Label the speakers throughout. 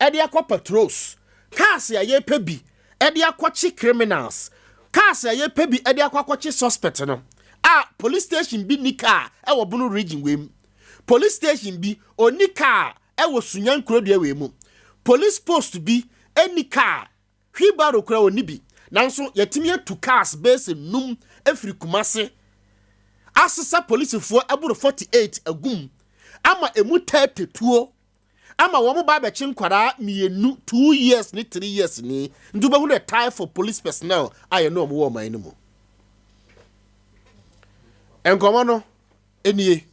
Speaker 1: de akɔ patrols, cars a yɛpɛ bi de akɔkye criminals, cars a yɛpɛ bi de akɔ akɔkye suspect no a, police station bi ni car ɛwɔ Bono Region wei mu, police station bi oni car ɛwɔ Sunya nkurodua wei mu, police post bi ɛni car, wheelbarrow kura oni bi, nanso yɛtumi atu cars bɛsɛ num efiri Kumase asesa polisifoɔ ɛboro 48 agum ama emu 30 tuo ama wɔn ba abɛkye nkwadaa 2, 2 years ne 3 years ni. Nti wobɛhu the type for police personnel a yɛne wɔn wɔ ɔman no mu. Nkɔmɔ no nie.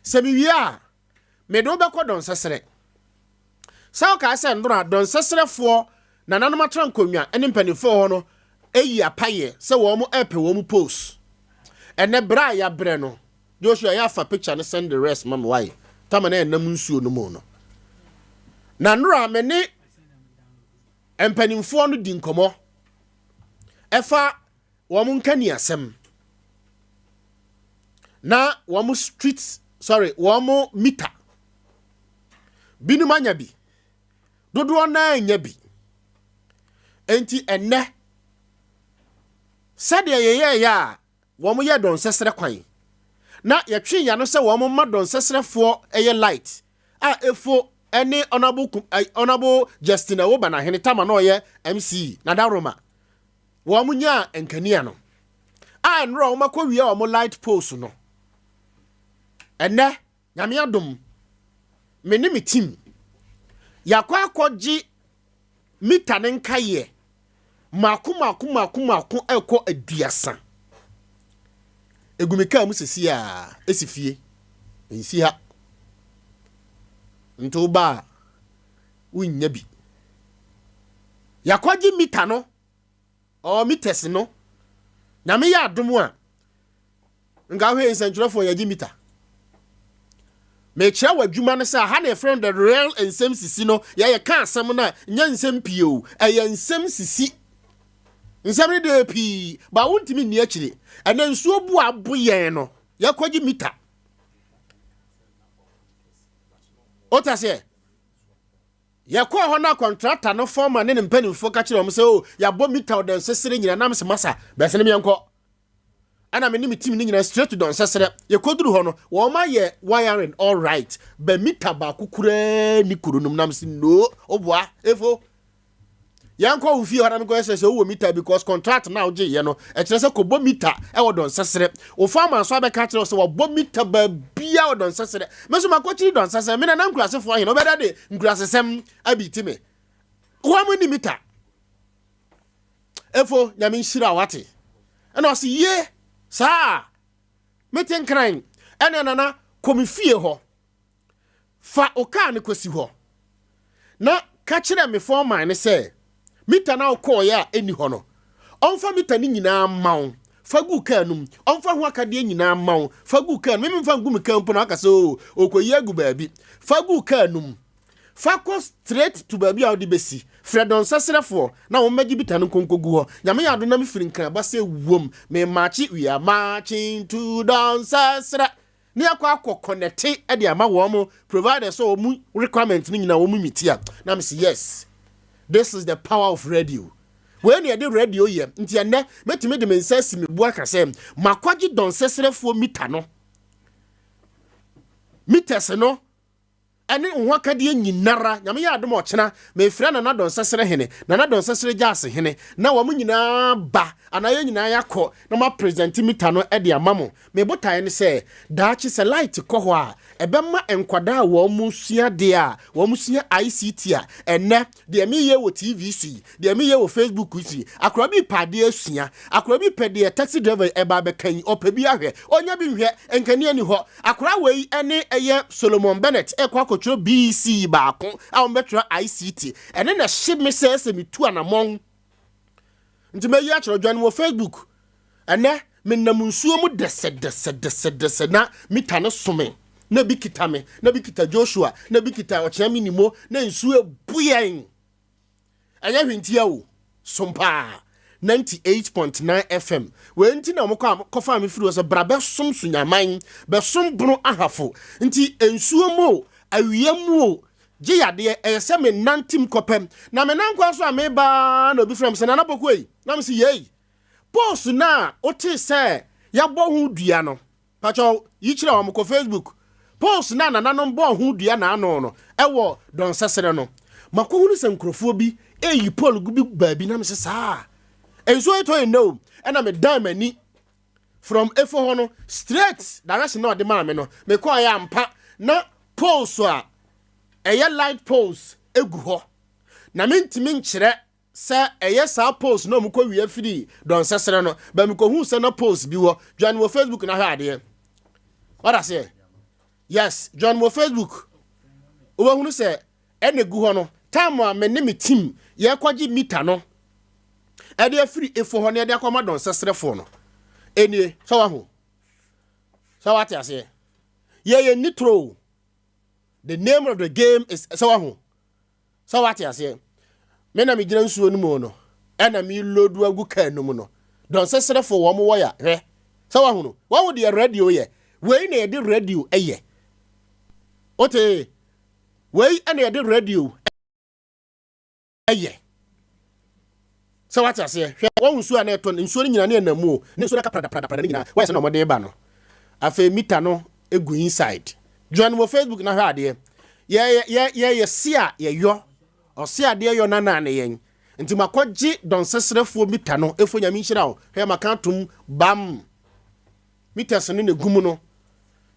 Speaker 1: Sɛ mewie a, mede wo bɛkɔ Dɔnsɛserɛ sɛ wokae sɛ ndora Dɔnsɛserɛfoɔ nananom atena nkonnwa ne mpanimfoɔ hɔ no ɛyi apayɛ sɛ wɔn ɛpɛ wɔn post. Ɛnɛ berɛ a yɛabrɛ no, Joshua, yɛafa picture no, send the rest ma me. Wae tama na ɛnam nsuo no mu no na nnora me ne mpanimfoɔ no di nkɔmmɔ ɛfa wɔn nkani asɛm na wɔn street, sorry, wɔn meter. Binom anya bi, dodoɔ naa anya bi. Nti ɛnɛ sɛdeɛ yɛyɛɛyɛ a wɔn yɛ Dɔnsɛsrɛ kwan na yɛtwe yano sɛ wɔn ma Dɔnsɛsrɛfoɔ ɛyɛ light a efo ɛne Honourable Justin Awoba n'ahene tama na ɔyɛ MC nadaroma wɔn nyaa nkanea no a nnora wɔn akɔ wia wɔn light post no. Ɛnɛ Nyame adom, me ne me team yɛakɔ akɔgye meter ne nkaeɛ mako mako mako mako ɛkɔ 30 egu mi kaa mu sisi a esi fie nsi ha. Nti woba a wonnya bi. Yɛakɔgye meter no ɔɔ meters no. Nyame yɛ adom a, nka wohwɛ nsɛntwerɛfoɔ yɛgye meter. Mekyerɛ wɔ adwuma no sɛ aha na yɛfrɛ no the real nsɛm sisi no. Yɛyɛ ka asɛm no a, nyɛ nsɛm pii o, ɛyɛ nsɛm sisi. Nsɛm no deɛ pii ba, wontumi nni akyire. Ɛnɛ nsuo bu abo yɛn no, yɛkɔgye meter wota seɛ. Yɛkɔɔ hɔ no, contractor no foreman ne ne mpanimfoɔ ka kyerɛ wɔn sɛ o yɛabɔ meter ɔdɔ nsɛsere nyina nam sɛ masa bɛsɛ ne meɛnkɔ. Ɛna me ne me team no nyinaa straight to Dɔnsɛserɛ. Yɛkɔduru hɔ no, wɔn ayɛ wiring all right, bɛ meter baako koraa ni kuro nom. Nam sɛ no ɔboa efo yɛnkɔ wo fie hɔ na mekɔyɛ sɛ wowɔ meter, because contract na wogye yɛ no ɛkyerɛ sɛ kɔbɔ meter ɛwɔ Dɔnsɛserɛ. Wo farmer nso abɛka kyerɛ wo sɛ wɔbɔ meter baabia wɔ Dɔnsɛserɛ. Me nso makɔkyiri Dɔnsɛserɛ. Me nana nkurasefoɔ ahene wobɛda de nkurasesɛm abi me wɔn mo ni meter. Efo Nyame nhyira wate. Ɛna ɔse yie saa mete Nkran. Ɛna nana kɔ me fie hɔ, fa wo kaa no kɔsi hɔ na ka kyerɛ me foreman ne sɛ meter na wokɔɔyɛ a ɛni hɔ no, ɔmfa meter no nyinaa ma wo, fa gu kaa no mu. Ɔmfa ho akadeɛ nyinaa ma wo, fa gu kaa no mu. Memfa ngu me kaa mpo na aka sɛ o ɔkɔyi agu baabi. Fa gu kaa no mu, fa kɔ straight to baabi a wode bɛsi. Frɛ Dɔnsɛserɛfoɔ na wɔn mmɛgye meter no nkonko gu hɔ. Nyame yɛ ado na mefiri Nkran ba sɛ wom memakye, we are marching to Dɔnsɛserɛ ne akɔ akɔ connect de ama wɔn mo, provided sɛ wɔn mu requirement no nyinaa wɔn mu miti a. Na me sɛ yes, this is the power of radio. Wei ne yɛde radio yɛ. Nti ɛnɛ mɛtumi de me nsa asi me bu aka sɛ makɔgye Dɔnsɛserɛfoɔ meter no, meters no ɛne ho akadeɛ nyinara. Nyame yɛ adom, ɔkyena mefrɛ Nana Dɔnsɛserɛ hene, Nana Dɔnsɛserɛ gyaase hene, na wɔn nyinaa ba anaa yɛn nyinaa yɛakɔ na ma present meter no de ama mo. Me botaeɛ ne sɛ daakye sɛ light kɔ hɔ a, ɛbɛma nkwadaa a wɔn mu sua deɛ a wɔn mu sua ICT a ɛnɛ deɛ meyɛ wɔ TV so yi, deɛ meyɛ wɔ Facebook so yi, akora bi pɛ adeɛ asua, akora bi pɛ deɛ taxi driver ɛba abɛka yi, ɔpɛ bi ahwɛ, ɔnya bi nhwɛ, nkanea ni hɔ. Akora wei ɛne ɛyɛ Solomon Bennett ɛkɔ akɔtwerɛ BECE baako a wɔn bɛtwerɛ ICT. Ɛne na ɛhye me sɛ metu anammɔn nti mɛyi akyerɛ dwan wɔ Facebook. Ɛnɛ menam nsuo mu dɛsɛdɛsɛdɛsɛdɛsɛ na meter no some na bi kita me, na bi kita Joshua, na bi kita ɔkyerɛ me nimo na nsuo ebu yɛn. Ɛnyɛ hwentia o, som paa 98.9 FM wei nti na ɔmokɔ kɔfa me firi hɔ sɛ bra bɛsom Sunyaman, bɛsom Bono Ahafo. Nti nsuo mu o, awia mu o. gye yadeɛ, ɛyɛ sɛ me nantim kɔpɛm. Na me nan kwan so a meba ara na obi frɛ me sɛ, Nana Poku ei, na me se yei. Post no a wotee sɛ yɛabɔ ho dua no, pakyɛw yi kyerɛ wɔn, kɔ Facebook. Post no a nananom bɔɔ ho dua naano no wɔ Dɔnsɛserɛ no, makɔhunu sɛ nkurɔfoɔ bi reyi pole gu bi baabi na mese saa a, nsuo retɔ yɛ nnɛ o, ɛna medan m'ani from Efo hɔ no straight direction na ɔde maa me no, mekɔɔeɛ ampa na poles a ɛyɛ light poles gu hɔ na mentumi nkyerɛ Sɛ ɛyɛ saa post no a ɔmo kɔ wia firii dɔnsɛserɛ no but me kɔ huu sɛ na post bi wɔ join wɔ Facebook na hwɛ adeɛ wada seɛ yes join wɔ Facebook wobɛhunu sɛ ɛna egu hɔ no time a me ne me team yɛkɔgye mita no ɛde afiri efo hɔ na yɛde akɔma dɔnsɛserɛfoɔ no enie sɛ wahu sɛ wate aseɛ yɛyɛ nitro the name of the game is sɛ wahu Sɛ wate aseɛ? Me na megyina nsuo no mu no, ɛna me load agu kaa no mu no. Dɔnseserefo wɔn wɔ ya, hwɛ. Sɛ wahunu? Wahu deɛ radio yɛ? Wei na yɛde radio yɛ. Wote? Wei ɛna yɛde radio yɛ. Sɛ wate aseɛ? Hwɛ, wahu nsuo a na ɛtɔ no, nsuo no nyinaa ne ɛnam mu o, ne nsuo no aka pradapradaprada no nyinaa, wayɛ sɛ na wɔde reba no. Afei mita no gu inside. Join wɔ Facebook na hwɛ adeɛ. Yɛ yɛ yɛ yɛ se a yɛyɔ, ɔse adeɛ yɔ na na ne yɛn. Nti makɔgye dɔnsɛsrɛfoɔ mita no, efo Nyame nhyira wo. Hwɛ maka atom, bam! Meters no na egu mu no.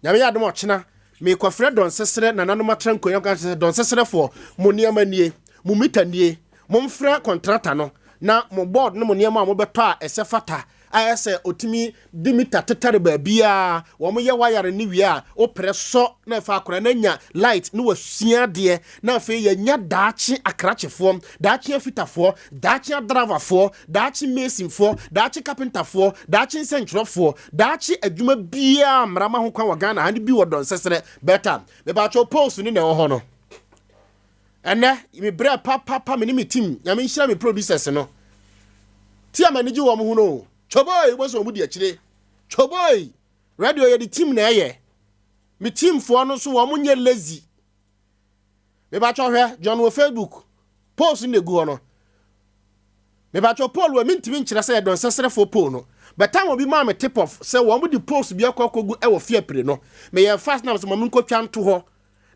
Speaker 1: Nyame yɛ adom a ɔkyena meekɔfrɛ dɔnsesrɛ nananom atra nkonya kɔka kyerɛ sɛ dɔnsesrɛfoɔ mo nneɛma nie, mo mita nie, momfrɛ kɔntrata no na mo board ne mo nneɛma a mobɛtɔ a ɛsɛ fata a ɛsɛ ɔtumi de mita tetare baabiara, wɔn yɛ wire no wie a woprɛ sɔ na ɛfa akora no anya light na wasua adeɛ na afei yɛanya daakye akrakyefoɔ, daakye afitafoɔ, daakye adravafoɔ, daakye masonfoɔ, daakye kapentafoɔ, daakye nsɛntwerɛfoɔ, daakye adwuma biara mmara ma ho kwan wɔ Ghana ha no bi wɔ dɔnsɛserɛ bɛta. Mepatwɔ post no na ɛwɔ hɔ no. Ɛnɛ me brɛ papapa me ne me team nyame nhyira me producers no. Ti a m'ani gye wɔn ho no. Choboi wobɛsɛ wɔn di akyire. Choboi radio yɛde team na ɛyɛ. Me teamfoɔ no nso wɔn nyɛ lazy. Mebatwɔ hwɛ John wɔ Facebook post no na egu hɔ no. Mebatwɔ poll wɔ mintimi nkyerɛ sɛ yɛ dɔnsɛsrɛfoɔ poll no. But time obi maa me tip off sɛ wɔn de post bi akɔ akɔgu ɛwɔ fiapire no. Meyɛ fast na mesɛ ma menkɔtwa nto hɔ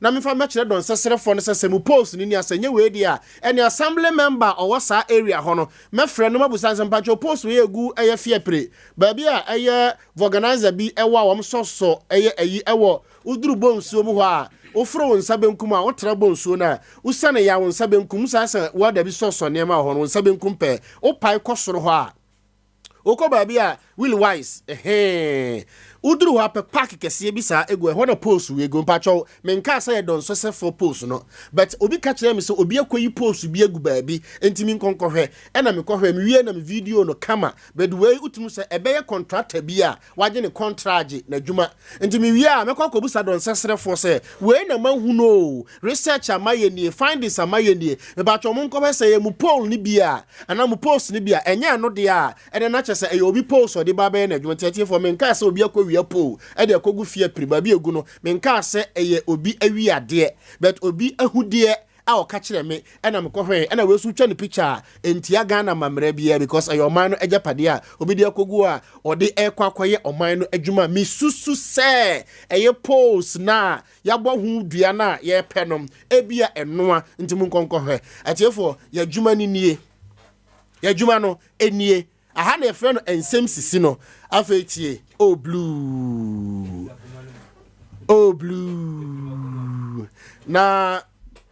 Speaker 1: na memfa mmɛkyerɛ dɔnsɛsrɛfoɔ no sɛ sɛ mo post no ni a sɛ nyɛ wei deɛ a ɛne assembly member a ɔwɔ saa area hɔ no mɛfrɛ no mabusa no sɛ mpakyɛw post wei egu ɛyɛ fiapire baabi a ɛyɛ vulcanizer bi ɛwɔ a wɔn sɔsɔ ɛyɛ ayi ɛwɔ Woduru bonsuo mu hɔ a, woforo wo nsa benkum a, wotra bonsuo no a, wosiane ya wo nsa benkum, saa sɛ welder bi sɔsɔ nneɛma wɔ hɔ no, wo nsa benkum pɛɛ, wopae kɔ soro hɔ a, wokɔ baabi a Willie Wise, ɛhee, woduru hɔ a pɛ park kɛseɛ bi saa egu ɛhɔ na post wei gu. Mpakyɛw, menkaa sɛ yɛ dɔnsɔsɛfoɔ post no, but obi ka kyerɛɛ me sɛ obi akɔyi post bi agu baabi, enti menkɔ nkɔhwɛ, ɛna mekɔhwɛɛ, mewie na me video no kama, but wei wotumi sɛ ɛbɛyɛ contractor bi a wagye ne kɔntragye n'adwuma. Nti mewie a, mɛkɔ akɔbisa dɔnsɛsrɛfoɔ sɛ, wei na mahunu oo, research a mayɛ nie, findings a mayɛ nie, mepakyɛw monkɔhwɛ sɛ ɛyɛ mo poll no bi a, anaa mo post no bi a, ɛnyɛ ɛno deɛ a, ɛnɛ na kyerɛ sɛ ɛyɛ obi post a ɔde ba abɛyɛ n'adwuma. Nti atiefoɔ, menkaa sɛ obi akɔwia poll de akɔgu fie apiri, baabi a ɛgu no, menkaa sɛ ɛyɛ obi awiadeɛ, but obi ahudeɛ a ɔka kyerɛ me ɛna me kɔhwɛɛ ɛna wei nso twa ne picture a ɛntia Ghana amammerɛ biara because ɛyɛ ɔman no agyapadeɛ a obi de akɔgu a ɔde ɛrekɔ akɔyɛ ɔman no adwuma mesusu sɛ ɛyɛ poles no a yɛabɔ ho dua no a yɛrepɛ no ebia ɛnoa nti mo nkɔnkɔhwɛ atiefoɔ yɛ adwuma no nie yɛ adwuma no nie Aha na yɛfrɛ no nsɛm sisi no. Afei tie, oh blue, oh blue. Na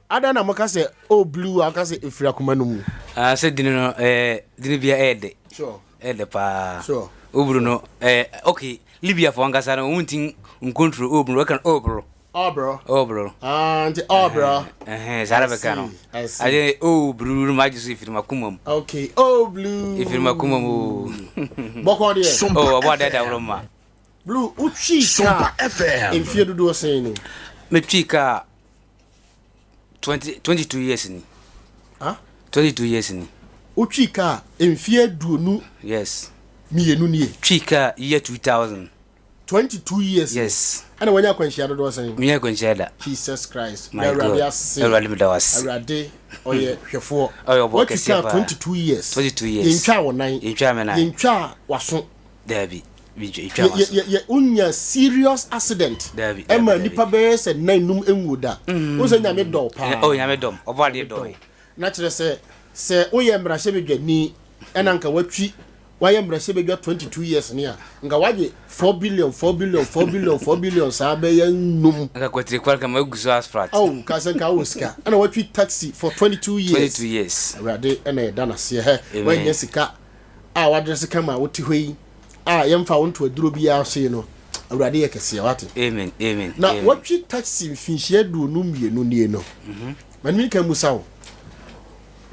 Speaker 1: adan na moka sɛ oh blue a woka sɛ ɛfiri akoma no mu.
Speaker 2: Ah, sɛ dini no eh, dini bia ɛyɛ dɛ.
Speaker 1: Sure.
Speaker 2: Ɛyɛ dɛ paa.
Speaker 1: Sure.
Speaker 2: Oburu no eh, okay, Libya fo ankasa no wɔn ti nkontro oburu, wɔka no oburu.
Speaker 1: Ɔbrɔ.
Speaker 2: Ɔbrɔ.
Speaker 1: Ah, nti ɔbrɔ.
Speaker 2: Ɛhɛn, saa na bɛka no.
Speaker 1: I see.
Speaker 2: Ade o blue no magye so efiri makoma mu.
Speaker 1: Okay, oh blue.
Speaker 2: Efiri makoma mu o.
Speaker 1: Bɔkɔ deɛ.
Speaker 2: Oh, ɔbɔ ade da worɔ ma.
Speaker 1: Blue, wotwi kaa mfie dodoɔ sɛn ni?
Speaker 2: Metwi kaa 20 22 years ni.
Speaker 1: Huh?
Speaker 2: 22 years ni.
Speaker 1: Wotwi kaa mfie aduonu.
Speaker 2: Yes.
Speaker 1: Mmienu nie.
Speaker 2: Twi kaa year 2000.
Speaker 1: 22 years.
Speaker 2: Yes.
Speaker 1: Ɛna wanya akwanhyia dodoɔ sɛn?
Speaker 2: Menya akwanhyia da.
Speaker 1: Jesus Christ.
Speaker 2: My God.
Speaker 1: Awurade ase.
Speaker 2: Awurade meda wo ase.
Speaker 1: Awurade ɔyɛ hwɛfoɔ.
Speaker 2: Ɔyɛ ɔbɔ kɛseɛ
Speaker 1: Watwitwa
Speaker 2: paa.
Speaker 1: 22 years.
Speaker 2: 22 years.
Speaker 1: Yɛntwa wo nan.
Speaker 2: Yɛntwa me nan.
Speaker 1: Yɛntwa w'aso.
Speaker 2: Daabi. Yɛntwa w'aso.
Speaker 1: Yɛ wonya serious accident.
Speaker 2: Daabi.
Speaker 1: Ɛma nipa bɛyɛ sɛ nan num nwu da. Wo sɛ Nyame dɔ paa.
Speaker 2: Oh, Nyame dɔm. Ɔbɔ adeɛ dɔ.
Speaker 1: Na kyerɛ sɛ sɛ woyɛ mmarahyɛbadwani ɛna nka watwi wayɛ mmarahyɛbadwa 22 years ni a, nka wagye 4 billion, 4 billion, 4 billion, 4 billion saa bɛyɛ num.
Speaker 2: Nka kwatiri kwari kama egu so asphalt.
Speaker 1: Awo ka sɛ nka wɔ sika ɛna watwi taxi for 22 years.
Speaker 2: 22 years.
Speaker 1: Awurade ɛna yɛda n'aseɛ hɛ.
Speaker 2: Amen.
Speaker 1: Wanya sika a wadrɛse kama a wote hɔ yi a yɛmfa wo nto aduro biara so yi no, Awurade yɛ kɛseɛ, wate?
Speaker 2: Amen. Amen.
Speaker 1: Na
Speaker 2: Amen.
Speaker 1: watwi taxi mfinhyia 22 nie no, mane ka mu sa wo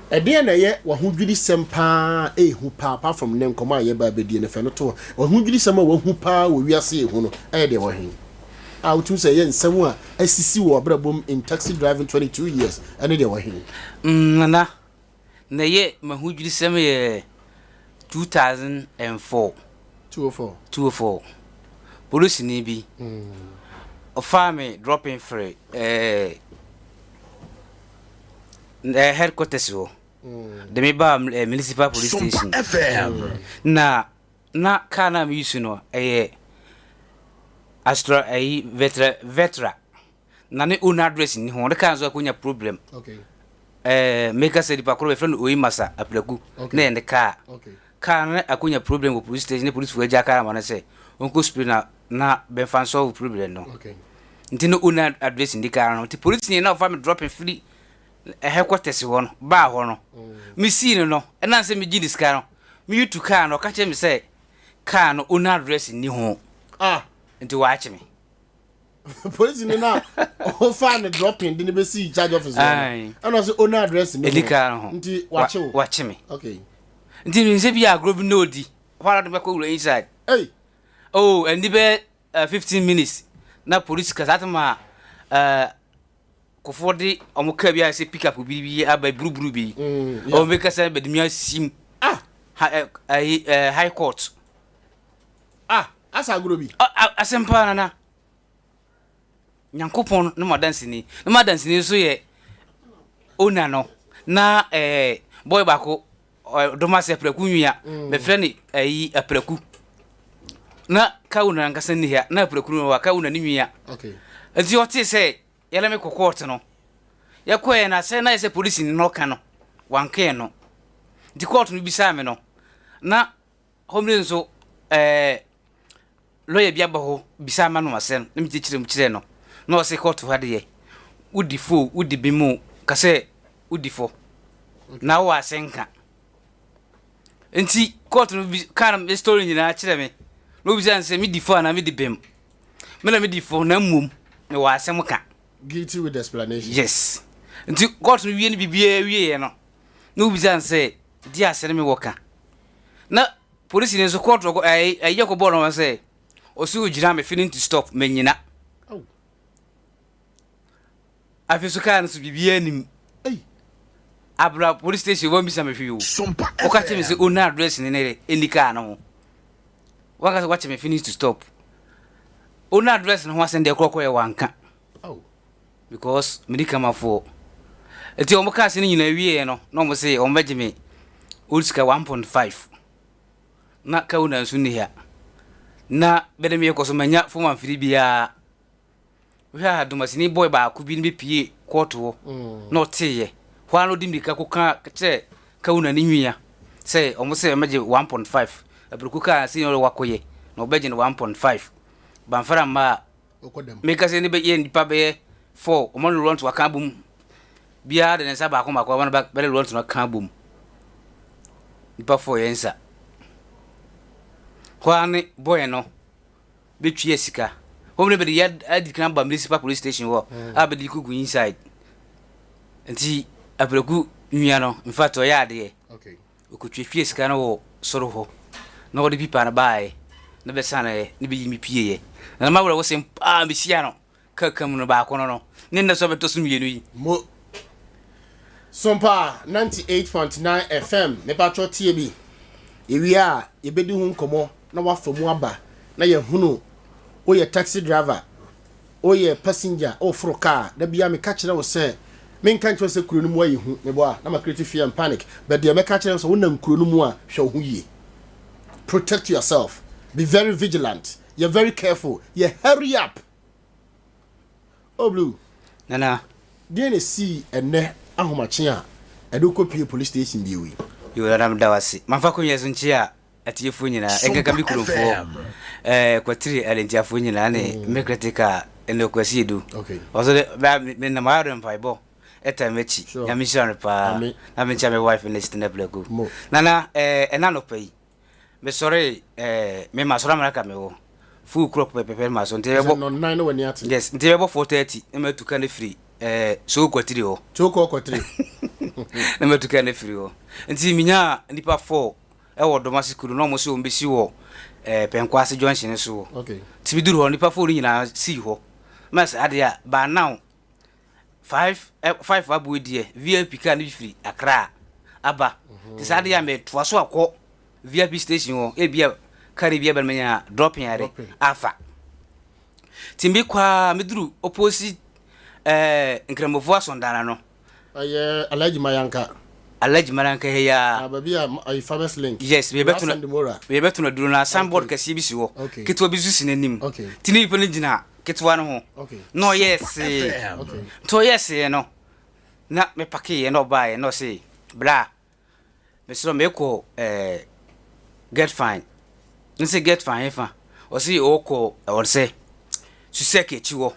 Speaker 1: ɛdeɛ na ɛyɛ w'ahodwirisɛm paa, ɛɛhu paa, apart from ne nkɔmɔ a yɛba abɛdie no fɛ no to hɔ, w'ahodwirisɛm a wahu paa wɔ wiase ɛhu no ɛyɛ deɛ wɔhe a wotum sɛ ɛyɛ nsɛm a asisi wɔ abrabɔ mu in taxi driving 22 years, ɛne deɛ wɔhe?
Speaker 2: Nana, na ɛyɛ mahodwirisɛm yɛ 2004.
Speaker 1: 204.
Speaker 2: 204. Polisini bi ɔfaa me dropping firi headquarters hɔ de me baa municipal police station.
Speaker 3: FM.
Speaker 2: Na car na me use no ɛyɛ Astra ɛyi Vetra na ne owner address ni ho, ɔde car nso akɔnya problem. Meka sɛ nipa koro bɛfrɛ no Oyi Masa Apraku. Na yɛ ne car. Car no akɔnya problem wɔ police station ne police fo agya car ama no sɛ ɔnkɔ spray na bɛmfa nsolve problem no. Nti no owner address ndi car no, nti police ni na ɔfa me dropping firi headquarters hɔ no baa hɔ no, mesii no, ɛnam sɛ megye ne sika no, meyi tu car no, ɔka kyerɛ me sɛ car no owner address nni ho.
Speaker 1: Ah.
Speaker 2: Nti waakye me.
Speaker 1: Polisi ni na ɔfa ne dropping de ne bɛsi charge office hɔ
Speaker 2: Aye.
Speaker 1: no, ɛna ɔsɛ owner address ni
Speaker 2: ɛdi car no ho.
Speaker 1: Nti wakye wo?
Speaker 2: Wakye me. Nti nsɛ bi agorɔ bi na ɔdi hɔ ara de bɛkɔ wura inside.
Speaker 1: Hey.
Speaker 2: Oh, ɛndi bɛ 15 minutes na police kasa ate ma kofoɔ de ɔmo kaa bi a sɛ pick up bi aba buruburu bi. Ɔmo bɛ kasa bɛde mi asim.
Speaker 1: Ah.
Speaker 2: Ha, ɛyi high court.
Speaker 1: Ah, asa agorɔ bi.
Speaker 2: Asɛm paa, Nana. Nyankopɔn ne mo adanseni, ne mo adanseni nso yɛ owner no na boy baako dɔm ase Apraku nwia bɛfrɛ ne ɛyi Apraku na ka owner ankasa ni ha na Apraku no wa ka owner ne nwia. Nti ɔte sɛ yɛlɛ me kɔ court no, yɛkɔɛ na sɛ na yɛ sɛ polisi no ɔka no wankɛɛ no, nti court no bisaa me no na hɔmire nso lawyer bi aba hɔ bisaa ma no asɛm na mekyerɛkyerɛ mu kyerɛ no na ɔsɛ court ha deɛ, wodi fo, wodi bi mu ka sɛ wodi fɔ na wowɔ asɛnka. Nti court no bi kaa no story nyinaa kyerɛ me na obisa no sɛ medi fɔ anaa medi bem. Me na medi fɔ na mmom mewɔ asɛm ka.
Speaker 1: Guilty with explanation.
Speaker 2: Yes. Nti court no wie no biribiara wieɛ no na obisa no sɛ di asɛm me wɔ ka na polisi no nso court ɛyɛ ɛyɛ kɔ bɔɔl no sɛ ɔsi ogyina me feeling to stop manyina.
Speaker 1: Oh.
Speaker 2: Afei so kaa no so biribiara nim.
Speaker 1: Hey.
Speaker 2: Abra police station wɔn bisa me hwee o.
Speaker 3: Sompa
Speaker 2: Wɔka kyerɛ me sɛ
Speaker 3: FM.
Speaker 2: owner address ne ne ɛni kaa no ho, wɔka sɛ wakyɛ me finish to stop, owner address no ho asɛm deɛ korɔkorɔ yɛ wanka.
Speaker 1: Oh.
Speaker 2: Because mede kamafoɔ nti wɔn kaa sɛ no nyinaa wieɛ no na wɔn sɛ wɔn bɛgye me old sika 1.5 na ka owner nso nni ha na bɛde me yɛkɔ so manya fom amfiri biara. Wohwɛ a domasini boy baako bi no bɛpie kɔɔto hɔ na ɔteeɛ hɔ ara na ɔde mmirika kɔka kyerɛ ka owner ne nwia sɛ ɔmo sɛ ɔmɛgye 1.5 aburuku kaa sɛ ɔyɛ wakɔyɛ na ɔbɛgye no 1.5 bamfara mma a.
Speaker 1: Ɔkɔ dɛm.
Speaker 2: Meka sɛ ne bɛyɛ nipa bɛyɛ four, ɔmo ne lɔnto aka abom biara de ne nsa baako baako, ɔmo ne bɛde lɔnto no aka abom, nipa four yɛ nsa hɔ ara ne boy no bɛtua sika wɔn ne bɛde yɛ adi kan ba municipal police station hɔ a bɛde kugu inside. Nti Apraku nwia no, in fact ɔyɛ adeɛ. Ɔkɔtuatua sika no wɔ soro hɔ na wɔde pipa no baeɛ na bɛsaneɛ na bɛyi me pieeɛ na ma werɛ wo sɛm paa mehyia no kaka mu no baako no ne nnɛ so bɛtɔ so mmienu yi.
Speaker 1: Mo Sompa 98.9 FM, mepatwɔ tie bi. Yɛwie a yɛbɛdi ho nkɔmmɔ na wafa mu aba na yɛhunu. Woyɛ taxi driver, woyɛ passenger, woforo car, da biara meka kyerɛ wo sɛ menka nkyerɛ wo sɛ kuro no mu ayɛ hu, mebɔ a na ma create fear and panic, but deɛ mɛka kyerɛ wo sɛ wonam kuro no mu a hwɛ wo ho yie. Protect yourself, be very vigilant, yɛ very careful, yɛ hurry up. Oh Blue.
Speaker 2: Nana.
Speaker 1: Deɛn na esii ɛnnɛ ahomakye a ɛde wo kɔpue police station bio yi?
Speaker 2: Yoo Nana meda wo ase. Mamfa akonnwa so nkyea atiefoɔ nyinaa, ɛnkanka me kuromfoɔ, eh, Kwatiri Alentiafoɔ nyinaa ne me critical Enoch Kwasi Edu.
Speaker 1: Okay.
Speaker 2: Ɔso de, bɛ me nam ayɛ de mpaebɔ ɛta m'akyi.
Speaker 1: Sure.
Speaker 2: Nyame nhyira no paa.
Speaker 1: Ame.
Speaker 2: Na menkyia me wife ne Stina Plaku.
Speaker 1: Mo.
Speaker 2: Nana, eh, ɛna anɔpa yi, Mesɔree ɛɛ me masɔre amena ka me hɔ full clock pɛpɛpɛ ma so nti
Speaker 1: Sɛ
Speaker 2: ɛbɛbɔ
Speaker 1: nnɔnnan na w'ani ate.
Speaker 2: yes nti ɛbɛbɔ 4:30 na matu ka no firi ɛɛ Soo Kwatiri hɔ.
Speaker 1: Soo kɔ Kwatiri.
Speaker 2: Na matu ka no firi hɔ nti menyaa nnipa four ɛwɔ Domase kuro na wɔn sɛ wɔn bɛsi wɔ ɛɛ Pɛnkwaase junction no so hɔ.
Speaker 1: Okay.
Speaker 2: Nti meduru hɔ nnipa four no nyinaa sii hɔ. Mɛ sɛ adeɛ a by now 5 eh, 5 aboe deɛ vip car no bi firi Accra aba nti saa deɛ a metoa so akɔ vip station hɔ ebia car bi aba no manya dropping ade afa nti mekɔ a meduru opposite eh, Nkramofoɔ asɔndana no
Speaker 1: ɛyɛ Alhaji Mayanka
Speaker 2: Alhaji Mayanka ha yi a
Speaker 1: ah, baabi a ayi Farmers Link
Speaker 2: yes bɛbɛto no bɛbɛto no aduro no signboard kɛseɛ bi si hɔ ketewa bi nso si n'anim nti ne nipa no gyina ketewa no ho na ɔyɛɛ see nti ɔyɛɛ see no na me pakeeɛ na ɔbaeɛ na ɔse bra mesrɛ mekɔ ɛɛ get fine n sɛ get fine hefa ɔse ɔkɔ ɛwɔ sɛ susɛk akyi hɔ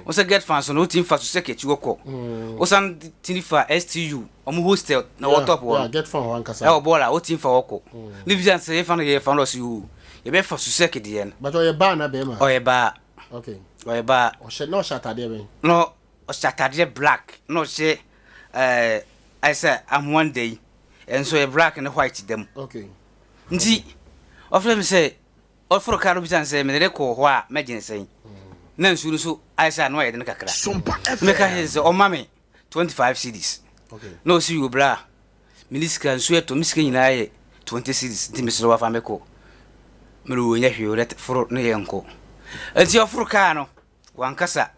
Speaker 2: wo sɛ get fine so no wotumi fa susɛk akyi hɔ kɔ mm. wosan tumi fa stu ɔmo hostel na wɔ top hɔ ɛwɔ bɔɔl a wotumi fa hɔ kɔ mm. ne bisa sɛ yɛfa no yɛfa no ɔse o yɛbɛfa susɛk deɛ no
Speaker 1: ɔyɛ baa na bɛrima
Speaker 2: ɔyɛ baa
Speaker 1: Okay.
Speaker 2: Ɔyɛ baa.
Speaker 1: Ɔhyɛ na ɔhyɛ atadeɛ bɛn?
Speaker 2: Na ɔhyɛ atadeɛ black na ɔhyɛ ɛɛ ayɛ sɛ ahoa da yi ɛnso yɛ black ne white da mu.
Speaker 1: Okay.
Speaker 2: Nti ɔfrɛ mi sɛ ɔforo kaa no bisa sɛ mede ne kɔɔ hɔ a mɛgye ne sɛn na nsuo no so ayɛ sɛ ano ayɛ den kakra. Meka kyerɛ sɛ ɔma me 25 cedis.
Speaker 1: Okay.
Speaker 2: Na ɔsi wɔ bra mene sika nsuo ɛtɔ me sika nyinaa yɛ 20 cedis nti mesrɛ wafa me kɔ mene wɔ nyɛ hwee wodɛ foro ne yɛ nkɔ nti ɔforo kaa no wankasa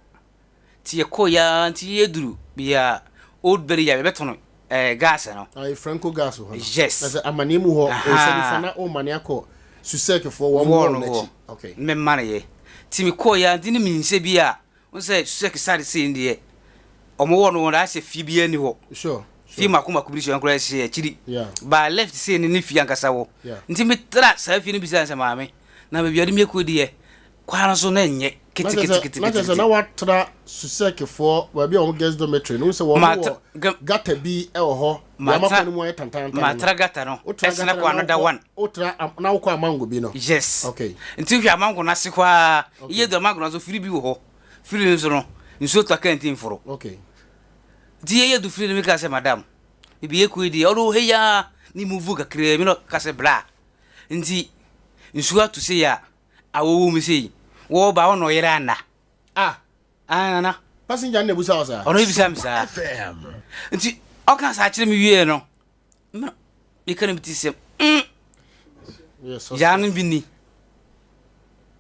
Speaker 2: nti yɛkɔ yaa nti yɛduru bia old berry yɛ bɛtɔ no eh, gas no
Speaker 1: ayi franco gas hɔ no
Speaker 2: yes
Speaker 1: na sɛ amaneɛ mu hɔ ɔsɛ nifa na ɔmane akɔ susɛkfoɔ wɔn
Speaker 2: wɔɔ
Speaker 1: wɔɔ
Speaker 2: no
Speaker 1: n'akyi
Speaker 2: hɔ
Speaker 1: okay
Speaker 2: mema no yɛ nti mekɔɔ yaa nti ne menhyɛ bi a Wohu sɛ Susek sare sei no deɛ, wɔwɔ no wɔn ahyɛ fie biara ni hɔ.
Speaker 1: Sure.
Speaker 2: Fie mako mako bi sua koraa si akyiri.
Speaker 1: Yeah.
Speaker 2: Ba left sei no ne fie ankasa wɔ.
Speaker 1: Yeah.
Speaker 2: Nti metra saa fie no bisa sɛ maame, na baabi a wɔde me akɔ deɛ, kwan no so na ɛnyɛ
Speaker 1: Na kyerɛ sɛ na kyerɛ sɛ na
Speaker 2: keteketeketekete.
Speaker 1: watra Susekfoɔ baabi a wɔn guest dormitory no wohu sɛ wɔn
Speaker 2: Matra
Speaker 1: wɔ
Speaker 2: ga
Speaker 1: gutter bi wɔ hɔ deɛ ama
Speaker 2: matra
Speaker 1: kwan no mu ayɛ tantaantan no.
Speaker 2: matra gata no
Speaker 1: Wotra
Speaker 2: ɛsene
Speaker 1: gutter no
Speaker 2: kɔ
Speaker 1: na
Speaker 2: another
Speaker 1: wokɔ
Speaker 2: one.
Speaker 1: wotra am na wokɔ amango bi no.
Speaker 2: Yes.
Speaker 1: Okay.
Speaker 2: Nti wohwɛ amango no ase hɔ ara,
Speaker 1: Okay.
Speaker 2: yɛ du amango no ase firi bi wɔ hɔ. Firi no nso no, nsuo tɔ a kaa nti mforo.
Speaker 1: Okay.
Speaker 2: Nti yɛyɛ du firi no meka sɛ madam, bibi yɛ kue deɛ ɔno hei ara ne move kakraa bi na ɔka sɛ bra. Nti nsuo ato sei a awɔ wɔ mu sei, wɔba wo na ɔyere anna.
Speaker 1: Ah.
Speaker 2: Ah nana.
Speaker 1: Passenger no na ebusa wo saa?
Speaker 2: Ɔno ebisa me saa. Nti ɔka saa kyerɛ me wie no, meka no me ti sɛ mm. Yaa no bi ni.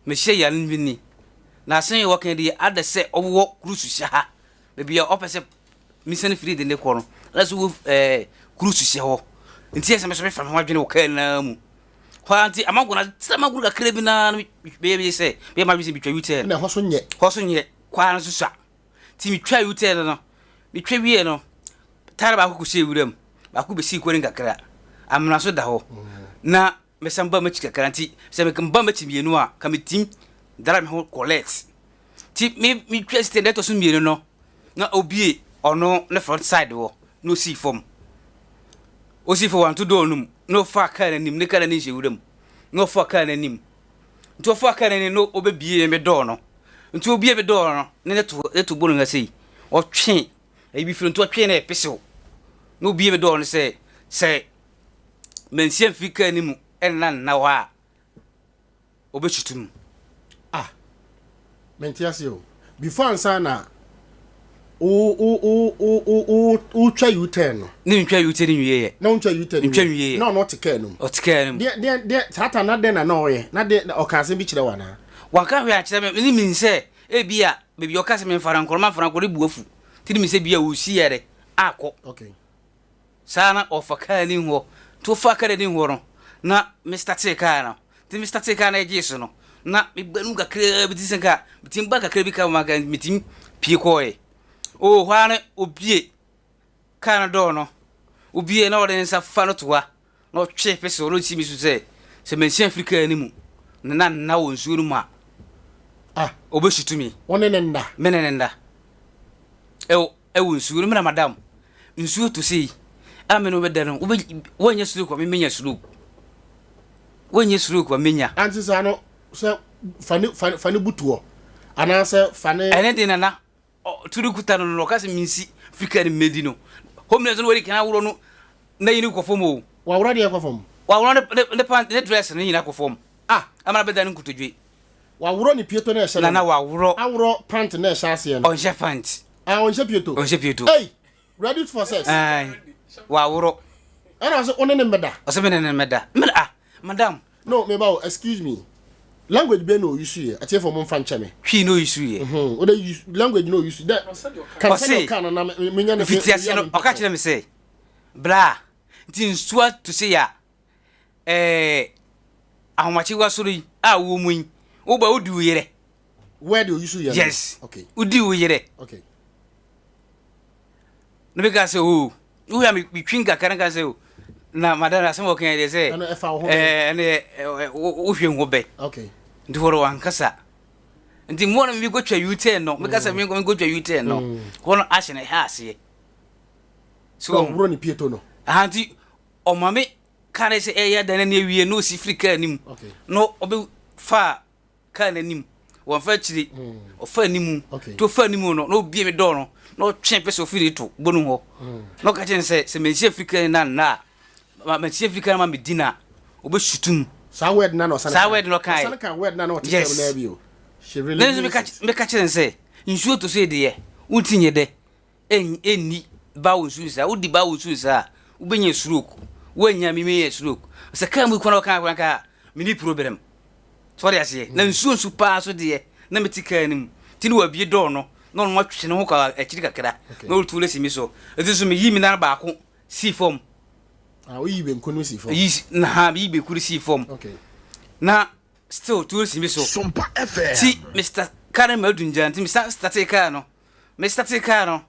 Speaker 2: Mehyɛ yaa no bi ni. Na asɛm yi wɔka deɛ ada sɛ ɔwɔ kurusu hyɛ ha. Baabi a ɔpɛ sɛ mesane firi de ne kɔ no, ada sɛ wɔ ɛɛ kurusu hyɛ hɔ. Nti ɛsɛ me so mefa me ho adwene wɔ kaa naa mu. Hɔ ara nti amango na sɛ amango no kakra bi naa no bɛyɛ bi sɛ bɛyɛ ma bi sɛ bitwa U-turn.
Speaker 1: Na ɛhɔ so nyɛ.
Speaker 2: Hɔ so nyɛ kwaa no so sua. Nti metwa U-turn no, metwa wie no, tare baako kɔhyɛɛ wuram, baako bɛsii kwan no kakra, amena nso da hɔ. Na mesan ba m'akyi kakra nti sɛ meba m'akyi mmienu a, ka metim dara me ho kɔ left. Nti me metwa site deɛ ɛtɔ so mmienu no, na obie ɔno ne front side hɔ na osii fam. Osii fam wanto door no mu na ɔfaa kaa no anim, ne kaa no anim hyɛ wuram na ɔfaa kaa no anim. Nti ɔfaa kaa no anim na ɔbɛbie me door no. Nti obie me door no ne ne to ne to bɔ no ha sei. Ɔtwe ɛyi bi firi nti ɔtwe na ɛpesew. Na obie me door no sɛ sɛ mansi amfiri kaa no mu ɛnna nna hɔ a ɔbɛtutu mu.
Speaker 1: Ah mente aseɛ o before ansa na wo wo wo wo wo wotwa U-turn no.
Speaker 2: Ne ntwa U-turn nwie yɛ.
Speaker 1: Na wontwa U-turn
Speaker 2: ntwa nwie yɛ.
Speaker 1: Na ɔno ɔte kaa no mu.
Speaker 2: Ɔte kaa no mu.
Speaker 1: Deɛ deɛ deɛ saa ta na dɛn na na ɔyɛ na deɛ ɔka asɛm bi kyerɛ wo anaa.
Speaker 2: Wanka hwee ankyerɛ me. Me ne menim sɛ ebia baabi a ɔka sɛ memfa no nkɔ no, mamfa no ankɔ no, ne bo afu. Nti ne menim sɛ ebia ɔresi yɛre akɔ.
Speaker 1: Okay.
Speaker 2: Saa na ɔfa kaa anim hɔ. Nti ɔfaa kaa no anim hɔ no, na me startee kaa no. Nti me startee kaa no ɛgyee so no, na meba no mu kakraa bi te sɛ nka metumi ba kakra bi ka ma nka metumi pie kɔɔe. Oh, hɔ ara no obie kaa no dɔɔ no. Obie na ɔde ne nsa fa no toa na ɔtwe pesew na ɔsi me so sɛ sɛ mansi afiri kaa no mu na na nna wɔ nsuo no mu a,
Speaker 1: ah,
Speaker 2: ɔbɛsutu me.
Speaker 1: Wo ne ne nna?
Speaker 2: Me ne ne nna. Ɛwɔ Ɛwɔ nsuo no mena madam nsuo to sei a me no bɛda no woanyɛ stroke a memenya stroke woanyɛ stroke a menya.
Speaker 1: Ante saa no sɛ fa ne fa fa ne butuɔ anaasɛ fa ne.
Speaker 2: Ɛne de nana turu kuta no no ɔka sɛ mensi firi kaa no mmɛdi no homeless no wɔde kan aworɔ no na yi no kɔ fam o.
Speaker 1: Waworɔ deɛ kɔ fam.
Speaker 2: Waworɔ ne ne pant ne dress no nyina kɔ fam.
Speaker 1: Ah.
Speaker 2: Ama na bɛda no nkotodwe.
Speaker 1: Waworɔ ne pieto na ɛhyɛ no.
Speaker 2: Nana waworɔ.
Speaker 1: Aworɔ pant na ɛhyɛ aseɛ no.
Speaker 2: Ɔnhyɛ pant.
Speaker 1: Ah, ɔnhyɛ pieto.
Speaker 2: Ɔnhyɛ pieto.
Speaker 1: Hey, ready for sex.
Speaker 2: Ayi, waworɔ.
Speaker 1: Ɛna ɔsɛ ɔne ne mmɛda.
Speaker 2: Ɔsɛ me ne ne mmɛda. Mmɛda ah, madam.
Speaker 1: No, me ba o, excuse me. Language bɛn na ɔyusu yɛ? Atiefo mo nfa nkyɛ me.
Speaker 2: Twi na ɔyusu yɛ.
Speaker 1: Mhm, ɔde use language na ɔyusu dɛ. Kan sɛ ɔka no na me nya ne.
Speaker 2: Mfiti ase no, ɔka kyerɛ me sɛ, bra, nti nsuo ato se ya. Ɛɛ ahomakye wasɔre yi a wowɔ mu yi, woba wodi wo yerɛ.
Speaker 1: Where do you use yerɛ?
Speaker 2: Yes.
Speaker 1: Okay.
Speaker 2: Wodi wo yerɛ.
Speaker 1: Okay.
Speaker 2: Na bɛka sɛ o, wohwɛ a metwi nkakra nka sɛ o, na madam asɛm a wɔka deɛ sɛ
Speaker 1: ɛno ɛfa wo ho
Speaker 2: bɛ. Ɛno wohwɛ ho bɛ.
Speaker 1: Okay.
Speaker 2: Nti hɔ no wankasa. Nti mmoa no mekɔtwa U-turn no, meka sɛ menkɔtwa U-turn no, hɔ no ahyɛ no ɛha aseɛ.
Speaker 1: So, wɔworo ne pieto no.
Speaker 2: Aha nti Ɔma me kaa no sɛ ɛyɛ dan ani awie na ɔsi firi kaa anim na ɔbɛ fa kaa n'anim wɔmfa akyire hmm. ɔfa anim nti ɔfa anim no na ɔbie me dɔɔ no na ɔtwe pɛ sɛ ɔfiri to bɔnu hɔ hmm. na ɔka kyerɛ sɛ sɛ mansi afiri kaa no nna a mansi afiri kaa no ma medi no a ɔbɛsutum
Speaker 1: saa word na ɔsane
Speaker 2: saa word na ɔkae
Speaker 1: ɔsane ka word na na ɔte yes. na bio
Speaker 2: she really means it meka kyerɛ sɛ nsuo to so deɛ wonti nyɛ dɛ Ɛnni bowel nsu nsa. Wodi bowel nsu nsa a, wobɛnya stroke. Woannya me menya stroke. Sɛ kaa mu kwan a wɔka kwan ka menni problem. So wɔde aseɛ. Na nsuo nsu paa so deɛ na mete kaa no mu. Nti ne wabie dɔɔ no na ɔno atwe ne ho kɔ akyiri kakra na ɔretu lesi mi so. Nti so meyi me nan baako sii fam.
Speaker 1: Ah, woyi benku no sii fam.
Speaker 2: Yi na ha meyi benku no sii fam.
Speaker 1: Okay.
Speaker 2: Na still tuo si mi so.
Speaker 3: Sompa FM.
Speaker 2: Ti Mr. Kaa no ma adu ngya nti mesan startee kaa no. Me startee kaa no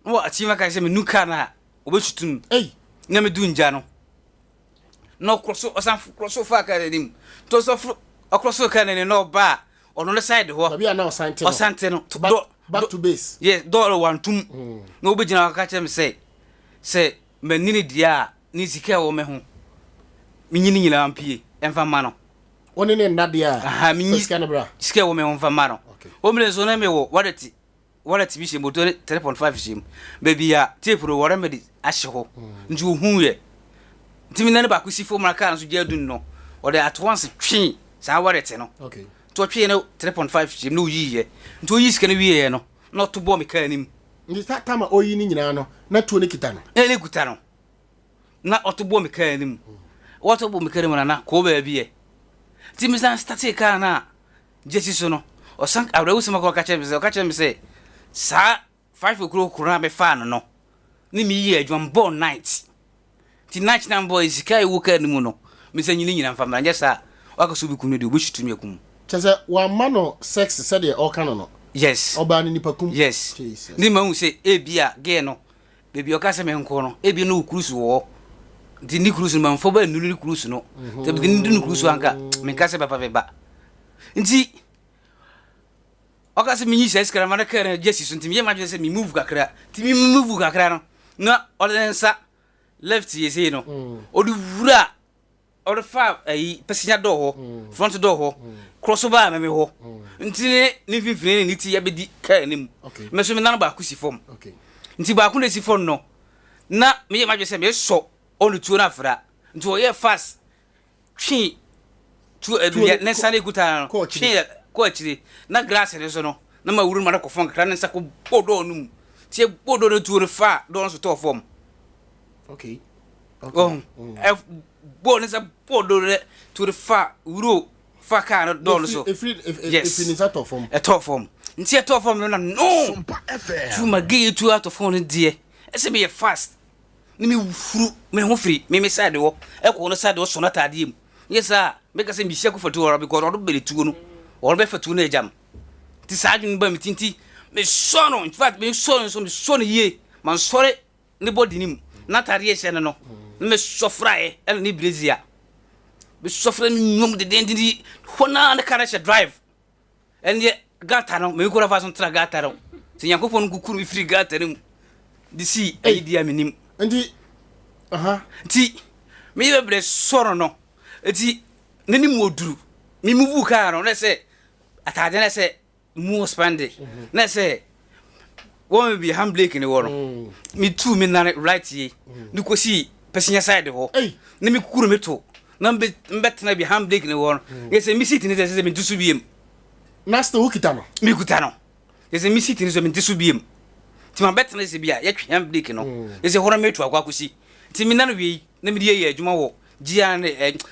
Speaker 2: na wɔ akyi maka sɛ menu kaa no a wɔbɛtutu mu.
Speaker 1: Ei.
Speaker 2: Na medu ngya no. Na ɔkorɔ so ɔsan korɔ so faa kaa no anim. Nti ɔsɔ foro ɔkorɔ so kaa no anim na ɔbaa ɔno ne side hɔ.
Speaker 1: Baabi a na ɔsan te no.
Speaker 2: Ɔsan te no.
Speaker 1: Back, back to base.
Speaker 2: Yes, dɔɔre wantum. Mm. Na wobɛgyina hɔ ka kyerɛ me sɛ sɛ manni ne deɛ a ne sika a ɛwɔ me ho menyi ne nyinaa mpie ɛmfa mma no.
Speaker 1: Wo ne ne nna deɛ a,
Speaker 2: Aha, menyi
Speaker 1: fa sika no bra.
Speaker 2: Sika ɛwɔ me ho mfa mma no.
Speaker 1: Okay.
Speaker 2: Wo mmerɛ nso na mewɔ wallet wallet bi hyɛ mu, ɔtɔ ne 3.5 hyɛ mu. Baabi a tape no wɔrɛ mede ahyɛ hɔ. Nti ohuu yɛ. Nti me nan baako si fam na kaa no nso gya adun no, ɔde at once twee saa wallet no.
Speaker 1: Okay.
Speaker 2: Nti ɔtwee no 3.5 hyɛ mu na oyii yɛ. Nti oyii sika no wieɛ no, na ɔto bɔɔ me kaa no mu.
Speaker 1: Nti saa time a ɔreyi ne nyinaa no, na tuo no kita no?
Speaker 2: Na ne kuta no. Na ɔto bɔɔ me kaa no mu. Wɔto bɔɔ me kaa no mu na na kɔɔ baabi ɛ. Nti me san startee kaa no a gyesi so no, ɔsan awerɛhosɛm a ɔka kyerɛ me sɛ, ɔka kyerɛ me sɛ saa 5 o'clock no a mefaa no no, ne meyɛ adwuma mebɔɔ night. Nti night na mebɔɔ sika a ɛwɔ kaa no mu no, me sɛ nyini nyina mfa mmra, nyɛ saa a waka sɛ wobɛkum no deɛ wobɛsutu me akum.
Speaker 1: Kyerɛ sɛ wamma no sex sɛdeɛ ɔreka no no.
Speaker 2: Yes.
Speaker 1: Ɔbaa no nipa kum.
Speaker 2: Yes.
Speaker 1: Jesus.
Speaker 2: Ne mahu sɛ ebi a girl no baabi a ɔka sɛ menkɔ no ebi no wɔ cruise wɔ hɔ. Nti ne cruise no mamfa ba nnuru ne cruise no. Sɛ mede no du ne cruise anka menka sɛ papa bɛba. Nti ɔka sɛ menyi saa sika no ma no kaa no gye si so nti meyɛ m'adwene sɛ me move kakra. Nti me move kakra no na ɔde ne nsa left yɛ sei no ɔde wura ɔde fa ayi passenger door hɔ mm. front door hɔ mm. korɔ so baa mɛmɛ hɔ mm. nti ne ne mfimfini ne ne ti abɛdi kaa anim mɛ so me nan baako si fam nti baako na esi fam no na meyɛ m'adwene sɛ mesɔ ɔne tuo no afra nti ɔyɛ fast twe tuo ɛbi ne nsa ne ekuta no twe kɔ akyire na glass no so no na ma wuru ma no kɔ fam kakra ne nsa kɔ bɔ dɔɔ no mu tie bɔ dɔɔ no tuo no fa dɔɔ no so tɔɔ fam.
Speaker 1: Okay.
Speaker 2: Wɔn ɛbɔ ne nsa bɔ do dɛ to de fa wuro. Fa kaa no dɔɔ no so.
Speaker 1: Yes. Efiri ne nsa tɔ fam.
Speaker 2: Ɛtɔɔ fam. Nti ɛtɔɔ fam no na no. Tu ma gay tu atɔ fam no deɛ. Ɛsɛ meyɛ fast. Ne me furu me ho firi me me side hɔ. Ɛkɔ no side hɔ sɔ n'ataadeɛ mu. Nyɛ saa mɛka sɛ mehyia kɔfa tuo hɔ because ɔno bɛde tuo no. Ɔno bɛfa tuo no agya m. Nti saa adwene ba me ti nti mesɔ no. In fact mesɔ no nso mesɔ no yie. Mansɔre ne body no mu n'atadeɛ ɛhyɛ no no na mesɔ fraeɛ ɛna ne brazier mesɔ fraeɛ me nwom dedenden hɔ naa ne car no hyɛ drive ɛneɛ gata no mekura fa so ntra gata no sɛ nyankopɔn kukuru me firi gata no mu de sii ayi di a menim
Speaker 1: nti aha
Speaker 2: nti meyɛ bɛbrɛ sɔrɔ no nti n'anim wɔ duru me move car no na sɛ atadeɛ no sɛ mu ɔspande na sɛ wɔn bi handbrake ne wɔ no mm. me tu me nane right yi mm. ne kɔsi passenger side hɔ ne me kukuru me to na mbɛtena bi handbrake ne wɔ no mm. yɛ sɛ me seat ne sɛ sɛ mente so biem
Speaker 1: na still wokita no
Speaker 2: mekuta no yɛ sɛ me seat ne sɛ mente so biem nti mabɛtena sɛ bi a yɛtwe handbrake no yɛ sɛ hɔ no meto akɔ akɔsi nti me nane wei na mede yɛ adwuma wɔ gia ne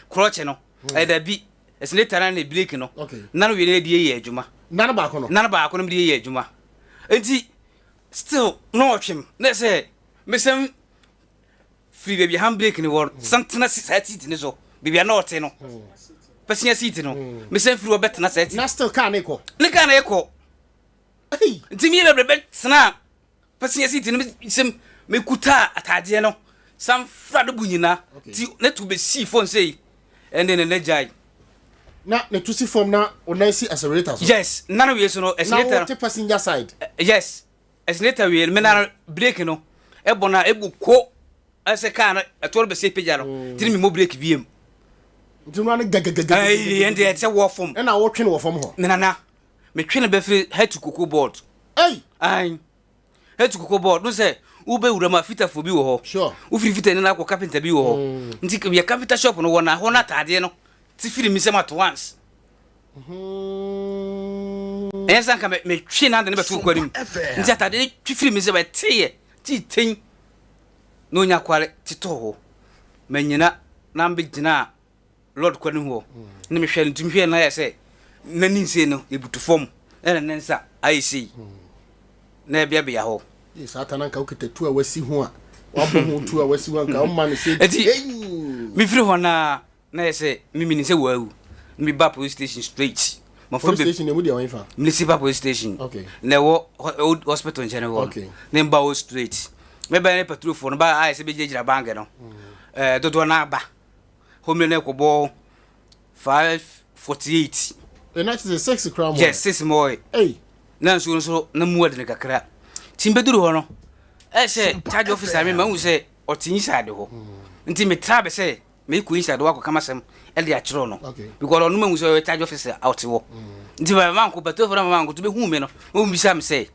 Speaker 2: krɔkye no ɛda bi Ɛsene na ne brake no. Na no wie no de yɛ adwuma.
Speaker 1: Na no baako no.
Speaker 2: Na no baako no de yɛ adwuma. Nti still na ɔtwem na sɛ mesɛm firi baabi a handbrake no wɔ no san tena saa seat no so baabi a na ɔte no passenger seat no mesɛm firi hɔ bɛtena saa seat.
Speaker 1: Na still car no kɔ.
Speaker 2: Ne car no kɔ. Nti meyɛ bɛbrɛ bɛtena Passenger seat no sɛ mekuta ataadeɛ no san fra do bu nyina ti ne to bɛsii fam sei ɛnde ne nɛ gyae.
Speaker 1: Na ne to si fam na wo nan si accelerator so.
Speaker 2: Yes, na no wie so no
Speaker 1: accelerator. Na wote passenger side.
Speaker 2: Yes, accelerator wie no me na brake no ɛbɔ na ɛbu ko ɛsɛ kaa no ɛtoɔ no bɛsɛ pagya no mm. tiri mi mo brake biem.
Speaker 1: Nti no ano gagagagaga.
Speaker 2: Ɛyi ɛnde ɛsɛ wɔ fam.
Speaker 1: Ɛna wotwe no wɔ fam hɔ.
Speaker 2: Ne nana. Metwe no bɛfiri Hatu Cocoa Board.
Speaker 1: Ei!
Speaker 2: Ae. Hatu Cocoa Board. No sɛ wobɛwura mu a fitafoɔ bi wɔ hɔ.
Speaker 1: Sure.
Speaker 2: Wofiri fitani no akɔ carpenter bi wɔ hɔ. Mm. Nti yɛ carpenter shop no wɔ na hɔ no ataadeɛ no ti firi mi nsam at once.
Speaker 1: Mm-hmm.
Speaker 2: Ɛnyɛ sɛ nka metwe no ade no bɛto kɔ anim. Nti ataadeɛ no twi firi mi nsam ɛteeɛ tii ten na onya kware tetɔɔ hɔ. Manyina na mbɛgyina Lord kwan no hɔ na mehwɛ no nti mehwɛ no ayɛ sɛ n'ani nse no ebutu fam ɛna ne nsa ayɛ sei na ɛbeabea hɔ.
Speaker 1: Ee saa ta na nka wokita tu a wasi ho a wabɔ ho tu a wasi ho a nka woma no sɛ.
Speaker 2: Eti mefiri hɔ na na yɛ sɛ mimini sɛ wɔawu na meba police station straight.
Speaker 1: Police station emu deɛ wɔn fa.
Speaker 2: Municipal police station.
Speaker 1: Okay.
Speaker 2: Na ɛwɔ old hospital nkyɛn hɔ.
Speaker 1: Okay.
Speaker 2: Ne mba hɔ straight. Mebɛn ne patrolfoɔ no ba ayɛ sɛ bɛgyinagyina bank no. Ɛɛ dodoɔ no aba. Hɔ mmerɛ no ɛkɔbɔ 5:48.
Speaker 1: Ɛna kyerɛ sɛ 6 koraa mɔ.
Speaker 2: Yes, 6 mɔ.
Speaker 1: Ei.
Speaker 2: Na nsuo no so na mu ɔdene kakra. Nti mbɛduru hɔ no, ɛyɛ sɛ charge officer me mahu sɛ ɔte inside hɔ. Nti me tra bɛ sɛ mekɔ inside hɔ akɔka m'asɛm ɛde akyerɛ no. Because ɔno mahu sɛ ɔyɛ charge officer a ɔte hɔ. Nti mankɔ, patrolfoɔ no mankɔ, nti bɛhuu me no, na wɔbisa me sɛ,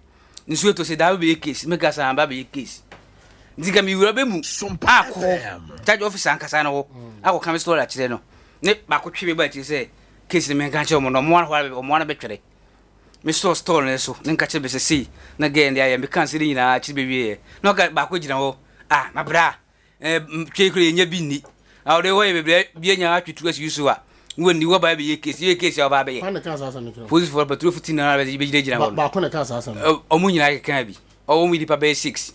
Speaker 2: Nsuo tɔ sɛ daa bɛyɛ case meka saa ba bɛyɛ case nti ka mewura bɛ mu akɔ charge officer ankasa no hɔ akɔka me story akyerɛ no ne baako twe me ba akyire sɛ case no menka nkyerɛ ɔmo no ɔmo ara ɔmo ara bɛtwɛrɛ me sɔɔ store no so ne nka kyerɛ bɛ sɛ sei na gɛɛ de ayɛ meka nsɛ ne nyinaa akyere bɛwieɛ na ɔka baako gyina hɔ ah na bra Twɛ kura yɛnya bi nni. Na wɔde hɔ yɛ bebree bi anya atwe tu asi so a wɔnni hɔ ba bɛyɛ case yɛ case a wɔba abɛyɛ.
Speaker 1: Hwan na ɛka saa asɛm no kyerɛ wo?
Speaker 2: Polisifoɔ patrol ti na bɛgyinagyina hɔ no.
Speaker 1: Baako na ɛka saa asɛm no.
Speaker 2: Wɔn nyinaa keka bi. Wɔn mu nipa bɛyɛ six.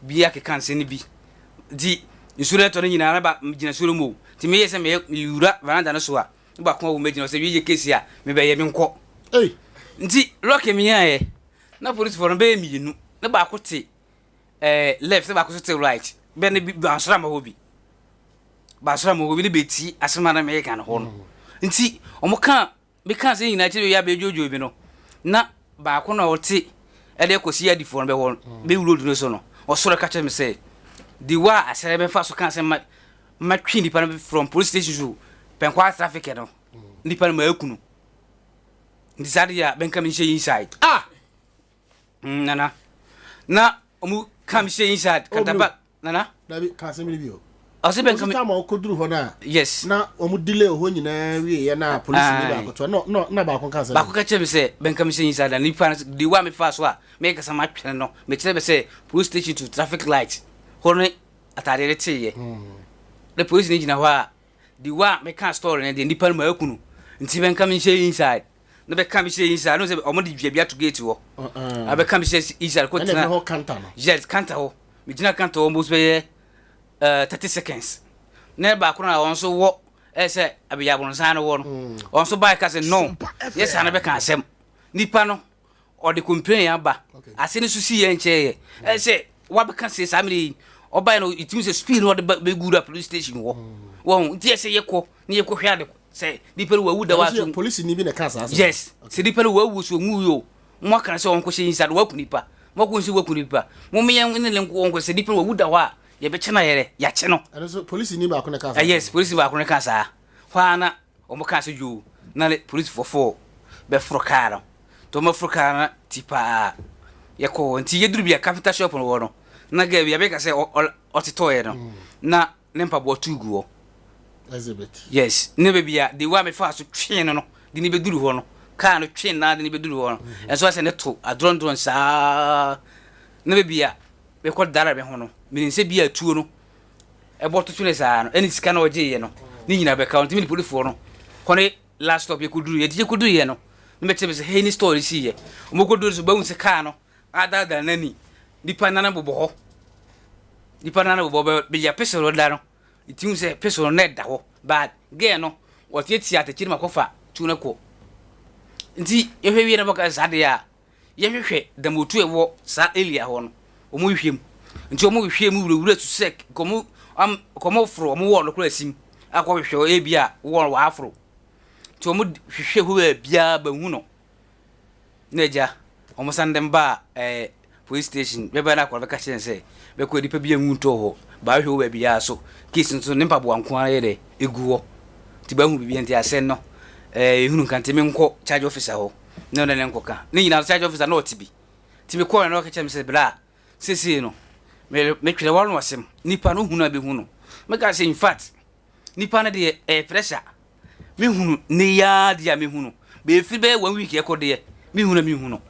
Speaker 2: Bi akeka nsɛm no bi. Nti nsuo no ɛtɔ no nyinaa na ba gyina nsuo no mu o. Nti meyɛ sɛ meyɛ mewura veranda no so a ne baako a wɔn gyina hɔ sɛ wei yɛ case a mebɛyɛ menkɔ.
Speaker 1: Ei!
Speaker 2: Nti lɔke meyaeɛ na polisifoɔ no bɛyɛ mmienu ne baako te eh, left sɛ baako so te right bɛ ne bi bansoro ama hɔ bi bansoro ama hɔ bi ne bɛti asɛm a na meka no hɔ no mm. nti ɔmo ka meka sɛ nyinaa kyerɛ yɛ abɛdwodwo bi no na baako na ɔte ɛde kɔsi adifoɔ no bɛhɔ no mm. bɛwuro du no so no ɔsoro ka kyerɛ me sɛ de wa asɛrɛ bɛfa so ka sɛ ma matwe nipa no from police station so pɛnkwa traffic no mm. nipa no ma akunu nti saa de yɛ a bɛnka me nhyɛ inside
Speaker 1: ah
Speaker 2: Mm, nana. Na ɔmu ka mi hyɛ inside
Speaker 1: Oh,
Speaker 2: kantaba. Nana.
Speaker 1: Dabi ka asɛm no bi o.
Speaker 2: Ɔsɛ bɛn ka mi.
Speaker 1: Ɔsɛ time a ɔkɔduru hɔ no a.
Speaker 2: Yes.
Speaker 1: Na ɔmu delay hɔ nyinaa wie yɛ na polisi ni baako to na na na baako ka asɛm.
Speaker 2: Baako ka kyerɛ mi sɛ bɛn ka mi hyɛ inside na nipa no de wa mi fa so a mi kasa ma twɛn no mi kyerɛ bɛ sɛ police station to traffic light hɔ ne ataadeɛ de teeɛ. Na polisi ni gyina hɔ a The way a meka story no deɛ nipa no ma aku no. Nti bɛnka me nhyɛ inside. Na bɛka me hyɛ inside. No sɛ ɔmo de dua bi ato gate hɔ. Na bɛka me hyɛ inside kɔ tena.
Speaker 1: Ɛna hɔ counter no.
Speaker 2: Yes, counter hɔ. Me gyina counter hɔ mo bɛyɛ 30 seconds. Na baako na ɔno nso wɔ ɛsɛ abɛyɛ abonsan no wɔ no. Ɔno nso baa ka sɛ no. Yɛ saa na bɛka asɛm. Nipa no ɔde complain aba. Ase no so si yɛ nkyɛn yɛ. Ɛsɛ wabɛka sɛ saa mmerɛ yi ɔbaeɛ no ɛtumi sɛ speed no ɔde bɛgu da police station hɔ. Wɔn nti ɛsɛ yɛkɔ na yɛkɔhwɛ ade sɛ nipa no wawu da
Speaker 1: wa so. Polisi ni bi na ɛka saa.
Speaker 2: Yes, sɛ nipa no wawu so nwu yi o. Mo aka sɛ ɔnkɔhyɛ inside waku nipa. Mo akɔ nsi waku nipa. Mo meyɛ ne ne nko ɔnkɔ sɛ nipa no wawu da hɔ a yɛbɛkyɛ no yɛrɛ yɛakye no.
Speaker 1: Ɛno so polisi ni baako na ɛka saa.
Speaker 2: Yes, polisi baako na ɛka saa. Hɔ ara na wɔn kaa sɛ yoo na ne polisifoɔ fo bɛforo kaa no. Nti wɔn bɛforo kaa no ti paa yɛkɔ hɔ. Nti yɛduru bi a carpenter shop no wɔ no na girl bi abɛka sɛ ɔtetɔeɛ no na ne mpaboa tu gu hɔ.
Speaker 1: Exhibit.
Speaker 2: Yes, ne baabi a the way a mefaa so twee no no de ne bɛduru hɔ no kaa no twee naa de ne bɛduru hɔ no ɛnso asɛ ne to adorɔndorɔn saa na baabi a mekɔ dara me ho no menim sɛ bi a tuo no ɛbɔ toto ne saa no ɛne sika na ɔgyeeɛ no ne nyinaa bɛka ɔntumi ne polifoɔ no kɔ ne last stop yɛkɔduru yɛde yɛkɔduru yɛ no ne bɛkyerɛ me sɛ hei ne store siiɛ ɔmɔkɔduru so bɛhu sɛ kaa no adaadaa n'ani nipa nane bobɔ hɔ nipa nane bobɔ bɛ bɛyɛ pesoro da no ɛtumi sɛ pesoro no ɛda hɔ but girl no wɔtiatia atɛkyiri ma kɔfa tu no kɔ nti yɛhwɛ wie na bɛka saa deɛ a yɛhwehwɛ damotu a ɛwɔ saa area hɔ no, wɔn hwehwɛ mu. Nti wɔn hwehwɛ mu wurawura su sɛ kɔn am kɔn foro wɔn wɔ no koraa sim akɔ hwehwɛ ebi a wɔ wɔ aforo. Nti wɔn hwehwɛ hɔ baabiara bɛhu no. Na agya wɔn san de ba ɛɛ police station bɛba na akɔrɔ bɛka kyerɛ sɛ bɛkɔ nipa bi anwu ntɔ hɔ baahwɛ wɔ baabiara so case nso ne mpaboa nko ara yɛ dɛ egu hɔ. Nti bɛhu biribi nti asɛn no ɛɛ ehunu nka nti menkɔ charge officer hɔ. Ne ɔne no nkɔka. Ne nyinaa no charge officer na ɔte bi. Nti mekɔɔɛ no ɔka kyerɛ me sɛ bra seesei no me metwerɛ w'ano asɛm. Nipa no hunu a bɛhu no. Meka sɛ in fact nipa no deɛ ɛyɛ pressure. Mehunu ne yi ara deɛ a mehu no. Bɛfiri bɛyɛ one week ɛkɔ deɛ mehunu a mehu no.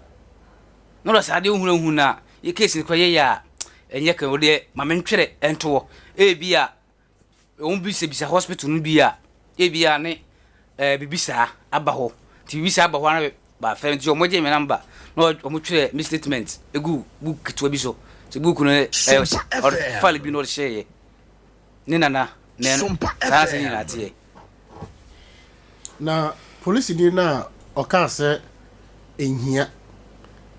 Speaker 2: Na ɔdɔ saa deɛ wohunu a wohu no a yɛ case no kora yɛyɛ a ɛnyɛ kan wodeɛ ma mentwerɛ ɛntoɔ. Ebi a wɔn bisabisa hospital no bi a ebia ne ɛɛ biribi saa aba hɔ nti biribi saa aba hɔ ara baafɛ nti wɔn gye me namba na wɔn twerɛ me statement egu book ketewa bi so sɛ book no ɛɛ ɔde file bi na ɔde hyɛɛ yɛ ne nana na ɛno saa na sɛ nyinaa teɛ.
Speaker 1: Na polisini no a ɔkaa sɛ ɛnhia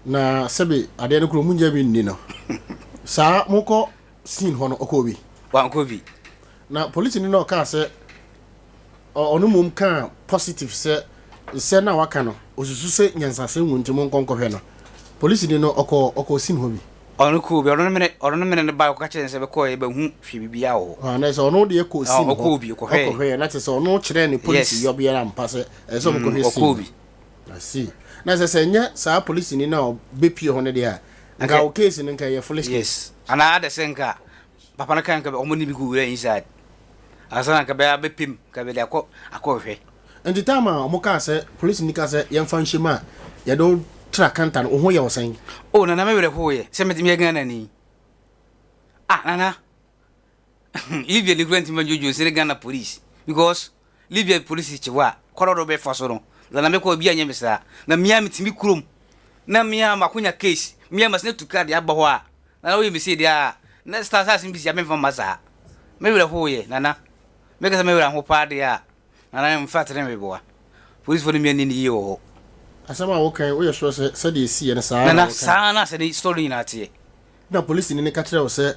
Speaker 1: na sɛbe adeɛ no koro mu nya bi nni no saa mokɔ scene hɔ no ɔkɔɔ bi?
Speaker 2: Wankɔ bi.
Speaker 1: Na polisini no a ɔkaa sɛ ɔno mmom kaa positive sɛ nsɛm no a waka no osusu sɛ nyansasɛm wɔ nti monkɔ nkɔhwɛ no, polisini no ɔkɔɔ ɔkɔɔ scene hɔ bi?
Speaker 2: Ɔno kɔɔ bi, ɔno ne mene ɔno ne mene no bae ɔkɔka kyerɛɛ no sɛ bɛkɔɔ yɛbɛhu hwee biribiara wɔ hɔ.
Speaker 1: Ah, na sɛ ɔno deɛ kɔɔ scene hɔ
Speaker 2: ɔkɔɔ bi ɔkɔhwɛɛ.
Speaker 1: Ɔkɔhwɛɛ na kyerɛ sɛ ɔno kyerɛɛ ne polisi
Speaker 2: Yes.
Speaker 1: yɔbea no ampa sɛ ɛsɛ sɛ ɔmokɔhwɛ scene
Speaker 2: Ɔkɔɔ
Speaker 1: no.
Speaker 2: bi.
Speaker 1: I see. Na sɛ sɛ ɛnyɛ saa polisini no a ɔbɛpie hɔ no deɛ a, nka wo case no nka ɛyɛ foolish case.
Speaker 2: Yes. Anaa adɛ sɛ nka papa no ka nka ɔmo ne bi kɔ wura inside. Ansa na nka bɛyɛ abɛpem nka bɛde akɔ akɔhwɛ.
Speaker 1: Nti time a ɔmo kaa sɛ polisini kaa sɛ yɛmfa nhyɛ mu a yɛde wo tra counter no wo ho yɛ wo sɛn?
Speaker 2: Oh Nana me werɛ hooyɛ sɛ meyɛ Ghanani. Ah Nana Libya ni kura ntumi dwodwo nsene Ghana police because Libya police kye wo a kwan a wɔbɛfa so no na mekɔ obi anyɛ me saa na mea metumi kurom na mea makonya case mea masene tu kaa de aba hɔ a na na woyɛ me sei deɛ a na star saa asɛm bi si a memfa mma saa me werɛ hooyɛ nana meka sɛ me werɛ ho paa deɛ a nana mfa tere meboa policefoɔ no mea ni ne yie wɔ hɔ.
Speaker 1: Asɛm a woka yi woyɛ sure sɛ sɛdeɛ ɛsiiɛ no saa ara na
Speaker 2: Nana
Speaker 1: woka?
Speaker 2: saa na sɛ ne story nyinaa teɛ.
Speaker 1: Na polisini no ka kyerɛɛ wo sɛ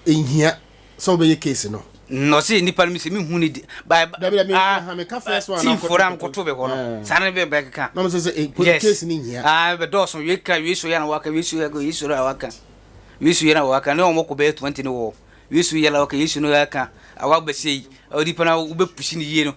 Speaker 1: enhia sɛ wobɛyɛ case no.
Speaker 2: Na ɔse nipa no sɛ mehu ne di ba
Speaker 1: Dabi dabi
Speaker 2: ah,
Speaker 1: ha meka first one
Speaker 2: team fo na mekɔto bɛ hɔ no saa ne bɛ bɛkeka.
Speaker 1: Na ɔmo sɛ sɛ
Speaker 2: Yes.
Speaker 1: case no nhia.
Speaker 2: Ah, bɛdɔɔso wei ka wei so yɛ na waka wei so yɛ wei so na waka wei so yɛ na waka ne wɔn kɔ bɛyɛ 20 ne wɔ wei so yɛ na waka wei so no yɛ awa bɛsɛ yi onipa na wobɛpusi ne yie no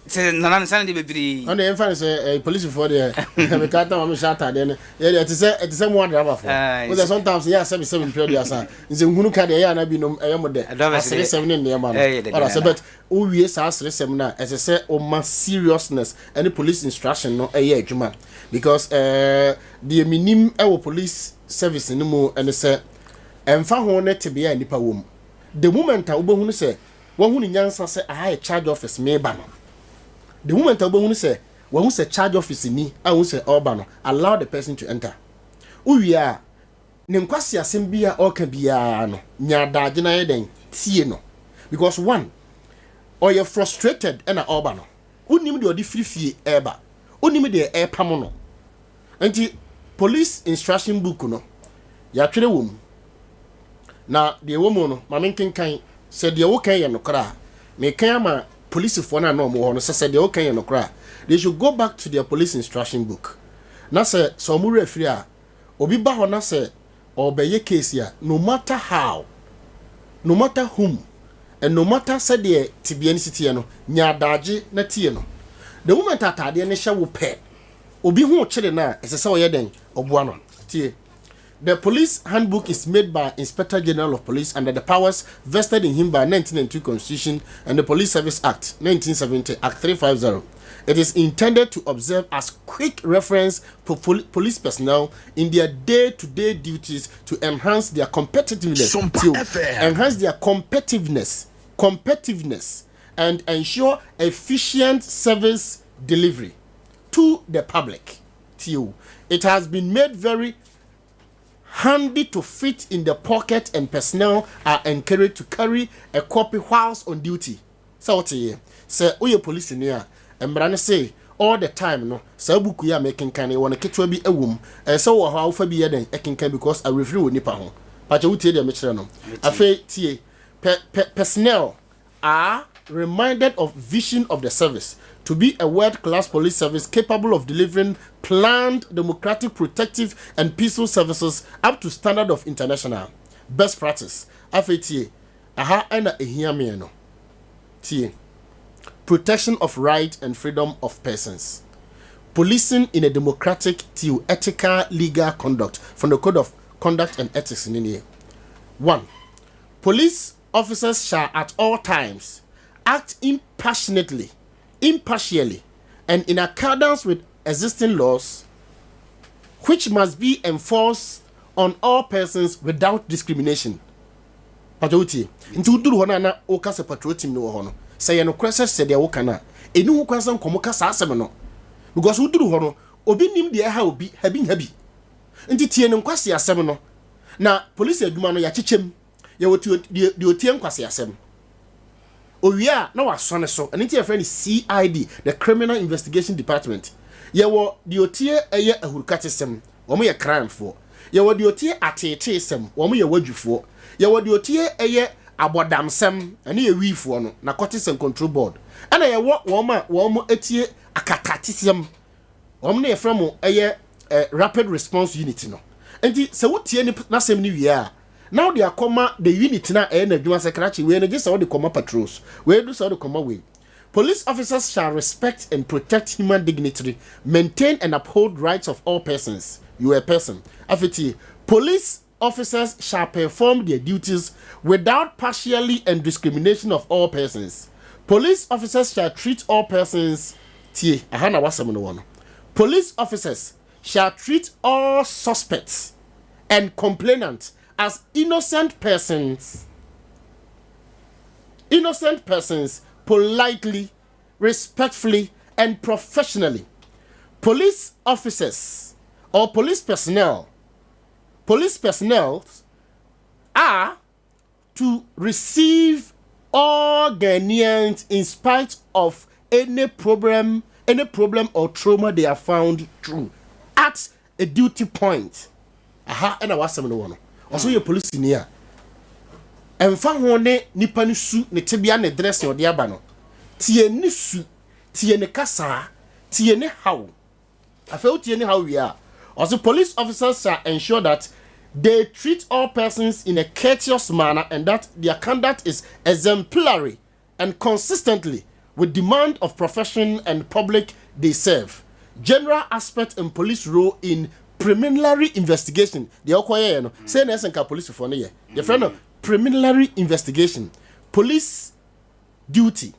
Speaker 2: sɛ nana nsa no deɛ bebree.
Speaker 1: Ɔno deɛ yɛmfa no sɛ ɛɛ polisifoɔ deɛ meka ta ma mehyɛ ataadeɛ no yɛ deɛ ɛte sɛ ɛte sɛ mo adrabafoɔ wo sɛ sometimes yɛ asɛbi sɛbi mpɛ aduasa nsɛnhunu ka deɛ ɛyɛ ana binom ɛyɛ mo dɛ aseresɛm ne nneɛma no ɔda sɛ but wowie saa aseresɛm no a ɛsɛ sɛ woma seriousness ɛne police instruction no ɛyɛ adwuma because ɛɛ deɛ menim ɛwɔ police service no mu ɛne sɛ ɛmfa ho ne tebea a nipa wɔ mu the moment a wobɛhunu sɛ Wahu ne nyansa sɛ aha yɛ charge office meba no. The moment a wobɛhunu sɛ wahu sɛ charge office ni a wohu sɛ ɔreba no, allow the person to enter. Wowie a, ne nkwaseasɛm bi a ɔreka biara no, nya adagye na yɛ dɛn tie no, because one, ɔyɛ frustrated ɛna ɔreba no. Wonim deɛ ɔde firi fie ɛreba, wonim deɛ ɛrepam no. Nti police instruction book no, yɛatwerɛ wɔ mu, na deɛ ɛwɔ mu no, ma menkenkan sɛ deɛ wokan yɛ nokorɛ a, mekan ama polisifoɔ no a na ɔmo wɔ hɔ no sɛ deɛ wokan yɛ nokorɛ a, they should go back to their police instruction book. Na sɛ ɔmo werɛ afiri a, obi ba hɔ na sɛ ɔbɛyɛ case a, no matter how, no matter whom and no matter sɛdeɛ tibea no si teɛ no, nya adagye na tie no. The moment ataadeɛ no hyɛ wo pɛ, obi ho kyere no a, ɛsɛ sɛ ɔyɛ dɛn? Ɔboa no. Tie. The police handbook is made by Inspector General of Police under the powers vested in him by 1992 Constitution and the Police Service Act 1970, Act 350. It is intended to observe as quick reference for police personnel in their day-to-day duties to enhance their competitiveness,
Speaker 3: Sompa
Speaker 1: to
Speaker 3: FM.
Speaker 1: enhance their competitiveness and ensure efficient service delivery to the public. Till it has been made very handy to fit in the pocket and personnel are encouraged to carry a copy whilst on duty. Sɛ wote yɛ sɛ woyɛ polisini a, mmara no se all the time no, saa buku yi a mekenkan no, wɔ no ketewa bi wɔ mu. Ɛsɛ sɛ wɔ hɔ a, wofa bi yɛ dɛn ɛkenkan, because awerɛfiri wɔ nipa ho. Pakyɛ, wotie deɛ mekyerɛ no? Afei tie. Personnel are reminded of vision of the service to be a world-class police service capable of delivering planned, democratic, protective, and peaceful services up to standard of international best practice. Afei tie, aha ɛna ehia meɛ no. Tie. Protection of right and freedom of persons. Policing in a democratic, to ethical, legal conduct from the Code of Conduct and Ethics in India. One, police officers shall at all times act impassionately, impartially, and in accordance with existing laws, which must be enforced on all persons without discrimination. Pato, wotie? Nti woduru hɔ no a, na woka sɛ patrol team no wɔ hɔ no, sɛ yɛ nokorɛ sɛ deɛ woka no a, ɛni ho kwan sɛ nkɔmmɔ ka saa asɛm no, because woduru hɔ no, obi nim deɛ ɛha obi habi nhabi. Nti tie ne nkwasi asɛm no. Na polisi adwuma no, yɛakyekyɛm. Yɛwɔ deɛ otie nkwasi asɛm owie a na wasɔ ne so, ɛno nti yɛfrɛ no CID, the Criminal Investigation Department. Yɛwɔ deɛ otie ɛyɛ ahurukatesɛm, wɔn yɛ crimefoɔ. Yɛwɔ deɛ otie ateeteesɛm, wɔn yɛ wadwifoɔ. Yɛwɔ deɛ otie ɛyɛ abɔdamsɛm, ɛne yɛ wiifoɔ no, Narcotics and Control Board. Ɛna yɛwɔ wɔn a wɔn etie akatatesɛm, wɔn no yɛfrɛ mo ɛyɛ Rapid Response Unit no. Nti sɛ wotie ne n'asɛm no wie a, na wode akɔma the unit na ɛyɛ n'adwuma sɛ krakye wei no, gye sɛ wode kɔma patrols wei do, sɛ wode kɔma wei. Police officers shall respect and protect human dignity, maintain and uphold rights of all persons. You are a person. Afei, police officers shall perform their duties without partiality and discrimination of all persons. Police officers shall treat all persons, tie, aha na wasɛm no wɔ no. Police officers shall treat all suspects and complainants as innocent persons politely, respectfully, and professionally. Police officers or police personnel are to receive all Ghanaians in spite of any problem or trauma they are found through at a duty point. Aha ɛna wasɛm no wɔ no. Ɔso yɛ polisini a, ɛmfa ho ne nipa no su, ne tebea, ne dress ɔde aba no, tie ne su, tie ne kasaa, tie ne haw. Afei wotie ne haw wie a, ɔso police officers shall ensure that they treat all persons in a courteous manner and that their conduct is exemplary and consistently with demand of profession and public they serve. General aspect and police role in preliminary investigation. Deɛ ɔkɔyɛɛ no sɛ na ɛsɛ nka polisifoɔ no yɛ, yɛfrɛ no preliminary investigation. Police duty: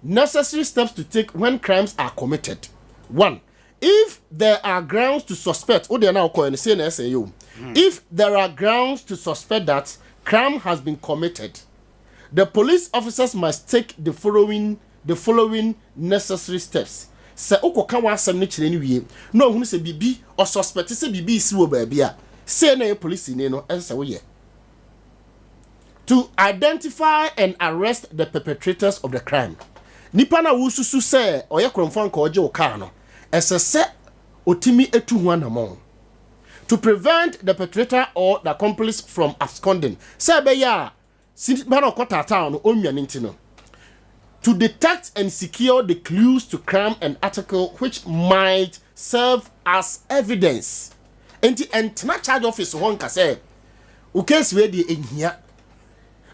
Speaker 1: necessary steps to take when crimes are committed. One, if there are grounds to suspect, o deɛ na ɔkɔyɛ no sɛ na ɛsɛ yɛ o, if there are grounds to suspect that crime has been committed, the police officers must take the following the following necessary steps. Sɛ wokɔka w'asɛm no kyerɛ no wie na ɔhunu sɛ biribi, ɔsuspect sɛ biribi resi wɔ baabi a, sei na ɛyɛ polisini no ɛsɛ sɛ woyɛ. To identify and arrest the perpetrators of the crime. Nipa no a wosusu sɛ ɔyɛ korɔmfoɔ anka ɔgye wo kaa no, ɛsɛ sɛ ɔtumi tu ho anammɔn. To prevent the perpetrator or the accomplice from absconding. Sɛ ɛbɛyɛ a nipa no a ɔkɔtaataa no ɔnnwane nti no. To detect and secure the clues to crime and article which might serve as evidence. Enti ɛntena charge office hɔ nka sɛ wo case wei deɛ ɛnhia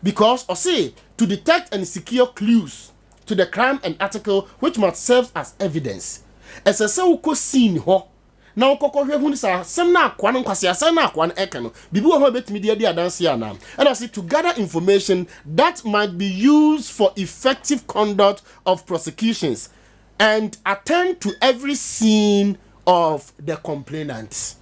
Speaker 1: because ɔse to detect and secure clues to the crime and article which might serve as evidence. Ɛsɛ sɛ wokɔ scene hɔ na wokɔkɔhwɛ hunu sɛ asɛm no akoa no nkwaseasɛm no akoa no ɛka no biribi wɔ hɔ a ɛbɛtumi de adi adanseɛ anaa. Ɛna ɔse to gather information that might be used for effective conduct of prosecutions and attend to every scene of the complainant.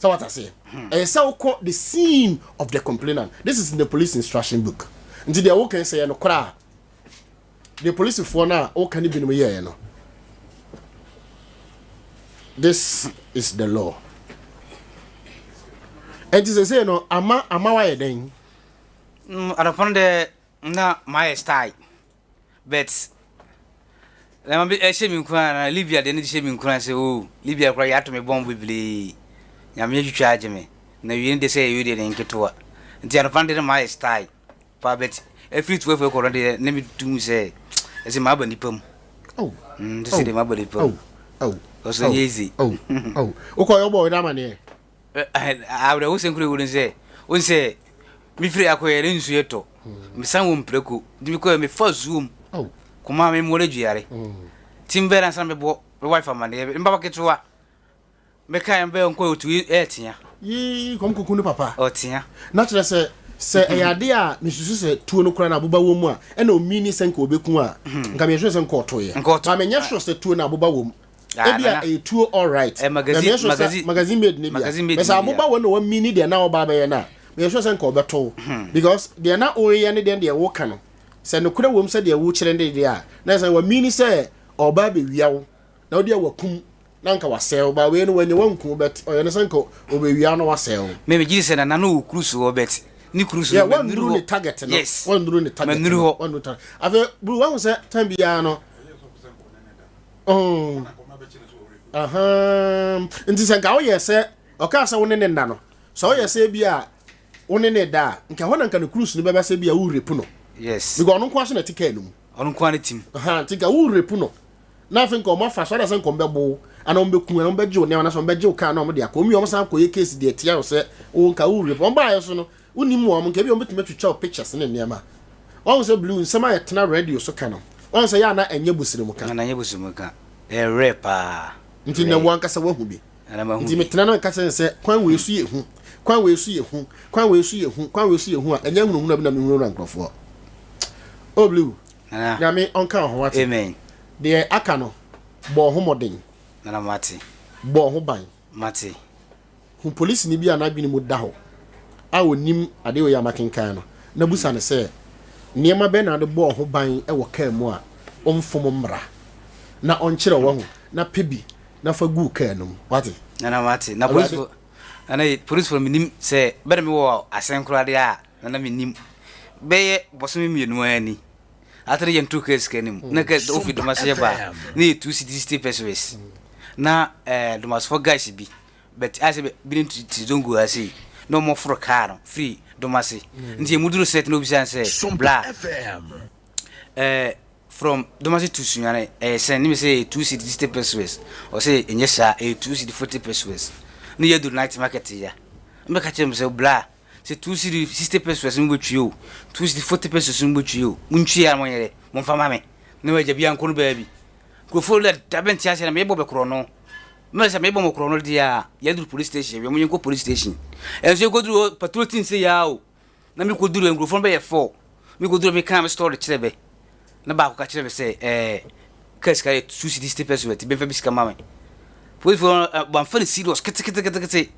Speaker 1: Sɛ wata aseɛ, ɛyɛ sɛ wokɔ the scene of the complainant. This is in the police instruction book. Nti deɛ woka sɛ yɛ no koraa deɛ polisifoɔ no a woka ne binom yɛɛ no, this is the law. Ɛnti sɛsei no ama ama wayɛ dɛn?
Speaker 2: Anɔpa no deɛ na mayɛ style but na ma ɛhyɛ me nkuran na Libya deɛ ne de hyɛ me nkuran sɛ oh Libya koraa yɛato me bɔmb bebree, Nyame atwitwa agye me na wie no deɛ sɛ yɛwie deɛ ne nketewa. Nti anɔpa no deɛ na mayɛ style paa but ɛfiri 12 ɛkɔ no deɛ na metu mu sɛ ɛsɛ maba nipa mu.
Speaker 1: Oh.
Speaker 2: Nti sɛ deɛ maba nipa mu.
Speaker 1: Oh.
Speaker 2: Ɔsɛ nyɛ easy.
Speaker 1: Oh. Oh. Wokɔ yɛ wobɔ wo amaneɛ?
Speaker 2: Awerɛhosɛm koro ɛwɔ mu sɛ wohu sɛ mefiri akɔyɛ ne nsuo tɔ mesan wɔ mprako nti mekɔɛ mefa zuo mu kɔma me mmɔre duyare nti mbɛrɛ ansa na mebɔ me wife amaneɛ mbaba ketewa meka mbɛ nkɔ otu ɛɛtea.
Speaker 1: Yii kɔm kuku ne papa.
Speaker 2: Ɔtea.
Speaker 1: Na kyerɛ sɛ sɛ ɛyɛ adeɛ a mesusu sɛ tuo no koraa na aboba wɔ mu a ɛna omini sɛ nka ɔbɛku a nka meyɛ sure sɛ nka ɔtoeɛ.
Speaker 2: Nka ɔto.
Speaker 1: Ba menyɛ sure sɛ tuo no aboba wɔ mu.
Speaker 2: Ah,
Speaker 1: Ebia
Speaker 2: nana.
Speaker 1: ɛyɛ tuo alright.
Speaker 2: Eh, magazine,
Speaker 1: Na meyɛ sure sɛ
Speaker 2: magazine,
Speaker 1: magazine made ne bia.
Speaker 2: magazine made
Speaker 1: Bɛ sɛ
Speaker 2: ne bia.
Speaker 1: aboba wɔ na wamini deɛ na ɔba abɛyɛ no a, meyɛ sure sɛ nka ɔbɛto wo. Because deɛ na woreyɛ ne deɛ deɛ woka no, sɛ nokorɛ wom sɛ deɛ wokyerɛ ne deɛ a, na sɛ wamini sɛ ɔba abɛwia wo, na wode a wakum na nka wasɛe wo. Ba wei no wanya wanku wo, but ɔyɛ no sɛ nka ɔbɛwia na wasɛe wo.
Speaker 2: Me megye di sɛ nana no wɔ cruise hɔ but ne cruise
Speaker 1: Yeah,
Speaker 2: no mannuru
Speaker 1: wannuru ne
Speaker 2: hɔ.
Speaker 1: target no.
Speaker 2: Yes.
Speaker 1: Wannuru ne target
Speaker 2: Mannuru
Speaker 1: no.
Speaker 2: hɔ.
Speaker 1: Wannuru target. Afei, bro, wahu sɛ time biara no, Oh. Aha. Nti sɛ nka woyɛ sɛ ɔkaa sɛ wo ne ne nna no, sɛ woyɛ sɛ bi a wo ne ne da a, nka hɔ na nka ne cruise no bɛba sɛ bi a wo rape no.
Speaker 2: Yes.
Speaker 1: Because ɔno nko ara so na ɛte kaa no mu.
Speaker 2: Ɔno nko ara ne tim.
Speaker 1: Aha, nti nka wo rape no. Na afei nka ɔmo afa so ada sɛ nka ɔmo bɛbo wo, anaa ɔmo bɛku anaa ɔmo bɛgye wo nneɛma, anaasɛ ɔmo bɛgye wo kaa na ɔmo de akɔ. Ɔmo wie ɔmo san akɔyɛ case deɛ ɛtia wo sɛ wo nka wo rape. Ɔmo baayɛ so no, Wonim wɔn, nka ebia wɔbɛtumi atwitwa wo pictures ne nneɛma. Wahu sɛ Blue, nsɛm a yɛtena radio so ka no, wahu sɛ ɛyɛ a na ɛnyɛ busirimuka.
Speaker 2: Na ɛnyɛ busirimuka. Ɛyɛ rare paa.
Speaker 1: Nti nnɛ wo ankasa woahu bi.
Speaker 2: Nana mahu
Speaker 1: Nti
Speaker 2: bi.
Speaker 1: metena na meka kyerɛ no sɛ kwan wei so yɛ hu, kwan wei so yɛ hu, kwan wei so yɛ hu, kwan wei so yɛ hu a, ɛnyɛ ahunahuna bi na mehunahuna nkurɔfoɔ. Oh Blue,
Speaker 2: Nana.
Speaker 1: Nyame ɔnka wo ho wate.
Speaker 2: Amen.
Speaker 1: Deɛ aka no, bɔ wo ho mmɔden.
Speaker 2: Nana mate.
Speaker 1: Bɔ wo ho ban.
Speaker 2: Mate.
Speaker 1: Hu polisini bi a n'adwene mu da hɔ a onim ade wei a makenkan no, na bisa no sɛ, 'Nneɛma bɛn na wode bɔɔ ho ban wɔ kaa mu a womfom mmara? Na ɔnkyerɛ wo, wahu, na pɛ bi na fa gu wo kaa no mu. Woate?
Speaker 2: Nana mate. Na
Speaker 1: Awurade.
Speaker 2: polisifo, nana yi, polisifo no menim sɛ bɛ na mewɔ asɛn koraa deɛ a, nana menim. Bɛyɛ bɔsome mmienu ara ni. Ate ne yɛnto kaa sika no mu. Na kaa ofi Domase yɛ ba a, na yɛ 2 cedi 60 pesewas. Na eh, Domasefo guys bi But ayɛ sɛ binom tete zongo ha sei na wɔn foro kaa no firi Domase. Nti emu duru set na obisa no sɛ bla eh, from Domase to Sunyani ɛyɛ sɛn? Ne mi sɛ ɛyɛ 2 cedi 60 pesewas. Ɔsɛ ɛnyɛ saa, ɛyɛ 2 cedi 40 pesewas. Ne yɛ duru night market ya. Mbɛka kyerɛ mo sɛ bla sɛ 2 cedi 60 pesewas mo bɛtwie o, 2 cedi 40 pesewas mo bɛtwie o, montwie a monyɛ dɛ momfa ma me na magya bi ankɔ no baabi. Nkurɔfoɔ no da bɛnte aseɛ na mebɔ bɛkorɔ no. Mmerɛ sɛ mebɔ mo korɔ no deɛ a, yɛduru police station, yɛwia mo yɛnkɔ police station. Ɛnso yɛkɔduru hɔ, patrol team sɛ yaa o. Na mekɔduru hɔ, nkurɔfoɔ no bɛyɛ four. Mekɔduru hɔ, mekaa me story kyerɛ bɛ. Na baako ka kyerɛ me sɛ, ɛɛ, kaa sika yɛ 2 cedi 60 pesewas, nti bɛmfa bi sika ma me. Policefoɔ no, wɔamfa no serious keteketekete.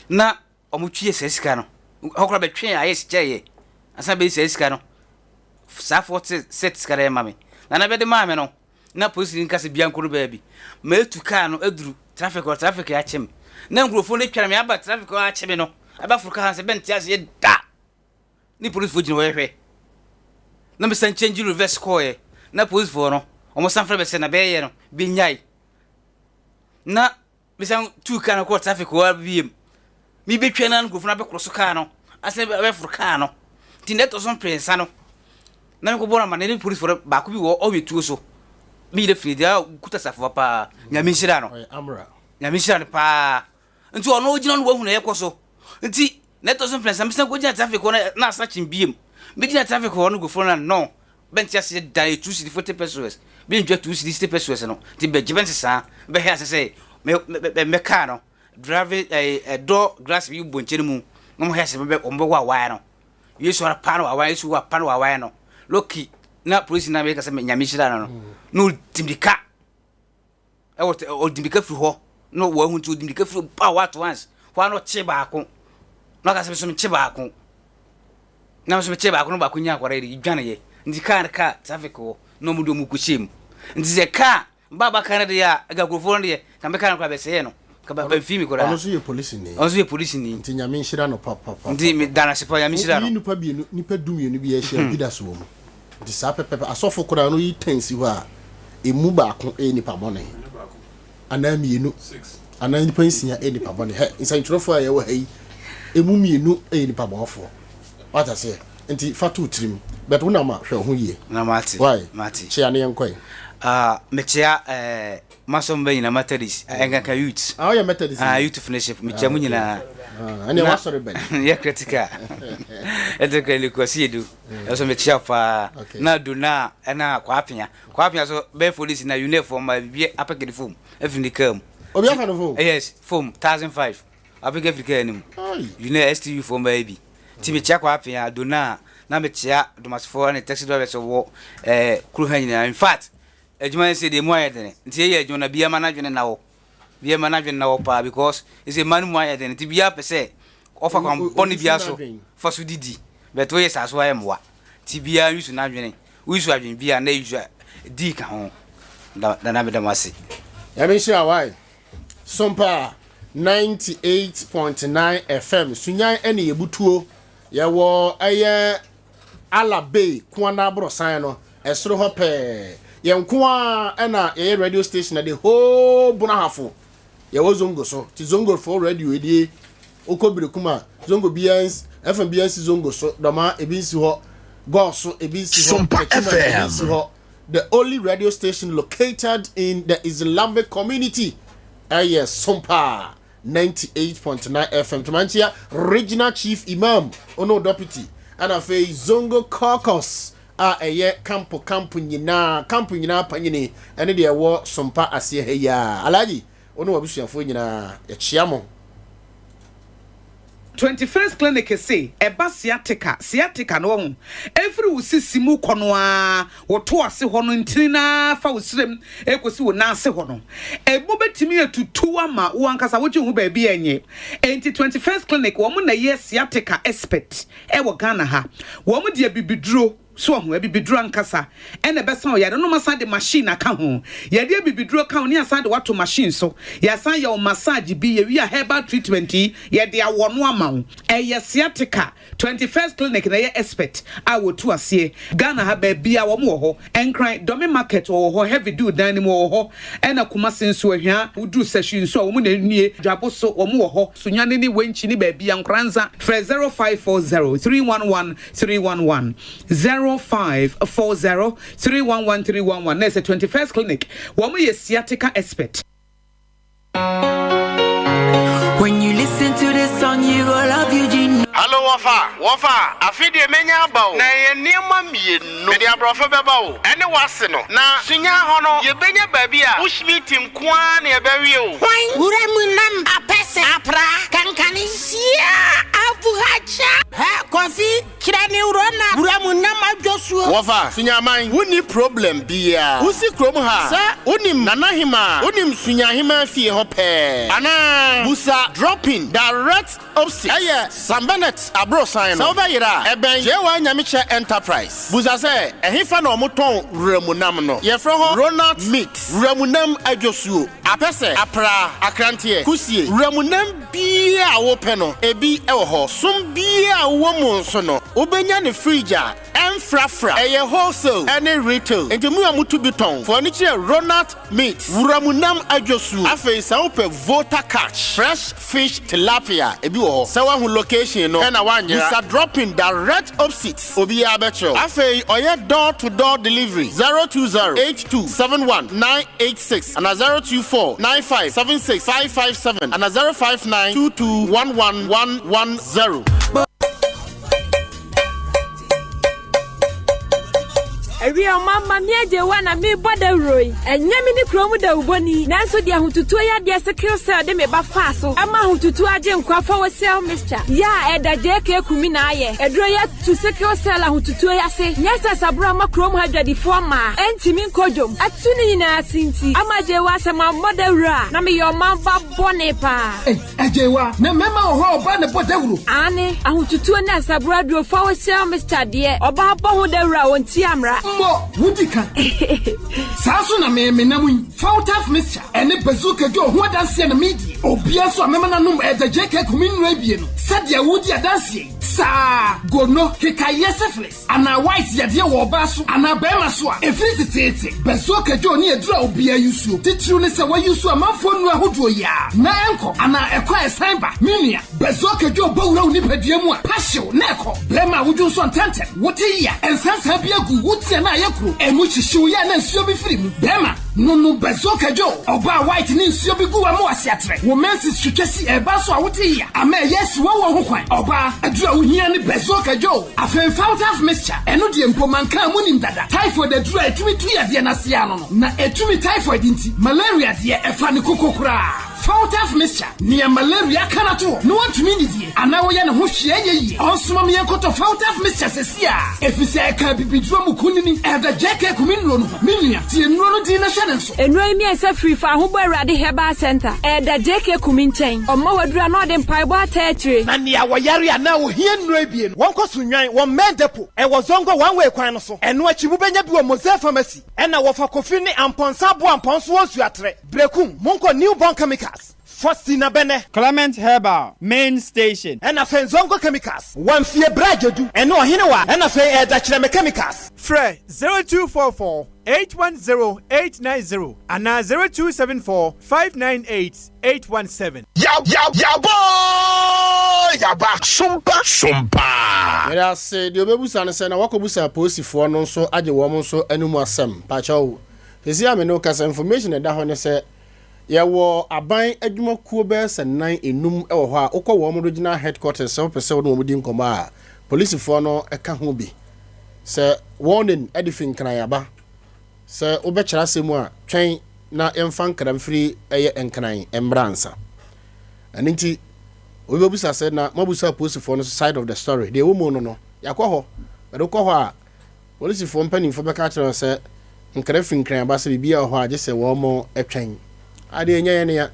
Speaker 2: Na wɔtweɛ saa sika no. Hɔ koraa bɛtwee ayɛ kyɛeɛ. Ansa bɛyi saa sika no. Saa 40 set sika no ɛma me. Nana bɛde maa me no, na polisini nka sɛ bia nkɔ no baabi. Matu kaa no aduru traffic hɔ, traffic akye me. Na nkurɔfoɔ no atwa me aba traffic hɔ akye me no, abɛforo kaa no sɛ bɛnte aseɛ da. Ne polisifoɔ gyina hɔ rehwɛ. Na mesan change reverse kɔɔɛ. Na polisifoɔ no, wɔn san frɛ me sɛ na bɛyɛ no, bɛnyae. Na mesan tuu kaa no kɔɔ traffic hɔ ara biem. Mebɛtwa no ara nkurɔfoɔ no abɛkoro so kaa no, asan abɛforo kaa no. Nti na ɛtɔ so mprɛnsa no, na mekɔbɔ no amanneɛ ne polisifoɔ no baako bi wɔ ɔwɛ tuo so. Me yerɛ firi deɛ ɔkuta safoa paa. Nyame nhyira no. Nyame nhyira no paa. Nti ɔno ɔgyina no wahu na ɛkɔ so. Nti na ɛtɔ so mprɛnsa mesan kɔgyina traffic hɔ na asa kyen biem. Megyina traffic hɔ no nkurɔfoɔ no no bɛnte aseɛ da yɛ 2 cedi 40 pesos. Bɛntwa 2 cedi 60 pesos no. Nti bɛgye bɛnsesaa bɛhwɛ ase sɛ me me me car no driving ɛɛ door glass bi bɔ nkyɛn mu na wɔhwɛ ase bɛ wɔn bɛwɔ awae no. Yesu ara paa no wawae Yesu wa pa no wawae no. Loki na polisi na meka sɛ Nyame hyira no no. Na ɔdi mirika. Ɛwɔ tɛ ɔdi mirika firi hɔ na wɔahu nti ɔdi mirika firi pa hɔ at once hɔ ara na ɔkye baako na ɔka sɛ meso mekye baako na meso mekye baako na baako nya akwadaa yi dwaneyɛ nti kaa no kaa traffic hɔ na wɔn de wɔn kɔhyɛ mu nti sɛ kaa ba aba kaa no deɛ a nka nkurɔfoɔ no deɛ ka mɛka no koraa bɛsɛɛ no ka ba bɛmfii me koraa.
Speaker 1: Ɔno nso yɛ polisini.
Speaker 2: Ɔno nso yɛ polisini.
Speaker 1: Nti Nyame nhyira no papapapa.
Speaker 2: Nti meda no ase paa Nyame nhyira no.
Speaker 1: Woyi nipa mmienu nipa du mmienu bi ahyia Judas wɔ mu. Nti saa pɛpɛpɛ asɔfo koraa no yi ten si hɔ a, emu baako yɛ nipa bɔne anaa mmienu anaa nipa nsia yɛ nipa bɔne. Hɛ, nsɛntwerɛfoɔ a yɛwɔ ha yi, emu mmienu yɛ nipa bɔnefoɔ. Wate aseɛ? Nti fa to wo tirim. But wo nam a, hwɛ wo ho yie.
Speaker 2: Na mate.
Speaker 1: Why?
Speaker 2: Mate.
Speaker 1: Kyea ne yɛnkɔe.
Speaker 2: Ah, mekyea eh, M'asɔmba nyina Methodist, nkanka youth.
Speaker 1: Ah, ɔyɛ Methodist.
Speaker 2: Ah, youth fellowship, mekyia mu nyinaa.
Speaker 1: Ah, ɛnna wasɔre bɛn.
Speaker 2: Yɛ critical. Ɛnti kura ne kwasi edu. Ɛso mekyia paa. Na do na ɛna kwapea. Kwapea so bɛyɛ police na uniform ma bi apɛkɛ fom afiri ne kaa mu.
Speaker 1: Obi afa no fom.
Speaker 2: Yes, fom 1005. Apɛkɛ afiri kaa no mu. Unif STU fom bɛyɛ bi. Ti mekyia kwapea do na na mekyia domasefoɔ ne taxi drivers wɔ eh kuro ha nyinaa. In fact, Adwuma no sɛ deɛ emu ayɛ dene nti yɛyɛ adwuma na biara ma n'adwene nna hɔ biara ma n'adwene nna hɔ paa because ɛsɛ mmaa no mu ayɛ dene nti biara pɛ sɛ ɔfa kwan bɔne biara so fa so didi but woyɛ saa so ayɛ mmoa nti biara yusu n'adwene woyusu adwene biara na yusu dii ka ho nana meda mo ase.
Speaker 1: Nyame nhyira wo ae. Sompa 98.9 FM Sunyan ɛne yɛbutuo yɛwɔ ɛyɛ Allah Bay koa no aborosan no ɛsoro hɔ pɛɛ. Yɛn nko ara ɛna yɛyɛ radio station na the whole Bonahafo yɛwɔ Zongo so. Ti Zongo fo radio edie wokɔ Berekum a Zongo biara nsi FM biara nsi Zongo so, Dɔma ebi nsi hɔ, Gɔɔ so ebi nsi hɔ,
Speaker 3: Sompa
Speaker 1: Techiman ebi
Speaker 3: FM.
Speaker 1: nsi hɔ. The only radio station located in the Islamic community ɛyɛ Sompa. 98.9 FM Tomankyia Regional Chief Imam ono Deputy ɛna afei Zongo Caucus a ɛyɛ kampo kampo nyinaa kampo nyinaa panyini ɛne deɛ ɛwɔ Sompa aseɛ ha yi a Alhaji wo ne w'abusuafoɔ nyinaa yɛkyea mo.
Speaker 4: 21st Clinic se ɛba sciatica, sciatica no wahu, ɛfiri wo sisi mu kɔ no ara, wo to ase hɔ no ntini no ara fa wo srem ɛkɔsi wo nan ase hɔ no, ɛmu bɛtumi atutu ama wo ankasa wogye wo ho baabi a ɛnyɛ. Enti 21st Clinic wɔn na ɛyɛ sciatica expert ɛwɔ Ghana ha. Wɔn de abibiduro. So wahu? Abibiduro ankasa na ɛbɛsa wo yare no. Wɔasan de machine aka ho. Yɛde abibiduro ka ho na yɛasan de wo ato machine so. Yɛasan yɛ wo massage bi. Yɛwie a herbal treatment yi, yɛde awɔ no ama wo. Ɛyɛ sciatica. 21st Clinic na ɛyɛ expert a wɔtu aseɛ. Ghana ha baabiara wɔn wɔ hɔ. Nkran, Dome Market wɔwɔ hɔ, Heavy Dew dan no mu wɔwɔ hɔ. Ɛna Kumasi nso, Ahwia, woduru Sahwi nso a wɔn na ɛnie. Dwabo so wɔn wɔ hɔ. Sunyani ne Wenchi ne baabiara, Nkoranza. Frɛ 0540 311 311 0540 311 311 na ɛsɛ 21st clinic wɔn yɛ sciatica expert.
Speaker 5: When you listen to this song you go love Eugene.
Speaker 1: Hallo wɔfa, wɔfa, afe deɛ mɛnya aba o, na ɛyɛ nneɛma mmienu, mede aborɔfo bɛba o, ɛne w'ase no, na Sunya hɔ no yɛbɛnya baabi a bushmeat nko ara na yɛbɛwe o.
Speaker 6: Hwan? Wura mu nam apɛsɛ, apraa, kankane, sia, avuhakyɛ. Hɛ, Kofi, kyerɛ ne wuro na wura mu nam awi. adwosuo.
Speaker 1: Wɔfa, Sunyaman, wonni problem biaa. Wosi kurom ha sɛ wonim Nana Hemaa, wonim Sunyahemaa fie hɔ pɛɛ anaa? Busa dropping direct opposite ɛyɛ Sam Bennett aborosan no. Sɛ wobɛyera a, ɛbɛn JY Nyamekyɛ Enterprise. Busa sɛ ɛhefa na wɔtɔn wuramunam no. Yɛfrɛ hɔ Ronald Meat, Wuramunam Adwosuo, Apɛsɛ, Apraa, Akranteɛ, Kusie, Wuramunam biara a wopɛ no, ebi wɔ hɔ. Som biara a wowɔ mu nso no, wobɛnya ne fridge a ɛmfrafra. Ɛyɛ wholesale ne retail. Enti mo a motu bi tɔn, fa w'ani kyerɛ Ronald Meat, Wuramunam Adwosuo. Afei sɛ wopɛ Volta Catch, fresh fish tilapia, ebi wɔ hɔ. Sɛ woahu location no na woanyera, bisa dropping direct opposite, obiara bɛkyerɛ wo. Afei ɔyɛ door to door delivery, 020 82 71 986 anaa 024 95 76 557 anaa 059 22 11 110.
Speaker 3: Awie ɔmamma me agyewa na mebɔ dawuro yi. Ɛnyɛ me ne kurom dawubɔni, nanso deɛ ahotutuo yadeɛ sickle cell de me ba faa so ama ahotutuo agye nkwa fa wɔ cell mixture yɛ a ɛda JK Kumi na ayɛ. Aduro yi atu sickle cell ahotutuo yi ase nyɛ sɛ saboro ama kurom ha dwadifoɔ mmaa ɛntumi nkɔ dwom. Atu ne nyinaa ase nti ama agyewa sɛ mammɔ dawuro a na meyɛ ɔman ba bɔne paa.
Speaker 7: Agyewa, na mmarima wɔ hɔ a ɔbaa na ɛbɔ dawuro.
Speaker 3: Aane, ahotutuo ne asaboro aduro fa wo hyɛ Mister deɛ ɔbaa bɔ ho dawuro a ɔntia mmara.
Speaker 7: Mmɔ, wodi ka. Saa nso na me menam yi, Fawtaf mixture ɛne Bazooka Joe ho adanseɛ na meredie. Obiara nso a mɛma no anom Elder JK Kumi nnuro abie no, sɛdeɛ woredi adanseɛ yi, saa, gono, kekaeɛ, syphilis, Anaa white yadeɛ wɔ ɔbaa so anaa barima so a, ɛfiri teteete, Bazooka Joe ne aduru a obiara yusuo. Titiriw ne sɛ wayusu amanfoɔ nnuro ahodoɔ yi ara, na ɛnkɔ, anaa ɛkɔ a ɛsan ba. Me nua, Bazooka Joe bɔ wura wo nipadua mu a, pa hyew na ɛkɔ. Barima a wodwo nsɔ ntɛmntɛm, wote yea, nsansaa bi agu wo ti a na ayɛ kuro, ɛmu hyehye wo yɛ a na nsuo bi firi mu. Barima, nonom Bazooka Joe. Ɔbaa white ne nsuo bi gu w'amo ase atrɛ. Wo menses twitwa si, ɛba nso a wote yea, ama ɛyɛ asi w'awoɔ ho kwan. Ɔbaa, aduru a wohia ne Bazooka Joe. Afei Fountain's Mixture, ɛno deɛ mpo manka a monim dada. Typhoid aduru a ɛtumi tu yadeɛ no ase ara no no, na ɛtumi typhoid nti, malaria deɛ ɛfa ne koko koraa. Fountain's Mixture, nea malaria aka no ato hɔ na wantumi nnidie anaa wɔyɛ ne ho hwee ɛnyɛ yie, ɔnsoma me yɛnkɔtɔ Fountain's Mixture seesei ara, ɛfiri sɛ ɛka abibiduro mu kunini, Elder JK Kumi nnuro no ho. Me nua, tie nnuro no din na hyɛ ne nso.
Speaker 3: Nnuro yi mmiɛnsa firi Faahobɔ Awurade Herbal Centre, Elder JK Kumi nkyɛn. Ɔma wo aduru a na ɔde mpaebɔ ataa akyire.
Speaker 8: Na nea wɔyare anaa wɔhia nnuro abien no, wɔnkɔ so nnwan wɔ Mmɛn Depot, ɛwɔ Zongo One Way kwan no so. Ɛno akyi mobɛnya bi wɔ Moselle Pharmacy, ɛna wɔfa Kofi ne Amponsah Boampɔn nso wɔ Nsuaterɛ. Berekum, monkɔ New Born Chemicals, Faustina Bɛnɛ.
Speaker 9: Clement Herbal, Main Station.
Speaker 8: Ɛna afei Nzongo Chemicals, Wamfie Bragyedu, ɛne Ɔhenewa, ɛna afei Ɛɛdakyerɛme Chemicals.
Speaker 9: Frɛ 0244 810 890 anaa 0274 598 817.
Speaker 10: Yaboo yaba sompa sompa.
Speaker 1: Meda ase, deɛ ɔbɛbusa ne sɛ na wakɔbusa apolisifoɔ no nso agye wɔn nso anom asɛm? Mpakyɛw, seesei a me ne wo kasa information a ɛda hɔ ne sɛ Yɛwɔ aban adwumakuo bɛyɛ sɛ nnan, nnum wɔ hɔ a wokɔ wɔn regional headquarters sɛ wopɛ sɛ wo ne wɔn di nkɔmmɔ a, polisifoɔ no ka ho bi. Sɛ warning de fi Nkran aba sɛ wobɛkyerɛ asɛm mu a, twɛn na yɛmfa nkra mfiri ɛyɛ Nkran mmra ansa. Ɛno nti, obi bɛbisa sɛ na moabusa apolisifoɔ no side of the story, deɛ ɛwɔ mu no no, yɛakɔ hɔ, but wokɔ hɔ a, Polisifoɔ mpanimfoɔ bɛka akyerɛ wɔn sɛ nkra firi Nkran aba sɛ biribiara wɔ hɔ a gye sɛ wɔn twɛn. Adeɛ ɛnyɛ yɛn ya.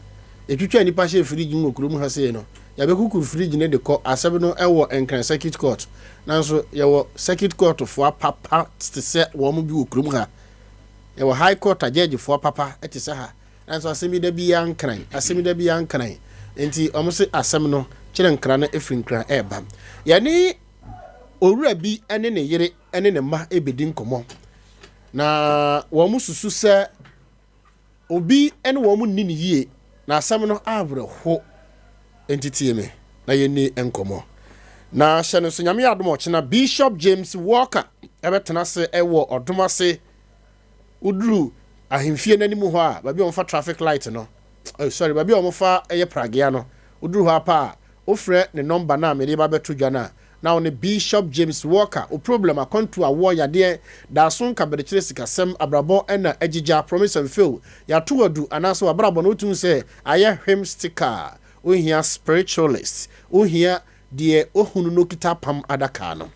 Speaker 1: Yɛtwitwa nnipa hyɛɛ fridge mu wɔ kurom ha sei no, yɛabɛkukuru fridge no de kɔ. Asɛm no wɔ Nkran Circuit Court. Nanso yɛwɔ Circuit Court foɔ apapa te sɛ wɔn bi wɔ kurom ha. Yɛwɔ High Court a judge foɔ papa te sɛ ha. Nanso asɛm yi da biara Nkran, asɛm yi da biara Nkran. Enti wɔn se asɛm no kyerɛ nkra no firi Nkran ɛreba. Yɛne Owura bi ne ne yere ne ne mma rebedi nkɔmmɔ, na wɔsusu sɛ obi ne wɔn nni no yie, na asɛm no awerɛho. Enti tie me na yɛnni nkɔmmɔ. Na hyɛ no nso, Nyame yɛ adom a ɔkyena Bishop James Walker bɛtena ase wɔ ɔdom ase. Woduru ahemfie no anim hɔ a, baabi a wɔfa traffic light no, oh, sorry, baabi a wɔfa ɛyɛ pragea no, woduru hɔ apa a, wofrɛ ne nɔmba no a mede ba bɛto dwa no a, na wo ne Bishop James Walker, wo problem, akwantu, awoɔ, yadeɛ, daaso, nkaberekyerɛ, sikasɛm, abrabɔ ɛna agyigya, promise and fail, yɛato wo adu, anaasɛ w'abrabɔ no wotumi sɛ ayɛ hwem sticker a, wohia spiritualist, wohia deɛ ohunu no kita apam adaka no.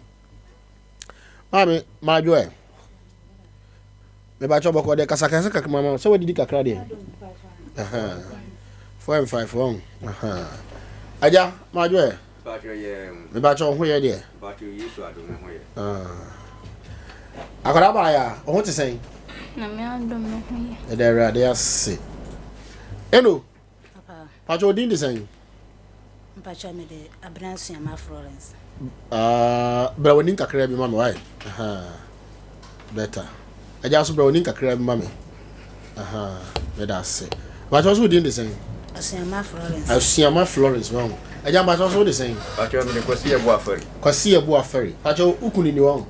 Speaker 1: Maame, madwo ɛ. Mebakyɛ bɔkɔ deɛ kasa kɛse kakra mama sɛ wadidi kakra deɛ. 4 and 5 wɔn. Agya, madwo ɛ. Mebakyɛ wo ho yɛ deɛ. Akwadaa baayɛ a, wo ho te sɛn? Ɛda Awurade ase. Eno, Pacho wo din de sɛn?
Speaker 11: Mpacho me de Abena Suama Florence.
Speaker 1: Ah, bra w'anim kakra bi ma me why? Aha. Better. Agya so bra w'anim kakra bi ma me. Aha, meda ase. Pacho so wo din de sɛn?
Speaker 11: Asuama Florence.
Speaker 1: Asuama Florence wahu. Agya mpacho so wo de sɛn?
Speaker 12: Pacho me de Kwasi Abu Afari.
Speaker 1: Kwasi Abu Afari. Pacho ukuni ni wahu.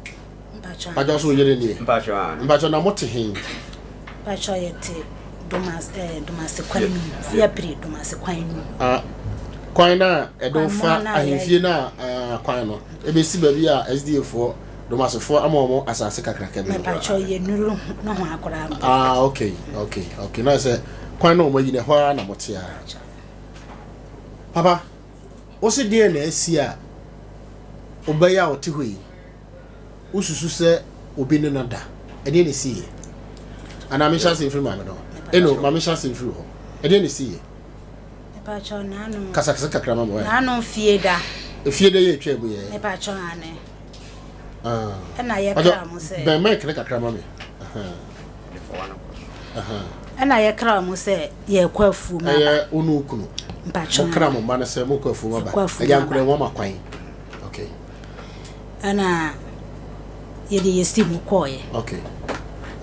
Speaker 1: Mpakyɛw so wo yere nie?
Speaker 12: Mpakyɛw aane.
Speaker 1: Mpakyɛw na mo te he?
Speaker 11: Mpakyɛw yɛ te Domas ɛɛ Domase kwan no mu. Fiapre Domase kwan no mu.
Speaker 1: Ah, kwan no a ɛde wo fa ahemfie no a ah, kwan no ɛbɛsi baabi a SDA foɔ Domasefoɔ ama wɔn asase kakraka bi no.
Speaker 11: Mpakyɛw yɛ nuru no ho akora mpo.
Speaker 1: Ah, okay, okay, okay. Na sɛ kwan no wɔn ayi no ɛhɔ ara na mo te a. Papa, wo se deɛ na asi a ɔbɛyɛ a ɔte hɔ yi? Wosusu sɛ obi ne no da. Ɛdeɛn na ɛsiiɛ? Anaa menhyɛ ase mfiri maame no hɔ? Eno, ma menhyɛ ase mfiri hɔ. Ɛdeɛn na ɛsiiɛ?
Speaker 11: Mepakyɛw, naano.
Speaker 1: Kasa kasa kakra ma me, why?
Speaker 11: Naano fie da.
Speaker 1: Efie da yɛ atwa mu yɛ.
Speaker 11: Mepakyɛw, ane. Ah. Ɛna yɛkra mo sɛ.
Speaker 1: Bɛn mic ne kakra ma me.
Speaker 11: Ɛna yɛkra mo sɛ yɛkɔ afuom aba.
Speaker 1: Ɛyɛ wo ne wo kunu.
Speaker 11: Mpakyɛw.
Speaker 1: Mokra mo mma no sɛ mokɔ afuom aba. Ɛgya nkora wɔn ma kwan. Okay.
Speaker 11: Ɛna yɛde yɛ si mu kɔɔeɛ.
Speaker 1: Okay.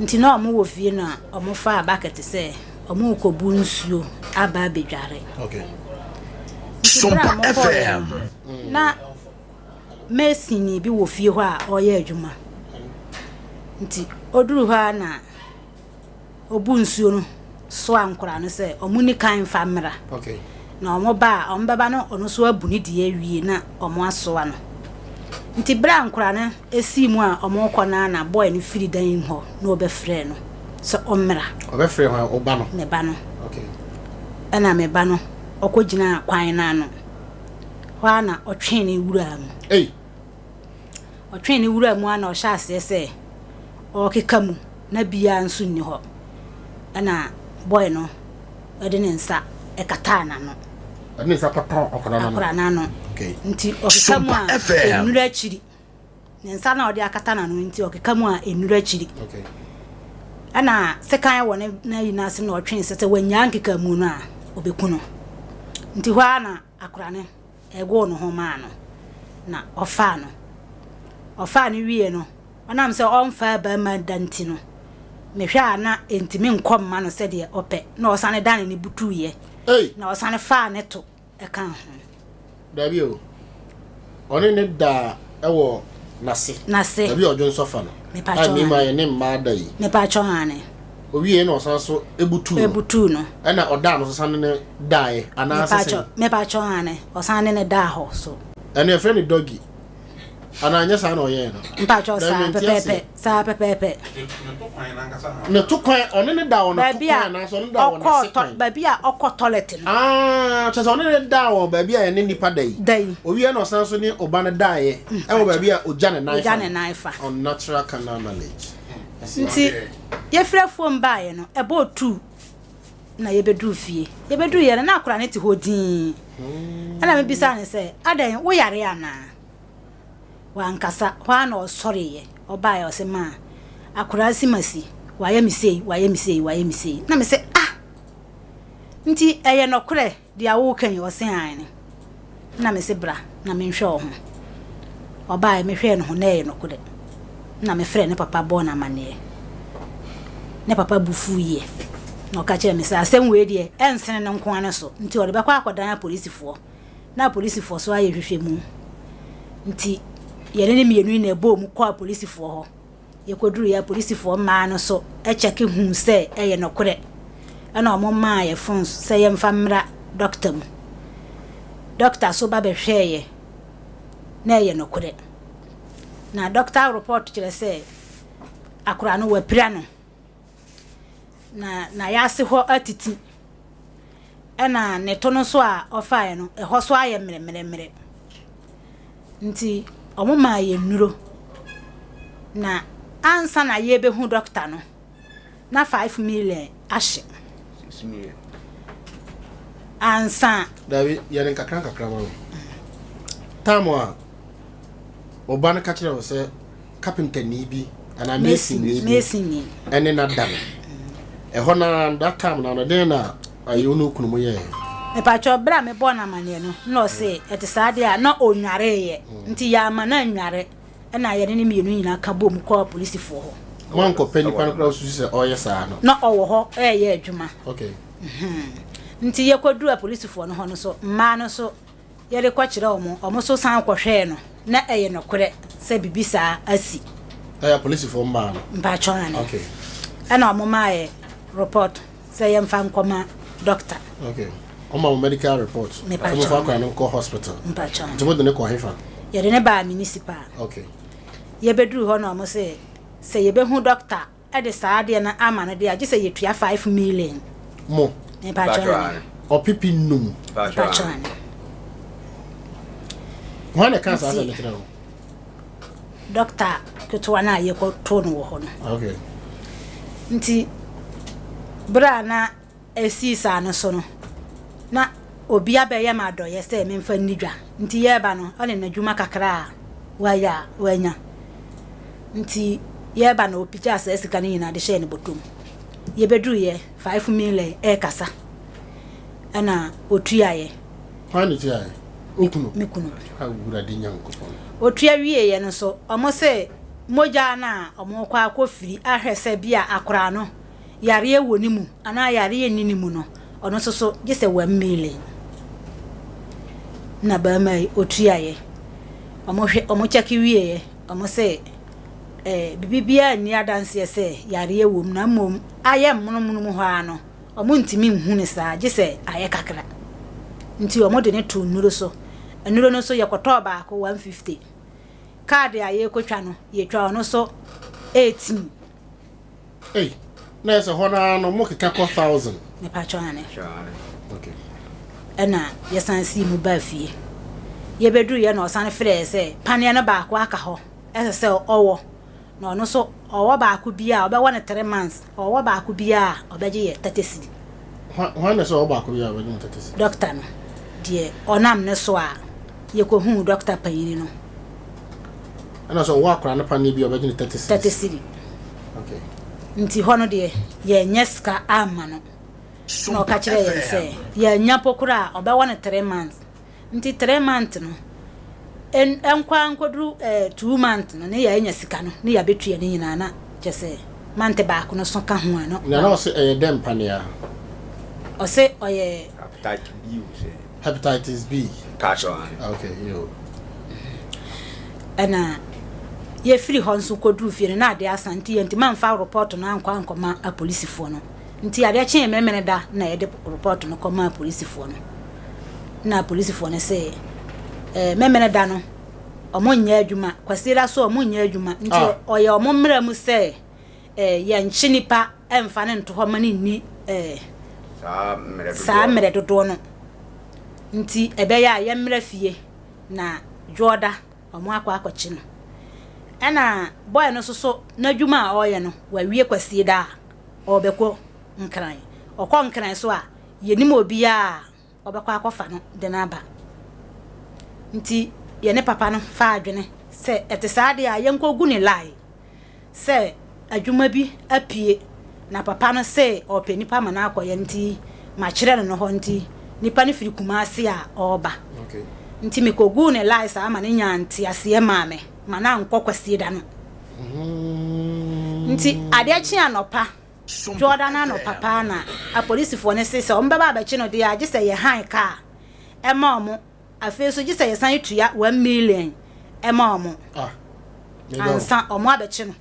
Speaker 11: Nti na ɔmo wɔ fie na ɔmo faa bucket sɛ ɔmo rekɔbu nsuo aba abɛdware.
Speaker 1: Okay.
Speaker 11: Nti berɛ a ɔmo kɔɔeɛ no, na masonni bi wɔ fie hɔ a ɔreyɛ adwuma. Nti ɔduru hɔ a na ɔbu nsuo no soa nkwadaa no sɛ wɔn nni kan mfa mmra. Na wɔn ba a, wɔn bɛba no ɔno nso abu ne deɛ awie na wɔn asoa no. Nti berɛ a nkwadaa no sii mu a wɔrekɔ no ara na boy no firi dan hɔ na ɔbɛfrɛɛ no sɛ ɔmmra.
Speaker 1: Ɔbɛfrɛ hwan? Wo ba no?
Speaker 11: Me ba no. Ɛna me ba no ɔkɔgyinaa kwan no ano. Hɔ ara na ɔtwee ne wuraa mu.
Speaker 1: Ei!
Speaker 11: Ɔtwee ne wuraa mu ara na ɔhyɛɛ aseɛ sɛ ɔrekeka mu na biaa nso nni hɔ. Ɛna boy no de ne nsa kataa n'ano.
Speaker 1: Ɔde ne nsa kataa akwadaa n'ano.
Speaker 11: Akwadaa n'ano.
Speaker 1: Okay.
Speaker 11: Nti ɔkeka mu a nnuru akyiri. Ne nsa na ɔde akata n'ano nti ɔkeka mu a nnuru akyiri.
Speaker 1: Okay.
Speaker 11: Ɛna sekan wɔ ne n'ayi n'ase na ɔtwe sɛ sɛ wanyaa nkeka mu no a ɔbɛku no. Nti hɔ ara na akwadaa no ɛgoo ne ho maa no na ɔfaa no. Ɔfaa no wie no, ɔnam sɛ ɔmfaa barima da nti no, mehwɛ a na ɛntumi nkɔ mma no sɛdeɛ ɔpɛ na ɔsane dane ne butuiɛ na ɔsane faa ne to ɛkaa ho.
Speaker 1: Dabi o, ɔne ne daa ɛwɔ n'ase.
Speaker 11: N'ase.
Speaker 1: Dabi a ɔdwo nsɔ fa no.
Speaker 11: Mepatwɔ
Speaker 1: A mmarima yɛ ne mmaa da yi.
Speaker 11: Mepatwɔ aane.
Speaker 1: Owie na ɔsan so ebutuu no.
Speaker 11: Ebutuu no.
Speaker 1: Ɛna ɔdaa no so san ne ne daeɛ anaasɛ sɛn?
Speaker 11: Mepatwɔ aane, ɔsan ne ne daa hɔ so.
Speaker 1: Ɛno yɛfrɛ no doggy. Anaa nyɛ saa na ɔyɛɛ no?
Speaker 11: Mpakyɛw saa pɛpɛɛpɛ saa pɛpɛɛpɛ.
Speaker 1: Ne to kwan ɔne ne da wɔ ne to kwan anaasɛ ɔne da wɔ n'ase kwan.
Speaker 11: Baabi a ɔkɔ toilet no.
Speaker 1: Ah, kyerɛ sɛ ɔne ne da wɔ baabi a yɛne nipa da yi.
Speaker 11: Da yi.
Speaker 1: Owie na ɔsan so ne ɔba no daeɛ ɛwɔ baabi a ogya ne nan fa.
Speaker 11: Ogya ne nan fa.
Speaker 1: Unnatural carnal knowledge.
Speaker 11: Nti yɛfiri afuom baeɛ no ɛbɔɔ tuu na yɛbɛduru fie. Yɛbɛduruiɛ no na akwadaa no te hɔ dinn. Ɛna mebisaa no sɛ, adɛn, woyare anaa? Wankasa. Hɔ ara na ɔsɔreeɛ. Ɔbaeɛ ɔse, maa, akwadaa Simasi, wayɛ me sei, wayɛ me sei, wayɛ me sei. Na mese, ah! Nti ɛyɛ nɔkorɛ deɛ woreka yi? Ɔse, aane. Nna mese bra na menhwɛ wo ho. Ɔbaeɛ, mehwɛɛ ne ho, na ɛyɛ nokorɛ. Nna mefrɛɛ ne papa bɔɔ no amanneɛ. Ne papa bo fuiɛ, na ɔka kyerɛɛ me sɛ asɛm wei deɛ, ɛnsene ne nko ara ne so, nti ɔde bɛkɔ akɔdan apolisifoɔ, na apolisifoɔ nso ayɛ nhwehwɛmu. Nti yɛne ne mmienu yi na ɛbɔɔ mu kɔɔ apolisifoɔ hɔ. Yɛkɔduruiɛ apolisifoɔ mmaa no so kyɛke huu sɛ ɛyɛ nokorɛ ɛna wɔn maa yɛ phones sɛ yɛmfa mmra dɔkta mu. Dɔkta so ba bɛhwɛɛyɛ na ɛyɛ nokorɛ. Na dɔkta report kyerɛ sɛ akora no wapira no na n'ayase hɔ atiti ɛna ne to no so a ɔfaeɛ no ɛhɔ so ayɛ mmerɛmmerɛmmerɛ. Nti wɔmaa yɛn nnuro. Na ansa na yɛrebɛhu dɔkta no, na 5 million ahye.
Speaker 12: 6 million.
Speaker 11: Ansa.
Speaker 1: Dabi, yɛ no nkakra nkakra ma me. Tam a ɔba no ka kyerɛ wo sɛ kapentani bi anaa masonni bi ɛne no ada no, ɛhɔ no ara that time no ano dɛn na ayi wo ne wo kunu mo yɛɛ?
Speaker 11: Mepakyɛw, bere a mebɔɔ no amanneɛ no, na ɔse ɛte saa deɛ a na ɔnnwareeɛ, nti yɛamma no annware. Ɛna yɛne no mmienu nyinaa ka boom kɔɔ apolisifoɔ hɔ.
Speaker 1: Moankɔpɛ nipa no koraa wosusu sɛ ɔreyɛ saa no?
Speaker 11: Na ɔwɔ hɔ reyɛ adwuma.
Speaker 1: Okay.
Speaker 11: Nti yɛkɔduruu apolisifoɔ no hɔ no so, mmaa no nso yɛde kɔkyerɛ wɔn, wɔn nso san kɔhwɛɛ no, na ɛyɛ nokorɛ sɛ biribi saa asi.
Speaker 1: Ɛyɛ apolisifoɔ mmaa no?
Speaker 11: Mpakyɛw aane.
Speaker 1: Okay.
Speaker 11: Ɛna wɔn maa yɛ report sɛ yɛmfa nkɔma doctor.
Speaker 1: Okay. Wɔn ma mo medical report.
Speaker 11: Mepakyɛw.
Speaker 1: Sɛ mofa akwadaa no nkɔ hospital.
Speaker 11: Mpakyɛw.
Speaker 1: Nti mode no kɔ hefa?
Speaker 11: Yɛde no baa municipal.
Speaker 1: Okay.
Speaker 11: Yɛbɛduru hɔ na wɔn se sɛ yɛbɛhu doctor de saa adeɛ no ama no deɛ a gye sɛ yɛtua 5 million.
Speaker 1: Mo.
Speaker 11: Mepakyɛw ane.
Speaker 1: Ɔpepe num.
Speaker 11: Mepakyɛw ane.
Speaker 1: Hwan na ɛka saa asɛm no kyerɛ wo?
Speaker 11: Doctor ketewa no a yɛkɔtoo no wɔ hɔ no.
Speaker 1: Okay.
Speaker 11: Nti berɛ a na Esii saa no so no, na obi abɛyɛ me adɔeɛ sɛ memfa nni dwa. Nti yɛreba no, ɔne n'adwuma kakra a wayɛ a wanya. Nti yɛreba no, ɔpigyaa saa sika no nyinaa de hyɛɛ ne bɔtɔ mu. Yɛbɛduruiɛ, 5 million ɛrekasa, ɛna ɔtuaeɛ.
Speaker 1: Hwan na ɛtuaeɛ? Wo kunu?
Speaker 11: Me kunu.
Speaker 1: Awurade Nyankopɔn.
Speaker 11: Ɔtua wieeɛ no nso, wɔse mogya no a wɔrekɔ akɔfiri ahwɛ sɛ bi a akoraa no yareɛ wɔ ne mu anaa yareɛ nni ne mu no, ɔno nso so gye sɛ 1 million na barima yi ɔtuaeɛ. Wɔhwɛ, wɔn kyɛke wieeɛ, wɔn se eh, biribi biara nni adanseɛ sɛ yareɛ wɔ mu na mmom ayɛ mmonomono mu hɔ ara no, wɔntumi nhu no saa gye sɛ ayɛ kakra. Nti wɔde no too nnuro so. Nnuro no nso yɛkɔtɔɔ baako 150. Kaade a yɛrekɔtwa no, yɛtwa ɔno nso 18.
Speaker 1: Ei, na ɛsɛ hɔ no ara no mo keka kɔ thousand.
Speaker 11: Mepakyɛw ane. Okay. Ɛna yɛsan sii mu baa fie. Yɛbɛduru yɛ na ɔsan frɛɛ sɛ paneɛ no baako aka hɔ ɛsɛ sɛ ɔwɔ na ɔno nso ɔwɔ baako bi a ɔbɛwɔ no 3 months, ɔwɔ baako bi a ɔbɛgye yɛ 30 cedi.
Speaker 1: Hwan na sɛ ɔwɔ baako bi a ɔbɛgye mo 30 cedi?
Speaker 11: Dɔkta no deɛ ɔnam ne so a yɛkɔhuu dɔkta panyini no.
Speaker 1: Ɛna sɛ ɔwɔ akwadaa no paneɛ bi a ɔbɛgye no 30 cedis.
Speaker 11: 30 cedi.
Speaker 1: Okay.
Speaker 11: Nti hɔ no deɛ yɛnyɛ sika amma no. Na ɔka kyerɛ yɛn sɛ yɛanya po koraa a ɔbɛwɔ no 3 months. Nti 3 months no ɛnkɔ ara nkɔduru 2 months no ne yɛanya sika no ne yɛabɛtua ne nyinaa na kyɛ sɛ month baako no so ka ho a no.
Speaker 1: Na na ɔsɛ ɛyɛ dɛn paneɛ?
Speaker 11: Ɔsɛ ɔyɛ.
Speaker 12: Hepatitis B o sɛ.
Speaker 1: Hepatitis B.
Speaker 12: Mpakyɛw.
Speaker 1: Okay, yo.
Speaker 11: Ɛna yɛfiri hɔ nso kɔduru fie no na adeɛ asa nti yɛntumi amfa report no ankɔ ankɔma apolisifoɔ no. Nti adeɛ kyee Memene da na yɛde report no kɔmaa apolisifoɔ no. Na apolisifoɔ no sɛ eh, Memene da no ɔmo nyɛ adwuma, Kwasiada so ɔmo nyɛ adwuma. Nti ah. ɔyɛ ɔmo mmerɛ mu sɛ eh, yɛnkye nipa ɛmfa no nto hɔ ma no nni eh, saa mmerɛ dodoɔ no. Nti ɛbɛyɛ a yɛmmra fie na Dwoɔda ɔmo akɔ akɔkye no. Ɛna boy no nso so n'adwuma a ɔreyɛ no wawie Kwasiada a ɔrebɛkɔ Nkran. Ɔkɔ Nkran so a yɛnim obiara a ɔbɛkɔ akɔfa no de no aba. Nti yɛne papa no faa adwene sɛ ɛte saa deɛ a yɛnkɔgu ne line sɛ adwuma bi apue na papa no se ɔrepɛ nipa ma no akɔyɛ nti makyerɛ no no hɔ nti nipa no firi Kumasi a ɔreba. Nti mekɔguu ne line saa ma no nyaa nteaseɛ maa me ma no ankɔ Kwasieda no. Nti adeɛ kye anɔpa, Dwoɔda no anɔpa paa na apolisifoɔ no se sɛ wɔbɛba abɛkye no deɛ a gye sɛ yɛhan kaa ɛma wɔn. Afei nso gye sɛ yɛsan tua 1 million ɛma wɔn
Speaker 1: Ah,
Speaker 11: ansa wɔn abɛkye no.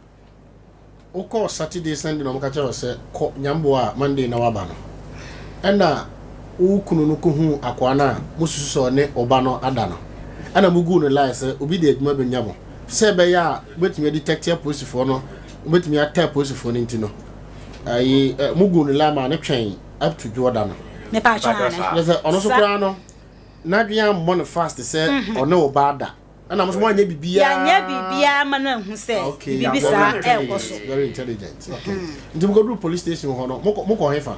Speaker 1: Wokɔɔ Saturday, Sunday na wɔka kyerɛ wo sɛ kɔ Nyamboa a Monday na waba no. Ɛna wo kunu no kɔhuu akoa no a mosusu sɛ ɔne ɔba no ada no. Ɛna moguu no lie sɛ obi de adwuma bɛnya mo. Sɛ ɛbɛyɛ a wobɛtumi adetect apolisifoɔ no, wobɛtumi atɛ apolisifoɔ no nti no, ayi, moguu no lie maa no twɛn up to dwoɔda no.
Speaker 11: Mepa atwa ane.
Speaker 1: Sɛ ɔno nso koraa no, n'adwene ammɔ no fast sɛ ɔne wo ba ada. Ɛna mo nso moanyɛ biribiara.
Speaker 11: Yɛanyɛ biribiara ma no anhu sɛ
Speaker 1: ah, okay.
Speaker 11: biribi saa ɛrekɔ so.
Speaker 1: Very intelligent. Okay. Hmm. Nti mokɔduru police station hɔ no, mokɔ mokɔ hefa?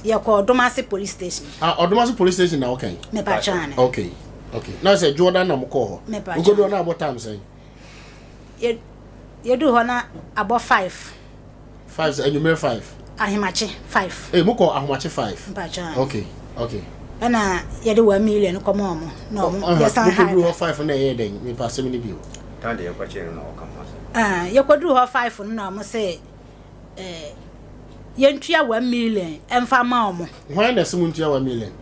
Speaker 11: Yɛkɔ Ɔdomase police station.
Speaker 1: Ah, Ɔdomase police station na wɔkɛn?
Speaker 11: Mepatwa ane.
Speaker 1: Okay. Okay. Na sɛ Jordan na mokɔɔ hɔ.
Speaker 11: Mepatwa.
Speaker 1: Mokɔduru hɔ na abɔ time sɛn?
Speaker 11: Yɛduru hɔ na abɔ 5.
Speaker 1: 5 sɛ anwummerɛ 5.
Speaker 11: Ahemakye 5.
Speaker 1: Ee mokɔ ahomakye 5.
Speaker 11: Mpatwa.
Speaker 1: Okay. Okay.
Speaker 11: Ɛna yɛde 1 million kɔma ɔmo na ɔmo yɛsan ha.
Speaker 1: Mokɔduru hɔ 5 na ɛyɛ dɛn? Mepa asɛm no bio.
Speaker 12: Tan de yɛkɔkyee no na ɔka ho asɛm.
Speaker 11: Ah, yɛkɔduru hɔ 5 no na ɔmo se eh, yɛntua 1 million ɛmfa ma ɔmo.
Speaker 1: Hwan na ɛse montua 1 million?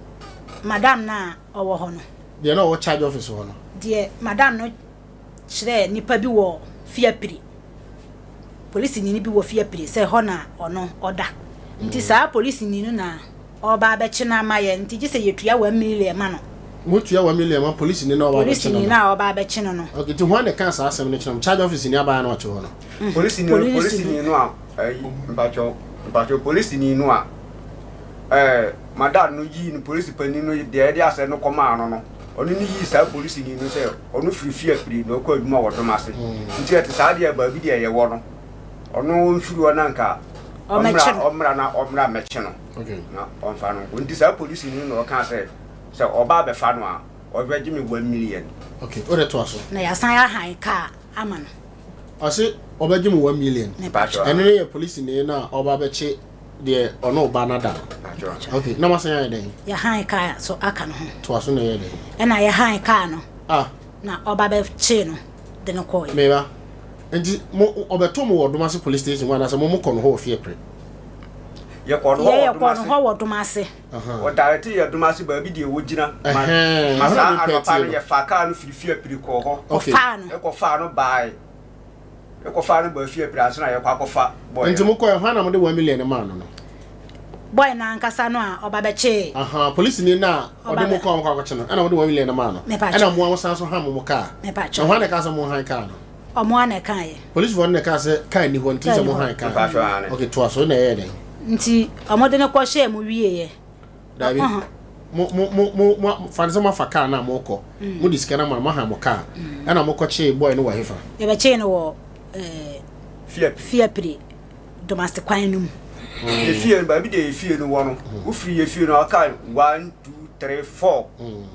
Speaker 11: Madam no a ɔwɔ hɔ no.
Speaker 1: Deɛ na ɔwɔ charge office hɔ no.
Speaker 11: Deɛ madam no kyerɛɛ nnipa bi wɔ Fiapre, polisini bi wɔ Fiapre sɛ hɔ na ɔno ɔda. Nti saa polisini no na ɔreba abɛkye no ama yɛn, nti gye sɛ yɛtua 1 million ma no.
Speaker 1: Motua 1 million ma polisini na ɔba abɛkye no
Speaker 11: Polisini
Speaker 1: no?
Speaker 11: no a ɔba abɛkye no no.
Speaker 1: Okay, nti hwan na ɛkaa saa asɛm no kyerɛ mo? Charge office ni abaayewa na ɔte hɔ no?
Speaker 12: Polisini no, polisini no a, ɛyi, mpakyɛw, mpakyɛw, polisini no a, ɛɛ, madam no yii no, polisi panin no deɛ ɛde asɛm no kɔmaa no no, ɔno ne yii saa polisini no sɛ ɔno firi Fiapre na ɔkɔ adwuma wɔ Domase. Nti ɛte saa deɛ baabi deɛ yɛwɔ no, ɔno mfiri hɔ na nka ɔmmra ɔmmra na ɔmmra mmɛkye no na ɔmfa no nkɔ. Nti saa polisini no na ɔkaa sɛ sɛ ɔba abɛfa no a, ɔbɛgye me 1 million.
Speaker 1: Okay, wode toa so.
Speaker 11: Na yɛasan ahan kaa ama no.
Speaker 1: Ɔse ɔbɛgye mo 1 million. Ɛno no yɛ polisini no a ɔba abɛkye deɛ ɔne ɔba no ada no. Okay, na moasan ayɛ dɛn?
Speaker 11: Yɛhan kaa so aka no ho.
Speaker 1: Toa so na ɛyɛ dɛn?
Speaker 11: Ɛna yɛhan kaa no.
Speaker 1: Ah.
Speaker 11: Na ɔba bɛkyee no de no kɔɔɛ.
Speaker 1: Meba. Nti mo ɔbɛto mo wɔ Domase police station hɔ anaasɛ mo mokɔ no hɔ wɔ Fiapre?
Speaker 12: Yɛkɔɔ no hɔ wɔ
Speaker 11: Yɛkɔɔ no hɔ wɔ Domase.
Speaker 12: Ɔdirect yɛ Domase baabi deɛ wɔgyina ma ma saa anɔpa no yɛfaa kaa no firi Fiapre kɔɔ hɔ.
Speaker 11: Kɔfaa no.
Speaker 12: Ɛkɔfaa no baae. Yɛkɔfaa no baa Fiapre ansa na yɛkɔ akɔfa boy no.
Speaker 1: Nti mokɔɛ hwan na mode 1 million no maa no no?
Speaker 11: Boy no ankasa no a ɔba bɛkyee.
Speaker 1: Ahaa, polisini no a ɔde mo kɔɔ a mokɔ akɔkye no, ɛna mode 1 million no maa no?
Speaker 11: Mepakyɛw.
Speaker 1: Ɛna moa mosan so ham mo kaa?
Speaker 11: Mepakyɛw.
Speaker 1: Na hwan na ɛkaa sɛ monhan kaa no?
Speaker 11: Ɔmo ara na ɛkaeɛ.
Speaker 1: Polisifoɔ no na ɛkaa sɛ kaa nni hɔ nti sɛ monhan kaa no?
Speaker 12: Mepakyɛw, aane.
Speaker 1: Okay, toa so, ɛna ɛyɛɛ dɛn?
Speaker 11: Nti ɔmo de no kɔhyɛɛ mu wieeɛ.
Speaker 1: Dabi. Mo mo mo mo mo fa no sɛ moafa kaa no a mokɔ. Mm. Mode sika no ama no moahan mo kaa. Mm. Ɛna mokɔkyee boy no wɔ hefa?
Speaker 11: Yɛbɛkyee no wɔ eh, Fiapre Domase kwan no mu.
Speaker 12: Mm. Yɛ fie no baabi deɛ yɛ fie no wɔ no. Mm. Wofiri yɛ fie no aka 1 2 3 4.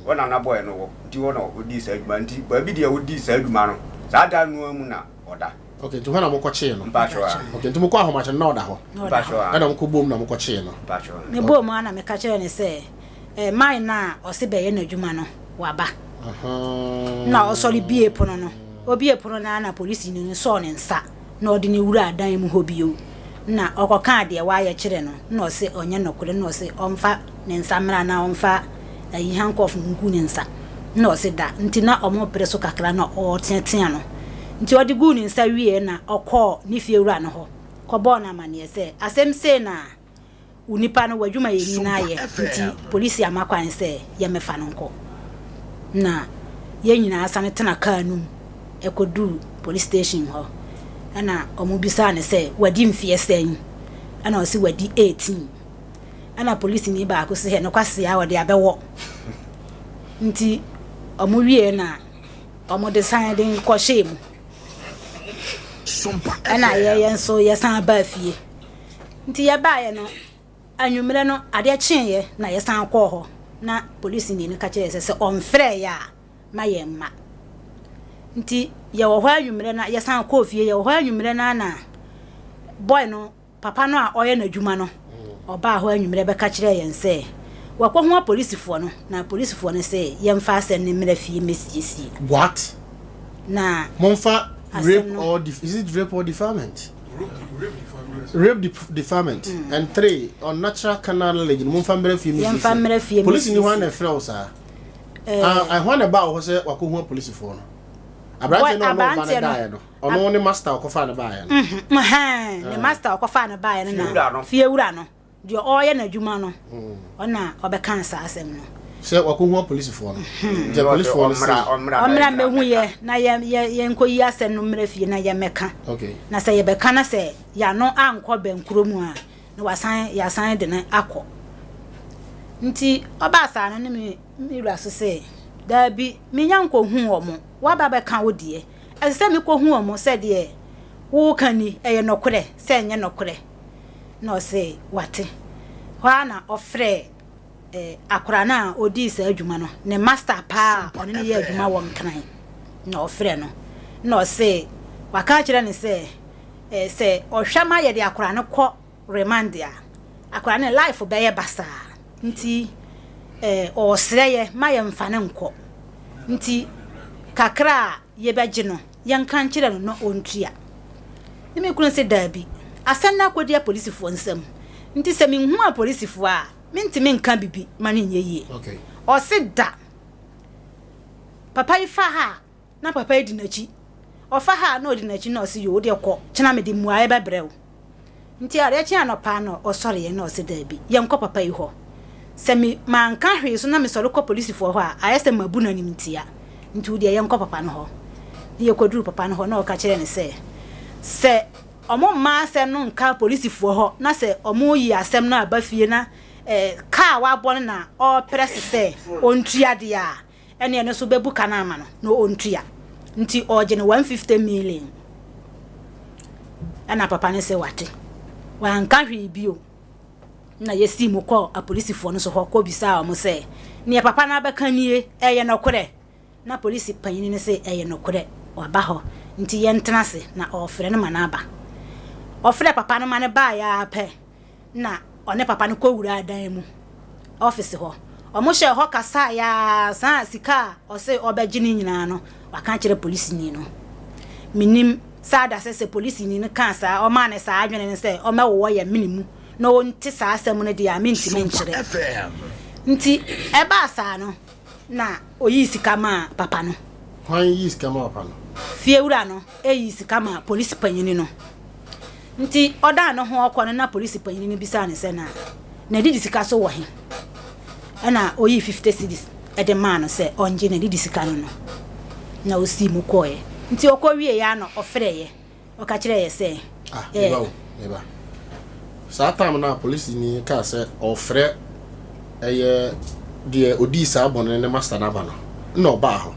Speaker 12: Wɔ na na boy no wɔ. Nti wɔ na ɔdii saa adwuma nti baabi deɛ ɔdii saa adwuma no saa da no mu na ɔda.
Speaker 1: Okay, nti hɔ na mokɔkyee no?
Speaker 12: Mpakyɛw a.
Speaker 1: Okay, nti mokɔ ahomakye no na ɔda hɔ?
Speaker 12: Mpakyɛw a.
Speaker 1: Ɛna mokɔ bom na mokɔkyee no?
Speaker 12: Mpakyɛw a.
Speaker 11: Mebɔɔ mu a na meka kyerɛɛ no sɛ eh, man no a ɔse bɛyɛ n'adwuma no waba. Na ɔsɔre bie pono no. Obie pono no a na polisini no sɔɔ ne nsa na ɔde no wuraa dan mu hɔ bio. Na ɔkɔkaa deɛ wayɛ kyerɛ no na ɔse ɔnyɛ nokorɛ na ɔse ɔmfa ne nsa mmra na ɔmfa ayi handcuff ngu ne nsa na ɔse da nti na ɔmo pere so kakra na ɔreteatea no nti ɔde guu ne nsa wieɛ na ɔkɔɔ ne fiewura no hɔ kɔbɔɔ no amaneɛ sɛ asɛm sei na wo nipa no w'adwumayɛni no ayɛ nti polisi ama kwan sɛ yɛmmɛfa no nkɔ na yɛn nyinaa sane tena kaa no mu ɛkɔduu police station hɔ ɛna ɔmo bisaa no sɛ wadi mfeɛ sɛn ɛna ɔse wadi 18 ɛna polisini baako sɛ hɛ no kwasea ɔde abɛwɔ nti ɔmo wie na ɔmo de san de kɔhyɛɛ mu ɛna yɛyɛ nso yɛsan baa fie nti yɛbaeɛ no anwummerɛ no adeɛ kyeeɛ na yɛsan kɔɔ hɔ na polisini no ka kyerɛ sɛ sɛ ɔmfrɛ yɛ a ma yɛn mma nti yɛwɔ hɔ anwummerɛ no yɛsan kɔɔ fie yɛwɔ hɔ anwummerɛ no na boy no papa no a ɔyɛ n'adwuma no ɔbaa hɔ anwummerɛ bɛka kyerɛɛ yɛn sɛ wakɔhu apolisifoɔ no na apolisifoɔ no sɛ yɛmfa asɛm no mmerɛ fie mmɛsiesie.
Speaker 1: What?
Speaker 11: Na
Speaker 1: momfa rape or is it rape or defilement? Rape defilement and three unnatural carnal knowledge no momfa mmerɛ fie mmɛsiesie.
Speaker 11: Yɛmfa mmerɛ fie mmɛsiesie.
Speaker 1: Polisi ni hwan na ɛfrɛ wo saa? Ah, hwan na ɛbaa wɔ hɔ sɛ wakɔhu apolisifoɔ no? Aberanteɛ no ɔno ɔba no daeɛ no. Ɔno ne master ɔkɔfaa no baeɛ
Speaker 11: no. Ne master ɔkɔfaa no baeɛ no na fiewura no deɛ ɔreyɛ n'adwuma no ɔna ɔbɛka saa asɛm no.
Speaker 1: Sɛ wakɔhu apolisifoɔ no. Nti apolisifoɔ no sɛ.
Speaker 11: Ɔmmra mmɛhu yɛ na yɛnkɔyi asɛm no mmerɛ fie na yɛmmɛka. Na sɛ yɛbɛka na sɛ yɛano ankɔ bɛnkuro mu a na wasan yɛasan de no akɔ. Nti ɔbaa saa no ne me wura so sɛ daabi menya nkɔhu wɔn. Woaba abɛka wo deɛ. Ɛsɛ sɛ mekɔhu wɔn sɛ deɛ woreka ni, ɛyɛ nokorɛ sɛ ɛnyɛ nokorɛ. Na ɔse wate. Hɔ ara na ɔfrɛɛ eh, akwadaa no a ɔdii saa adwuma no, ne master paa a ɔne no yɛ adwuma wɔ Nkran. Na ɔfrɛ no. Na ɔse waka akyerɛ no sɛ, eh, sɛ ɔhwɛ ma yɛde akwadaa no kɔ remand a, akwadaa no life bɛyɛ basaa. Nti eh, ɔresrɛ yɛ ma yɛmfa no nkɔ. Nti kakra a yɛbɛgye no, yɛnka nkyerɛ no na ɔntua. Ne me kunu se daabi, asɛm no akɔdi apolisifoɔ nsam. Nti sɛ menhu apolisifoɔ a, mentumi nka bibi ma no nyɛ yie. Ɔse da. Papa yi fa ha a, na papa yi di n'akyi. Ɔfa ha a na ɔdi n'akyi na ɔse yoo wodeɛ kɔ, kyena mede mmuaeɛ bɛbrɛ wo. Nti adeɛ kyee anɔpa na ɔsɔreeɛ na ɔse daabi, yɛnkɔ papa yi hɔ. Sɛ me manka hwee so na mesɔre kɔ polisifoɔ hɔ a, ayɛ sɛ mabu no animtia. Nti wodeɛ yɛnkɔ papa no hɔ. Ne yɛkɔduruu papa no hɔ na ɔka kyerɛɛ no sɛ, sɛ ɔmo mma asɛm no nka polisifoɔ hɔ na sɛ ɔmo yi asɛm no aba fie na eh, ka a wabɔ no na ɔreprɛse sɛ ɔntua deɛ a, ɛne ɛno nso bɛbu ka no ama no na ɔntua nti ɔregye no 150 million ɛna papa no sɛ wate wanka hwee bio na yɛsii mu kɔɔ apolisifoɔ no so hɔ kɔbisaa wɔn sɛ neɛ papa no abɛka nie ɛyɛ nɔkorɛ na polisi panyini no sɛ ɛyɛ nɔkorɛ waba hɔ nti yɛntena ase na ɔrefrɛ no ma no aba ɔfrɛ papa no ma no baeɛ ara pɛ na ɔne papa no kɔwuraa dan mu, ɔfese hɔ. Wɔhyɛɛ hɔ kasaeɛ ara, saa sika a ɔse ɔbɛgye no nyinaa no, waka akyerɛ polisini no. Mennim saa da sɛ sɛ polisini no kaa saa, ɔmaa no saa adwene no sɛ ɔmmɛwowɔ yɛn mene mu na ɔnte saa asɛm no deɛ a, mentumi nkyerɛ. Nti ɛbaa saa no, na ɔyii sika maa papa no.
Speaker 1: Hwan yii sika maa papa no?
Speaker 11: Fiewura no yii sika maa polisi panyini no. Nti ɔdan ne ho ɔkɔ no na polisi panyini no bisaa no sɛ na n'adidi sika so wɔ he? Ɛna oyii 50 cedis de maa no sɛ ɔngye n'adidi sika no no. Na osii mu kɔɔɛ. Nti ɔkɔ wieeɛ a na ɔfrɛeɛ. Ɔka kyerɛɛ yɛ sɛ.
Speaker 1: Ah, meba o, meba. Saa time no a polisini kaa sɛ ɔrefrɛ ɛyɛ deɛ odii saa bɔne no ne master no aba no, nna ɔbaa hɔ.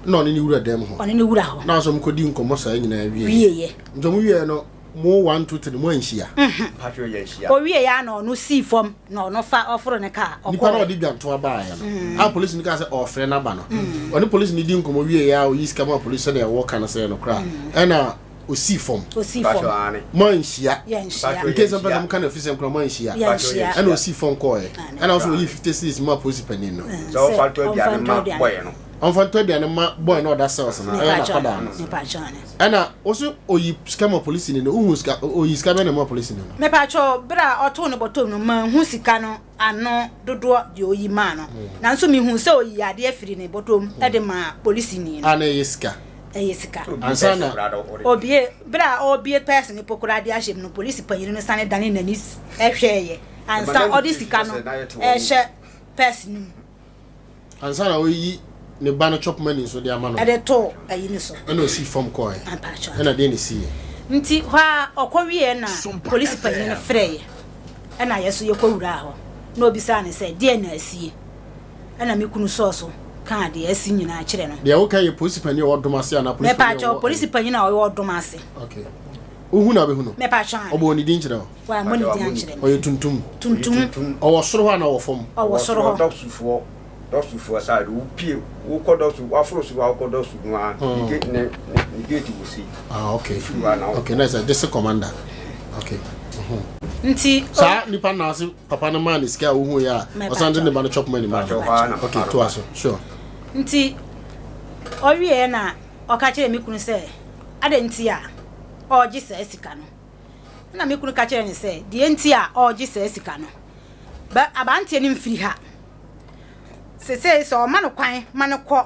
Speaker 1: Nna ɔne ne wura dan mu hɔ.
Speaker 11: Ɔne ne wura hɔ.
Speaker 1: Na ɔsɛ ɔmo kɔdi nkɔmmɔ saa nyinaa wieɛ.
Speaker 11: Wieɛ.
Speaker 1: Nti ɔmo wieɛ no, mo one two three mo anhyia?
Speaker 12: Mpakyɛw yɛanhyia.
Speaker 11: Ɔwieɛ a na ɔno sii fam na ɔno fa ɔforo ne kaa ɔkɔɔɛ.
Speaker 1: Nipa no a ɔde dwantoa baeɛ no, a polisini kaa sɛ ɔrefrɛ no aba no, ɔne polisini dii nkɔmmɔ wieɛ a ɔyii sika maa polisi sɛdeɛ wɔka no sɛ ɛyɛ nokorɛ a, ɛna ɔsii fam.
Speaker 11: Ɔsii fam.
Speaker 1: Mo anhyia.
Speaker 11: Yɛanhyia.
Speaker 1: In case mpɛ sɛ moka no afisɛm koraa mo anhyia.
Speaker 11: Yɛanhyia.
Speaker 1: Ɛna ɔsii fam kɔɔɛ. Ɛna ɔso ɔyii 50 cedis maa polisi panin no.
Speaker 12: Sɛ ɔmfa ntɔ aduane ma bɔyɛ no.
Speaker 1: Ɔmfa ntɔ aduane ma bɔyɛ no a ɔda cells no, ɛyɛ n'akwadaa no. Ɛna ɔso ɔyi sika ma polisini no, wohu sika, ɔyi sika bɛn na ɛma polisini no?
Speaker 11: Mepakyɛw, bere a ɔtoo no bɔtɔm no, manhu sika no ano dodoɔ deɛ ɔyi maa no. Nanso mehuu sɛ ɔyii adeɛ firii ne bɔtɔm de maa polisini no.
Speaker 1: A na ɛyɛ sika?
Speaker 11: Ɛyɛ sika.
Speaker 1: Ansa na.
Speaker 11: Ɔbue, bere a ɔrebue pɛɛse no po koraa de ahyɛ mu no, polisi panyin no sane danee n'ani hwɛeɛ ansa ɔde sika no rehyɛ pɛɛse no mu.
Speaker 1: Ansa na ɔreyi ne ba no chop money nso de ama no.
Speaker 11: Ɛde too ayi no so.
Speaker 1: Ɛna ɔsii fam kɔɔɛ.
Speaker 11: Ampakyɛw.
Speaker 1: Ɛna deɛ na ɛsiiɛ?
Speaker 11: Nti hɔ ara ɔkɔ wieɛ na polisi panyin no frɛeɛ. Ɛna yɛ nso yɛkɔ wuraa hɔ. Na ɔbisaa no sɛ deɛn na asie? Ɛna me kunu sɔɔ so kaa deɛ asi nyinaa kyerɛ no.
Speaker 1: Deɛ woka yɛ polisi panyin a ɔwɔ dom ase anaa polisi panyin a ɔwɔ.
Speaker 11: Mepakyɛw, polisi panyin a ɔwɔ dom ase.
Speaker 1: Okay. Wohu no a wobɛhu no?
Speaker 11: Mepakyɛw ane.
Speaker 1: Ɔbɔɔ ne din kyerɛ wo?
Speaker 11: Wammɔ ne din ankyerɛ me.
Speaker 1: Ɔyɛ tuntum?
Speaker 11: Tuntum.
Speaker 1: Ɔwɔ soro hɔ anaa ɔwɔ fam?
Speaker 11: Ɔwɔ soro hɔ.
Speaker 12: Dɔsufoɔ, dɔsufoɔ side, wopie, wokɔ dɔsu, waforo soro a wokɔ dɔsu no a, ne gate, ne, ne gate wɔ sei.
Speaker 1: Ah, okay.
Speaker 12: Wofiri hɔ a na wokɔ.
Speaker 1: Okay, na ɛsɛ district commander. Okay.
Speaker 11: Nti.
Speaker 1: Saa nipa no na ase papa no maa ne sika a wohu yɛ a, ɔsan de ne ba no chop money maa no. Okay, toa so. Sure.
Speaker 11: Nti, ɔwieɛ na ɔka kyerɛɛ me kunu sɛ, adɛn nti a ɔregye saa sika no? Ɛnna me kunu ka kyerɛɛ no sɛ, deɛ nti a ɔregye saa sika no, bɛ aberanteɛ no mfiri ha. Seesei sɛ ɔma no kwan ma no kɔ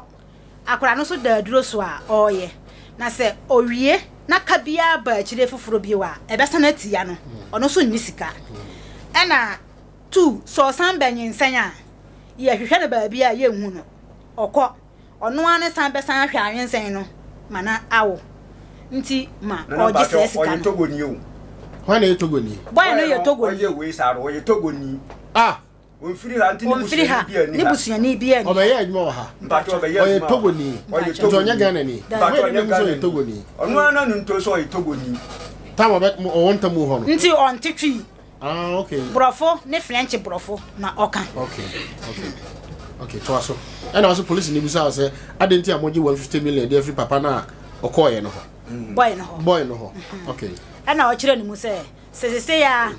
Speaker 11: akwadaa no so da aduro so a ɔreyɛ, na sɛ ɔwie na ka biara ba akyire foforɔ bio a, ɛbɛsan atia no. Ɔno nso nni sika. Ɛnna tu, sɛ ɔsan bɛnyinsɛn a, yɛhwehwɛ no baabi a yɛnhu no, ɔkɔ. Ɔno ara ne san bɛsan ahwɛ awensɛn no ma no awo nti ma
Speaker 12: Nana
Speaker 11: ɔgye saa
Speaker 12: mpakyɛw
Speaker 11: sika
Speaker 12: ɔyɛ
Speaker 11: no.
Speaker 12: Togoni o.
Speaker 1: Hwan na ɛyɛ Togoni?
Speaker 11: Boy no yɛ Togoni.
Speaker 12: Ɔyɛ wei saa no ɔyɛ Togoni.
Speaker 1: Ah!
Speaker 12: Ɔmfiri ha nti ne
Speaker 11: Ɔmfiri ha,
Speaker 12: busuani biara nni
Speaker 11: ne
Speaker 12: ha.
Speaker 11: busuani biara nni ha.
Speaker 1: Ɔbɛyɛ adwuma wɔ ha.
Speaker 12: Mpakyɛ ɔbɛyɛ
Speaker 1: Ɔyɛ
Speaker 12: adwuma wɔ ha.
Speaker 1: Togoni.
Speaker 12: Ɔyɛ
Speaker 1: Nti ɔnyɛ
Speaker 12: Togoni.
Speaker 1: Ghanani.
Speaker 12: Mpakyɛ
Speaker 1: Wei
Speaker 12: ɔnyɛ
Speaker 1: ne nim sɛ ɔyɛ
Speaker 12: Ghanani.
Speaker 1: Togoni.
Speaker 12: Ɔno ara n'ano nto sɛ ɔyɛ Togoni.
Speaker 1: Tam ɔbɛ ɔwɔ ntam hɔ no.
Speaker 11: Nti ɔnte Twi.
Speaker 1: Ah, okay.
Speaker 11: Borɔfo ne French borɔfo na ɔka.
Speaker 1: Okay, okay. Okay, toa so. Ɛna ɔsɛ polisi ni bisa sɛ adɛn nti a mogye 150 million de afiri papa no a ɔkɔɔyɛ no hɔ.
Speaker 11: Boy no hɔ.
Speaker 1: Boy no hɔ. Okay.
Speaker 11: Ɛna ɔkyerɛ ne mu sɛ sɛ sesei a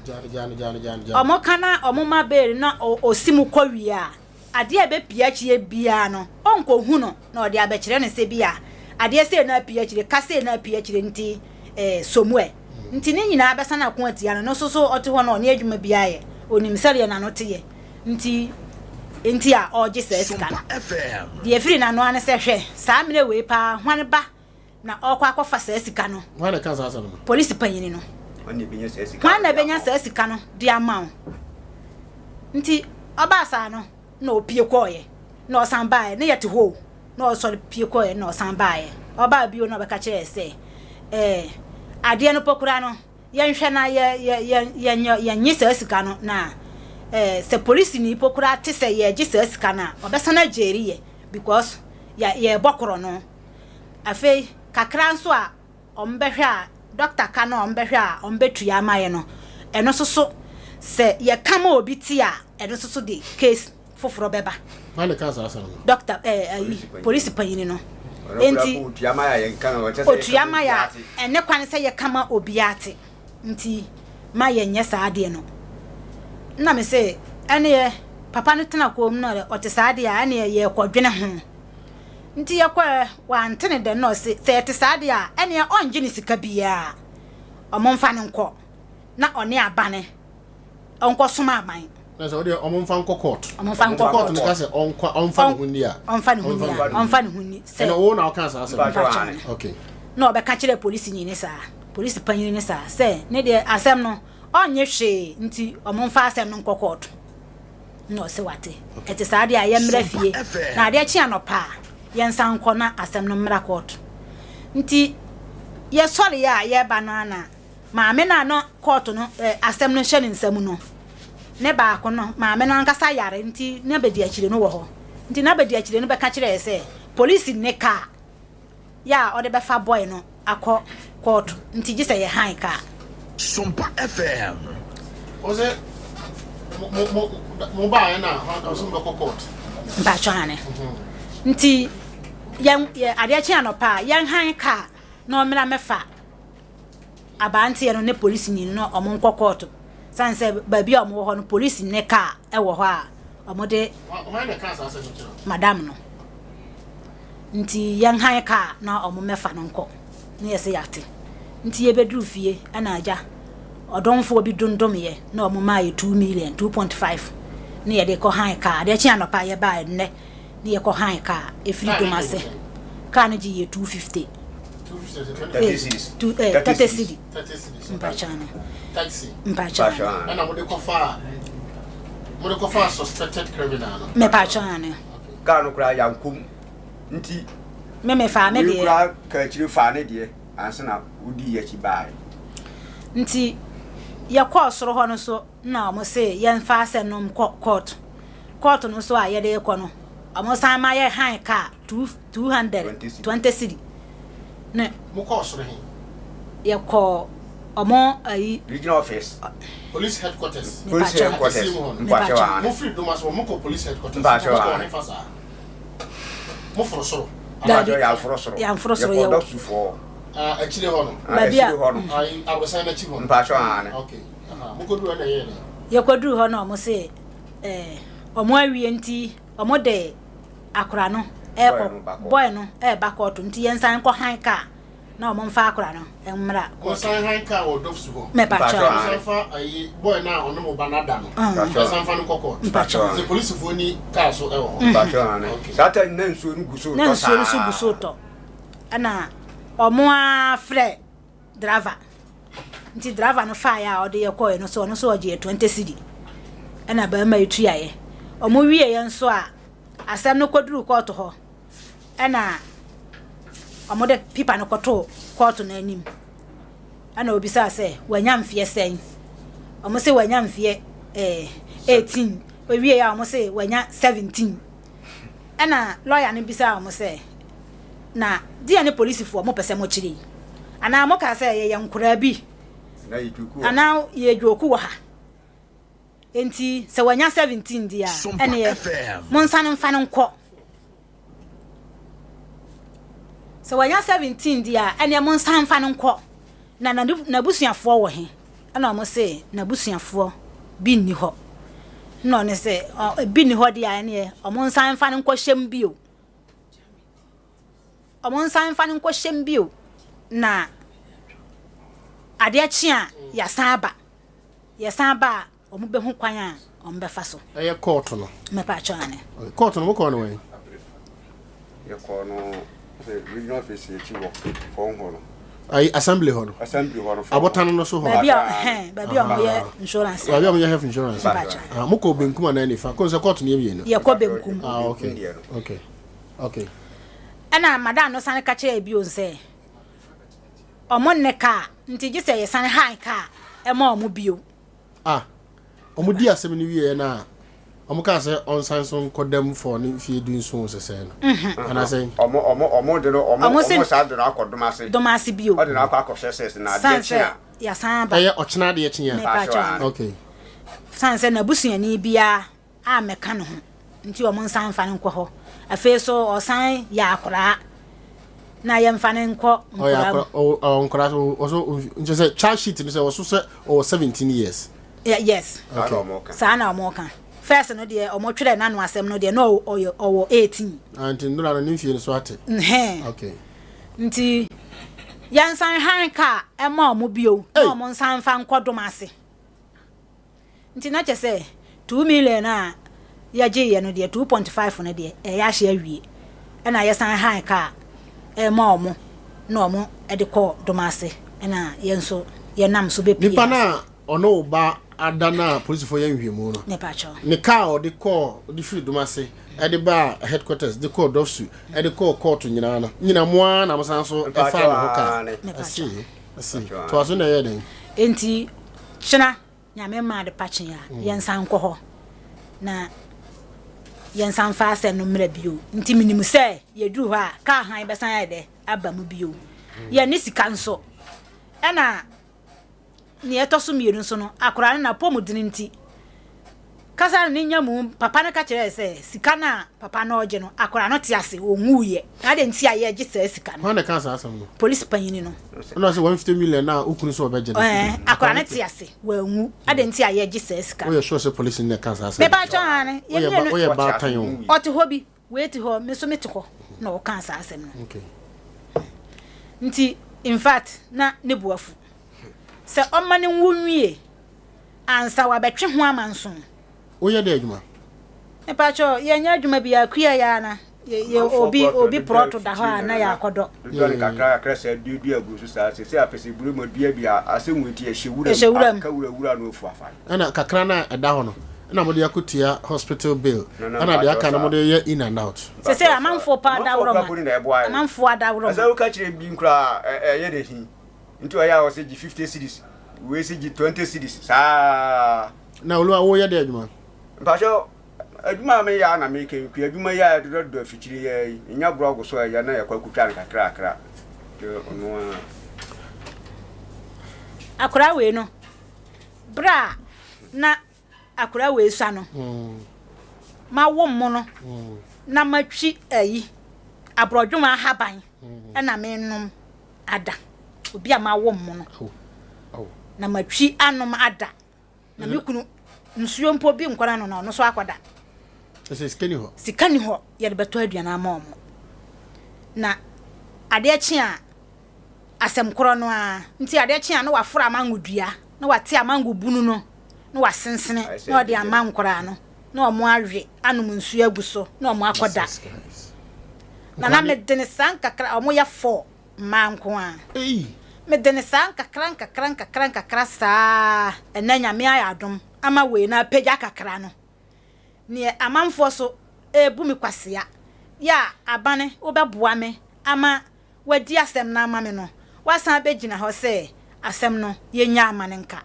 Speaker 11: ɔmo ka na ɔmo ma bail na ɔsi mu kɔ wie a, adeɛ a ɛbɛpie akyire biara no ɔnkɔhu no na ɔde abɛkyerɛ no sɛ bi a adeɛ sei na apue akyire, ka sei na apue akyire nti eh, sɔ mu ɛ. Nti ne nyinaa bɛsan ako atia no, no nso so ɔte hɔ no ɔne adwuma biara yɛ, ɔnim sɛdeɛ n'ano teɛ nti nti a ɔregye saa sika no. Deɛ ɛfiri n'ano ara ne sɛ hwɛ saa mmerɛ wei paa hwan ba na ɔrekɔ akɔfa saa sika no.
Speaker 1: Hwan na ɛka saa asɛm no?
Speaker 11: Polisi panyini no.
Speaker 12: Hwan na ebenya saa sika
Speaker 11: Hwan na ebenya saa sika no de ama wo? Nti ɔbaa saa no na ɔpie kɔɔeɛ na ɔsan baeɛ na yɛte hɔ o na ɔsɔre pie kɔɔeɛ na ɔsan baeɛ. Ɔbaa bio na ɔbɛka kyerɛɛ sɛ ɛɛ adeɛ no po koraa no yɛnhwɛ na yɛ yɛ yɛ yɛnyɛ yɛnnye saa sika no na ɛɛ sɛ polisini po koraa te sɛ yɛregye saa sika no a ɔbɛsan agyeri yɛ because yɛ yɛrebɔ korɔno. Afei kakra nso a wɔbɛhwɛ a dɔkta ka no a wɔbɛhwɛ a wɔbɛtua ama yɛ no, ɛno nso so sɛ yɛka ma obi te a, ɛno nso so de case foforɔ bɛba.
Speaker 1: Hwan na ɛka saa asɛm no?
Speaker 11: Dɔkta ɛɛ ayi polisi panyini no. Enti
Speaker 12: otua ma yɛ a yɛnka no ɔkyɛ sɛ
Speaker 11: otua ma yɛ a ɛne kwan sɛ yɛka ma obiara te. Nti ma yɛnyɛ saa adeɛ no. Nna me se ɛneɛ papa no tena koom no ɔte saa deɛ a ɛneɛ yɛrekɔdwene ho. Nti yɛkɔɛ, wante ne dɛ na ɔse sɛ ɛte saa deɛ a ɛneɛ ɔngye ne sika biaa, ɔmo mfa no nkɔ na ɔne abane ɔnkɔ som aban.
Speaker 1: Na sɛ ɔdeɛ ɔmo mfa nkɔ court.
Speaker 11: Ɔmo mfa nkɔ court.
Speaker 1: Court no ka sɛ ɔnkɔ ɔmfa ne ho nni a.
Speaker 11: Ɔmfa ne ho nni a, ɔmfa ne ho nni sɛ.
Speaker 1: Ɛna wo na ɔka saa asɛm no.
Speaker 11: Mpakyɛw.
Speaker 1: Okay.
Speaker 11: Na ɔbɛka kyerɛ polisini ne saa, polisi panyin ne saa sɛ ne deɛ asɛm no ɔnnye hwee nti ɔmo mfa asɛm no nkɔ court. Na ɔse wate. Ɛte saa deɛ a yɛmmra fie na adeɛ kye anɔpa a yɛnsan nkɔ na asɛm no mmra kɔɔto. Nti yɛsɔreeɛ a yɛreba no ara na maame no a na kɔɔto no eh, asɛm no hyɛ ne nsa mu no, ne baako no, maame no ankasa yare nti na bɛdi akyire no wɔ hɔ. Nti na bɛdi akyire no bɛka kyerɛɛ sɛ polisi nne kaa. yɛ a ɔde bɛfa boy no akɔ kɔɔto nti gye sɛ yɛ han kaa.
Speaker 10: Sompa FM.
Speaker 1: Ɔsɛ mo mo mo mo baayɛ na ɔsɛ mo bɛkɔ court.
Speaker 11: Mpatsɔ ane. Nti yɛn yɛ adeɛ kye anɔpa a yɛn han kaa na ɔmmra mɛfa aberanteɛ no ne polisini no na wɔn nkɔ kɔɔto sane sɛ baabi a wɔn wɔ hɔ no polisi ne kaa wɔ hɔ a wɔn de madam no nti yɛn han kaa na wɔn mmɛfa no nkɔ ne yɛsɛ yɛate nti yɛbɛduru fie ɛna agya ɔdɔmfoɔ bi dondomyɛ na wɔn maa yɛ 2 million 2.5 ne yɛde kɔ han kaa adeɛ kye anɔpa yɛbaa nnɛ ne yɛkɔ han kaa ɛfiri Domase kaa no gye yɛ 250 30 cedi mpakyɛ no mpakyɛ
Speaker 1: ɛna mode kɔfa mode kɔfa suspected criminal no
Speaker 11: mepakyɛ no
Speaker 12: kaa no koraa yankom nti
Speaker 11: me me faa me deɛ
Speaker 12: koraa ka akyire faa ne deɛ ansa na wodi akyi baeɛ
Speaker 11: nti yɛkɔɔ soro hɔ no so na wɔn se yɛmfa asɛm no nkɔ court. Court no nso a yɛde rekɔ no, wɔn san ma yɛ han kaa 220 cedi. Ne.
Speaker 1: Mo kɔɔ soro he?
Speaker 11: Yɛkɔɔ wɔn ayi.
Speaker 12: Regional office.
Speaker 1: Police headquarters.
Speaker 12: Police headquarters. Mpakyɛw aane.
Speaker 1: Mo firi Doma so, mo kɔ police headquarters.
Speaker 12: Mpakyɛw
Speaker 1: Mo kɔ
Speaker 12: aane.
Speaker 1: hefa saa? Mo foro soro.
Speaker 12: Mpakyɛw yɛanforo soro.
Speaker 11: Yɛanforo soro.
Speaker 12: Yɛkɔɔ Dɔksufoɔ.
Speaker 1: Ah, akyire hɔ no.
Speaker 11: Baabi a.
Speaker 12: Akyire hɔ no.
Speaker 1: Ayi, aborosan no akyi hɔ no.
Speaker 12: Mpakyɛw aane.
Speaker 1: Okay.
Speaker 11: Yɛkɔduruu hɔ no ɔmo se eh, ɔmo awie nti ɔmo de akora no ɛɛkɔ boy no ɛɛba kɔɔto nti yɛnsan nkɔ han kaa na ɔmo mfa akora no mmra kɔɔto.
Speaker 1: Wɔsan han kaa wɔ Dɔfsu hɔ.
Speaker 11: Mɛpakyɛw.
Speaker 1: Wɔsan fa ayi boy no a ɔne mo ba no ada no. Wɔsan fa no nkɔ kɔɔto.
Speaker 11: Mpakyɛw.
Speaker 1: Sɛ polisifoɔ ni kaa so ɛwɔ hɔ.
Speaker 12: Mpakyɛw ane. Saa time na nsuo no gu so retɔ saa.
Speaker 11: Na nsuo no so gu so retɔ. Ɛna ɔmo ara frɛ driver nti driver no faeɛ a ɔde yɛ kɔɛ no so ɔno nso ɔgye yɛ 20 cedi ɛna barima yi tuaeɛ ɔmo wieɛ nso a asɛm no kɔduru kɔɔto hɔ ɛna ɔmo de pipa no kɔtoo kɔɔto no anim ɛna obisaa sɛ wanya mfeɛ sɛn ɔmo sɛ wanya mfeɛ eh, 18. Owie a wɔn se wanya 17. Ɛna lɔya no bisaa wɔn sɛ, na deɛ ne polisifoɔ mopɛ sɛ mokyerɛ yi? Anaa moka sɛ yɛyɛ nkoraa bi? Anaa yɛyɛ dwoku wɔ ha? Enti sɛ wanya 17 deɛ a, ɛneɛ monsane mfa no nkɔ. Sɛ wanya 17 deɛ a, ɛneɛ monsan mfa no nkɔ. Na n'abusuafoɔ wɔ he? Ɛna wɔn se, N'abusuafoɔ bi nni hɔ. Ɛna ɔno se, Bi nni hɔ deɛ a, ɛneɛ wɔn nsan mfa no nkɔhyɛm bio. Wɔn nsan mfa no nkɔhyɛm bio. Na adeɛ kye a, yɛasan aba. Yɛsan ba a, Wɔn bɛ hu kwan a wɔn bɛ fa so.
Speaker 1: Ɛyɛ kɔɔto no.
Speaker 11: Mɛpa atwa ane.
Speaker 1: Kɔɔto no mo kɔɔ no wɛn?
Speaker 12: Yɛ kɔɔ no sɛ regional office akyi hɔ fɔm hɔ no.
Speaker 1: Ayi assembly hɔ no.
Speaker 12: Assembly hɔ no fɔm.
Speaker 1: Abotan no so hɔ.
Speaker 11: Baabi a ɛhɛn baabi a wɔn yɛ insurance.
Speaker 1: Baabi a wɔn yɛ health insurance. Mɛpa atwa. Ah mo kɔ benkum anaa nifa? Kɔn sɛ kɔɔto no yɛ mmienu.
Speaker 11: Yɛ kɔ benkum.
Speaker 1: Ah okay okay okay.
Speaker 11: Ɛna madam no sane ka kyerɛɛ bio sɛ wɔn nne kaa nti gye sɛ yɛsane han kaa ɛma wɔn bio.
Speaker 1: Ah, wɔn di asɛm no wieɛ no a, wɔn kaa sɛ ɔnsan so nkɔ dɛm fɔ ne mfie dunson sɛsɛɛ no.
Speaker 11: Mhm.
Speaker 1: Anaasɛ.
Speaker 12: Ɔmo ɔmo ɔmo de no ɔmo ɔmo saa de no akɔ Domase.
Speaker 11: Domase bio.
Speaker 12: Ɔde no akɔ akɔhyɛ sɛs na adeɛ kye a.
Speaker 11: Yasan aba.
Speaker 1: Ɛyɛ ɔkyena adeɛ kye a.
Speaker 11: Mepa
Speaker 1: Okay.
Speaker 11: San sɛ n'abusuani biara ammɛka ne ho nti wɔnsan mfa no nkɔ hɔ. Afei nso ɔsan yɛ akoraa na yɛmfa no nkɔ
Speaker 1: nkɔraa mu. Ɔyɛ nkɔraa so ɔso nkyɛ sɛ charge sheet no sɛ ɔso sɛ ɔwɔ 17 years.
Speaker 11: Yes.
Speaker 1: Okay.
Speaker 11: Saa na wɔn ka. First no deɛ wɔn twerɛ n'ano asɛm no deɛ na ɔyɛ ɔwɔ 18.
Speaker 1: Ah, nti nnora no ne mfie no so ate.
Speaker 11: Nhɛn.
Speaker 1: Okay.
Speaker 11: Nti yɛnsan han kaa ɛma wɔn bio na wɔn nsan mfa nkɔ dom ase. Nti na kyɛ sɛ 2 million a yɛgyeeɛ no deɛ 2.5 no deɛ ɛyɛ ahye awie. Ɛna yɛsan han kaa ɛma ɔmo na ɔmo de kɔɔ Domase ɛna yɛn nso yɛnam so bɛpie
Speaker 1: Nipa no
Speaker 11: ase.
Speaker 1: a ɔne wo ba ada no a polisifoɔ yɛ nhwehwɛmu no,
Speaker 11: Mepakyɛw.
Speaker 1: ne kaa a ɔde kɔɔ ɔde firi Domase de baa headquarters de kɔɔ Dɔfsu de kɔɔ kɔɔto nyinaa no, nyina mo ara na mosan so faa ne ho kaa.
Speaker 12: Mepakyɛw
Speaker 1: I see,
Speaker 12: aane.
Speaker 1: I see. Toa so na ɛyɛɛ dɛn?
Speaker 11: Enti kyena Nyame mma ade pa kye a, yɛnsan nkɔ hɔ na yɛnsan mfa asɛm no mmra bio. Nti menim sɛ yɛduru hɔ a, kaa hann bɛsan ayɛ dɛ aba mu bio. Yɛnni sika nso. Ɛna nea ɛtɔ so mmienu nso no, akwadaa no n'apɔmuden nti, kasa no ne nya mu, papa no ka kyerɛɛ sɛ sika no a papa no ɔgye no, akwadaa no te ase, ɔnwuiɛ. Na adɛn nti a yɛgye saa sika no?
Speaker 1: Hwan na ɛkaa saa asɛm no?
Speaker 11: Polisi panyini no.
Speaker 1: Ɛna ɔsɛ 150 million na wo kunu sɛ ɔbɛgye no.
Speaker 11: Ɛɛ, akwadaa no te ase, wanwu. Adɛn nti a yɛgye saa sika no?
Speaker 1: Woyɛ sure sɛ polisi no na ɛkaa saa asɛm no?
Speaker 11: Mepa kyɛw aane. Yɛn mmienu.
Speaker 1: Woyɛ baatan o.
Speaker 11: Ɔte hɔ bi, wei te hɔ, me nso mete hɔ na ɔkaa saa asɛm no.
Speaker 1: Okay.
Speaker 11: Nti in fact na ne bo afu sɛ ɔma no nwu nwie ansa wabɛtwe ho amanso.
Speaker 1: Woyɛ dɛ adwuma?
Speaker 11: Mepakyɛw, yɛnyɛ adwuma biara, kua yi ara na yɛ obi obi prɔto da hɔ a na yɛakɔdɔ.
Speaker 12: Dodɔ no kakra kakra saa duadua aburo so saa sɛsɛ apɛsɛ buro ma dua bi a asɛ hu nti ɛhyɛ wura
Speaker 11: Ɛhyɛ wura mu.
Speaker 12: aka wura wura no afu afa no.
Speaker 1: Ɛna kakra no a ɛda hɔ no ɛna mode akɔtua hospital bill
Speaker 12: No no
Speaker 1: ɛna deɛ
Speaker 12: mpakyɛw
Speaker 1: aka no
Speaker 12: saa.
Speaker 1: mode yɛ in and out.
Speaker 11: Sɛsɛ
Speaker 12: Mpakyɛw saa.
Speaker 11: amanfoɔ paa
Speaker 12: Amanfoɔ
Speaker 11: adaworoma
Speaker 12: koraa po no na ɛboa yɛn.
Speaker 11: amanfoɔ adaworoma.
Speaker 12: Ɛsɛ woka kyerɛ bi koraa a ɛyɛ dɛ hi nti ɔyɛ a ɔsɛ gye 50 cedis wei sɛ gye 20 cedis saa.
Speaker 1: Na Oluwa woyɛ dɛ adwuma?
Speaker 12: Mpakyɛw, adwuma a meyɛ ara na meka yi, kua adwuma yi a yɛdodɔdodɔ afikyire yi ara yi, yɛnya borɔgo so a ɛyɛ na yɛkɔ akɔtwa no kakrakra, nti ɔno ara.
Speaker 11: Akwadaa wei no, berɛ a na akwadaa wei sua no, mawo mo no na matwi ayi aborɔdwoma ahaban ɛna menom ada. Obi a mawo mo no na matwi anom ada. Na me kunu nsuo mpo bi nkɔ n'ano na ɔno nso akɔda.
Speaker 1: Ɛsɛ sika ni hɔ.
Speaker 11: Sika ni hɔ yɛde bɛtɔ aduane ama wɔn. Na adeɛ kye a asɛm korɔ no ara nti adeɛ kye a na waforo amango dua na wate amango bunu no na wasensene na ɔde ama nkoraa no na wɔn awe anom nsuo agu so na wɔn akɔda. Na na mede ne saa nkakra wɔn yɛ fɔɔ. mmaa nko ara. Mede no saa nkakra nkakra nkakra nkakra saa ɛnɛ Nyame ayɛ adom ama wei no apagya kakra no, neɛ amanfoɔ so ɛrebu me kwasea yɛ a abane wobɛboa me ama wadi asɛm no ama me no, woasan abɛgyina hɔ sɛ asɛm no yɛnnya ama no nka.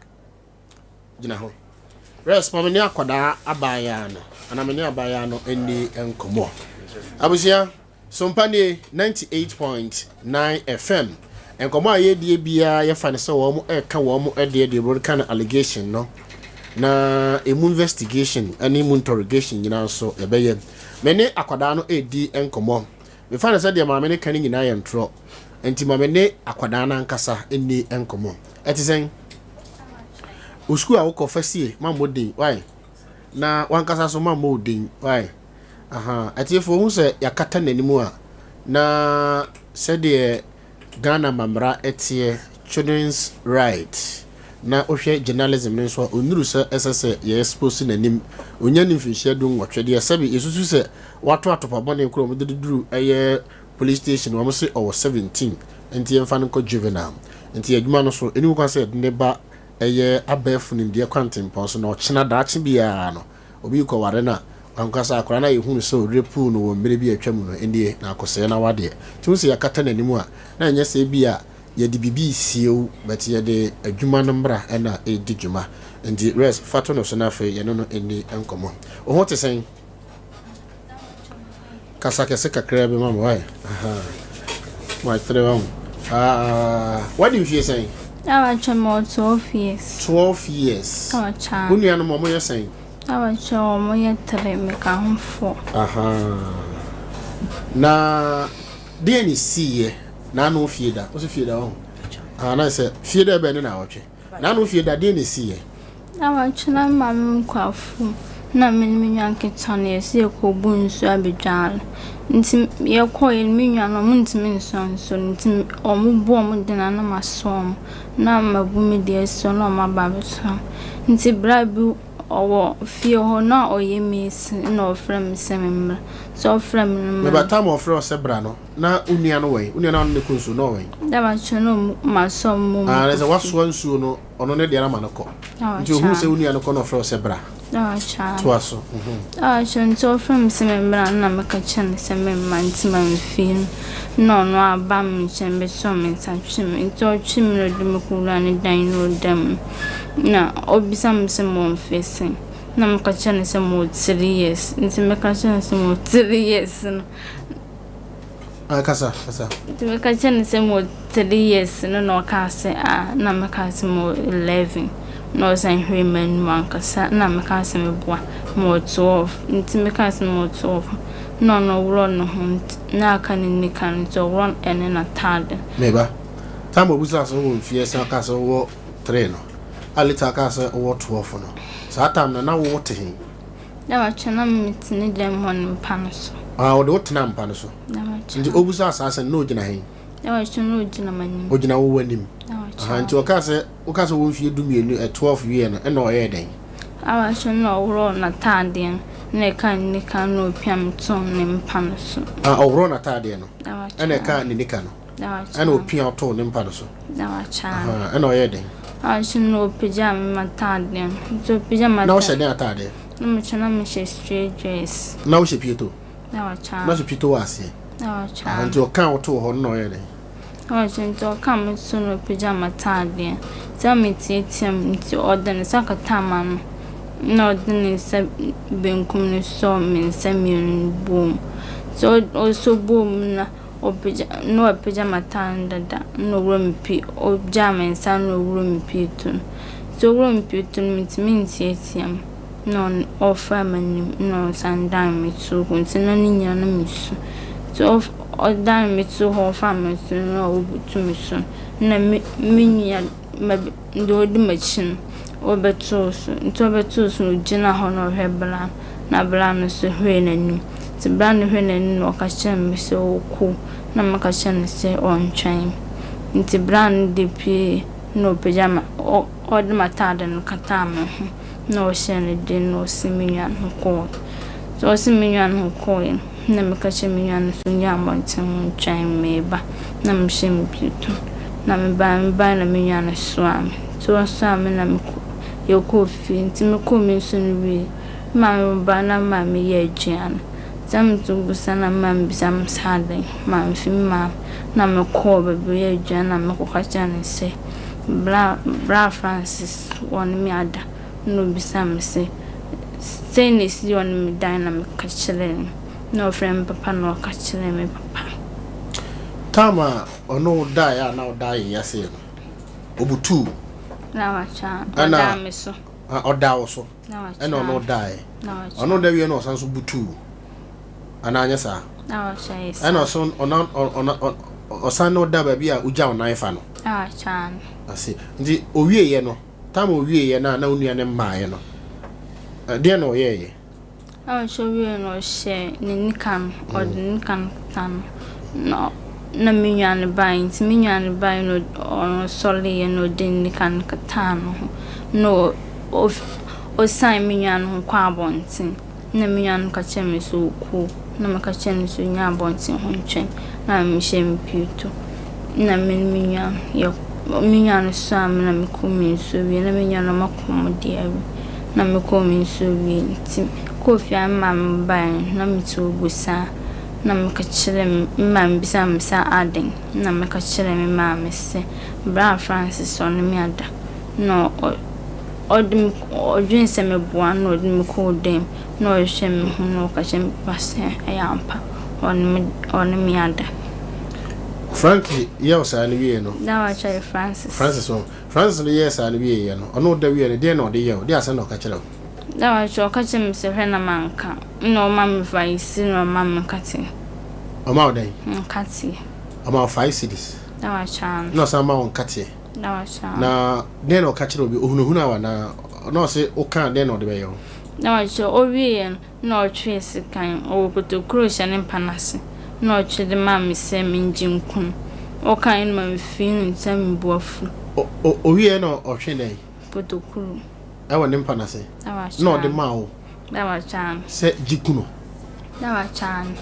Speaker 1: Gyina hɔ. Res, ma me ne akwadaa abaayaa no anaa me ne abaayaa no nni nkɔmmɔ. Abusua, Sompa nie, 98.9 FM. Nkɔmmɔ a yɛredie biara yɛfa no sɛ wɔn reka wɔn deɛ deɛ wɔn ka no allegation no na emu investigation ne emu interrogation nyinaa nso yɛbɛyɛ. Me ne akwadaa no redi nkɔmmɔ. Mefa no sɛ deɛ maame no ka no nyinaa yɛ ntorɔ. Nti ma me ne akwadaa no ankasa nni nkɔmmɔ. Ɛte sɛn? Wo sukuu a wokɔ fa sie ma mmɔ din why? Na wankasa so ma mmɔ wo din why? Aha, atiefoɔ wohu sɛ yɛakata n'anim a, na sɛdeɛ Ghana mammara teɛ, children's right, na wohwɛ journalism no nso a, ɔnnuru sɛ ɛsɛ sɛ yɛ expose n'anim. Ɔnya ne mfinhyia du nwɔtwe deɛ, sɛbe yɛsusu sɛ wato atopa bɔne korɔ wɔde de duru ɛyɛ police station, wɔn se ɔwɔ 17, nti yɛmfa no nkɔ juvenile. Nti adwuma no so, ɛni ho kwan sɛ yɛde ne ba ɛyɛ abɛɛfo nimdeɛ kwantempɔn so, na ɔkyena daakye biara no, Obi rekɔware no a, wankasa akwadaa no a yɛhunu sɛ ɔrepuu no wɔ mmerɛ bi a atwa mu no nie, na akɔsɛe n'awadeɛ. Nti wohu sɛ yɛakata n'anim a, na ɛnyɛ sɛ ebia yɛde biribi resie wo, but yɛde adwuma no mmara na ɛredi dwuma. Nti Res, fa to no so na afei yɛne no nni nkɔmmɔ. Wo ho te sɛn? Kasa kɛse kakraa bi ma me, why? Aha. Makyerɛ wahu. Ah, wadi mfie sɛn?
Speaker 13: Na watwɛ me wɔ 12 years.
Speaker 1: 12 years.
Speaker 13: Na watwa.
Speaker 1: Wo nuanom wɔn yɛ sɛn?
Speaker 13: Na watwɛ wɔn yɛ tere, meka ho four.
Speaker 1: Aha. Na deɛ ne siiɛ na ano fie da? Wo sɛ fie da wahu? Ah, na sɛ fie da ɛbɛn ne na awɔtwe. N'ano fie da, deɛn na ɛsiiɛ?
Speaker 13: Na wɔatwe na me maame mu kɔ afuom na me ne me nua nketewa no yɛse yɛkɔbu nsuo abɛdware. Nti yɛkɔeɛ no me nua no ɔmo ntumi nsoa nsuo no nti ɔmo bu ɔmo de no a na masoa ɔmo na mabu me deɛ asi hɔ na ɔmo aba abɛsoa. Nti bra bi ɔwɔ fie hɔ na ɔyɛ mason na ɔfrɛ me sɛ memmra. Nti ɔfrɛ me no
Speaker 1: Meba time a ɔfrɛ wo sɛ bra no na wo nua no wɔ he? Wo nua no a ɔne no kɔ nsuo no na ɔwɔ he?
Speaker 13: Da matwe no mu masɔ mu mu
Speaker 1: Ah, na sɛ
Speaker 13: kɔ fie.
Speaker 1: wasoa nsuo no ɔno ne deɛ no ama no kɔ.
Speaker 13: Na
Speaker 1: Nti ohuu
Speaker 13: watwa
Speaker 1: sɛ wo nua no kɔ na ɔfrɛ wo sɛ bra.
Speaker 13: Na watwa.
Speaker 1: Toa so. Mhm.
Speaker 13: Na watwa nti ɔfrɛ me sɛ memmra no na meka kyerɛ no sɛ memma nti mamfie no. Na ɔno aba me nkyɛn bɛsɔ me nsa twe me. Nti ɔtwe me na ɔde me kɔwura ne dan na ɔda mu. Na ɔbisa me sɛ mewɔ mfeɛ sɛn. Na meka kyerɛ no sɛ mewɔ three years. Nti meka kyerɛ no sɛ mewɔ three years no.
Speaker 1: Ah, kasa, kasa.
Speaker 13: Nti meka kyerɛ no sɛ mewɔ three years no na ɔkaa sɛ ah, na mekaa sɛ mewɔ 11 na ɔsan hwɛɛ m'anim ankasa na mekaa sɛ meboa mewɔ 12 nti mekaa sɛ mewɔ 12 na ɔno ɔworɔ ne ho nti na aka ne nika no nti ɔworɔ ɛne n'ataade.
Speaker 1: Meba, time a obisaa sɛ wowɔ mfeɛ sɛn ɔkaa sɛ wowɔ three no, a later ɔkaa sɛ wowɔ 12 no, saa time no na wote he?
Speaker 13: Na watwe na mete ne dɛm hɔ no mpa no so.
Speaker 1: Ah, ɔde wo tenaa mpa no so.
Speaker 13: Na watwe.
Speaker 1: Nti obisaa saa asɛm no, na ogyina he?
Speaker 13: Na watwe na ogyina m'anim.
Speaker 1: Ogyina wo w'anim.
Speaker 13: Na watwe.
Speaker 1: Aha, nti ɔkaa sɛ, wokaa sɛ wowɔ mfeɛ dumienu, ɛ, 12 wieɛ no, ɛna ɔyɛɛ dɛn?
Speaker 13: Na watwe na ɔworɔɔ n'ataadeɛ no, na ɛkaa ne nika no na opia me too ne mpa no so.
Speaker 1: Ah, ɔworɔɔ n'ataadeɛ no,
Speaker 13: Na watwe.
Speaker 1: ɛna ɛkaa ne nika no.
Speaker 13: Na wakyɛ
Speaker 1: Ɛna ɔpia wo too ne mpa no so.
Speaker 13: Na wakyɛ me.
Speaker 1: Ahaa, ɛna ɔyɛɛ dɛn?
Speaker 13: Na wakyɛ me na ɔpagyaa me m'ataadeɛ no. Nti ɔpagyaa m'ataadeɛ.
Speaker 1: Na wohyɛ dɛn ataadeɛ?
Speaker 13: Na mekyɛ na mehyɛ straight dress.
Speaker 1: Na wohyɛ pieto?
Speaker 13: Na wakyɛ
Speaker 1: Na wohyɛ pieto wɔ aseɛ?
Speaker 13: Na wakyɛ
Speaker 1: Aha, nti ɔkaa wo too hɔ no na ɔyɛɛ dɛn?
Speaker 13: Na wakyɛ nti ɔkaa me too na ɔpagyaa m'ataadeɛ. Nti na meteatea mu nti ɔde ne nsa kataa m'ano na ɔde ne nsa benkum no sɔɔ me nsa mmienu no boom. Nti ɔsɔ boom na Ɔpagya na wapagya m'ataar no dada na owura me pii ɔgyaa me nsa na owura me pii to no. Ntsi owura me pii to no menntumi nntseatsia mu na ɔfaa m'enyim na ɔsan daan me too hɔ ntsi na ne nyina na mesu. Ntsi ɔdaan me too hɔ ɔfaa me to no na obutu me so na me me nua Dza odzi m'ekyir no, ɔbɛtoo so. Ntsi ɔbɛtoo so no, ogyinaa hɔ na ɔhwɛɛ bra no, na bra no so hwɛɛ n'enyim. Ntsi bra no hwɛɛ n'enyim na ɔka kyerɛɛ me sɛ ɔkɔ, na meka kyerɛɛ no sɛ ɔntwɛn me. Ntsi bra no de puei na opegyaa ma ɔdze m'ataade no kataa mo ho na ɔhyɛɛ no den na ɔsee me nua no ho kɔɔe. Ntsi ɔsee me nua no ho kɔɔe no, Nna meka kyerɛ me nua no sɛ ongyina abɔntsen hɔ ntwɛn me mereba na mehyɛ me pieto. Na mebae mebae na me nua no soaa me. Ntsi ɔsoaa me na mokɔ yɛkɔɔ fie. Ntsi mokɔɔ me nsu no wiei, me maame bae na me maame yɛɛ eduan. Ntsi na meto bosa na me maame bisa me sɛ adɛn, mamfi me maame. Nna mokɔɔ beebi ɔyɛɛ eduan na mekɔka kyerɛɛ no sɛ bra bra Francis wɔne me ada. Nna obisaa me se, Sei na esi ɔne me dan na meka kyerɛɛ no. Nna ɔfrɛɛ me papa na ɔka kyerɛɛ me papa.
Speaker 1: Time a ɔne wo daeɛ a na woda ayeyaseɛ no, ɔbutuu wo.
Speaker 13: Na watwa, ɔdaa me so.
Speaker 1: Ɔdaa wo so. Ɛna ɔne wo daeɛ. Ɔne wo da wie na ɔsan so butuu wo. Anaa anyɛ saa?
Speaker 13: Na watwa yɛ saa.
Speaker 1: Ɛna ɔsan ɔna ɔna ɔsan ne wo da baabi a wogya wo nan fa no.
Speaker 13: Na watwa no.
Speaker 1: Ase. Nti owieɛ no, time a owieɛ no a na wo nua no mmaeɛ no, ɛdeɛn na ɔyɛeɛ?
Speaker 13: Na ɔhyɛ wiee no ɔhyɛɛ ne nika no, ɔde ne nika no kuta no. Na na me nua no bae nti me nua no bae no ɔno sɔreeɛ na ɔde ne nika no kataa ne ho. Na ɔsian me nua no ho kɔɔ abɔnten. Na me nua no ka kyerɛɛ me sɛ ɔkɔ. Na meka kyerɛɛ no sɛ ɔnnya abɔnten hɔ ntwɛn. Na mehyɛɛ me pieto. Na me ne me nua no yɛ me nua no soaa me na mekɔɔ me nsuo wie. Na me nua no ɔma kɔn de awi. Na mekɔɔ me nsuo wie nti mekɔɔ fie a me maame baeɛ no na mete hɔ bosaa. Na meka kyerɛɛ me me maame bisaa me sɛ adɛn. Na meka kyerɛɛ me maame sɛ bra Francis ɔne me ada. Na ɔ ɔde me ɔdwen sɛ meboa no na ɔde me kɔɔ dan mu na ɔhwehwɛ me ho na ɔka kyerɛ me papa sɛ ɛyɛ ampa ɔne me ɔne me ada.
Speaker 1: Frank yɛɛ wo saa no wieɛ no.
Speaker 13: Na wakyɛre Francis.
Speaker 1: Francis o Francis no yɛɛ saa no wieɛ no ɔne wo da wieɛ no deɛn na ɔde yɛɛ wo deɛ asɛm na ɔka kyerɛ wo.
Speaker 13: Na wakyerɛ ɔka kyerɛ me sɛ hwɛ na manka na ɔma me vaise na ɔma me nkateɛ.
Speaker 1: Ɔma wo dɛn?
Speaker 13: Nkateɛ.
Speaker 1: Ɔma wo 5 cedis.
Speaker 13: Na wakyɛ ano.
Speaker 1: Na ɔsan ma wo nkateɛ.
Speaker 13: Na wakyɛ ano.
Speaker 1: Na dɛn na ɔka kyerɛ wo bio? Ohunahunaa wo anaa? Na ɔse woka a dɛn na ɔde bɛyɛ wo?
Speaker 13: Na wakyerɛ ɔwieɛ no na ɔtwee sekan, ɔwɔ kotokuro hyɛ ne mpa no ase na ɔtwe de maa me sɛ mengye nku no. Ɔkaeɛ no ma mefii no nti na me bo afu.
Speaker 1: Ɔwieɛ na ɔtwee dɛn?
Speaker 13: Kotokuro.
Speaker 1: Ɛwɔ ne mpa no ase.
Speaker 13: Na wakyɛ
Speaker 1: Na ɔde maa wo.
Speaker 13: Na wakyɛ ano.
Speaker 1: Sɛ gye ku no.
Speaker 13: Na wakyɛ ano.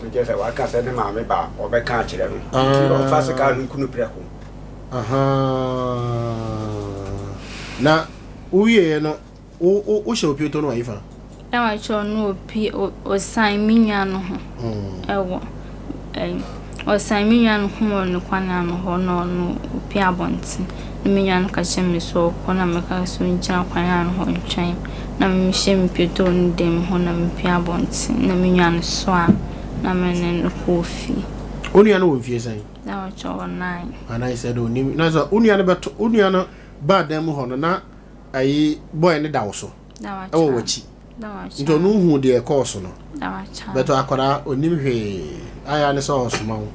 Speaker 12: Nkyɛ sɛ waka sɛ ne maame ba a, ɔbɛka akyerɛ no. Nti ɔmfa sekan no nku no prɛko.
Speaker 1: Ahaa. Na wowieɛ no, wo wo wohyɛ opieto no wɔ hefa?
Speaker 13: Na wakyerɛ no opi ɔsan me nua no ho ɛwɔ ɛyi ɔsan me nua no ho wɔ ne kwan ano hɔ na ɔno opi abɔnten na me nua no ka kyerɛ me sɛ ɔkɔ na meka sɛ ɔngyina kwan ano hɔ ntwɛn na me mehyɛ me pieto wɔ ne dan mu hɔ na mepue abɔnten na me nua no soa na me ne no kɔɔ fie.
Speaker 1: Wo nua no wɔ mfie sɛn?
Speaker 13: Na wakyerɛ ɔwɔ nine.
Speaker 1: Anaa sɛ de onim na sɛ wo nua no bɛto wo nua no baa dan mu hɔ no na ayi boy no da wo so ɛwɔ w'akyi nti ɔno hu deɛ ɛkɔɔ so no bɛtɔ akwadaa onim hwee ayɛ ne sɛ ɔsoma wo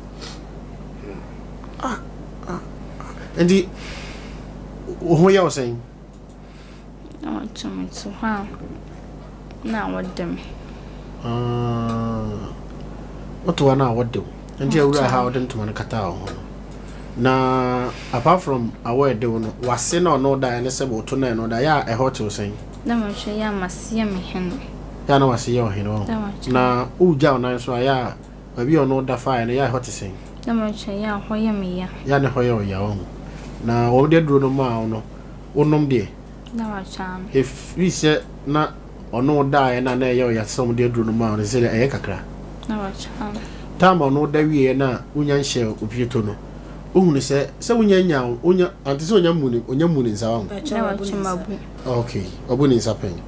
Speaker 1: ah, ah, ah. nti wo ho yɛ wo sɛn
Speaker 13: Na wɔto me to hɔ a, na wɔde me.
Speaker 1: Ah, woto hɔ na wɔde wo. Nti awura ha wɔde ntoma no kataa wo ho no. Na apart from awɔ ɛde wo no, wase na ɔno da ɛne sɛ wɔto na ɛno da yɛ a ɛhɔ tew sɛn?
Speaker 13: Na wɔhwɛ yɛ a mase yɛ me hene.
Speaker 1: Yɛ a na wase yɛ ɔhene wɔ. Na wogya wo nan so a yɛ a baabi a ɔno da faeɛ no yɛ a ɛhɔ te sɛn?
Speaker 13: Na wɔhwɛ yɛ a hɔ yɛ me ya.
Speaker 1: Yɛ a na ɛhɔ yɛ ɔya wɔ ho. Na wɔde aduro no maa wo no, wonom deɛ.
Speaker 13: Na watwa no.
Speaker 1: Ɛfiri sɛ na ɔne wo daeɛ no a na ɛyɛ ɔya sɛ wɔde aduro no maa wo no sɛ deɛ ɛyɛ kakra.
Speaker 13: Na watwa no.
Speaker 1: Time a ɔne wo da wieɛ no a wonya nhyɛɛ opieto no, wohunu sɛ sɛ wonya nya wonya ante sɛ onya mmu ne onya mmu ne nsa wahu.
Speaker 13: Na watwa mabu.
Speaker 1: Okay, wabu ne nsa pɛn.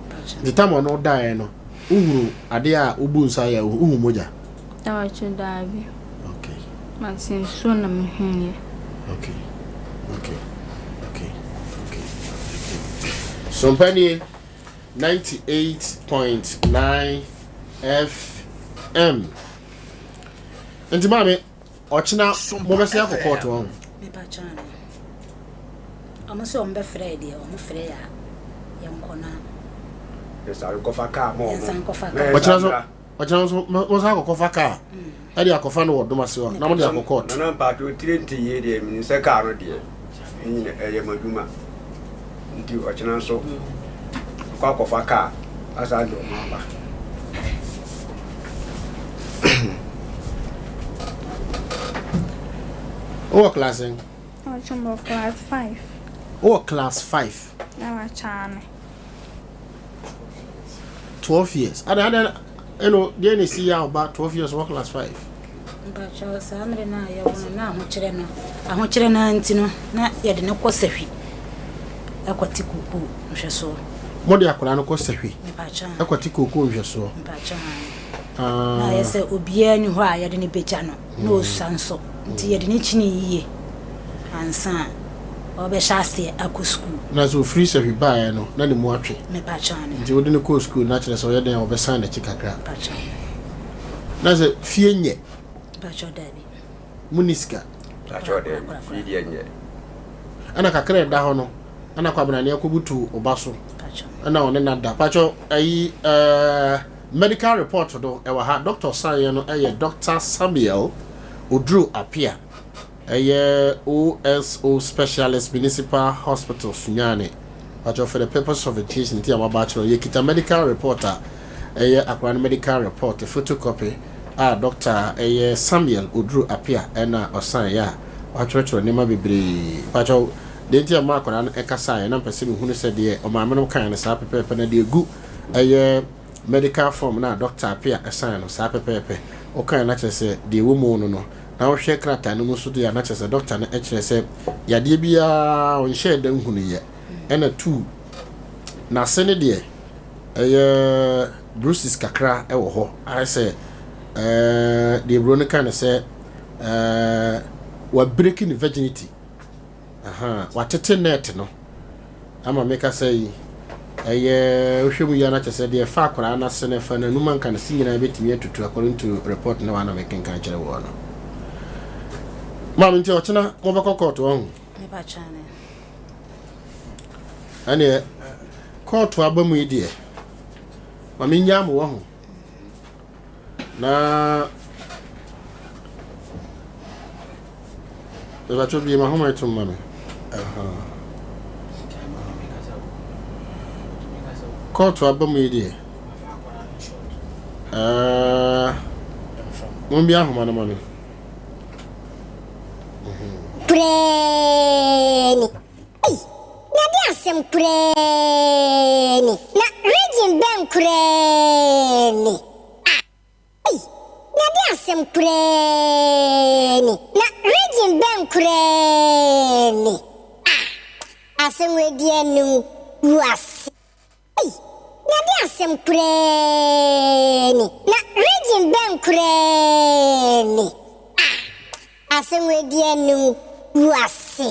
Speaker 1: Nti time a ɔne wo daeɛ no, wohunu adeɛ a wobu nsa yɛ wohu mogya.
Speaker 13: Na watwa daabi.
Speaker 1: Okay.
Speaker 13: Mate nsuo na mehuiɛ.
Speaker 1: Okay. Okay. Okay. Okay. Sompa nie 98.9 FM. Nti maame ɔkyena mobɛsɛ akɔ kɔɔto ɔho.
Speaker 11: Mepa kyɛw no. Ɔmo sɛ ɔmo bɛfrɛ deɛ ɔmo frɛ yɛ a yɛnkɔ na.
Speaker 12: Yɛsan nkɔfa kaa ma ɔmo.
Speaker 11: Yɛnsan nkɔfa kaa.
Speaker 1: Ɔkyena so Ɔkyena nso mo san akɔkɔfa kaa ɛde akɔfa no wɔ Domase hɔ na mo de akɔ court.
Speaker 12: Nana mpaatwo tire nte yie deɛ menim sɛ kaa no deɛ ɛnyina ɛyɛ mo adwuma nti ɔkyena nso akɔ akɔfa kaa asan de ɔmo aba.
Speaker 1: Wowɔ class sɛn?
Speaker 13: Ɔkyɛ mewɔ class 5.
Speaker 1: Wowɔ class 5?
Speaker 13: Na wakyɛ me.
Speaker 1: 12 years ada ada ɛno deɛ na ɛsi yɛ a ɔba 12 years wɔ class 5
Speaker 11: mpakyɛw saa mmerɛ no a yɛwɔ no na ahokyerɛ no ahokyerɛ no nti no na yɛde no kɔ sahwi. kɔte kookoo nhwɛsoɔ.
Speaker 1: Mode akwadaa no kɔ sahwi
Speaker 11: Mepakyɛ aane.
Speaker 1: kɔte kookoo nhwɛsoɔ?
Speaker 11: Mepakyɛ aane. Na ayɛ sɛ obiara nni hɔ a yɛde no bɛgya no, na ɔsua nso, nti yɛde no kyinii yie ansa a ɔrebɛhyɛ aseɛ akɔ sukuu.
Speaker 1: Na sɛ ɔfiri sahwi baeɛ no, na ne mu atwe?
Speaker 11: Mepakyɛ aane.
Speaker 1: Nti wode no kɔɔ sukuu no, na kyerɛ sɛ ɔyɛ dɛn a ɔbɛsan n'akyi kakra?
Speaker 11: Mepakyɛ aane.
Speaker 1: Na sɛ fie nyɛ?
Speaker 11: Mepakyɛ daabi.
Speaker 1: Monni sika?
Speaker 12: Mepakyɛ daabi, fie deɛ nyɛ.
Speaker 1: Ɛna kakra a ɛda hɔ no, ɛna Kwabenane akɔbutu wo ba so, ɛna ɔne no ada. Pakyɛ ayi ɛɛ medical report no ɛwɔ ha. Doctor ɔsan yɛ no ɛyɛ Doctor Samuel Oduro Apia. Ɛyɛ OSO Specialist Municipal Hospital Sunyani. Pakyɛ for the purpose of education nti a maba akyerɛ wo. Yɛkita medical report a ɛyɛ akwadaa no medical report photocopy a doctor a ɛyɛ Samuel Oduro Apia ɛna ɔsan yɛ a watwerɛtwerɛ nneɛma bebree. Pakyɛ deɛ nti a ɛma akwadaa no ɛkasaeɛ na mpɛ sɛ mehunu sɛ deɛ ɔmaame no kaeɛ no saa pɛpɛɛpɛ na deɛ ɛgu ɛyɛ medical form no a Doctor Appiah sign no saa pɛpɛɛpɛ. Wokae na kyerɛ sɛ deɛ ɛwɔ mu no no, na wohwɛ krataa no mu nso deɛ a na kyerɛ sɛ doctor no kyerɛ sɛ yadeɛ biara ɔnhyɛɛ da nhunuiɛ. Ɛna tuu n'ase no deɛ ɛyɛ bruises kakra wɔ hɔ ayɛ sɛ ɛɛ deɛ buro no ka no sɛ ɛɛ wabreaki ne virginity. Ahaa, watete net no ama me kasa yi. Ɛyɛ wohwɛ mu yie na kyerɛ sɛ deɛ ɛfa akwadaa no ase no ɛfa n'anum anka ne se nyinaa bɛtumi atutu according to report na wana mekenkan kyerɛ woɔ no. Maame nti ɔkyena mobɛkɔ kɔɔto ɔho? Ɛneɛ kɔɔto aba mu yi deɛ ma menyaa mo wɔ ho. Na mebatɔ bie ma homa etum ma me. Kɔɔto aba mu yi deɛ. Ɛɛ mo bi ahoma no ma me.
Speaker 14: Koraa ni. Ei, na de asɛm koraa ni. Na region bɛn koraa ni? Ah, ei, na de asɛm koraa ni. Na region bɛn koraa ni? Ah, asɛm wei deɛ anim gu ase. Ei, na de asɛm koraa ni. Na region bɛn koraa ni? Ah, asɛm wei deɛ anim gu ase.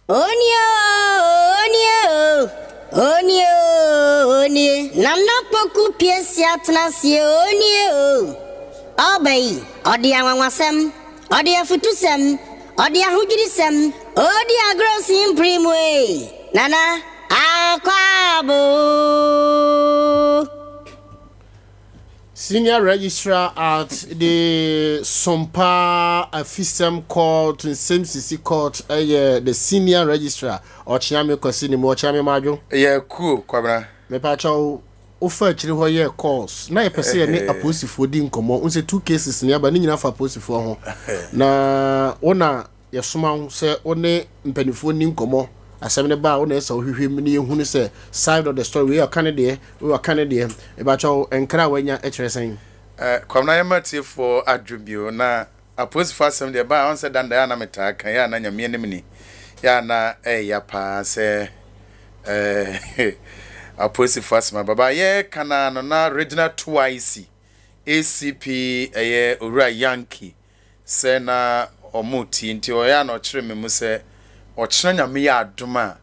Speaker 15: Onie oo, onie oo, onie oo, onie. Nana Poku Piesia tena aseɛ onie oo. Ɔɔba yi, ɔde anwanwasɛm, ɔde afutusɛm, ɔde ahodwirisɛm, ɔɔdi agorɔ simpiri mu ee. Nana, akwaaba oo.
Speaker 1: Senior Registrar at the Sompa Afisɛm Court, Nsɛm Sisi Court yɛ the Senior Registrar Ɔkyeame Kwasi Nimu. Ɔkyeame Madwo.
Speaker 16: Yɛ kuo, Kwabena.
Speaker 1: Mepakyɛw, wofa akyiri hɔ yɛɛ calls na yɛpɛ sɛ yɛne apolisifoɔ di nkɔmmɔ. Wohu sɛ two cases na yɛaba, ne nyinaa fa apolisifoɔ ho. Na wo na Yɛsoma wo sɛ wo ne mpanimfoɔ nni nkɔmmɔ, asɛm no ba a wo na ɛsɛ sɛ wohwehwɛ mu na yɛhunu sɛ side of the story, wei ɔka ne deɛ, wei ɔka ne deɛ. Mepakyɛ wo, nkra a woanya kyerɛ sɛn?
Speaker 16: Eh, Kwamina yɛmma atiefoɔ adwo bio na apolisifoɔ asɛm deɛ ɛbaa a ɔn sɛ danda yɛ a na metaa ka yɛ a na Nyame anim ni yɛ a na ɛɛya paa sɛ eh, apolisifoɔ asɛm aba ba yɛɛka no ara no na Regional 2IC ACP ɛyɛ Owura Yankee sɛ na ɔmo tie nti ɔyɛ a na ɔkyerɛ me mu sɛ ɔkyena Nyame yɛ adom a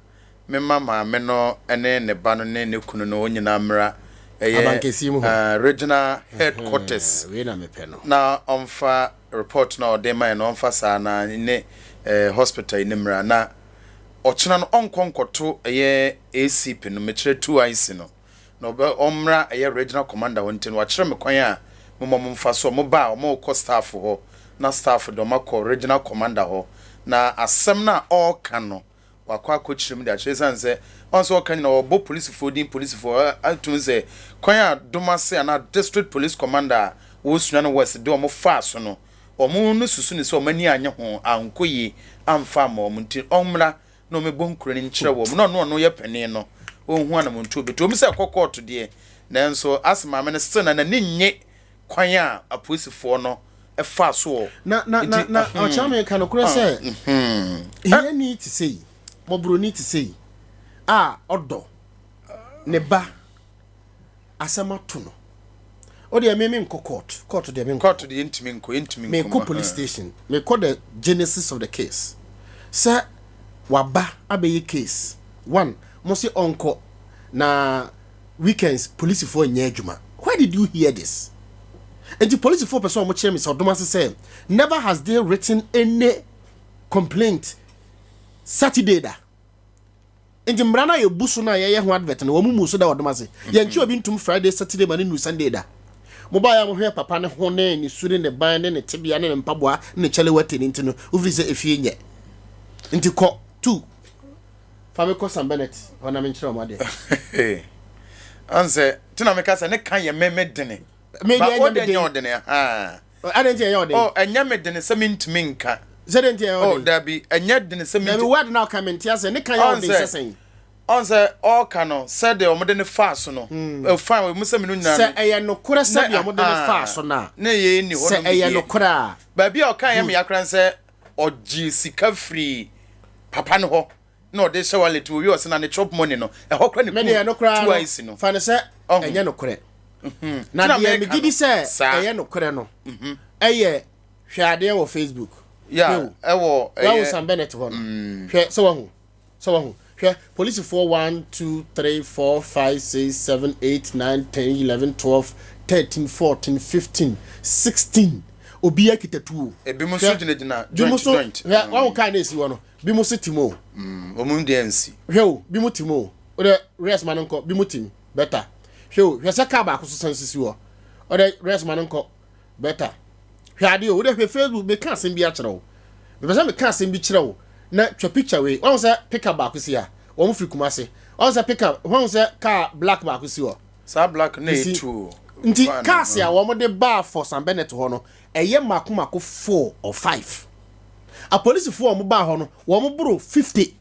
Speaker 16: memma maame no ne ne ba no ne ne kunu no wɔn nyinaa mmra ɛyɛ regional headquarters na ɔmfa report no a ɔde ma yɛn no ɔmfa saa na ne hospital yi no mmra na ɔkyena no ɔnkɔ nkɔto ɛyɛ ACP no mekyerɛ 2IC no. na ɔbɛ ɔmmra ɛyɛ regional commander hɔ nti no wakyerɛ me kwan a moma ɔmo mfa so, ɔmo ba a ɔmo rekɔ staff hɔ na staff de ɔmo akɔ regional commander hɔ na asɛm no a ɔreka no wakɔ akɔkyerɛ mu de akyerɛ esiane sɛ ɔn sɛ ɔka nyina ɔbɔ polisifoɔ din polisifoɔ atum sɛ kwan a Domase anaa district police commander a wɔresua no west de ɔmo faa so no ɔmo no susu ne sɛ ɔmo ani anye ho ankɔ yie amfa amma ɔmo nti ɔmmra na ɔmmɛbɔ nkuro no nkyerɛ wɔn, na ɔno ɔno yɛ panin no, ɔnhu anamontuo bɛtu. Ɛwom sɛ ɛkɔ kɔɔto deɛ, nanso ase maame no still na n'ani nnye kwan a apolisifoɔ no faa so wɔ.
Speaker 1: Na na na na ɔkyerɛ me ka nokorɛ sɛ hiani te sɛ yi. Mmɔborɔni te sei a ɔdɔ ne ba asɛm ato no. O deɛ me menkɔ court, court deɛ menkɔ.
Speaker 16: Court deɛ yɛntumi nkɔ, yɛntumi nkɔ.
Speaker 1: Mekɔ police station, mekɔ the genesis of the case. Sɛ waba abɛyɛ case, one, mo se ɔnkɔ na weekends polisifoɔ nyɛ adwuma. Where did you hear this? Nti polisifoɔ pɛ sɛ wɔn kyerɛ me sɛ ɔdom ase sɛ never has they written any complaint Saturday da. Nti mmara no a yɛbu so no a yɛyɛ ho advert no, wɔn mu so da wɔdom ase. Yɛnkye obi ntom Friday, Saturday ma ne nu Sunday da. Mobaeɛ a mohwɛ papa ne ho ne ne su ne ne ban ne ne tebea ne ne mpaboa ne ne kyɛlewate no nti no, wofiri sɛ efie nyɛ. Nti kɔ tu. Fa me kɔ Sam Bennett hɔ na menkyerɛ wɔn adeɛ.
Speaker 16: Ansɛ, nti na meka sɛ ne ka yɛ me me dene.
Speaker 1: Me
Speaker 16: Ba
Speaker 1: deɛ
Speaker 16: wo
Speaker 1: ɛnyɛ me
Speaker 16: deɛ
Speaker 1: den.
Speaker 16: nyɛ ɔdene haa.
Speaker 1: Adɛn nti ɛyɛ ɔden?
Speaker 16: Oh, ɛnyɛ me dene sɛ mentumi nka.
Speaker 1: Sɛ dɛn nti ɛyɛ
Speaker 16: Oh,
Speaker 1: ɔden?
Speaker 16: dabi, ɛnyɛ dene sɛ
Speaker 1: Dabi,
Speaker 16: mentumi.
Speaker 1: word na ɔka mente aseɛ. Ne ka yɛ
Speaker 16: Ɔn
Speaker 1: ɔden
Speaker 16: sɛ,
Speaker 1: sɛ sɛn?
Speaker 16: ɔn sɛ ɔɔka no sɛdeɛ wɔde no faa so no, eh, fine, ɛmu sɛ mene nyinaa
Speaker 1: Sɛ
Speaker 16: no,
Speaker 1: ɛyɛ nokorɛ
Speaker 16: ne
Speaker 1: sɛdeɛ wɔde no faa
Speaker 16: ahaa,
Speaker 1: so no a,
Speaker 16: ne yei nni hɔ
Speaker 1: sɛ
Speaker 16: nom
Speaker 1: ɛyɛ
Speaker 16: deɛ.
Speaker 1: nokorɛ a,
Speaker 16: Baabi a ɔka yɛ
Speaker 1: good.
Speaker 16: me ya koraa ne sɛ ɔgyee sika firii papa no hɔ na ɔde hyɛ wallet mu, owie ɔse na ne chop money no, ɛhɔ koraa na
Speaker 1: Me deɛ
Speaker 16: ɛkum
Speaker 1: ɛno koraa no,
Speaker 16: 2IC no.
Speaker 1: fa no sɛ
Speaker 16: Ɔho.
Speaker 1: ɛnyɛ nokorɛ.
Speaker 16: Mhm.
Speaker 1: Na
Speaker 16: Nti na
Speaker 1: deɛ
Speaker 16: meka
Speaker 1: megye
Speaker 16: no
Speaker 1: di sɛ
Speaker 16: saa.
Speaker 1: ɛyɛ nokorɛ no ɛyɛ hwɛ adeɛ wɔ Facebook.
Speaker 16: Yeah,
Speaker 1: Hwɛ o.
Speaker 16: ɛwɔ
Speaker 1: Wahu
Speaker 16: ɛyɛ
Speaker 1: Sam Bennett hɔ no. Hwɛ sɛ wahu. Sɛ wahu. Hwɛ polisifoɔ 1 2 3 4 5 6 7 8 9 10 11 12 13 14 15 16 obiara kita tuo.
Speaker 16: Ebinom nso
Speaker 1: Hwɛ
Speaker 16: gyinagyina
Speaker 1: binom
Speaker 16: joint
Speaker 1: nso
Speaker 16: joint.
Speaker 1: hwɛ wahu kaa na esi hɔ no binom nso te mu o.
Speaker 16: Wɔn deɛ nsi.
Speaker 1: Hwɛ o binom te mu o. Wode rest ma no nkɔ binom te mu better. Hwɛ o hwɛ sɛ kaa baako so san sisi hɔ. Wode rest ma no nkɔ better. Hwɛ adeɛ o wode hwɛ Facebook meka asɛm bi akyerɛ wo. Mepɛ sɛ meka asɛm bi kyerɛ wo na twa picture wei. Wahu sɛ pickup baako si ha. Wɔn firi Kumasi. Wahu sɛ pickup wahu sɛ car black baako si hɔ.
Speaker 16: Saa black no na
Speaker 1: You see?
Speaker 16: ɛtu o.
Speaker 1: Nti
Speaker 16: Van no.
Speaker 1: cars a wɔn de baa for Sam Bennett hɔ no ɛyɛ mako mako four or five. Apolisifoɔ a wɔn baa hɔ no wɔn boro 50.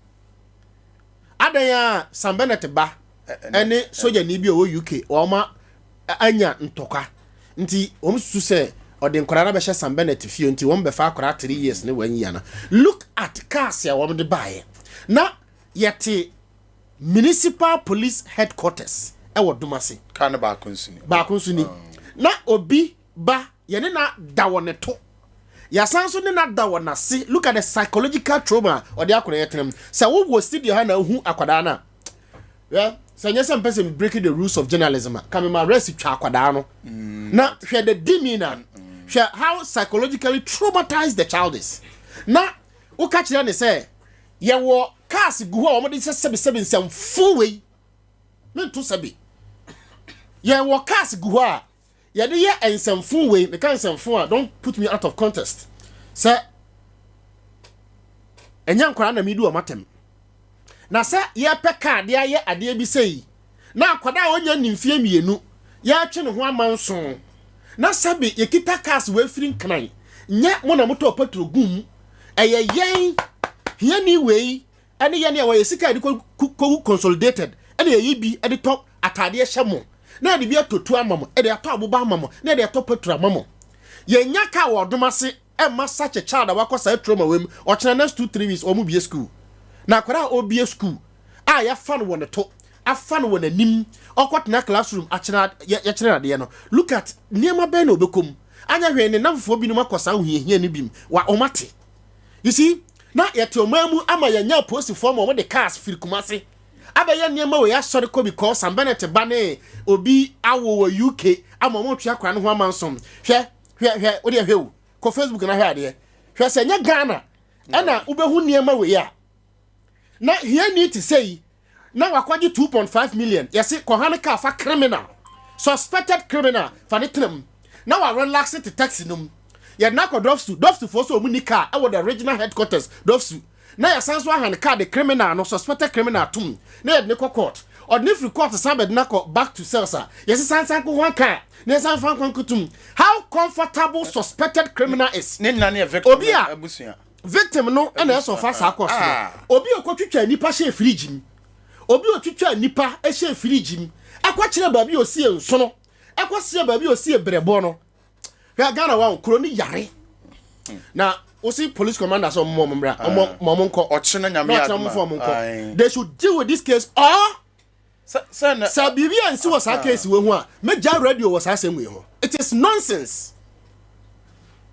Speaker 1: Adan a Sam Bennett ba ɛne sogyani bi a ɔwɔ UK wɔn anya ntɔkwa nti wɔn susu sɛ ɔde nkwadaa no abɛhyɛ Sam Bennett fie nti wɔn bɛfa akwadaa 3 years ne wɔn yia no. Look at cars a wɔn de baeɛ na yɛte municipal police headquarters ɛwɔ Domase.
Speaker 16: Kaa no baako nso ni.
Speaker 1: Baako nso ni. Na obi ba yɛne na da wɔ ne to yɛasan so ne na da wɔ n'ase. Look at the psychological trauma a ɔde akwadaa yɛ tenam. Sɛ wowɔ studio ha na ohu akwadaa no a, hwɛ sɛ nyɛ sɛ mpɛ sɛ breaking the rules of journalism a ka mema rest twa akwadaa no na hwɛ the demeanor, hwɛ how psychologically traumatized the child is. Na woka kyerɛ ne sɛ yɛwɔ cars gu hɔ a wɔde sɛ sɛbesɛbe nsɛmfo wei mento sɛbe yɛwɔ cars gu hɔ a yɛde yɛ nsɛmfo wei. Meka nsɛmfo a, don't put me out of context sɛ ɛnyɛ nkwadaa na medi wɔn atɛm na sɛ yɛpɛ kaa de ayɛ adeɛ bi sɛ yi na akwadaa a ɔnya ne mfie 2 yɛatwe ne ho ama nson na sɛbe yɛkita cars wɔafiri nkran nyɛ mo na motɔ petrol gu mu. Ɛyɛ yɛn hiani wei ɛne yɛn a wɔyɛ sika yɛde kɔgu consolidated ɛne yɛyi bi ɛde tɔ ataadeɛ hyɛ mo na yɛde bi atɔ tu ama mo, ɛde atɔ aboba ama mo, na yɛde atɔ petrol ama mo. Yɛnya kaa wɔ ɔdom ase ɛma such a child a wakɔ saa trauma wei mu. Ɔkyena next 2-3 weeks wɔn bie school na akwadaa a ɔbie school a yɛafa no wɔ ne to afa no wɔ n'anim ɔkɔtena classroom akyerɛ yɛkyerɛ adeɛ no, look at nneɛma bɛn na ɔbɛkɔ mu anya. Hwɛ ne namfoɔ binom akɔ saa ahohiahia no bi mu wa ɔmo ate. You see, na yɛte ɔman mu ama yɛnya apolisifoɔ ma ɔmo de cars firi Kumase abɛyɛ nneɛma wɔ yɛasɔre kɔ because Sam Bennett ba ne obi awo wɔ UK ama ɔmo tua akora no ho ama nsom. Hwɛ, hwɛ, hwɛ, wode hwɛ o, kɔ Facebook na hwɛ adeɛ. Hwɛ sɛ nyɛ Ghana ɛna wobɛhu nneɛma wei a na hiani te sɛ yi na wakɔgye 2.5 million yɛse kɔha ne car fa criminal, suspected criminal fa ne tena mu na wa relax te taxi no mu. Yɛde no akɔ Dɔfsu. Dɔfsufoɔ sɛ ɔmu ni car ɛwɔ the regional headquarters Dɔfsu na yɛsan so aha ne car de criminal no, suspected criminal tom na yɛde ne kɔ court. Ɔde ne firi court san bɛde no akɔ back to cells a yɛse san san kɔ hɔ car na yɛsan fa nkwan kotum. How comfortable suspected criminal is.
Speaker 16: Ne nyina ne yɛ victim
Speaker 1: obi a
Speaker 16: abusua.
Speaker 1: Victim no ɛna ɛsɛ ɔfa saa cost no. Obi a ɔkɔtwitwa nipa hyɛ fridge mu, obi a ɔtwitwa nipa hyɛ fridge mu ɛkɔkyerɛ baabi a osie nsono, ɛkɔsie baabi a osie brɛboɔ no. Hwɛ Ghana wa kuro no yare na Wosi police commander sɛ ɔmo ɔmo mmra, ɔmo ma ɔmo nkɔ.
Speaker 16: Ɔkyena Nyame
Speaker 1: Na ɔkyena
Speaker 16: adom
Speaker 1: ɔmo fa ɔmo
Speaker 16: a,
Speaker 1: nkɔ.
Speaker 16: ae.
Speaker 1: They should deal with this case or
Speaker 16: Sɛ na
Speaker 1: sɛ biribi ansi wɔ saa case wei ho a, mɛgyae radio wɔ saa asɛm wei ho. It is nonsense.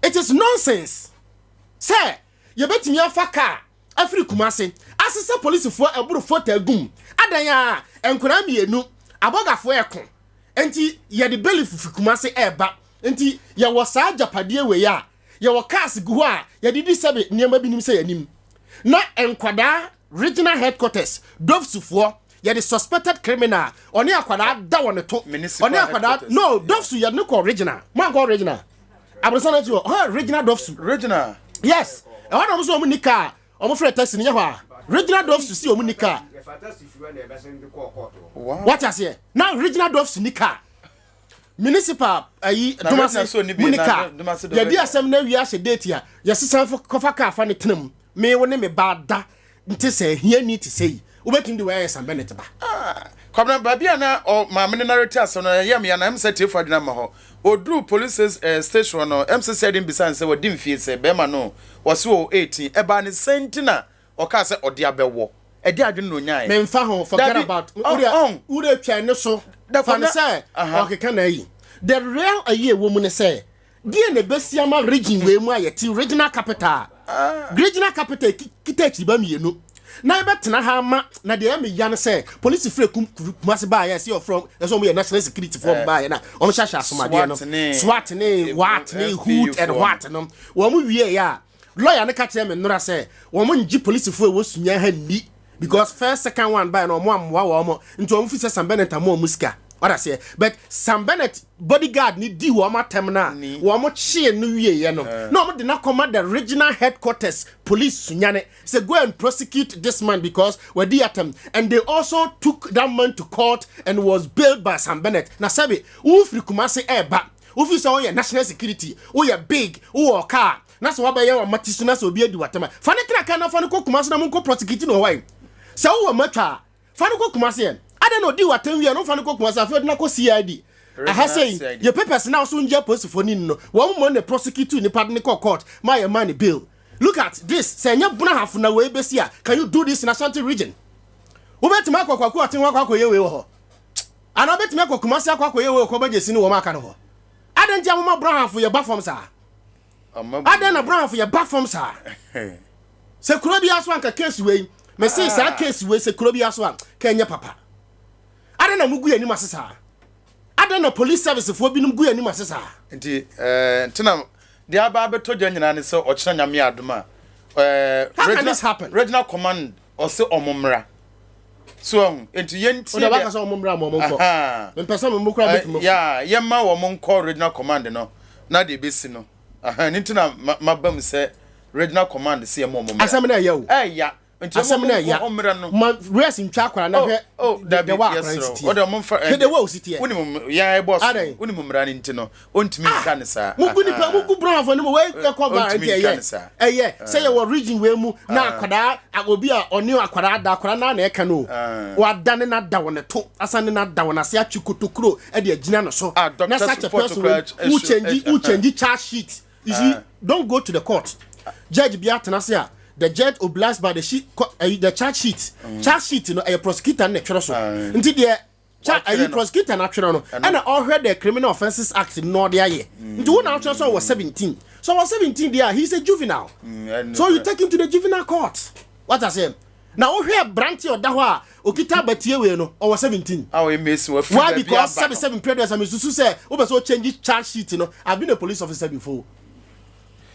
Speaker 1: It is nonsense sɛ yɛbɛtumi afa car afiri Kumasi asesa polisifoɔ ɛboro fota agum. Adɛn a nkwadaa mmienu abɔgafoɔ ɛko nti yɛde bailiff fi Kumasi ɛreba nti yɛwɔ saa agyapadeɛ wei a Yɛwɔ cars gu hɔ a yɛde di sɛbe nneɛma binom sɛ yɛnim. Na nkwadaa regional headquarters, Dovsufoɔ, yɛde suspected criminal, ɔne akwadaa da wɔ ne to,
Speaker 16: Municipal
Speaker 1: ɔne akwadaa,
Speaker 16: headquarters.
Speaker 1: no, Dovsu yɛde no kɔ regional. Moankɔ regional? Aborosan akyi hɔ, hɔ regional Dovsu.
Speaker 16: Regional?
Speaker 1: Yes, ɛhɔ na wɔn nso wɔn ni car, wɔn frɛ taxi no nyɛ hɔ a. Regional Dovsu si wɔn ni car.
Speaker 16: Wow.
Speaker 1: Wate aseɛ? Na regional Dovsu ni car. Municipal ayi
Speaker 16: Na
Speaker 1: Domase
Speaker 16: Regina so ni bi
Speaker 1: mu ni
Speaker 16: na
Speaker 1: car.
Speaker 16: Domase do
Speaker 1: Yɛdi
Speaker 16: Regina.
Speaker 1: asɛm na awie ahyɛ date a yɛsesan fo kɔfa car fa ne tena mu. Me wo ne me ba da nte sɛ hiani te sɛ yi. Wobɛtumi de wei ayɛ Sam Bennett ba.
Speaker 16: Ah, Kwabena, baabi a na ɔ maame no narrate asɛm no, ɛyɛ me ya na ɛm sɛ tiefo adwene amma hɔ. Ɔduruu police eh, station no, ɛm sɛ sɛde mbisa no sɛ wadi mfie sɛ, bɛrima no, ɔse ɔwɔ 18. Ɛbaa ne sɛn nti na Ɔkaa sɛ ɔde abɛwɔ. Ɛdeɛn adwene na ɔnyaeɛ?
Speaker 1: Memfa ho, forget
Speaker 16: Dabi,
Speaker 1: about,
Speaker 16: ɔn,
Speaker 1: wodeɛ,
Speaker 16: ɔn.
Speaker 1: wodeɛ twɛn ne so,
Speaker 16: Da
Speaker 1: fa no
Speaker 16: Kwabena,
Speaker 1: sɛ
Speaker 16: aha.
Speaker 1: ɔkeka n'ayi. The real ayi a ɛwɔ mu ne sɛ, deɛn na ɛbɛsi ama region wei mu a yɛte, regional capital, regional capital ki, kita akyiriba mmienu, na yɛbɛtena ha ama, na deɛ ɛyɛ me ya ne sɛ, polisi frɛ kum, Kumasi baeɛ, ɛsɛ yɛfrɛ wɔn, ɛsɛ wɔn yɛ national security foɔ
Speaker 16: Eh,
Speaker 1: baeɛ na wɔn hyehyɛ asomadeɛ no,
Speaker 16: SWAT ne,
Speaker 1: SWAT ne, what ne,
Speaker 16: FPU
Speaker 1: hoot and
Speaker 16: foɔ no.
Speaker 1: what no, wɔn wieɛ a, Lawyer no ka kyerɛɛ me nnora sɛ wɔn ngye polisifo a ɛwɔ Sunyani ha nni because first second one bae no wɔn ammoa wɔn nti wɔn fi sɛ Sam Bennett ama wɔn sika. Wate aseɛ? But Sam Bennett bodyguard no dii wɔn atɛm no a wɔn kyee no wieɛ no na wɔn de no akɔma the regional headquarters police Sunyani sɛ go and prosecute this man because wadi atɛm and they also took that man to court and was bailed by Sam Bennett. Na sɛbe wofiri Kumasi ɛreba wofi sɛ woyɛ national security woyɛ big wowɔ car na sɛ wabɛyɛ wama ti so na sɛ obi adi w'atɛm a, fa no tra car na fa no kɔ Kumasi na monkɔ prosecute no wɔ hɔ ɛ. Sɛ wowɔ matwa a, fa no kɔ Kumasi ɛ. Adɛn na ɔdii w'atɛm wie a na womfa no kɔ Kumasi afei ɔde no akɔ CID. Aha sei, yɛ papers no a wose wongye apolisifoɔ no nni no, wɔn mmom na prosecute nipa de no kɔɔ court ma yɛmaa no bail. Look at this, sɛ ɛnyɛ Bunahafo na wei bɛsi a, can you do this in Ashanti region? Wobɛtumi akɔ Kwaku Ɔten hɔ akɔ akɔyɛ wei wɔ hɔ? Anaa wobɛtumi akɔ Kumasi akɔ akɔyɛ wei wɔ Kɔbɛgyesi ne wɔn a aka no hɔ? Adɛn nti a moma Bunahafo yɛ ba fam saa? Adɛn na Brownfo yɛ ba fam saa? Sɛ kuro bi aso anka case wei, mese saa case wei sɛ kuro bi aso a, ka ɛnyɛ papa. Adɛn na mugu yɛn anim ase saa? Adɛn na police service foɔ binom gu yɛn anim ase saa?
Speaker 16: Nti eh, nti na deɛ aba abɛtɔ gya nyinaa ne sɛ ɔkyena Nyame adom a eh,
Speaker 1: How can
Speaker 16: regional,
Speaker 1: this happen?
Speaker 16: regional command ɔse ɔmo mmra. So ɔho, nti yɛntie
Speaker 1: Wode waka
Speaker 16: deɛ
Speaker 1: sɛ ɔmo mmra ma ɔmo nkɔ.
Speaker 16: Ahaa.
Speaker 1: Mempɛ sɛ mo kora
Speaker 16: Eh,
Speaker 1: bɛtumi afu.
Speaker 16: yeah, yɛmma wɔn nkɔ regional command no na deɛ ɛbɛsi no. Aha, ɛno nti na ma- maba mu sɛ regional command sɛ yɛma wɔn mmra.
Speaker 1: Asɛm no ɛyɛ o.
Speaker 16: Ɛya. Nti
Speaker 1: Asɛm
Speaker 16: wɔn
Speaker 1: no
Speaker 16: nkɔ
Speaker 1: ɛya.
Speaker 16: hɔ mmra no.
Speaker 1: Ma rest ntwa akwara na
Speaker 16: Oh,
Speaker 1: hwɛ
Speaker 16: oh,
Speaker 1: the
Speaker 16: dabi,
Speaker 1: the way akwara no
Speaker 16: yɛsrɛ
Speaker 1: si
Speaker 16: wo.
Speaker 1: teɛ.
Speaker 16: Ɔde wɔn mfa
Speaker 1: Hwɛ the way osi teɛ.
Speaker 16: Wonim yɛn ɛbɔ so.
Speaker 1: Adɛn?
Speaker 16: Wonim mmara no nti no, ɔntumi nka ne saa.
Speaker 1: Mugu nipa
Speaker 16: Aha.
Speaker 1: mugu brown fo ne mu wei ɛkɔ ba
Speaker 16: Ɔntumi
Speaker 1: nti
Speaker 16: nka
Speaker 1: ɛyɛ
Speaker 16: ne saa.
Speaker 1: ɛyɛ sɛ yɛwɔ region wei mu na akwadaa obi a ɔne akwadaa da akwadaa naa na ɛka no wada ne na da wɔ ne to asan ne na da wɔ n'ase atwe kotokuro ɛde agyina ne so na
Speaker 16: doctor
Speaker 1: such a
Speaker 16: support
Speaker 1: person
Speaker 16: koraa
Speaker 1: wei wo
Speaker 16: ɛhye-
Speaker 1: change wo
Speaker 16: ɛhye-
Speaker 1: change charge sheet you see don't go to the court judge bi atena se a the judge obliged by the sheet the charge sheet charge sheet no ɛyɛ prosecutor no na ɛtwerɛ so nti deɛ Cha ayi prosecutor na atwerɛ no ɛna ɔhwɛ the Criminal Offences Act no na ɔde ayɛ nti wo na atwerɛ sɛ ɔwɔ 17 so ɔwɔ 17 deɛ a he is a juvenile so you take him to the juvenile court what I say na wohwɛ aberante ɔda hɔ a okita abatie wei no ɔwɔ 17 why because 77 period sɛ mesusu sɛ wopɛ sɛ ɔchange charge sheet no I've been a police officer before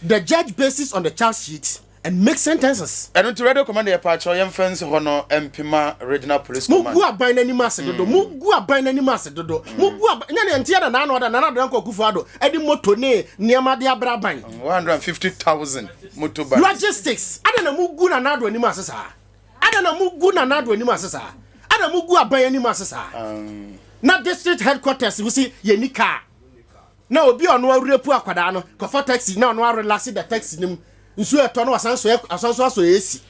Speaker 1: the judge basis on the charge sheet and make sentences.
Speaker 16: Ɛno nti Radio Commander yɛpaakyɛw yɛmfa nsi hɔ no mpema Regional Police Command.
Speaker 1: Mo gu aban n'anim ase dodo, mo gu aban n'anim ase dodo, mo gu aban, nyɛ nea nti yɛ na Nana Addo, Nana Addo Dankwa Akufo Addo ɛde moto ne nneɛma de abrɛ aban.
Speaker 16: 150,000 motorbikes.
Speaker 1: Logistics, adɛn na mo gu Nana Addo anim ase saa? Adɛn na mo gu Nana Addo anim ase saa? Adɛn mo gu aban anim ase saa? Na district headquarters wo se yɛnni car. Na obi a ɔno awurapu akwadaa no kɔfa taxi na ɔno arelaxe da taxi no mu nsuo ɛtɔ na wasan sɔ asan so asɔ AC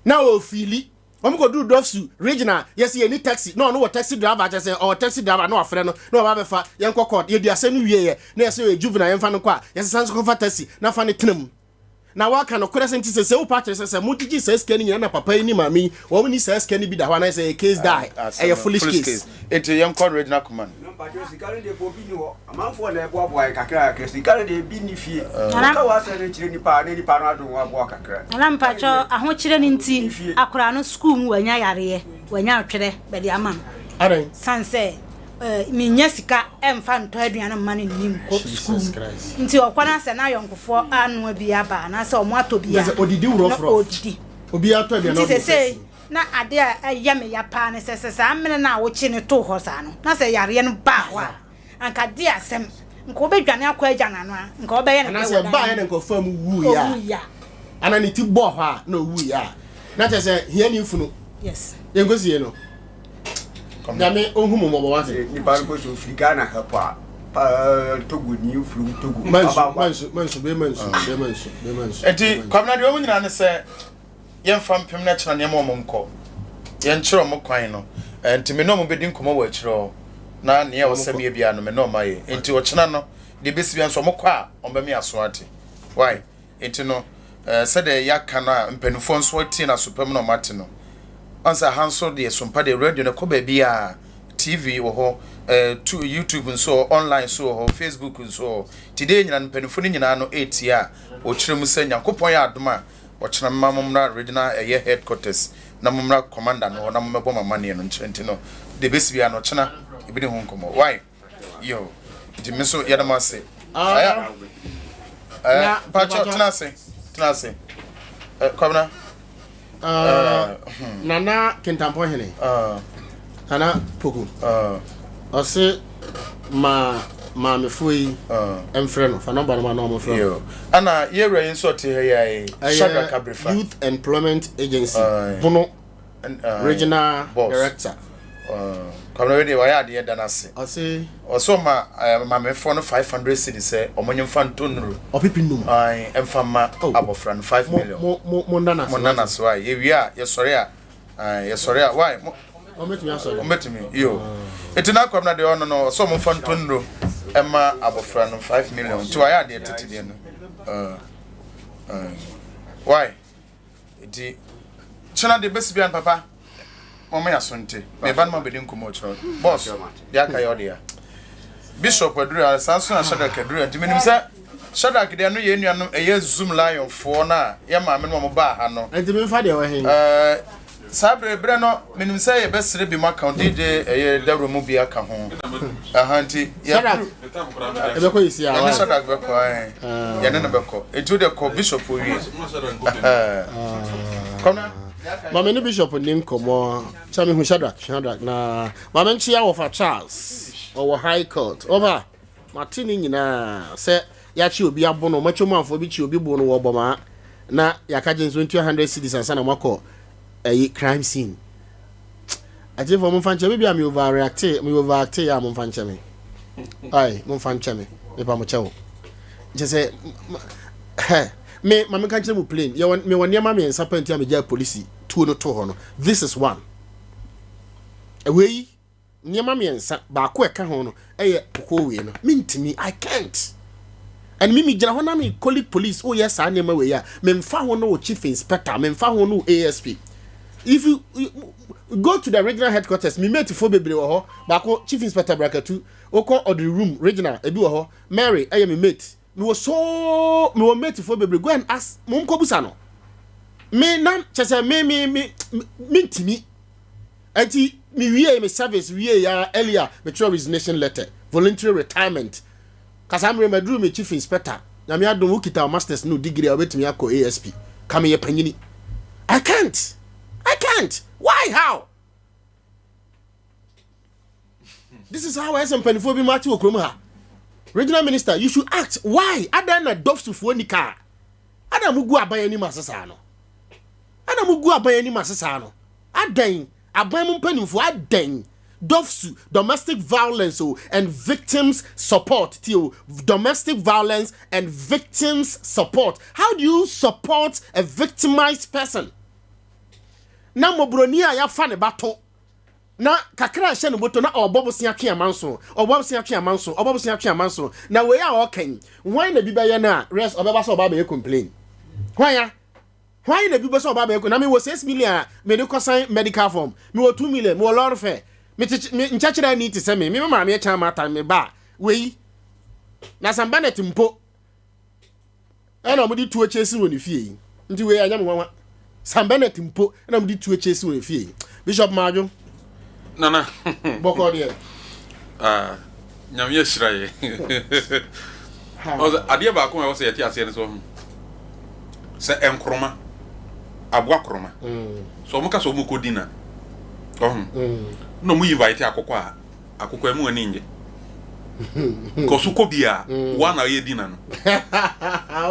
Speaker 1: na ɔfiili wɔn kɔ duru dɔfsu regional yɛsi yɛ ni taxi na ɔno wɔ taxi driver kyɛ sɛ ɔwɔ taxi driver na wafrɛ no na ɔba abɛfa yɛn kɔ court yɛdi asɛm no wie yɛ na yɛsɛ yɛ juvenile yɛn fa no kɔ a yɛsɛ san so kɔfa taxi na fa no tena mu. Na waka nokorɛ sɛ nti sɛ sɛ wopɛ akyerɛ sɛ sɛ mogyegye saa sika no nyinaa na papa yi ne maame yi wɔn ni saa sika no bi da hɔ anaa sɛ ɛyɛ case die ɛyɛ foolish case.
Speaker 16: Nti yɛnkɔ regional command.
Speaker 12: No mpakyɛw sika no deɛ obi ni hɔ amanfoɔ na ɛboaboa yɛ kakra kakra sika no deɛ ebi ni fie woka w'asɛm no kyerɛ nipa a na nipa no adwen ho aboa kakra.
Speaker 11: Nana mpakyɛw ahokyerɛ no nti akwadaa no sukuu mu wanya yareɛ wanya atwerɛ bɛde ama no sane sɛ Mennya sika mfa ntɔ aduane mma no nni nkɔ sukuu mu. Nti ɔkɔ na sɛ n'ayɔnkofoɔ anoa bi aba anaasɛ wɔn atɔ bi a, na ɔdidi. Nti sesei na adeɛ a ɛyɛ me ya paa ne sɛ, sɛ saa mmerɛ no a wokye no too hɔ saa no, na sɛ yareɛ no baa hɔ a, anka deɛ asɛm, nka ɔbɛdwane akɔ agya no ano a, nka ɔbɛyɛ no dɛ wɔ dan
Speaker 1: no mu. Anaasɛ ɛbaeɛ na nka ɔfaa mu wuiɛ a, anaa ne ti bɔɔ hɔ a na ɔwuiɛ a, na kyerɛ sɛ hiani funu.
Speaker 11: Yes.
Speaker 1: Yɛnkɔsie no. Nyame ohu mo mmɔbɔ wate.
Speaker 12: Nipa no kɔ so ofiri Ghana ha po a paa Togo ni ofiri Togo.
Speaker 1: Mansu mansu mansu bɛma nsu bɛma nsu bɛma nsu.
Speaker 16: Eti Kwabena deɛ wɔn nyinaa ne sɛ yɛnfa mpem na kyerɛ nneɛma wɔn nkɔ yɛnkyerɛ wɔn kwan no nti me ne wɔn bɛdi nkɔmɔ wɔ akyire hɔ na nea ɛwɔ sɛ meyɛ biara no me ne wɔn ayɛ nti ɔkyena no deɛ ɛbɛsi biara nso wɔn kɔ a wɔn bɛme aso ate why. Enti no, sɛdeɛ yɛaka no a mpanimfoɔ nso atie no aso pa mu na wɔate no. Ɔn sɛ aha nso deɛ sompa deɛ radio no ɛkɔ baabiara, TV wɔ hɔ, eh, tu, YouTube nso wɔ hɔ, online nso wɔ hɔ, Facebook nso wɔ hɔ. Nti deɛ nyinaa no mpanimfoɔ no nyinaa no ɛretie a wɔkyerɛ mu sɛ Nyankopɔn yɛ adom a ɔkyena mma mommra regional ɛyɛ headquarters na mommra commander no hɔ na mommɛbɔ mo amanneɛ no nkyerɛ nti no deɛ ɛbɛsi biara no ɔkyena yɛbɛdi ho nkɔmmɔ. Why? Yo, nti me nso yɛda mo ase.
Speaker 1: Ah.
Speaker 16: Aya. Eh, Pacho, tena ase. Tena ase. Eh, Kwabena.
Speaker 1: Uh, hmm. Nana Kintampo Hene. Uh. Nana Poku. Uh. Ɔse ma maamefoɔ yi uh. mfrɛ no fa nɔmba no ma na ɔmo frɛ no.
Speaker 16: Ana yɛwura yi nso ɔte ha yi ayi. Shadrack Abrefa.
Speaker 1: Youth Employment Agency. Bono. regional director.
Speaker 16: Kwabena wei deɛ wayɛ adeɛ da no ase.
Speaker 1: Ɔse.
Speaker 16: Ɔsɛ ɔma maamefoɔ no 500 cedis sɛ ɔmo nye mfa ntɔ nnuro.
Speaker 1: Ɔpepe num.
Speaker 16: Ae mfa mma oh. abɔfra no 5 million.
Speaker 1: Mo mo mo nna n'ase.
Speaker 16: Mo nna n'ase wa yɛwie a yɛsɔre a ae yɛsɔre a why mo.
Speaker 1: Ɔmo asɔre.
Speaker 16: Ɔmo bɛtumi yo. Eti na Kwabena deɛ ɔno no ɔsɛ ɔmo mfa ntɔ nnuro ɛma abɔfra no 5 million nti wayɛ adeɛ tete deɛ no. Uh, uh, why? Nti kyena deɛ bɛsi bia no papa mama yɛ aso nte meba no ma bɛdi nkɔmmɔ ɔkyerɛ boss deɛ aka yɛ ɔde ya bishop aduru a saa nso na Shadrack aduru a nti menim sɛ Shadrack deɛ no yɛ nnuanom ɛyɛ zoom lion foɔ no a yɛ maame no ma mo baa ha no
Speaker 1: nti memfa deɛ wɔ he
Speaker 16: Saa bere berɛ no, menim sɛ yɛbɛsrɛ bi mu aka ho, DJ ɛyɛ dawuro mu bi aka ho. Aha nti
Speaker 1: yɛduru ɛbɛkɔ yɛ si awa.
Speaker 16: Yɛne Shadrach bɛkɔ ɛn. Yɛne no bɛkɔ. Nti wode kɔ bishop wie. Kɔmna.
Speaker 1: Maame ne bishop ni nkɔmɔ. Kyɛ mehu Shadrach, Shadrach na maame nkyea wɔfa Charles. Ɔwɔ high court. Wɔfa mate ne nyinaa sɛ yɛakye obi abo no, moakye ɔmanfoɔ bi kye obi bo no wɔ Ɔbɔmaa na yɛaka gye nso ntua 100 cedis ansa na moakɔ ɛyi crime scene. Atiefoɔ momfa nkyɛ me bi a me overreacte me overacte yɛ a momfa nkyɛ me. Ai momfa nkyɛ me mepa mo kyɛw. Nkyɛ sɛ hɛ me ma menka nkyerɛ mu plain yɛwɔ mewɔ nneɛma mmiɛnsa pɛ nti a megyaa polisi tuo no to hɔ no. This is one. Wei Nneɛma mmiɛnsa, baako a ɛka ho no yɛ kɔkɔɔ wei no. Mentumi, I can't. And me megyina hɔ na me colleague police woyɛ saa nneɛma wei a, memfa ho no wo chief inspector, memfa ho no wo ASP. If you, you go to the regional headquarters, me mate fo bebree wɔ hɔ. Baako chief inspector Brakatu, wokɔ Audrey room regional ebi wɔ hɔ. Mary ɛyɛ me mate. Mewɔ so mewɔ mate fo bebree. Go and ask, mo nkɔbusa no. Me na kyɛ sɛ me me me mentumi. Enti me wiee me service wiee ya earlier me twerɛ resignation letter, voluntary retirement. Ka saa mmerɛ maduru me chief inspector, Nyame adom wo kita wo masters ne wo degree a wobɛtumi akɔ ASP. Ka meyɛ panyini. I can't! I can't! Why? How? This is how ɛsɛ mpanimfoɔ bi mu ate wɔ kurom ha. Regional minister, you should act. Why? Adɛn na dɔfsofoɔ ni kaa? Adɛn mo gu aban anim ase saa no? Adɛn mo gu aban anim ase saa no? Adɛn? Aban mu mpanimfoɔ adɛn? Dɔfsu, domestic violence o, and victims support ti o, domestic violence and victims support. How do you support a victimized person? Na mmɔborɔni a yɛafa ne ba to na kakra a ɛhyɛ ne bɔtɔ na ɔrebɔ bosea twe amanso, ɔbɔ bosea twe amanso, ɔbɔ bosea twe amanso. Na wei a ɔreka yi, hwan na bi bɛyɛ no a, rest ɔbɛba sɛ ɔba abɛyɛ complain. Hwan ya? Hwan na bi bɛ sɛ ɔba bɛyɛ ko na mewɔ 6 million a mede kɔsan medical form, mewɔ 2 million, mewɔ lɔre fɛ, mete me nkyɛkyerɛ ani te sɛ me, me maame ɛkyɛn mata me ba wei. Na Sam Bennett mpo ɛna wɔde tuo kyɛ si wɔ ne fie yi. Nti wei ɛnyɛ me nwanwa. Sam Bennett mpo ɛna wɔde tuo kyɛ si wɔ ne fie yi. Bishop Madwo.
Speaker 17: Nana.
Speaker 1: Bɔkɔ deɛ.
Speaker 17: Ah, nyame ahyira yɛ. Adeɛ baako a ɛwɔ sɛ yɛte aseɛ no sɛ sɛ nkoroma aboa koroma mm. sɛ ɔmo ka sɛ ɔmo kɔ dina ɔho mm. na ɔmo invite akokɔ a akokɔ ɛmu ani nye kɔso kɔ bi a mm. wa na ɔyɛ dina no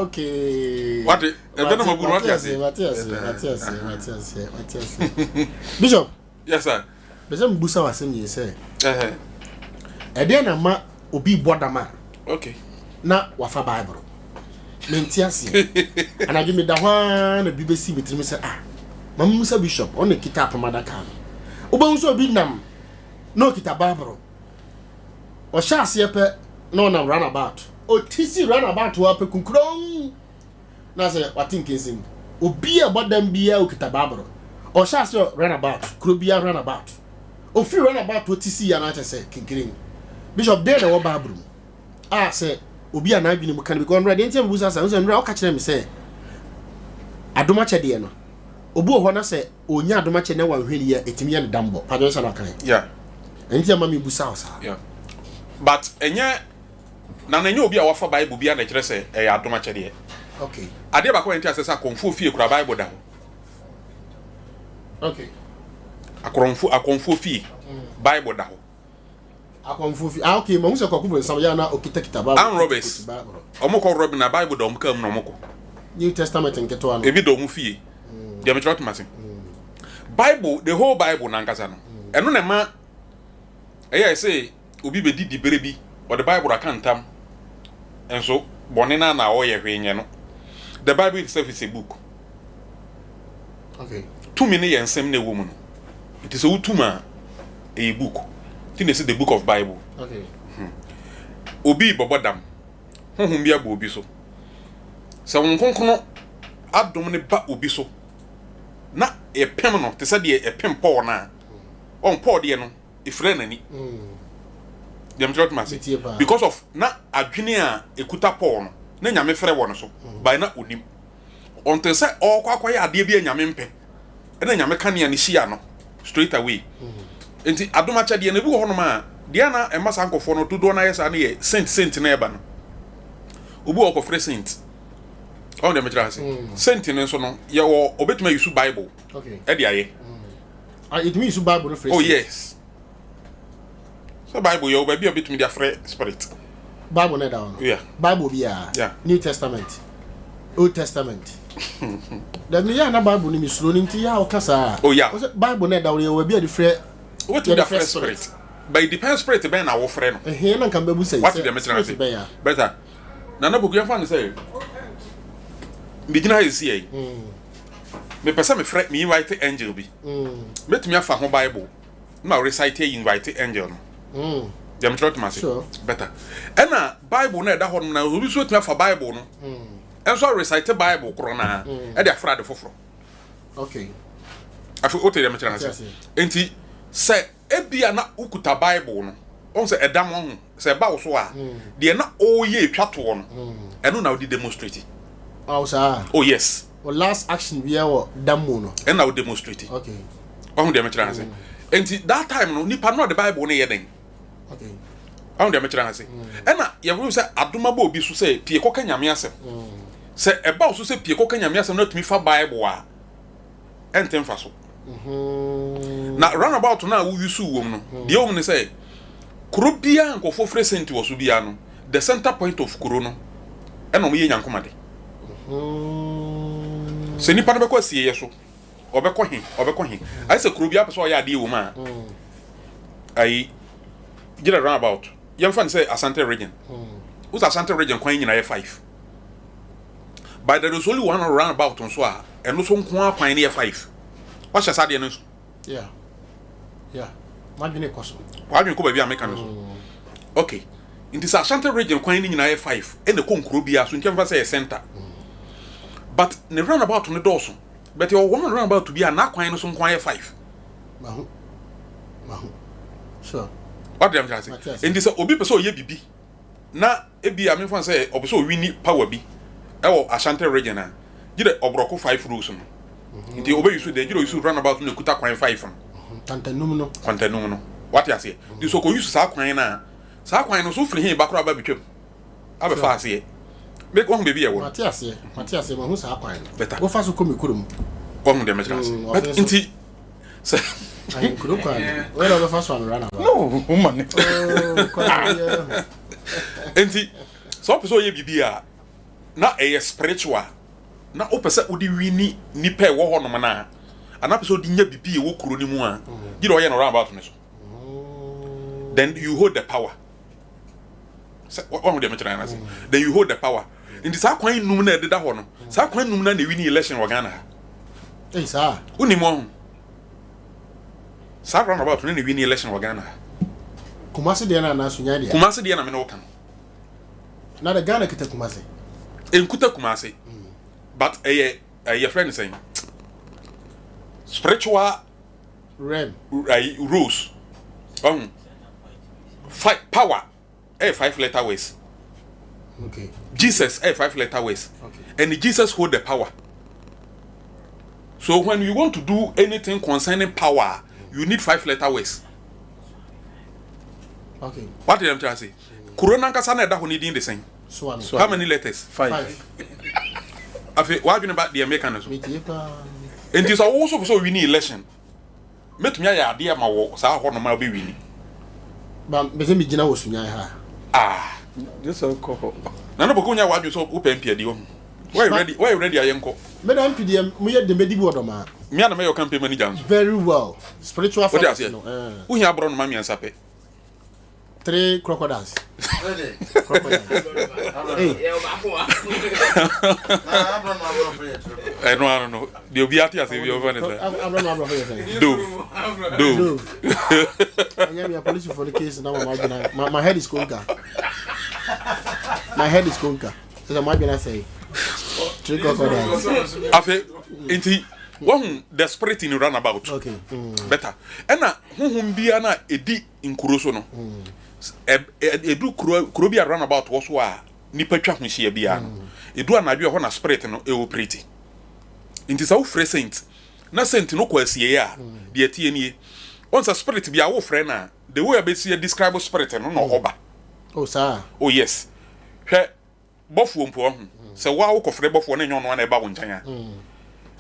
Speaker 1: okay
Speaker 17: wate ɛbɛ na ma bu no wate ase
Speaker 1: wate ase wate ase wate ase wate ase bishop
Speaker 17: yes sir
Speaker 1: Pɛ sɛ mbusa wo asɛm yie sɛ, ɛdeɛn na ma obi bɔ dam a
Speaker 17: okay.
Speaker 1: na wafa Bible? Mente aseɛ. Anadwo meda hɔ ara na bi bɛsi me tirim sɛ ah, ma mmusa bishop, ɔno na kita apam adaka no. Wobɛhu sɛ obi nam na ɔkita Bible. Ɔhyɛ aseɛ pɛ na ɔnam runabout. Ɔti si runabout hɔ pɛ kunkuron. na sɛ wate nkensen obi a ɛbɔ dam biara okita baaboro ɔhyɛ ase run about kuro biara run about ofiri run about ɔti si ya na akyɛ sɛ kinkirin bishop dɛn na ɛwɔ baaboro mu a sɛ obi a n'adwene mu ka no because nnora deɛ nti a mebusa sa sɛ nnora ɔka kyerɛ me sɛ adom akyɛdeɛ no obi wɔ hɔ na sɛ ɔnya adom akyɛ na wanhwɛ ne yie a ɛtumi yɛ no dambɔ padwene sɛ no ɔkae
Speaker 17: yeah.
Speaker 1: ɛnti ama mebusa wo saa
Speaker 17: yeah. But ɛnyɛ Na na ɛnyɛ obi a wafa Bible biara na ɛkyerɛ sɛ ɛyɛ adom akyɛdeɛ.
Speaker 1: Okay.
Speaker 17: Adeɛ baako a yɛnte aseɛ sɛ akɔmfoɔ fie kura Bible da hɔ.
Speaker 1: Okay.
Speaker 17: Akɔmfoɔ akɔmfoɔ fie mm. Bible da hɔ.
Speaker 1: Akɔmfoɔ fie ah okay mahu sɛ kɔkɔ bɔ nsam yɛ na okitakita Bible.
Speaker 17: Armed robbers. Wɔn kɔ robbing na Bible da wɔn kaa mu na wɔn kɔ.
Speaker 1: New Testament nketewa no.
Speaker 17: Ebi da wɔn fie. Mm. Deɛ mekyerɛ ɔtoma se. Mm. Bible the whole Bible nankasa no. Mm. Ɛno na ɛma ɛyɛ sɛ obi bedi dibere bi, ɔde Bible aka ntam, nso bɔne no ara na ɔyɛ, hwee nyɛ no. The Bible itself is a book.
Speaker 1: Okay.
Speaker 17: Tumi no yɛ nsɛm na ɛwɔ mu no. Nti sɛ wotum a, ɛyɛ book. Nti na ɛsɛ the book of Bible.
Speaker 1: Okay.
Speaker 17: Hmm. Obi bɔbɔ dam. Honhom bi abɔ obi so. Sɛ wɔn nkonkono adom no ba obi so na ɛpem no te sɛ deɛ ɛpem Paul no a, ɔn Paul deɛ no efirɛ n'ani deɛ mekyerɛ tuma ase because of na adwene a ekuta Paul no na nyame frɛ wɔ no so mm. by na onim until sɛ ɔkɔ akɔyɛ adeɛ bi a nyame mpɛ ɛna nyame kanea ne hyia no straight away mm. nti adom akyɛdeɛ no ebi wɔ hɔnom a deɛ na ɛma saa nkɔfoɔ no dodoɔ no ayɛ saa no yɛ saint saint na ɛba no obi wɔ ɔkɔfrɛ saint ɔn deɛ mekyerɛ ase mm. saint no nso no yɛwɔ obetumi ayi so bible ɛde ayɛ.
Speaker 1: Ah, yɛtumi yi so Bible no frɛ
Speaker 17: Oh yes. Sɛ Bible yɛ wɔ baabi a obetumi de afrɛ spirit.
Speaker 1: Bible no ɛda hɔ no.
Speaker 17: Yeah.
Speaker 1: Bible biara.
Speaker 17: Yeah.
Speaker 1: New Testament. Old Testament. Dabi yɛ na Bible no mesuro no nti yɛ a woka saa.
Speaker 17: Oh yeah.
Speaker 1: Wosɛ Bible no ɛda hɔ no yɛ wɔ baabi a de frɛ.
Speaker 17: Wobɛtumi de afrɛ spirit. But it depends spirit bɛn na wofrɛ no.
Speaker 1: Ɛhɛn na nka mbɛbu sɛ.
Speaker 17: Wate deɛ mekyerɛ no ase. Better. Nana Poku yɛmfa no sɛ megyina ha ɛsi yɛ. Mepɛ sɛ mefrɛ me invite angel bi. Mɛtumi afa ho Bible na ma recite invite angel no. Mm. Deɛ mekyerɛ toma ase. Better. Ɛna Bible na ɛda hɔ nom na obi nso atumi afa Bible no. Mm. Ɛnso a recite Bible korɔ naa ɛde afra ade foforɔ.
Speaker 1: Okay.
Speaker 17: Afei wote deɛ mekyerɛ no ase. Nti sɛ Ebia na wokuta Bible no. Wohu sɛ ɛda mo ho. Sɛ ɛba wo so a, deɛ na ɔreyɛ etwa toɔ no, ɛno na wode demonstrate.
Speaker 1: Oh, saa.
Speaker 17: Oh, yes.
Speaker 1: O last action biara wɔ dam mu no.
Speaker 17: Ɛna wo demonstrate.
Speaker 1: Okay.
Speaker 17: Wahu deɛ mekyerɛ ase. Nti that time no, nipa no ɔde Bible no yɛ dɛn?
Speaker 1: Okay.
Speaker 17: Wahu deɛ mekyerɛ ase. Ɛna yɛhu sɛ adom abɔ obi so sɛ pie kɔka Nyame asɛm. Sɛ ɛba wo so sɛ pie kɔka Nyame asɛm na atumi fa Bible a, ɛnte mfa so na runabout no a woyusu wɔ mu no mm. deɛ wɔm ne sɛ kuro biara nkurɔfoɔ frɛ senti wɔ so biara no the center point of kuro no ɛna wɔyɛ nyankomade mm-hmm. sɛ nipa no bɛkɔ asieyɛ so ɔbɛkɔ he ɔbɛkɔ he ayɛ sɛ kuro biara pɛ sɛ ɔyɛ adeɛ wɔ mu a mm. ayi gyina runabout yɛmfa no sɛ asante region mm. wosɛ asante region kwan nyinaa yɛ five But there is only one roundabout nso a ɛno so nko ara kwan no yɛ five. Wahyɛ saa adeɛ no nso.
Speaker 1: Yeah. Yeah. Madwene kɔ so.
Speaker 17: Wadwene kɔ baabi a meka no so. Mm. Okay. Nti sɛ Ashanti region kwan no nyinaa yɛ five ɛna ɛkɔ nkuro biara so nti ɛmfa sɛ yɛ center. Mm. But ne roundabout no dɔɔso. But yɛwɔ one roundabout bi a n'akwan no so nko ayɛ five.
Speaker 1: Mahu. Mahu. Sure.
Speaker 17: Wate deɛ mekyerɛ ase? Nti sɛ obi pɛ sɛ ɔyɛ bibi na ebi a memfa sɛ ɔpɛ sɛ ɔwini power bi ɛwɔ Ashanti region a, gye dɛ ɔbrɔko five roads no. Mhm. Nti ɔbɛyi so dɛ gye dɛ ɔyi so roundabout no ekuta kwan five no.
Speaker 1: Mhm. Kwantanum no.
Speaker 17: Kwantanum no. Wate aseɛ? Mhm. Nti sɛ ɔkɔyi so saa kwan no a, saa kwan no so firi he ba koraa ba betwam. Abɛfa aseɛ. Me wahu baabi yɛ wɔ no.
Speaker 1: Mate aseɛ, mate aseɛ, mahu saa kwan no.
Speaker 17: Better.
Speaker 1: Wofa so kɔ me kurom.
Speaker 17: Wahu deɛ mɛkyerɛ ase. Mm, But nti sɛ.
Speaker 1: Ahenkuro kwan no. Wei na wobɛfa so anora na ba.
Speaker 16: No, woma ne.
Speaker 1: Oh, kwan no yɛ ho.
Speaker 17: Nti sɛ wopɛ sɛ ɔyɛ biribi a na ɛyɛ spiritual na wopɛ sɛ wode wini nipa ɛwɔ hɔ nom no a anaa pɛ sɛ wode nya biribi ɛwɔ kuro no mu a gye dɛ ɔyɛ no round about no so. Then you hold the power. sɛ wahu deɛ mekyerɛ no ase then you hold the power nti saa kwan num na ɛdeda hɔ no saa kwan num na na ɛwi ne election wɔ Ghana ha
Speaker 1: Ei saa
Speaker 17: wonim ɔho saa roundabout no na ɛwi ne election wɔ Ghana ha
Speaker 1: Kumasi deɛ na anaa Sunyani deɛ
Speaker 17: Kumasi deɛ na me ne wo ka no
Speaker 1: na de Ghana kita Kumasi
Speaker 17: ɛnkuta Kumasi but ɛyɛ ɛyɛ frɛ no sɛn spiritual
Speaker 1: Rem.
Speaker 17: Ayi rose. Ɔhu. Five power. Ɛyɛ five letter words.
Speaker 1: Okay.
Speaker 17: Jesus ɛyɛ five letter words. Okay. And Jesus hold the power. So when you want to do anything concerning power, you need five letter words.
Speaker 1: Okay.
Speaker 17: What did I'm trying to say? Kuro nankasa na ɛda hɔ ne din de sɛn? How many letters?
Speaker 16: Five.
Speaker 17: Afei wadwene ba deɛ meka no so. Nti sɛ wo so pɛ sɛ owini election, mɛtumi ayɛ adeɛ ma wɔ saa hɔ nom a wobɛwini.
Speaker 1: Ba bɛsɛ megyina wɔ Sunyan ha.
Speaker 17: Ah.
Speaker 16: Just kɔ hɔ.
Speaker 17: Na no bɔkɔ nya wadwene sɛ wopɛ MP adi wɔ ho. Why ready? Why ready ayɛ nkɔ?
Speaker 1: Meda MP deɛ moyɛ de mɛdi bi wɔ dɔmaa.
Speaker 17: Me a na mɛyɛ campaign manager nso.
Speaker 1: Very well. Spiritual
Speaker 17: father. No. Eh. Wohia aborɔ noma mmiɛnsa pɛ.
Speaker 1: Three crocodiles. Crocodiles. Hey.
Speaker 17: ɛno ano no deɛ obi ate ase bi ɔfɛ ne sɛ dove dove
Speaker 1: ɛnyɛ mi a polisi for the case na mama adwena my, my head is konka my head is konka ɛsɛ mo adwena sɛe three crocodiles
Speaker 17: afei nti wahu the spirit in runabout
Speaker 1: okay. mm.
Speaker 17: better ɛna honhom biara na ɛdi nkuro so no, ɛdu kuro kuro bi a runabout wɔ so a nipa twa ho hyia biara no, ɛdu anadwo ɛhɔ na spirit no ɛoperate. Nti sɛ wofrɛ saint na saint no kɔ asieɛ a, deɛ ɛteɛ nie. Wɔn sɛ spirit bi a wofrɛ no a, the way a bɛsi describe spirit no na ɔba.
Speaker 1: Oh, saa.
Speaker 17: Oh yes. Hwɛ bɔfoɔ mpo ɔho sɛ wo a wokɔfrɛ bɔfoɔ na ɛnyɛ ɔno a na ɛba wo nkyɛn a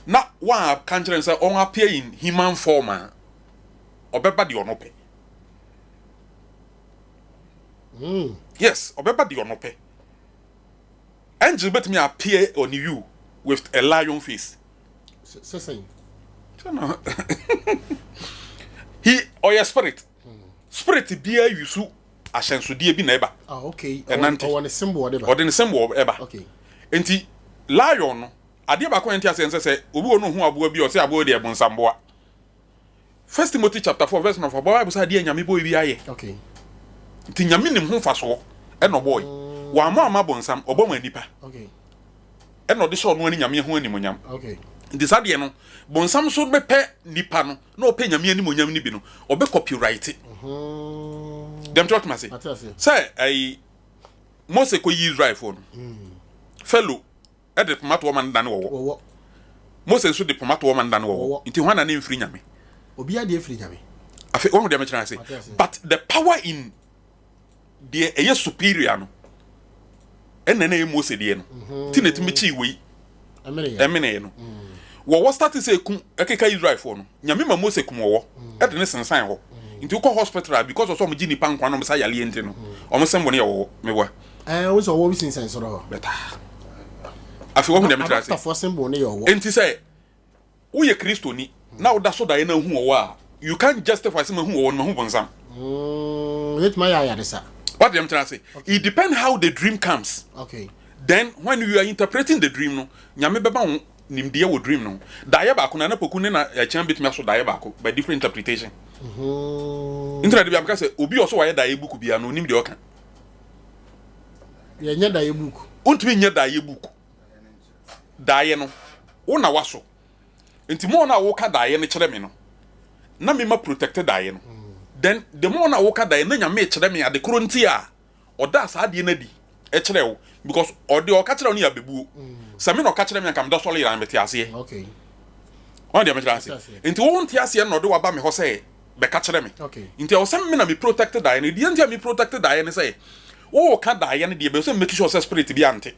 Speaker 17: na woanka nkyerɛ no sɛ ɔn appear in human form a ɔbɛba deɛ ɔno pɛ hmm. yes ɔbɛba deɛ ɔno pɛ angel bɛtumi appear on you with a lion face
Speaker 1: sɛsɛn
Speaker 17: he ɔyɛ spirit spirit biara yusu ahyɛnsodeɛ bi na ɛba.
Speaker 1: Ah, okay.
Speaker 17: Ɛnante.
Speaker 1: Ɔwɔ ne symbol ɔde ba.
Speaker 17: Ɔde ne symbol ɛba.
Speaker 1: Okay.
Speaker 17: Nti lion no, adeɛ baako a ɛnte aseɛ nsɛ sɛ obi wɔ no hu aboa bi ɔsɛ aboa deɛ bonsam First Timothy chapter 4 verse number 4 Bible sɛ adeɛ nyame bɔɔ bi ayɛ.
Speaker 1: Okay.
Speaker 17: Nti nyame nim ho mfasoɔ ɛna ɔbɔɔ yi. Mm. Wɔammɔ ama bonsam, ɔbɔ ma nipa.
Speaker 1: Okay.
Speaker 17: Ɛna ɔde hyɛ ɔno ani nyame ho animonyam.
Speaker 1: Okay.
Speaker 17: Nti saa deɛ no, bonsam so bɛpɛ nipa no na ɔpɛ nyame animonyam no bi no, ɔbɛ copyright.
Speaker 1: Mm-hmm.
Speaker 17: Dɛm tí ɔtuma ase. Sɛ ɛyi Mose kɔ yi Israelfoɔ no, mm. Pharaoh ɛde poma to ɔma no dane wɔwɔ. Mose nso de poma to ɔma no dane wɔwɔ. Nti hwan na ne mfiri nyame?
Speaker 1: Obi adeɛ firi nyame.
Speaker 17: Afei wɔn deɛ mekyerɛ ase. But the power in deɛ ɛyɛ superior no ɛna na ɛyɛ Mose deɛ no mhm. ti na ɛtumi kyii wei ɛmeneɛ no mm. wɔwɔ start sɛ ɛku ɛkeka Israelfoɔ no nyame ma Mose kum wɔwɔ mm. ɛde ne sensan hɔ mm. nti wokɔ hospital a because ɔsɛ ɔmo gye nipa nkwa na ɔmo sa yareɛ nti no ɔmo sɛmbo no yɛ wɔwɔ meboa
Speaker 1: ɛɛ wo sɛ ɔwɔ bi sensɛn soro hɔ
Speaker 17: bɛta afei wɔhu deɛ mekyerɛ ase nti sɛ Woyɛ Kristoni na woda so daeɛ na wohu ɔwɔ a, you can't justify sɛ mahu ɔwɔ no, mahu bonsam.
Speaker 1: Mm, yɛtumi ayɛ ayaresa.
Speaker 17: What dem trying to say? It depend how the dream comes.
Speaker 1: Okay.
Speaker 17: Then when you are interpreting the dream no, nyame bɛma wo nimdeɛ wɔ dream no. Daeɛ baako na na poku ne na ɛkyɛn betumi aso daeɛ baako by different interpretation.
Speaker 1: Mm-hmm.
Speaker 17: Ntina de bi amka sɛ obi ɔso wayɛ daeɛ book bia no onim deɛ ɔka.
Speaker 1: Yɛnyɛ daeɛ book.
Speaker 17: Wontumi nyɛ daeɛ book. daeɛ no, wo na woaso. Nti more no a woka daeɛ no kyerɛ me no, na me ma protect daeɛ no. Then the more no a woka daeɛ no, na Nyame rekyerɛ me ade koro nti a ɔdaa saa adeɛ no adi kyerɛ wo. Because ɔde ɔka kyerɛ wo no yɛ abɛbuo. Sɛ me na ɔka kyerɛ me anka meda sɔre yera mete aseɛ. Wɔn deɛ mekyerɛ ase. Nti wo nte aseɛ na ɔde waba me hɔ sɛ bɛka kyerɛ me. Nti ɛwɔ sɛ me na me protect daeɛ no. Deɛ nti a me protect daeɛ no sɛ woka daeɛ no deɛ bɛwɔ sɛ make sure sɛ spirit bi ante.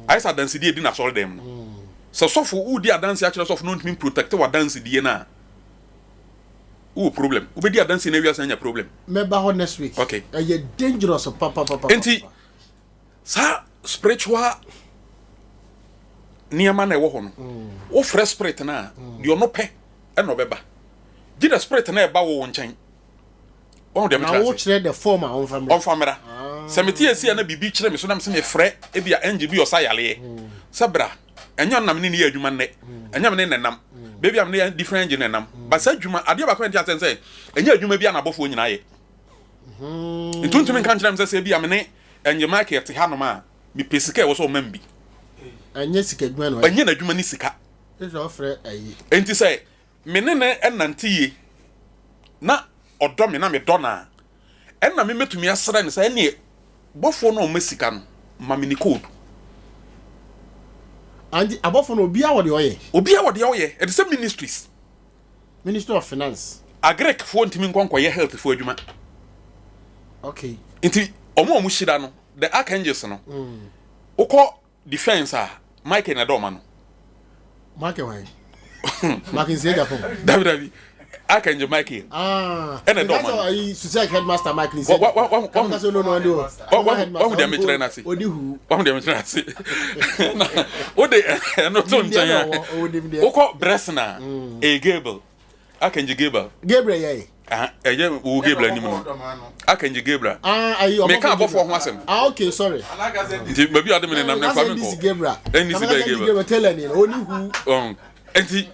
Speaker 17: Ayɛ sɛ adansedie di n'asɔredan mu no. Sɛ sɔfo wodi adanse akyerɛ sɔfo no ntumi protect w'adansedie no a, wowɔ problem. Wobɛdi adanse no awie asan anya problem.
Speaker 1: Mɛba hɔ next week.
Speaker 17: Okay.
Speaker 1: Ɛyɛ dangerous papapapa.
Speaker 17: Nti saa spiritual nneɛma na ɛwɔ hɔ no, wofrɛ spirit no a, deɛ ɔno pɛ ɛna ɔbɛba. Gye the spirit no ɛba wo wo nkyɛn. Wɔn deɛ mekyerɛ ase.
Speaker 1: Na wokyerɛ the form a ɔmfa mmra.
Speaker 17: Ɔmfa mmra. Ah. Sɛ mete esi a na biribi kyerɛ me so na mesɛ mefrɛ ebi a angel bi ɔsa yaleɛ. Hmm. Sɛ bra, ɛnyɛ ɔnam ne ne yɛ adwuma nnɛ. Hmm. Ɛnyɛ me ne ne nam. Hmm. Baabi a me ne different angel ne nam. Ba sɛ adwuma, adeɛ baako a ɛnte asɛm sɛ ɛnyɛ adwuma bi a n'abɔfoɔ nyinaa yɛ. Nti wontumi nka nkyerɛ me sɛ sɛ ebi a me ne Angel Michael te hanom a mepɛ sika ɛwɔ sɛ ɔma me bi.
Speaker 1: Ɛnyɛ sika adwuma na ɔyɛ.
Speaker 17: Ɛnyɛ n'adwuma ne sika.
Speaker 1: Ɛsɛ ɔfrɛ ayi.
Speaker 17: Enti sɛ me ne no nante yie na ɔdɔ me na medɔ no a, ɛnna me mɛtumi asrɛ no sɛ ɛnneɛ bɔfoɔ no a ɔma sika no, ma me ne code.
Speaker 1: Anti abɔfoɔ no obiara wɔ deɛ ɔyɛ.
Speaker 17: Obiara wɔ deɛ ɔyɛ. Ɛte sɛ ministries.
Speaker 1: Ministry of Finance.
Speaker 17: Agric foɔ ntumi nkɔ nkɔyɛ health foɔ adwuma.
Speaker 1: Okay.
Speaker 17: Nti wɔn a wɔhyira no, the archangels no, wokɔ Defense a Michael na ɛdɔ ɔma no.
Speaker 1: Michael hwan? Michael Nsia Japan.
Speaker 17: Dabi dabi. Archangel Michael.
Speaker 1: Ah.
Speaker 17: Ɛna ɛdɔ ɔma no.
Speaker 1: Ayi Susek headmaster Michael Nsia. Wa
Speaker 17: wa wa wa. Wahu deɛ mekyerɛ no ase.
Speaker 1: Odi hu.
Speaker 17: Wahu deɛ mekyerɛ no ase. Na wode ɛno to nkyɛn a. Wokɔ Bresna. Ɛyɛ Gabriel. Archangel Gabriel.
Speaker 1: Gabriel yɛ.
Speaker 17: Ɛyɛ wo Gabriel anim no. Archangel Gabriel.
Speaker 1: Ah, ayi ɔbɔfo.
Speaker 17: Meka abɔfoɔ ho asɛm.
Speaker 1: Ah, okay, sorry.
Speaker 17: Nti baabi a ɔde me nenam no mfa me nkɔ.
Speaker 1: Gabriel.
Speaker 17: NDC bɛyɛ Gabriel.
Speaker 1: Gabriel Taylor ni no, oni hu.
Speaker 17: Um, nti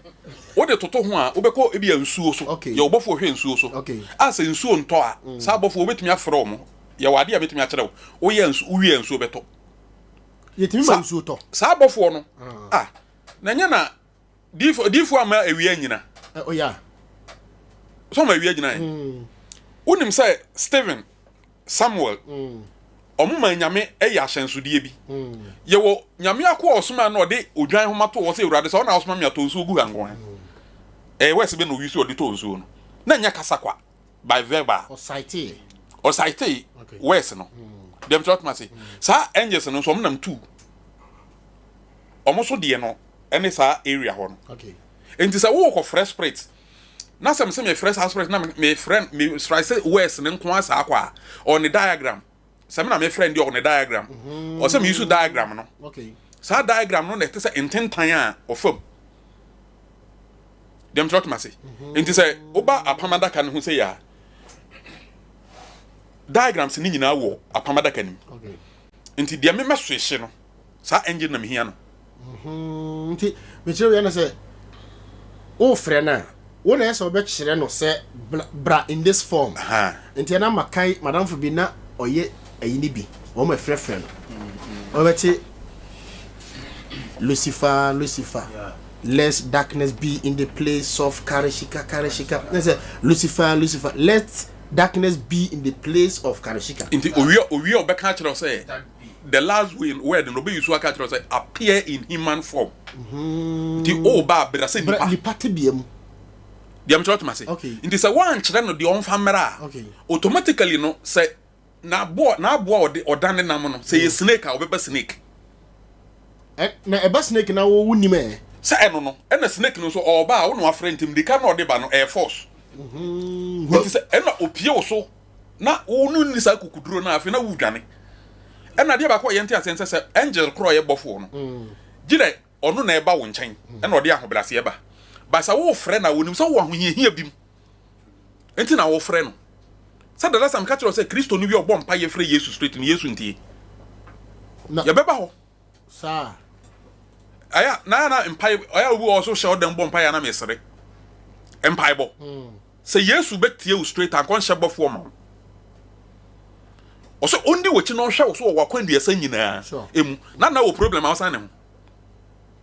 Speaker 17: wode toto ho a wobɛkɔ ebi a nsuo so.
Speaker 1: Okay.
Speaker 17: Yɛ ɔbɔfoɔ hwɛ nsuo so.
Speaker 1: Okay.
Speaker 17: A sɛ nsuo ntɔ a, mm. saa abɔfoɔ wobɛtumi afrɛ wɔn. Yɛwɔ adeɛ a mɛtumi akyerɛ wo. Woyɛ nsuo, wowie nsuo bɛtɔ.
Speaker 1: Yɛtumi ma nsuo tɔ.
Speaker 17: Saa abɔfoɔ no.
Speaker 1: Ah,
Speaker 17: ah na ɛnyɛ na Diifo diifo ama awia nyina.
Speaker 1: Eh, oh yeah.
Speaker 17: So ma awia gyina. Mm. Wonim sɛ Stephen Samuel mm. ɔmo ma nyame ɛyɛ ahyɛnsodeɛ bi. Mm. Yɛwɔ nyame ako a ɔsoma na ɔde odwan homa to hɔ sɛ awurade sɛ ɔna ɔsoma me atɔ nsuo gu ha nko ara. Mm. Ɛyɛ wɛsi bɛ na owi so ɔde tɔ nsuo no. Na nyɛ kasa kwa by verbal.
Speaker 1: Ɔsaitee.
Speaker 17: Ɔsaitee wɛsi no. Mm. Deɛ mkyerɛ ɔtoma se. Mm. Saa angels no nso ɔmo nam tu. Ɔmo so deɛ no ɛne saa area hɔ no nti sɛ wokɔ frɛ spirit na sɛ mesɛ mefrɛ saa spirit na mefrɛ mesra sɛ words ne nko saa kɔ a ɔne diagram sɛ me na mefrɛ no deɛ ɔne diagram mhm. ɔsɛ meyi so diagram no saa diagram no na ɛte sɛ ntentan a ɔfam deɛ mekyerɛ ɔtoma ase mhm. nti sɛ woba apam adaka no ho sɛ yɛ a diagrams ne nyinaa wɔ apam adaka no mu nti deɛ memɛso ehye no saa engine na mehia no.
Speaker 1: Mhm, nti mekyerɛ wia no sɛ wofrɛ no a wo na ɛsɛ wobɛkyerɛ no sɛ bra in this form nti ɛna makae madamfo bi na ɔyɛ ayi no bi wɔn ɛfrɛfrɛ no wɔbɛte Lucifer Lucifer let darkness be in the place of Karishika Karishika na sɛ Lucifer Lucifer let darkness be in the place of Karishika
Speaker 17: nti owia owia ɔbɛka akyerɛ sɛ the last word no ɔbɛyi so aka kyerɛ sɛ appear in human form mm-hmm. nti ɔba abira sɛ nipa
Speaker 1: nipa tebea mu
Speaker 17: deɛ mekyerɛ ɔtoma se nti sɛ woankyerɛ no deɛ ɔmfa mmerɛ a automatically no sɛ n'aboa n'aboa ɔde ɔdan ne nam no sɛ yɛ mm. snake a ɔbɛba snake
Speaker 1: na ɛba snake na wo nim ɛ
Speaker 17: sɛ ɛno no ɛna snake no nso ɔba a wo na wafrɛ nti mmirika na ɔde ba no ɛyɛ force mm-hmm. nti sɛ ɛna opie wo so na wo no nni saa kukuduro no afei na wodwane ɛna adeɛ baako a yɛnte aseɛ sɛ sɛ angel korɔ ɔyɛ bɔfoɔ no mm. gye dɛ ɔno na ɛba wo nkyɛn mm. ɛna ɔde ahobrɛaseɛ ba ba sɛ wofrɛ na wonim sɛ wowɔ ahohiahia bi mu nti na wofrɛ no sɛ dada sam ka kyerɛ sɛ kristo no wi ɔbɔ mpa yɛfrɛ yesu straight no yesu ntie yɛbɛba hɔ
Speaker 1: Saa.
Speaker 17: Ɛyɛ na na mpae ɛyɛ obi wɔ so hyɛ ɔdan bɔ mpae na mesere. Mpaebɔ. Hmm. Sɛ Yesu bɛtie wo straight ankɔ nhyɛ bɔfoɔ ma wo. Ɔsɛ ɔndi w'akyi na ɔnhwɛ wo so wɔ w'akwanduasa nyinaa emu. Na na wɔ problem a ɔsan ne ho.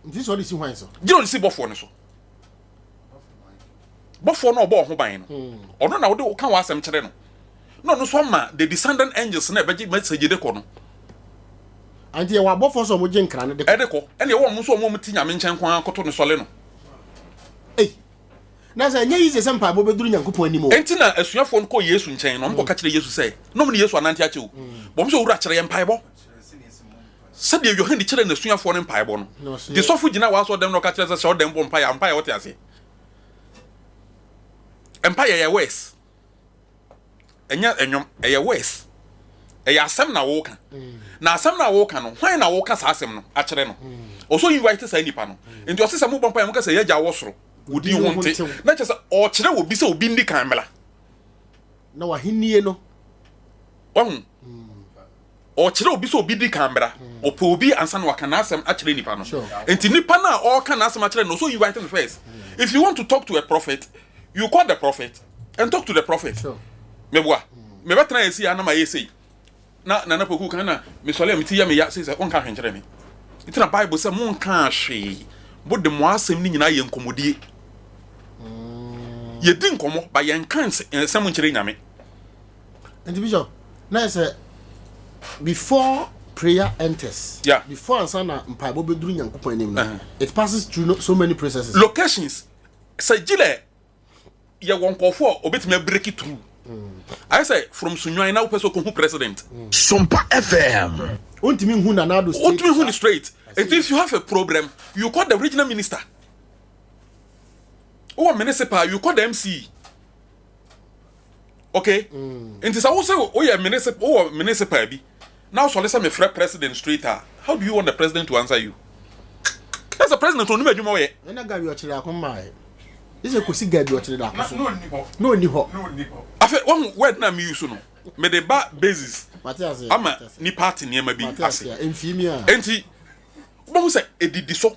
Speaker 1: Nti sɛ ɔde si hwan so?
Speaker 17: Gyina ɔde si bɔfoɔ no so. Bɔfoɔ no ɔbɔ ɔho ban no. Ɔno na wode ka w'asɛm kyerɛ no. Na ɔno nso ama the descendant angels na ɛbɛgye message de kɔ no.
Speaker 1: Anti yɛwɔ abɔfoɔ sɛ ɔmo gye nkra no de
Speaker 17: kɔ. Ɛde kɔ. Ɛna ɛwɔ ɔmo nso ɔmo ɔmo ti nyame nkyɛn nko ara kɔto no sɔle no.
Speaker 1: Ei. Na sɛ ɛnyɛ easy sɛ mpaebɔ bɛduru Nyankopɔn anim o.
Speaker 17: Enti na asuafoɔ no kɔɔ Yesu nkyɛn na wɔkɔka kyerɛɛ Yesu sɛ, na wɔne Yesu anante akyɛ o. Wɔn sɛ, Owura, kyerɛ yɛn mpaebɔ. Sɛdeɛ Yohane kyerɛɛ n'asuafoɔ no mpaebɔ no. Nti sɔfo gyina w'asɔrdan mu na ɔka kyerɛ sɛ hyɛ wo dɛm bɔ mpaeɛ a, mpaeɛ wote aseɛ? Mpaeɛ yɛ worse. Ɛnyɛ ɛnwom, ɛyɛ worse. Ɛyɛ asɛm na woka. Na asɛm na woka no, hwan na woka saa asɛm no akyerɛ no? Ɔsɛ invite saa nipa no. Nti ɔse sɛ mobɔ mpaeɛ moka sɛ yɛagya wɔ soro, wo din ho nte. Na kyerɛ sɛ ɔkyerɛ obi sɛ obi ndi kan mmra.
Speaker 1: Na w'ahennie no.
Speaker 17: Wahu? Ɔkyerɛ obi sɛ obi di kan mmra. Ɔpɛ obi ansa na waka n'asɛm akyerɛ nipa no. Nti nipa no a ɔreka n'asɛm akyerɛ no, ɔsɛ invite no first. If you want to talk to a prophet, you call the prophet and talk to the prophet. Meboa. Mebɛtena yɛ sei a na mayɛ sei. Na Nana Poku kan na mesɔre a me ti yɛ me ya sei sɛ wonka hwee nkyerɛ me. Nti na Bible sɛ monka hwee. Mode mo asɛm no nyinaa yɛ nkɔmmɔdie. Yɛdi nkɔmmɔ ba yɛnka nsɛm nkyerɛ Nyame.
Speaker 1: Nti Bishop, na yɛ sɛ before prayer enters,
Speaker 17: yeah.
Speaker 1: before ansa na mpaebɔ bɛduru Nyankopɔn anim no, it passes through no, so many processes.
Speaker 17: Locations, sɛ gyilɛ yɛwɔ nkurɔfoɔ a obetumi abreak through. Ayɛ sɛ from Sunyani na wopɛ sɛ okohu president.
Speaker 10: Sompa FM.
Speaker 1: Wontumi nhu Nana Addo straight.
Speaker 17: Wontumi hu no straight. Nti if you have a problem, you call the regional minister. Wowɔ municipal, you call the MC. Okay? Nti sɛ wo sɛ woyɛ municipal, wowɔ municipal bi na wosɔre sɛ mefrɛ president straight a, how do you want the president to answer you? That's the president onim adwuma ɔyɛ.
Speaker 1: Ɛna Gabi ɔkyerɛ ako mmaeɛ. Ɛsɛ kɔsi Gabi ɔkyerɛ da ako so. Na ɔnni hɔ.
Speaker 17: Afei wahu word na mi use no. Mede ba basis ama nipa ate nneɛma bi ase. Nti wobɛhu sɛ edidi so.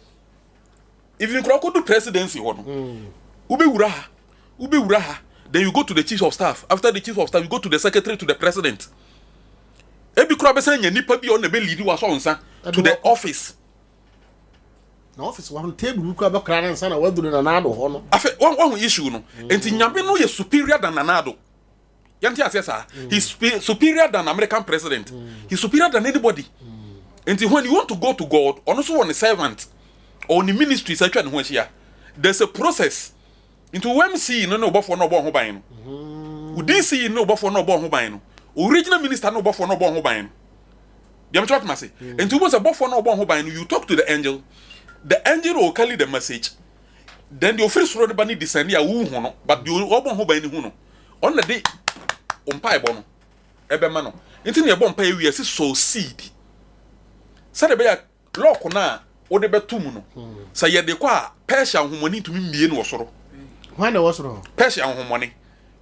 Speaker 17: Even koraa kɔdu presidency hɔ no, wobɛwura ha, wobɛwura ha, then you go to the chief of staff. After the chief of staff, you go to the secretary to the president. Ebi koraa bɛsan nya nipa bi a ɔna bɛ lead wasɔ nsa to the office.
Speaker 1: Na office wa no table bi koraa bɛkora ne nsa na waduru Nana Addo hɔ no.
Speaker 17: Afei wɔn wɔn issue no, nti nyame no yɛ superior than Nana Addo. Yɛnte aseɛ saa. He's superior than American president. He's superior than anybody. Nti when you want to go to God, ɔno nso wɔ ne servant or ne ministry sɛ atwa ne ho ahyia. There's a process. Nti wo MC no ne ɔbɔfoɔ no ɔbɔ ho ban no. Wo DC ne ɔbɔfoɔ no ɔbɔ ho ban no. Wo regional minister ne ɔbɔfoɔ no ɔbɔ ho ban no. Deɛ mekyerɛ atoma ase. Nti wobɛhu sɛ bɔfoɔ no ɔbɔ ho ban no, you talk to the angel. The angel will carry the message. Then deɛ ofiri soro de ba ne descend a wohu no, but deɛ ɔbɔ ho ban no hu no. Ɔno na de wo mpaebɔ no ɛbɛma no. Nti na yɛbɔ mpaeɛ wie a ɛsi sow seed. Sɛdeɛ ɛbɛyɛ a lɔɔko no a wode bɛto mu no, sɛ yɛde kɔ a Persia ahonhommɔne ntumi mmie no wɔ soro.
Speaker 1: Hwan na ɛwɔ soro hɔ?
Speaker 17: Persia ahonhommɔne.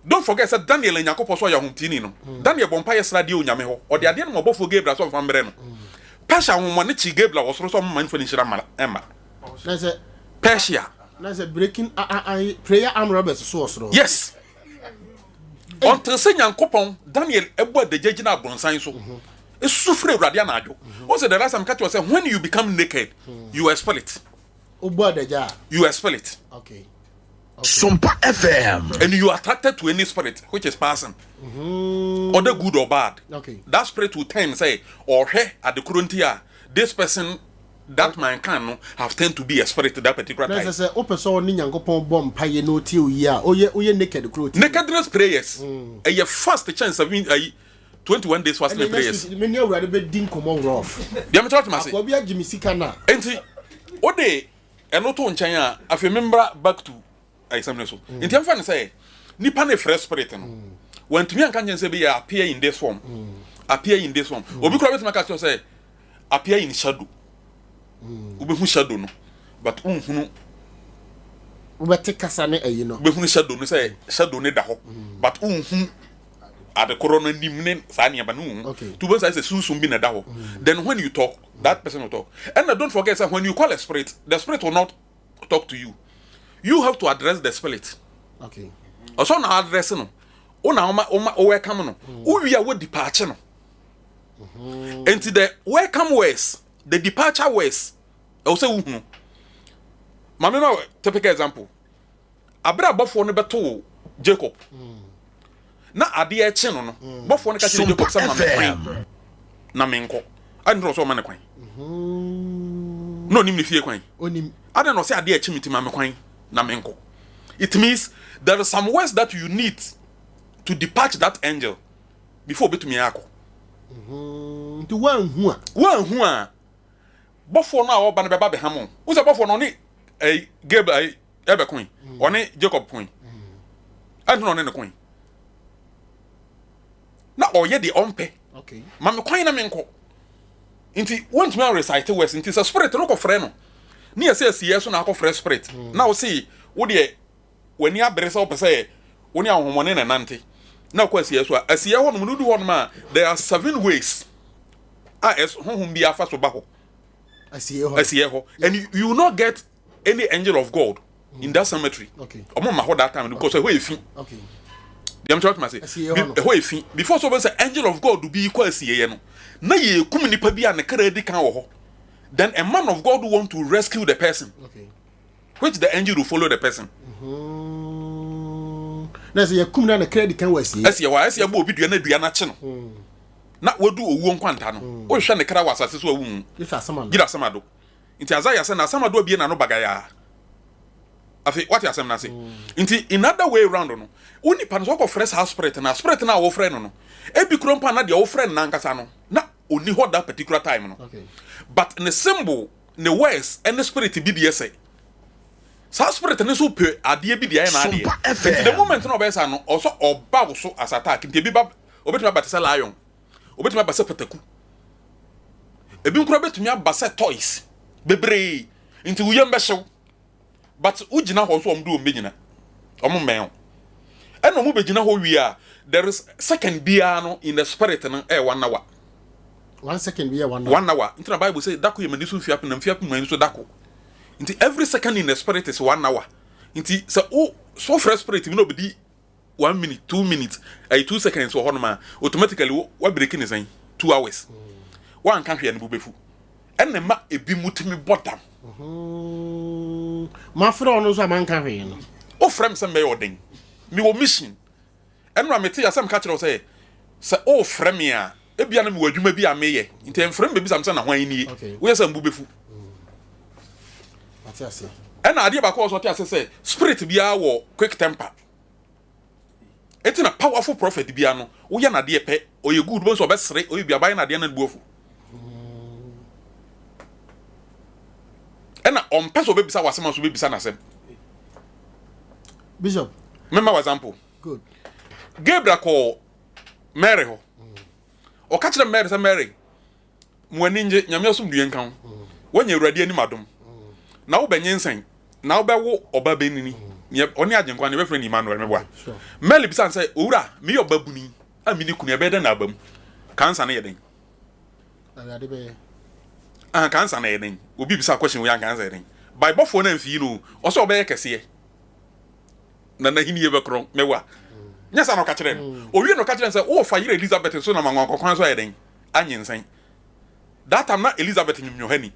Speaker 17: Don't forget sɛ Daniel a Nyankopɔn sɛ ɔyɛ ahomteeni no, Daniel bɔ mpaeɛ srɛ adeɛ Onyame hɔ. Ɔde adeɛ no ma ɔbɔfoɔ Gabriel sɛ ɔmfa mbrɛ no. Persia ahonhommɔne kyee Gabriel wɔ soro sɛ ɔmma mfa ne nhyira mma.
Speaker 1: Na sɛ
Speaker 17: Persia.
Speaker 1: Na sɛ breaking a a a prayer arm robbers so wɔ soro.
Speaker 17: Yes. Until sɛ Nyankopɔn Daniel ɛbɔ adagya gyina abronsan so. Esu frɛ Awurade anadwo. Wɔn sɛ the last time ka kyerɛ sɛ when you become naked you are spirit.
Speaker 1: Wobɔ adagya.
Speaker 17: You are spirit.
Speaker 1: Okay.
Speaker 10: Sompa FM.
Speaker 17: And you are attracted to any spirit which is passing. Other good or bad.
Speaker 1: Okay.
Speaker 17: That spirit will turn say ɔhwɛ adekoro nti a this person that man can no have turned to be a spirit that particular
Speaker 1: Na
Speaker 17: time.
Speaker 1: sɛ sɛ wopɛ sɛ ɔne Nyankopɔn bɔ mpaeɛ na ɔtie wo yie a, woyɛ woyɛ naked koraa ɔtie wo.
Speaker 17: Nakedness prayers ɛyɛ fast kyɛn seven ayi 21 days fasting
Speaker 1: Ɛnna
Speaker 17: and prayers.
Speaker 1: next week me ne Awurade bɛdi nkɔmmɔ rough.
Speaker 17: Deɛ mekyerɛ wote m'ase.
Speaker 1: Akoa bi agye me sika na.
Speaker 17: Enti wode ɛno to nkyɛn a afei membra back to ayisɛm no so. Nti ɛmfa no sɛ nipa no frɛ spirit no. Wantumi anka nkyɛn sɛ bɛyɛ appear in this form. Appear in this form. Obi koraa bɛtumi aka kyerɛ sɛ appear in shadow. Wobɛhu shadow no but wonhunu
Speaker 1: wobɛte kasa ne ayi no.
Speaker 17: Wobɛhunu shadow no sɛ shadow no da hɔ but wonhu adekorɔ no anim ne saa nneɛma no wonhu. Nti wobɛhu sɛ sunsum bi na ɛda hɔ. Then when you talk, that person will talk. Ɛna don't forget sɛ when you call a spirit, the spirit will not talk to you. You have to address the spirit.
Speaker 1: Okay.
Speaker 17: Ɔsɔ na address no. Wo na woma woma welcome no. Wowie a wodi paakye no. Nti the welcome words, the departure words, ɛwɔ sɛ wohunu. Maame ma typical example. Abere a bɔfoɔ no bɛtoo Jacob na adeɛ rekye no no, bɔfoɔ no ka kyerɛ Jacob sɛ ma me kwan na menkɔ. Adɛn nti na ɔsɛ ɔma ne kwan? Na ɔnim ne fie kwan. Adɛn na ɔsɛ adeɛ rekye me nti ma me kwan na menkɔ? It means there is some words that you need to depart that angel before obetumi akɔ.
Speaker 1: Nti woanhu a.
Speaker 17: Woanhu a, bɔfoɔ no a ɔba no bɛba bɛham wo. Wo sɛ bɔfoɔ no ɔne ɛyi Gabriel ɛyi ɛbɛkoe, ɔne Jacob koe. Ɛnti na ɔne no koe. Na ɔyɛ deɛ ɔmpɛ. Ma me kwan na menkɔ. Nti wontumi an recite words nti sɛ spirit no kɔfrɛ no ne yɛ sɛ asiyɛ so na akɔfrɛ spirit na wo se wo deɛ w'ani abere sɛ wopɛ sɛ wo ne ahonhommɔne na ɛnante na wokɔ asiyɛ so a, asiyɛ hɔnom no wodu hɔnom a there are seven ways a ɛs honhom bi afa so ba hɔ asiyɛ hɔ and you will not get any angel of God in that cemetery. Ɔmo ma hɔ that time because ɛhɔ yɛ fi. Deɛ mkyerɛ tuma se ɛhɔ yɛ fi before so ɔbɛn sɛ angel of God bi kɔ asiyɛ no na yɛ kum nipa bi a ne kra di kan wɔ hɔ then a man of God want to rescue the person. Okay. Which the angel will follow the person.
Speaker 1: Na sɛ yɛkum na ne kra di kan wɔ asie.
Speaker 17: Asie hɔ a ɛsɛ yɛbɔ obi dua na dua no akye no. Hmm. Na wadu owuo nkwanta no. Hmm. Wohwehwɛ ne kra wɔ asase so a wonhu. Gyina asamado. Nti Isaiah sɛ na asamado abie n'ano bagayaa. Afei wate asɛm no ase. Hmm. Nti in other way round no, wo nipa no sɛ wokɔfrɛ saa spirit no a, spirit no a wofrɛ no no, ebi kura mpo a na deɛ wofrɛ no n'ankasa no, na onni hɔ that particular time no. But ne symbol ne words ne spirit bi deɛ sɛ saa spirit no nso pɛ adeɛ bi deɛ ayɛ n'adeɛ nti the moment na ɔbɛyɛ saa no ɔsɔ ɔba wo so as attack nti ebi ba obetumi aba te sɛ lion obetumi aba sɛ pataku ebi nkura betumi aba sɛ toys bebree nti wo yam bɛhyew But wo gyina hɔ nso wɔn de wɔn bɛgyina. Wɔn mmɛn wo. Ɛna wɔn bɛgyina hɔ wie a, there is second biara no in the spirit no ɛyɛ one hour.
Speaker 1: One second bi yɛ one
Speaker 17: hour. One hour. Nti na Bible sɛ dako yɛ m'ani so mfe apem na mfe apem m'ani so dako. Nti every second in the spirit is one hour. Nti sɛ wo so frɛ spirit bi na obedi one minute 2 minutes ɛyɛ 2 seconds wɔ hɔnom a, automatically wo wa break ne sɛn 2 hours. Wanka hwee a ne bo bɛfu. Ɛna ɛma ebi mu tumi bɔ dam.
Speaker 1: Mafrɛ ɔno nso a manka hwee no.
Speaker 17: Wofrɛ me sɛ mɛyɛ ɔden. Mewɔ mission. Ɛno a mete asɛm ka kyerɛ wo sɛ sɛ wofrɛ me a ebia na mewɔ adwuma bi a meyɛ nti ɛmfrɛ me bɛbisa me sɛ na hwan nie. Woyɛ sɛ mbo bɛfu. Ɛna adeɛ baako a ɔsɛ ɔte ase sɛ spirit biara wɔ quick temper. Eti na powerful prophet biara no woyɛ n'adeɛ pɛ ɔyɛ good bɛn sɛ ɔbɛsere ɔyɛ bi abayɛ n'adeɛ na ne bu afu. Ɛna ɔmpɛ sɛ ɔbɛbisa w'asɛm a nso ɔbɛbisa n'asɛm.
Speaker 1: Bishop.
Speaker 17: Mema wo example.
Speaker 1: Good.
Speaker 17: Gabriel kɔɔ Mary hɔ. Ɔka kyerɛ Mary sɛ Mary, mo ani ngye, Nyame asomdwie nka wo. Woanya Awurade anim adom. Na wobɛnyinsɛn, na wobɛwo ɔba benini. Nea ɔne Agyenkwa no, yɛbɛfrɛ no Emmanuel, meboa. Mary bisa no sɛ, Owura, meyɛ ɔbabuni a menni kunu, ɛbɛyɛ dɛn na aba mu? Kansa no yɛ dɛn?
Speaker 1: Awurade bɛyɛ.
Speaker 17: Ah, kansa no yɛ dɛn? Obi bisa question wei a kansa yɛ dɛn? By bɔfoɔ no amfii no o, ɔsɛ ɔbɛyɛ kɛseɛ. Na n'ahenni bɛkorɔn, mɛwa. Nyɛ saa na ɔka kyerɛɛ no. Owie na ɔka kyerɛɛ no sɛ, wofa yere Elizabeth nso nam anwanwa kwan so ayɛ dɛn? Anyinsɛn. That time na Elizabeth nyim Yohane.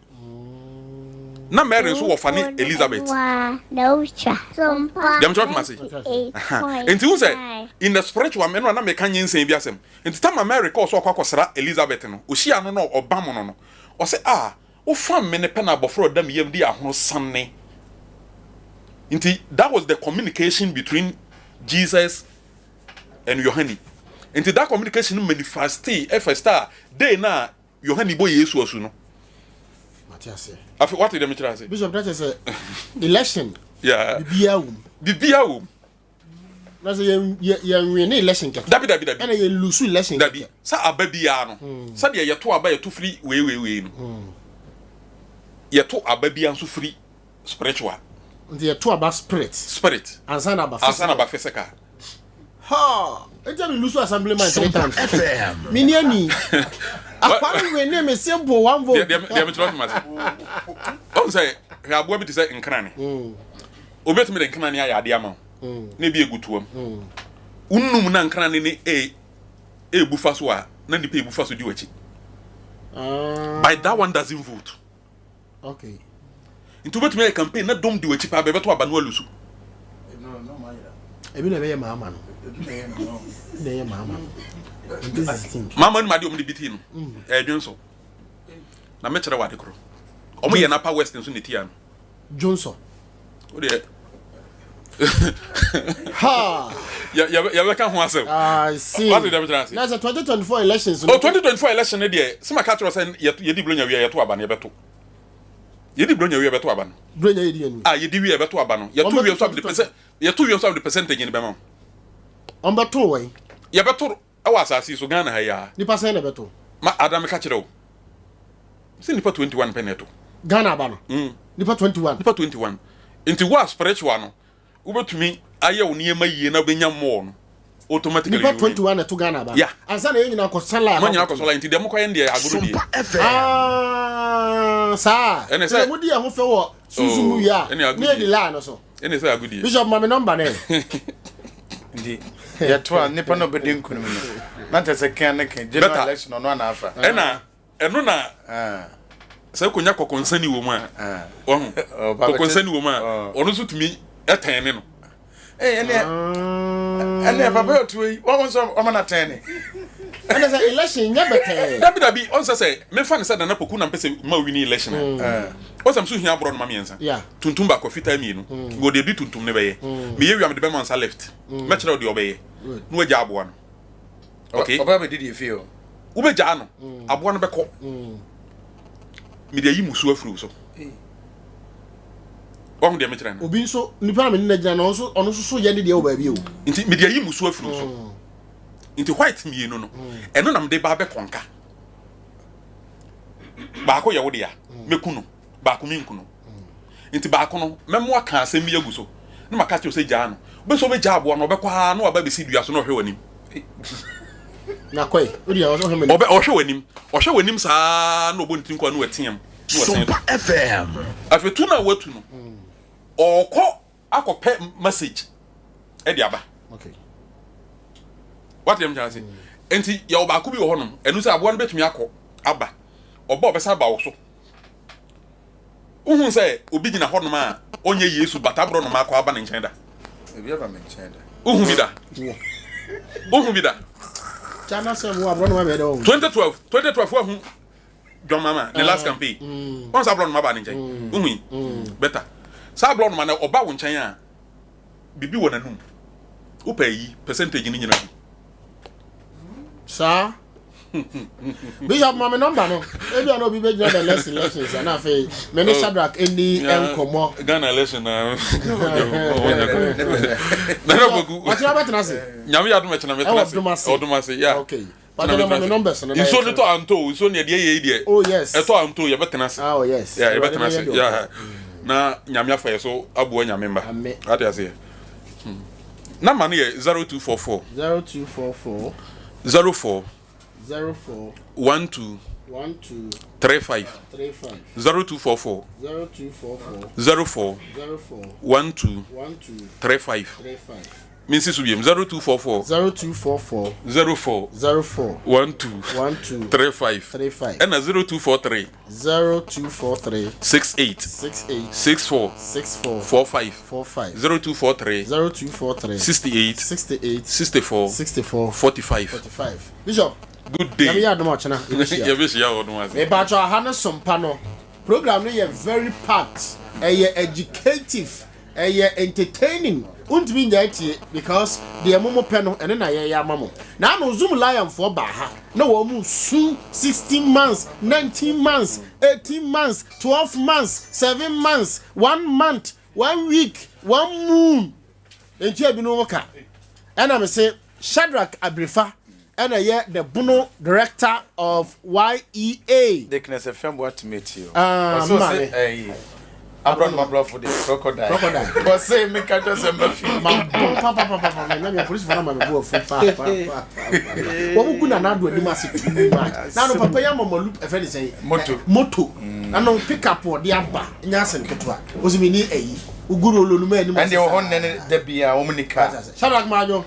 Speaker 17: Na Mary nso wɔfa ne Elizabeth. Deɛ mekyerɛ ɔtoma ase. Nti hu sɛ in the spiritual ɛno a na meka nyinsɛn bi asɛm. Nti tama Mary kɔɔ so ɔkɔ akɔsra Elizabeth no, ohyia no na ɔbam no no, ɔsɛ ah, wofam me ne pɛ na abɔfra ɔda me yam di ahono sanne. Nti that was the communication between Jesus and Yohane. Nti that communication manifestee ɛfɛ a day na Yohane bɔ Yesu asu no. Afei wate deɛ mekyerɛ ase.
Speaker 1: Bishop na kyerɛ sɛ election.
Speaker 17: Yeah.
Speaker 1: Bibia wom.
Speaker 17: Bibia wom.
Speaker 1: Na sɛ yɛn yɛn win ne election kɛkɛ.
Speaker 17: Dabi dabi dabi.
Speaker 1: Ɛna yɛn lose election kɛkɛ.
Speaker 17: Dabi sɛ aba biara no hmm. sɛdeɛ yɛto aba yɛto firi wei wei wei no hmm. yɛto aba biara nso firi spiritual.
Speaker 1: Nti yɛto aba spirit.
Speaker 17: Spirit.
Speaker 1: Ansa na aba physical.
Speaker 17: Ansa na aba physical.
Speaker 1: Ha! Eti mi lose assemblyman three times. Mi ni ani. Akwari we ne me simple one vote.
Speaker 17: Deɛ deɛ mi kyerɛ ɔtuma se. Ɔn sɛ hwɛ aboa bi te sɛ nkrane. Mm. Obetumi de nkrane ayɛ adeɛ ama wo. Mm. Na ebi egu toam. Mm. Wonum na nkrane ne e ebu fa so a na nipa ebu fa so di w'akyi.
Speaker 1: Ah.
Speaker 17: By that one doesn't vote.
Speaker 1: Okay.
Speaker 17: Nti wobɛtumi ayɛ campaign na dɔm di w'akyi paa bɛbɛto aba no alusu.
Speaker 1: Ebi na ɛbɛyɛ maama no. Ebi na ɛyɛ maama no.
Speaker 17: Maama no ma de ɔmo de bi tii no. Ɛyɛ dwonsɔ. Na mɛkyerɛ wɔ ade korɔ. Ɔmo yɛ napa west nso na etia no.
Speaker 1: Dwonsɔ.
Speaker 17: O deɛ.
Speaker 1: Ha.
Speaker 17: Yɛbɛka ho asɛm.
Speaker 1: I see.
Speaker 17: Wate deɛ mekyerɛ ase.
Speaker 1: Na sɛ 2024 elections
Speaker 17: no. Oh, 2024 election no deɛ, sɛ maka kyerɛ sɛ yɛdi Buronya wie a yɛto aba no yɛbɛto. Yɛdi Buronya wie a yɛbɛto aba no.
Speaker 1: Buronya yɛdi yɛn.
Speaker 17: Ah, yɛdi wie a yɛbɛto aba no. Yɛto wie nso a mede pɛsɛ yɛto wie nso a mede percentage no bɛma wo.
Speaker 1: Ɔmbɛto wɔ yi.
Speaker 17: Yɛbɛto ɛwɔ asase yi so Ghana ha yi ara.
Speaker 1: Nipa sɛn na ɛbɛto?
Speaker 17: Ma ada meka kyerɛ wo. Sɛ nipa 21 pɛ na ɛto.
Speaker 1: Ghana aba no. Nipa 21.
Speaker 17: Nipa 21. Nti wo a spiritual no, wobɛtumi ayɛ wo nneɛma yie na wobɛnya more no automatically.
Speaker 1: Nipa 21 na ɛto Ghana aba.
Speaker 17: Yeah.
Speaker 1: Ansa na yɛn nyinaa kɔ sala.
Speaker 17: Mo nyinaa kɔ sala nti deɛ mokɔyɛ no deɛ agorɔ die.
Speaker 1: Ah, saa.
Speaker 17: Ɛne sɛ.
Speaker 1: Sɛ mo di ɛho fɛ wɔ sunsun mu wie a, ne yɛ di line no so.
Speaker 17: Ɛne sɛ agodie.
Speaker 1: Bishop ma me number nɛ.
Speaker 16: Nti yɛto a nipa na ɔbɛdi nkunim no na kyerɛ sɛ kea ne ke general election ɔno ana afa.
Speaker 17: Ɛna ɛno na sɛ konya kɔkɔnsani wɔ mu a ɔho kɔkɔnsani wɔ mu a ɔno nso tumi ɛtɛn ne no.
Speaker 16: Ɛne ɛne papa yɛ ɔtuo yi wɔn nso wɔn na tɛn ne.
Speaker 1: Ɛna sɛ election nyɛ bɛtɛɛ.
Speaker 17: Dabi dabi ɔnsɛ sɛ mefa ne sɛ Nana Poku na mpɛ sɛ ma wini election a. Ɔsɛ mso hia aborɔ noma mmiɛnsa. Tuntum baako fitaa mmienu. Wɔ deɛ di tuntum ne bɛyɛ. Meyɛ wia mede bɛma nsa left. Mɛkyerɛ wo deɛ ɔbɛyɛ. Na wagya aboa no. Okay.
Speaker 16: Ɔbɛ bɛdi deɛ fie o.
Speaker 17: Wobɛgyaa no. Aboa no bɛkɔ. Mede ayi musuo afiri wo so. Wahu deɛ mekyerɛ no.
Speaker 1: Obi nso nipa na mene no gyina no ɔno nso so yɛ ne deɛ wɔ baabi o.
Speaker 17: Nti mede ayi musuo afiri wo so. Nti white mmienu no ɛno na mede ba abɛkɔnka. Baako yɛ wo dea, mɛku no, baako menku no. Nti baako no, mɛmo aka asɛm bi agu so, na maka kyerɛ sɛ gyaa no. Wobɛ sɛ wobɛgyaa aboa no, ɔbɛkɔ ara na waba bɛsi dua so na ɔhwɛ w'anim.
Speaker 1: Na kɔe, wo deɛ ɔhwɛ m'anim.
Speaker 17: Ɔbɛ ɔhwɛ w'anim, ɔhwɛ w'anim saa na ɔbɔ ne tiri nkɔ na wateam na wasan atu. Afei tu no a watu no, ɔrekɔ akɔpɛ message ɛde aba. Wate deɛ mekyerɛ ase? Nti yɛwɔ baako bi wɔ hɔnom, ɛno sɛ aboa no bɛtumi akɔ aba, ɔba ɔbɛsa aba wo so. Wohu sɛ obi gyina hɔnom a ɔnyɛ Yesu but aborɔnoma akɔ aba ne nkyɛn da?
Speaker 16: Ebi aba me nkyɛn da.
Speaker 17: Wohu bi da? Wohu bi da? 2012 2012 woahu John Mahama ne last campaign. Wɔn sɛ aborɔnoma ba ne nkyɛn. Wohu yi? Better. Saa aborɔnoma no ɔba wo nkyɛn a biribi wɔ n'anum. Wopɛ ayi percentage no nyina gu.
Speaker 1: Saa. Bishop ma me number no. Ebi a na obi bɛgyina the next elections a na afei me ne oh. Shadrach ɛni nkɔmmɔ.
Speaker 17: Ghana election na. Nana Bogu.
Speaker 1: Ɔkyena bɛtena ase.
Speaker 17: Nyame yɛ adom ɛkyena mɛtena ase.
Speaker 1: Ɛwɔ Domase.
Speaker 17: Ɛwɔ Domase, yeah.
Speaker 1: Okay. Pàtó ma me numbers no.
Speaker 17: Nsuo no tɔ anto nsuo no deɛ yɛ yi deɛ.
Speaker 1: Oh yes.
Speaker 17: Ɛtɔ anto yɛbɛtena ase.
Speaker 1: Oh yes.
Speaker 17: Yeah yɛbɛtena ase. Yeah. Na nyame afa yɛ so aboa nyame mba.
Speaker 1: Amen.
Speaker 17: Ate aseɛ. Hmm. Number no yɛ 0244.
Speaker 1: 0244.
Speaker 17: 04.
Speaker 1: 04.
Speaker 17: 12.
Speaker 1: 12.
Speaker 17: 35.
Speaker 1: 35.
Speaker 17: 0244.
Speaker 1: 0244.
Speaker 17: 04.
Speaker 1: 04.
Speaker 17: 12.
Speaker 1: 12.
Speaker 17: 35.
Speaker 1: 35.
Speaker 17: Mensi so biom. 0244.
Speaker 1: 0244.
Speaker 17: 04.
Speaker 1: 04.
Speaker 17: 12.
Speaker 1: 12.
Speaker 17: 35.
Speaker 1: 35.
Speaker 17: Ɛna 0243.
Speaker 1: 0243.
Speaker 17: 68.
Speaker 1: 68.
Speaker 17: 64.
Speaker 1: 64.
Speaker 17: 45.
Speaker 1: 45.
Speaker 17: 0243.
Speaker 1: 0243.
Speaker 17: 68.
Speaker 1: 68.
Speaker 17: 64.
Speaker 1: 64.
Speaker 17: 45.
Speaker 1: 45. Bishop.
Speaker 17: Good day.
Speaker 1: Nyame yɛ adom a ɔkyena yɛbɛhyia.
Speaker 17: Yɛbɛhyia wɔ no ase.
Speaker 1: Mepaatwɔ aha ne sompa no. Program no yɛ very packed. Ɛyɛ educative. Ɛyɛ entertaining wontumi nnyae tie because deɛ mo mo pɛ no ɛno na yɛyɛ ama mo. Naano Zoom Lion foɔ baa ha na wɔn mo su 16 months, 19 months, 18 months, 12 months, 7 months, 1 month, 1 week, 1 moon. Nti ebinom ka ɛna me se Shadrack Abirifa ɛna ɛyɛ the Bono director of YEA.
Speaker 16: Dickness Efembo atumi atie o.
Speaker 1: Ah,
Speaker 16: Ɔsɛ ɔsɛ
Speaker 1: maame.
Speaker 16: ɛyi aborɔnoma borɔfo de crocodile.
Speaker 1: Crocodile.
Speaker 16: Ɔsɛ mi ka kyerɛ sɛ mba fi.
Speaker 1: Ma bɔ papapapapa ma nyame apolisifoɔ no ama me bo afu pa pa pa pa. Wɔn gu Nana Addo anim ase too much. Na ano papa yi ama ma loop ɛfɛ ne sɛn.
Speaker 16: Moto.
Speaker 1: Moto. Na no pick up ɔde aba nyɛ asɛm ketewa. Ɔsɛ mi ni ɛyi. Ogu rolo no ma anim ase
Speaker 16: Ɛnde wɔ hɔ
Speaker 1: saa.
Speaker 16: nnɛ ne da bi a wɔn ni kaa.
Speaker 1: Shadrack Maadwo.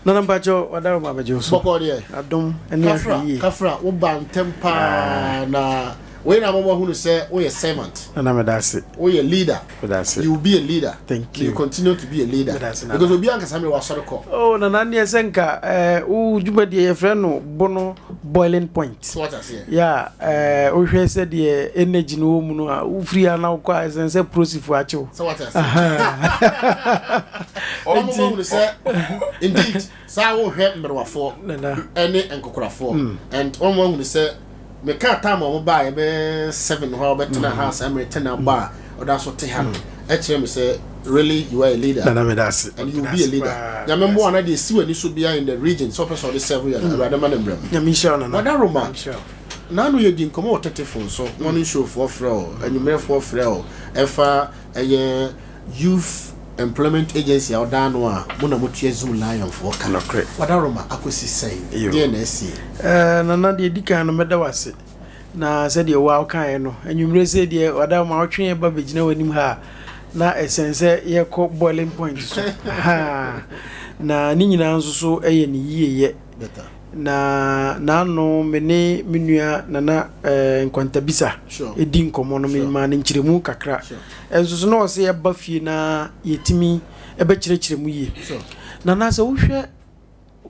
Speaker 18: Nana mpakyɛw wadaroma abɛgye wo so.
Speaker 1: Bɔkɔɔ deɛ.
Speaker 18: Adom ne ahwɛ yie.
Speaker 1: Kafra, wo ba ntɛm paa na wei na ama wahunu sɛ woyɛ servant.
Speaker 18: Nana meda ase.
Speaker 1: Woyɛ leader.
Speaker 18: Meda ase.
Speaker 1: You will be a leader.
Speaker 18: Thank you.
Speaker 1: You continue to be a leader.
Speaker 18: Meda ase nana.
Speaker 1: Because obi ankasa mi wasɔre kɔ.
Speaker 18: Oh nana neɛ sɛ nka eh, wo dwumadie yɛfrɛ no bono boiling point.
Speaker 1: So what aseɛ.
Speaker 18: Yeah, eh, wohwɛ sɛ deɛ energy no wɔ mu no a wofiri ha na wokɔ a ɛsɛn sɛ prosifo akyew.
Speaker 1: So what aseɛ. Ɔmo ma hunu sɛ indeed saa wohwɛ mmerewafoɔ ɛne nkokorafoɔ mm. and wɔn ma hunu sɛ meka time a wɔn baa yɛbɛ seven hɔ a wɔbɛtena ha saa mmerɛ ten aba a ɔda so te ha no ɛkyerɛ me sɛ really you are a leader
Speaker 18: Nana meda ase
Speaker 1: and you be a leader nyame mmoa na deɛ esi w'ani so biara in the region sɛ ɔpɛ sɛ ɔde serve yɛ no awurade ma no mmerɛ mu
Speaker 18: Nyame nhyira wo nana
Speaker 1: wada Roma
Speaker 18: Nyame nhyira wo.
Speaker 1: Naano yɛdi nkɔmmɔ wɔ tetefon so morning show foɔ frɛ wo anwummerɛfoɔ frɛ wo ɛfa ɛyɛ Youth Employment Agency a ɔda ano a mo na motua Zoom Lion foɔ ka.
Speaker 18: Nokorɛ.
Speaker 1: Wada Roma akɔsi sɛn?
Speaker 18: Yo.
Speaker 1: Deɛn na asie?
Speaker 18: Eh, Nana, deɛ ɛdi kan no mɛda wo ase. Na sɛdeɛ wo ara wokaeɛ no, anwummerɛ sei deɛ wada ma wotwe yɛn ba bɛgyina w'anim ha a, na ɛsɛn sɛ yɛkɔ boiling point so. Ahaa. Na ne nyinaa nso so yɛ ne yieyɛ.
Speaker 1: Better.
Speaker 18: Na n'ano me ne me nua Nana eh, Nkwantabisa
Speaker 1: Sure.
Speaker 18: di nkɔmmɔ no,
Speaker 1: Sure.
Speaker 18: memaa no nkyerɛmu kakra.
Speaker 1: Sure.
Speaker 18: Nso so na ɔsɛ yɛba fie na yɛtumi bɛkyerɛkyerɛ mu yie.
Speaker 1: Sure.
Speaker 18: Nana sɛ wohwɛ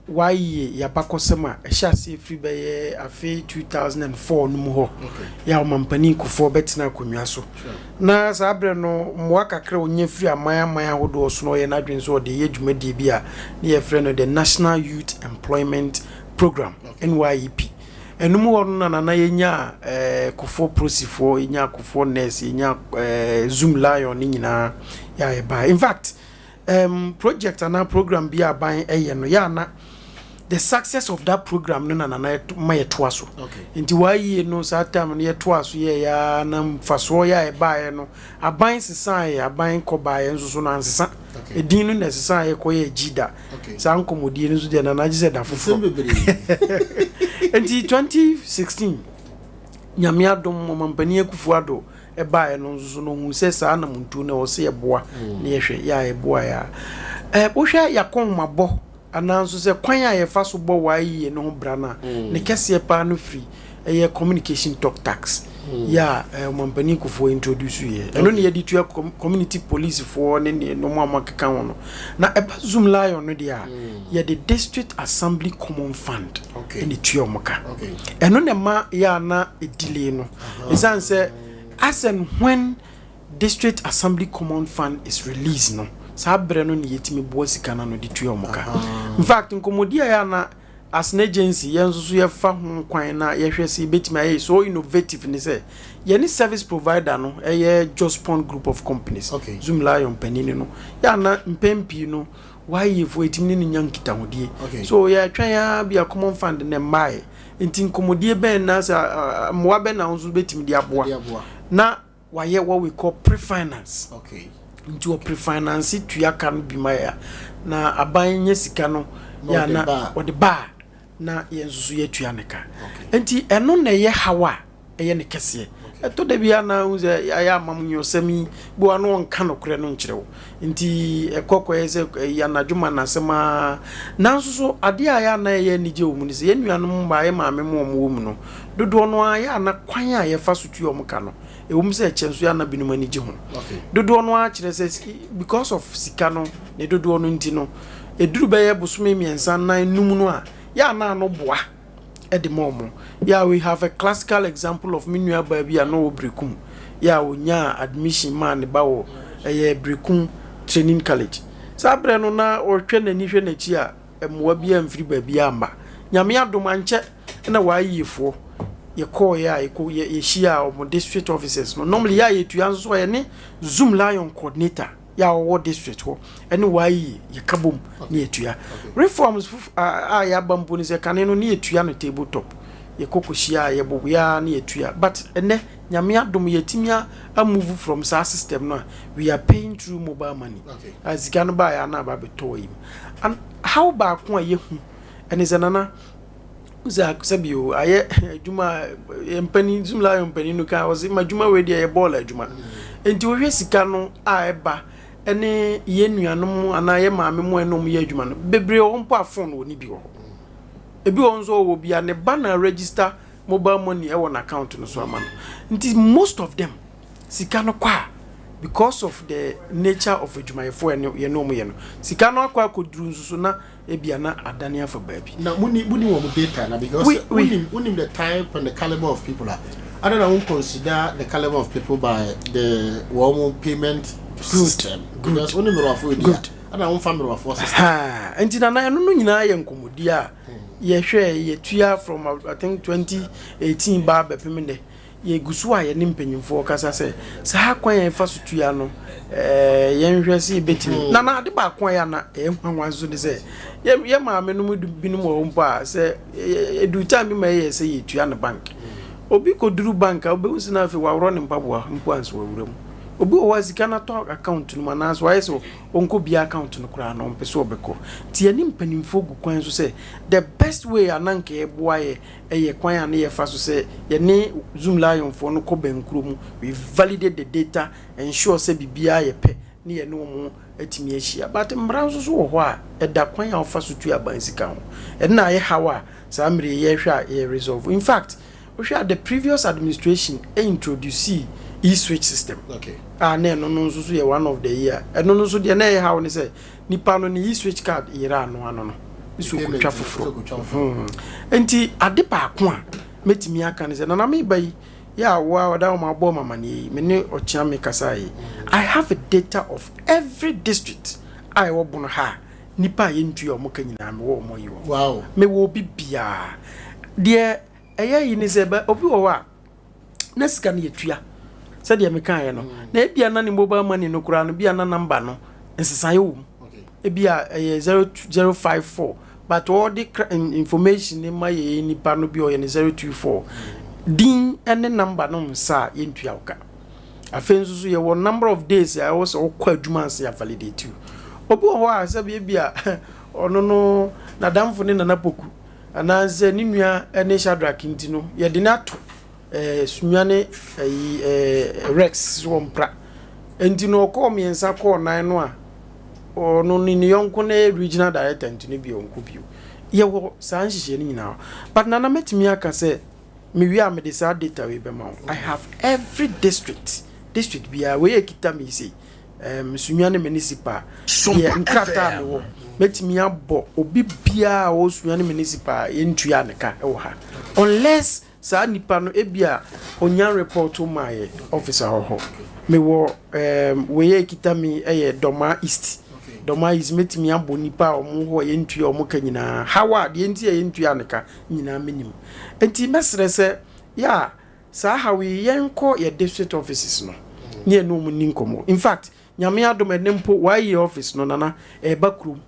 Speaker 18: YEA yɛ abakɔsɛm a ɛhyɛ aseɛ firi bɛyɛ afe 2004 no mu hɔ yɛ a ɔmampanin Kufuor bɛtena akonnwa so. Na saa berɛ no mmoa kakra a ɔnya firi aman aman ahodoɔ so na ɔyɛ n'adwene sɛ ɔde yɛ dwumadie bi a ne yɛfrɛ no the National Youth Employment Program, NYEP. Ɛno mu hɔ no na nana yɛnyaa eh, Kufuor Prosifoɔ, yɛnyaa Kufuor Nurse, yɛnyaa eh, Zoom Lion ne nyinaa yɛ a yɛbaeɛ. In fact, um, project anaa program bi a aban ɛyɛ no, yɛ ana the success of that program no na nana ma yɛtoa so.
Speaker 1: Okay.
Speaker 18: Nti wɔayie no saa time no yɛtoa so yɛɛ ya na mfasoɔ yɛ a ɛbaeɛ no, aban sesaeɛ, aban kɔbaeɛ nso so no ansesa.
Speaker 1: Okay.
Speaker 18: Edin no na ɛsesaeɛ kɔyɛɛ GYEEDA.
Speaker 1: Okay.
Speaker 18: Saa nkɔmmɔdie no nso deɛ nana agye sɛ da
Speaker 1: Nsɛm
Speaker 18: foforɔ.
Speaker 1: bebree.
Speaker 18: Nti 2016 Nyame adom Ɔmampanin Akufo Addo baeɛ no nso so no ohuu sɛ saa anamontuo no ɛwɔ sɛ yɛboa na yɛhwɛ yɛ a yɛboaeɛ a. Eh, wohwɛ yɛakɔnhomabɔ anaa nso sɛ kwan a yɛfa so bɔ YEA no ho bra no a, ne kɛseɛ paa no firi ɛyɛ communication talk tax yɛ a eh, Ɔmampanin Kufuor introduce yɛ. Ɛno ne yɛde tua community police foɔ ne ne nnoɔma a wɔakeka ho no. Na ɛba Zoom Lion no deɛ a, yɛde District Assembly Common Fund ɛna ɛtua wɔn ka. Ɛno na ɛma yɛ a na ɛdelay no. Ɛsiane sɛ as and when District Assembly Common Fund is released no, saa berɛ no na yɛtumi boa sika no ano de tua wɔn ka. In fact, nkɔmmɔdi a ɛyɛ a na as an agency yɛn nso so yɛfa ho kwan na yɛhwɛ sɛ yɛbɛtumi ayɛ so innovative ne sɛ yɛne service provider no ɛyɛ Jospong Group of Companies,
Speaker 1: Okay.
Speaker 18: Zoom Lion panin no, yɛ a na mpɛn pii no YEfoɔ yɛtumi ne no nya nkitahodie.
Speaker 1: Okay.
Speaker 18: So yɛtwɛn ara bi a Common Fund no mmaeɛ. Nti nkɔmmɔdie bɛn na sɛ mmoa bɛn na wo nso bɛtumi de aboa?
Speaker 1: De aboa.
Speaker 18: Na wayɛ what we call pre-finance.
Speaker 1: Okay.
Speaker 18: Nti wɔ pre-finance tua ka no bi ma yɛ a, na aban nya sika no
Speaker 1: Na
Speaker 18: yɛ a
Speaker 1: ɔde
Speaker 18: na
Speaker 1: ba a.
Speaker 18: ɔde ba a, na yɛn nso so yɛatua ne ka.
Speaker 1: Okay.
Speaker 18: Nti ɛno na ɛyɛ haw a ɛyɛ ne kɛseɛ. Ɛtɔ da bi a na wohu sɛ ayɛ amamnyɔsɛm yi, bi wɔ hɔ a na ɔnka nokorɛ no nkyerɛ wo. Nti ɛkɔ kɔyɛ sɛ ɛyɛ anadwo ma n'asɛm ara. Nanso so adeɛ a ɛyɛ a na ɛyɛ anigye wɔ mu ne sɛ yɛn nuanom mmaa, yɛn maame mo a wɔwɔ mu no, dodoɔ no ara yɛ a na kwan a yɛfa so tua wɔn ka no, ɛwom sɛ ɛkyɛ nso yɛ a na binom ani gye ho. Dodoɔ no ara kyerɛ sɛ because of sika no ne dodoɔ no nti no, ɛduru bɛyɛ bosome mmiɛnsa, nnan, num no a, yɛ a na ano boa. de ma wɔn. Yeah, we have a classical example of me nua baa bi a na ɔwɔ Berekum. Yeah, ɔnyaa admission maa ne ba wɔ ɛyɛ Berekum Training College. Saa berɛ no na ɔhwɛ n'ani hwɛ n'akyi a mmoa biara mfiri baabiara mma. Nyame adom ankyɛ na wɔayiefoɔ yɛkɔɔeɛ a yɛkɔ yɛ yɛhyiaa wɔn district officers no. Normally yɛ a yɛtua nso so a yɛne Zoom Lion coordinator. yɛ a ɔwɔ district hɔ ɛne wayi yɛka bom ne yɛtua reforms a yɛaba mpo no sɛ kane no ne yɛtua no table top yɛkɔ kɔhyia a yɛbɔ yɛa ne yɛtua but ɛnɛ nyame adom yɛatumi a move from saa system no a we are paying through mobile money a sika no baeɛ a na aba abɛtɔ yi mu and how baako a yɛhu ɛne sɛ nana sɛ sɛbi o ayɛ adwuma a mpanin zoom lion mpanin no ka ɔsɛ ma adwuma wei deɛ yɛ bɔɔl adwuma nti wohwɛ sika no a ɛba ne yɛn nuanom anaa yɛn maame mo a ɛne wɔn yɛ adwuma no, bebree wɔ hɔ mpo a phone wɔ ne bi wɔ hɔ. Ebi wɔ hɔ nso ɔwɔ bi a ne ba na register mobile money wɔ n'account no so ama no. Nti most of them sika no kɔ a because of the nature of adwumayɛfoɔ a yɛne wɔn yɛ no, sika no akɔ akɔduru nso so na ebia na adane afa baabi.
Speaker 1: Na monni monni wɔn data na because
Speaker 18: We we.
Speaker 1: wonim wonim the type and the caliber of people a adɛn na won consider the caliber of people by the wɔn payment
Speaker 18: Good
Speaker 1: system
Speaker 18: good
Speaker 1: because wonim mmerɛwafoɔ di a
Speaker 18: good.
Speaker 1: adɛn na womfa mmerɛwafoɔ system.
Speaker 18: Ahaa nti nana ɛno no nyinaa yɛ nkɔmmɔdi a yɛhwɛɛ yɛtua from I think 2018 ba bɛpem nnɛ. Yɛgu so a yɛne mpanyimfoɔ kasa sɛ saa kwan a yɛfa so tua no, yɛnhwɛ sɛ yɛbɛtumi. Na na ade baako a ɛyɛ a na ɛyɛ nwanwa nso ne sɛ, yɛ yɛ maame no mu binom wɔ hɔ mpo a, sɛ ɛduru time bi ma ɛyɛ sɛ yɛtua no bank. Obi kɔduru bank a, wobɛhu sɛ na afei waworɔ ne mpaboa mpo ansa wawura mu. Obi wɔ hɔ a sika no atɔ account no mu anaasɛ wayɛ sɛ ɔnkɔ bia account no koraa no, ɔmpɛ sɛ ɔbɛkɔ. Nti yɛne mpanimfoɔ gu kwan so sɛ the best way a na anka ɛboa yɛ Ɛyɛ kwan a ne yɛfa so sɛ yɛne Zoomlion foɔ no kɔ bɛnkuro mu, we validate the data, ensure sɛ biribiara yɛ pɛ ne yɛne wɔn atumi ahyia. But mmara nso so wɔ hɔ a ɛda kwan a wofa so tua aban sika ho. Ɛno na ayɛ haw a saa mmerɛ yi yɛrehwɛ a yɛ resolve. In fact, wohwɛ a the previous administration introducee e-switch system a na ɛno no nso so yɛ one of the yi a ɛno no nso deɛ na ɛyɛ haw ne sɛ Nipa no ne e-switch card yera ano ano no, so okotwa foforɔ. Nti ade baako a mɛtumi aka ne sɛ, Nana meba yi, yɛ a wo a ɔda wɔn abɔ me amaneɛ yi, me ne Ɔkyeame kasaeɛ yi, I have a data of every district a ɛwɔ Bono ha a nipa a yɛntua wɔn ka nyinaa mewɔ wɔn ayi wɔ hɔ. Mewɔ obi biara. Deɛ ɛyɛ yi ne sɛ, bɛ obi wɔ hɔ a, na sika no yɛtua sɛdeɛ mekaeɛ no na ebia na ne mobile money no koraa no bia na number no nsesaeɛ wɔ mu ebia ɛyɛ 054 but ɔde information no ma yɛ nipa no bi ɔyɛ no 024 din ne number no nsa a yɛntua wo ka afei nso so yɛwɔ number of days a ɛwɔ sɛ wokɔ adwuma ansa yɛ validate obi wɔ hɔ a sɛ ebia ɔno no nadamfo ne nana poku Anaasɛ ne nua ne Shadrack nti no, yɛde no ato eh, Sunyani ne ayi eh, Rex so wɔ mpra. Nti no ɔkɔɔ mmiɛnsa kɔɔ nan no a, ɔno ne ne yɔnko no yɛ regional director nti no bio ɔnkɔ bio. Yɛwɔ saa nhyehyɛɛ no nyinaa hɔ. But Nana mɛtumi aka sɛ mewie a mede saa data wei bɛma wo. I have every district, district biara, wei a ɛkita me yi sei, Um, Sunyani Municipal deɛ nkrataa a mewɔ mɛtumi abɔ obi biara a ɔwɔ Sunyani Municipal a yɛntua ne ka wɔ ha unless saa nipa no ebi a onya report ma yɛ officer wɔ hɔ mewɔ um, wei a ɛkita mi yɛ Dɔmaa East Dɔmaa East mɛtumi abɔ nipa a wɔn hɔ a yɛntua wɔn ka nyinaa haw a deɛ nti a yɛntua ne ka nyinaa menim nti mɛsrɛ sɛ yɛ a Saa haw yi yɛnkɔ yɛ district offices no ne yɛne wɔn nni nkɔmmɔ. In fact, Nyame adom ɛnɛ mpo YEA office no Nana ɛreba kurom.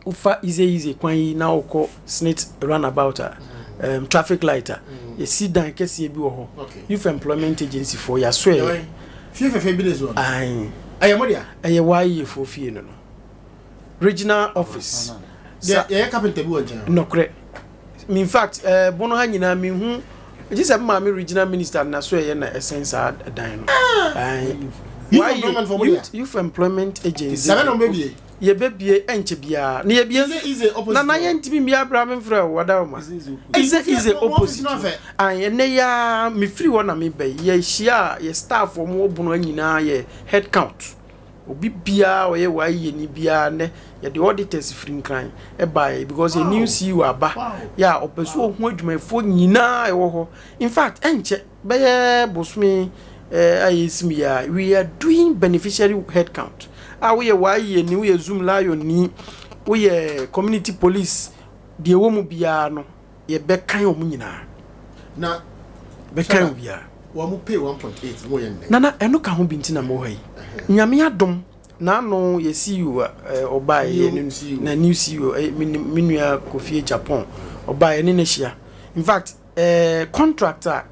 Speaker 18: Wofa Ize Ize kwan yi na wokɔ Snit runabout a, um, traffic light a, yɛsi dan kɛseɛ bi wɔ hɔ. Youth Employment Agency foɔ yɛasoɛ.
Speaker 1: Fie fɛfɛ bi na esi hɔ no.
Speaker 18: Ae.
Speaker 1: Ɛyɛ mo dea?
Speaker 18: Ɛyɛ YEA foɔ fie no no. Regional office.
Speaker 1: Deɛ yɛyɛ carpenter bi wɔ nkyɛn hɔ.
Speaker 18: Nɔkorɛ. In fact, eh, bono ha nyinaa menhu gye sɛ me maame regional minister na so ɛyɛ na ɛsɛn saa dan no.
Speaker 1: Ah! Youth employment for
Speaker 18: youth, youth employment agency.
Speaker 1: Sɛbɛ na ɔbɛbie.
Speaker 18: Yɛbɛbie ɛnkyɛ biara. Na yɛbie
Speaker 1: Ize ize opposite.
Speaker 18: Na na yɛntumi mmie abira me mfrɛ wo wada ma. Ize ize opposite. Ayi ɛnɛ ya mefiri hɔ na meba yi yɛhyia yɛ staff wɔn wɔ bono nyinaa yɛ head count. Obi biara a ɔyɛ YEni biara nnɛ yɛde auditors firi Nkran baeɛ because yɛ new CEO aba yɛ a ɔpɛ sɛ ɔhu adwumayɛfoɔ nyinaa a ɛwɔ hɔ. In fact ɛnkyɛ bɛyɛ bosome a yɛresim yi a we are doing beneficiary head count a woyɛ YEni, woyɛ Zoom Lion ni, woyɛ community police deɛ ɛwɔ mu biara no yɛbɛkan wɔn nyinaa.
Speaker 1: Na
Speaker 18: bɛkan obiara.
Speaker 1: Wɔn pay 1.8 mo yɛ nnɛ.
Speaker 18: Nana ɛno ka ho bi nti na mewɔ ha yi. Nyame adom n'ano yɛ CEO a ɔbaa yɛ ne na new CEO me me nua Kofi Japan ɔbaa yɛ ne no ahyia. In fact eh, contract a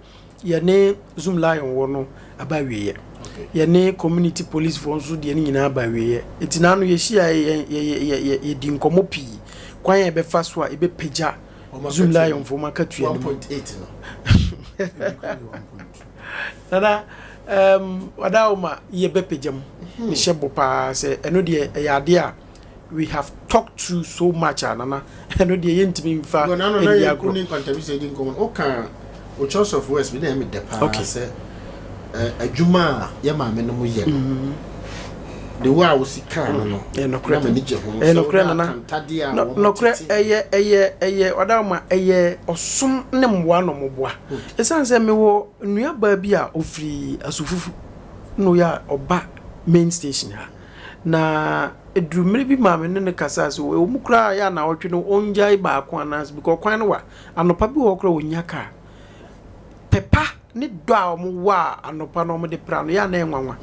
Speaker 18: yɛne Zoom Lion wɔ no aba awieɛ. Yɛne community police foɔ nso deɛ no nyinaa aba awieɛ. Nti n'ano yɛhyia yɛ yɛ yɛ yɛ yɛdi nkɔmmɔ pii kwan a yɛbɛfa so a yɛbɛpagya Zoom Lion foɔ mu akatua no mu. Nana Um, Wadaoma yɛbɛpagya mu. Mehyɛ bɔ paa sɛ ɛno deɛ ɛyɛ adeɛ a we have talked through so much a Nana, ɛno deɛ yɛntumi mfa
Speaker 1: Because na no na
Speaker 18: nni
Speaker 1: yɛn
Speaker 18: agorɔ.
Speaker 1: ne nkwantabisa di nkɔmmɔ no, woka wo choice of words bi na ɛyɛ me dɛ paa sɛ eh, adwuma a yɛ maame no mo yɛ no, the way a wosi kaa no no,
Speaker 18: Ɛyɛ
Speaker 1: na
Speaker 18: nokorɛ.
Speaker 1: m'ani gye ho.
Speaker 18: Ɛyɛ
Speaker 1: Sɛ
Speaker 18: nokorɛ
Speaker 1: wohwɛ
Speaker 18: Nana.
Speaker 1: akantadeɛ a
Speaker 18: No,
Speaker 1: wɔn
Speaker 18: nokorɛ
Speaker 1: tete.
Speaker 18: ɛyɛ ɛyɛ ɛyɛ Wadaoma ɛyɛ ɔsom ne mmoa na wɔboa. Ɛsiane sɛ mewɔ nuabaa bi a ɔfiri Asufufu na ɔyɛ a ɔba main station ha. Na ɛduru mmerɛ bi maa me ne no kasaa sɛ ɛwɔ mu koraa a ɛyɛ a naawɔtwe no ɔngyae baako anaasɛ because kwan no wa. Anɔpa bi wɔ hɔ koraa a ɔnnya kaa. Pɛ pa ne dɔ a wɔwɔ a anɔpa no wɔde pra no yɛ a na ɛyɛ nwanwa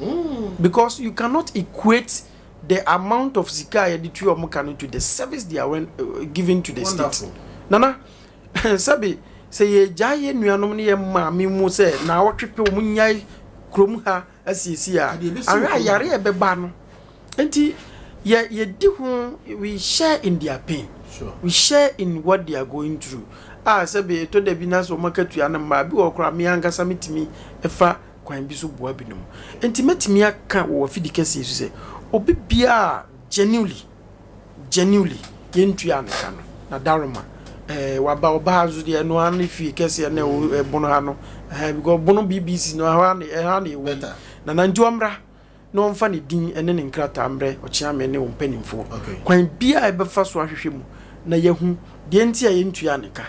Speaker 18: because you cannot equate the amount of sika a yɛde tua wɔn ka no to the service they are giving to the state.
Speaker 1: Wonderful.
Speaker 18: Nana, sɛbe sɛ yɛgyae yɛn nuanom ne yɛn maame mu sɛ naawɔtwe pɛ wɔn nyae kurom ha asiesie a,
Speaker 1: Adeɛ ɛbɛsi
Speaker 18: ahwɛ
Speaker 1: wɔ
Speaker 18: a
Speaker 1: kurom
Speaker 18: yare a ɛbɛba no nti yɛ yɛdi ho, we share in their pain. We share in what they are going through. A sɛbe ɛtɔ da bi na sɛ wɔn akatua no mma a, bi wɔ hɔ koraa me ankasa metumi fa kwan bi so boa binom. Nti mɛtumi aka wɔ w'afidi kɛseɛ so sɛ obi biara a genuinely genuinely yɛntua ne ka no na daroma eh, waba ɔbaa nso deɛ ɛno ara ne fie kɛseɛ na ɛwɔ ɛbono ha no eh, because bono BBC no ɛhɔ ara na ɛha na ɛwɔ yi na na nti ɔmmra na ɔmfa ne din ne ne nkrataa mbrɛ Ɔkyeame ne wɔn mpanimfoɔ. Kwan biara a yɛbɛfa so ahwehwɛ mu na yɛahu deɛ nti a yɛntuaa ne ka,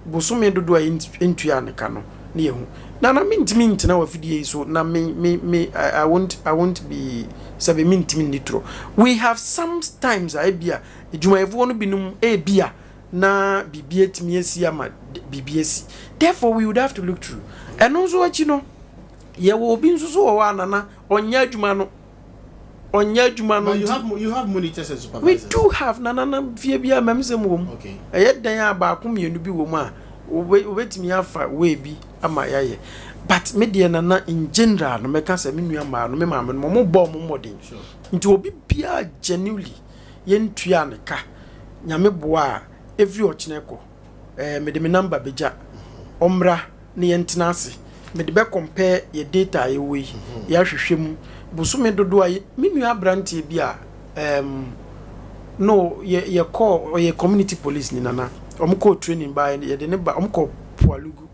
Speaker 18: bosome dodoɔ a yɛntuaa ne ka no na yɛahu. Nana mentumi ntena w'afidie yi so na me me me I, I won't I won't be sɛbe mentumi nni torɔ. We have sometimes a ebia adwumayɛfoɔ no binom ebia na biribi atumi asi ama biribi asi. Therefore we would have to look through. Ɛno nso akyi no Yɛwɔ obi nso so wɔ hɔ a Nana ɔnyɛ adwuma no ɔnyɛ adwuma no
Speaker 1: But you
Speaker 18: nti.
Speaker 1: have you have monitors and
Speaker 18: We
Speaker 1: supervisors.
Speaker 18: do have Nana na fie biara mmɛmsɛm wɔ mu.
Speaker 1: Okay.
Speaker 18: Ɛyɛ dɛn a baako mmienu bi wɔ mu a wobe wobɛtumi afa way bi ama yɛayɛ. But me deɛ Nana in general no mɛka sɛ me nua mmaa no me maame nom wɔn bɔ wɔn mmɔden.
Speaker 1: Sure.
Speaker 18: Nti obi biara genuinely yɛntua ne ka. Nyame boa a ɛfiri ɔkyena kɔ eh, mede me number bɛgya ɔmmra na yɛntena ase mede bɛ compare yɛ data a yɛwɔ yi yɛahwehwɛ mu bosome dodoɔ a me nua aberanteɛ bi a um, no yɛ yɛkɔɔ ɔyɛ community police ni nana wɔn kɔɔ training baa yɛde ne ba wɔn kɔ Pualugu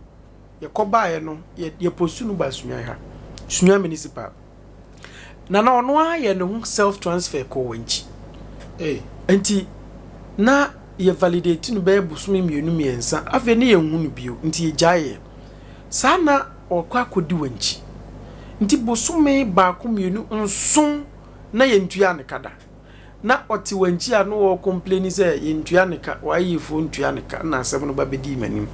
Speaker 18: yɛkɔ baeɛ no yɛ yɛ postu no ba Sunyani ha Sunyani municipal Na na ɔno ara yɛ ne ho self transfer kɔɔ wankyi. Nti na yɛ validate no bɛyɛ bosome mmienu mmiɛnsa afei ne yɛnhu no bio nti yɛgyaeɛ. Saa na ɔkɔ akɔdi wankyi. Nti bosome baako mmienu nson na yɛntuaa ne ka da. Na ɔte wankyi a na ɔrecomplaini sɛ yɛntua ne ka, YEfoɔ ntua ne ka na asɛm no ba bɛdii m'anim.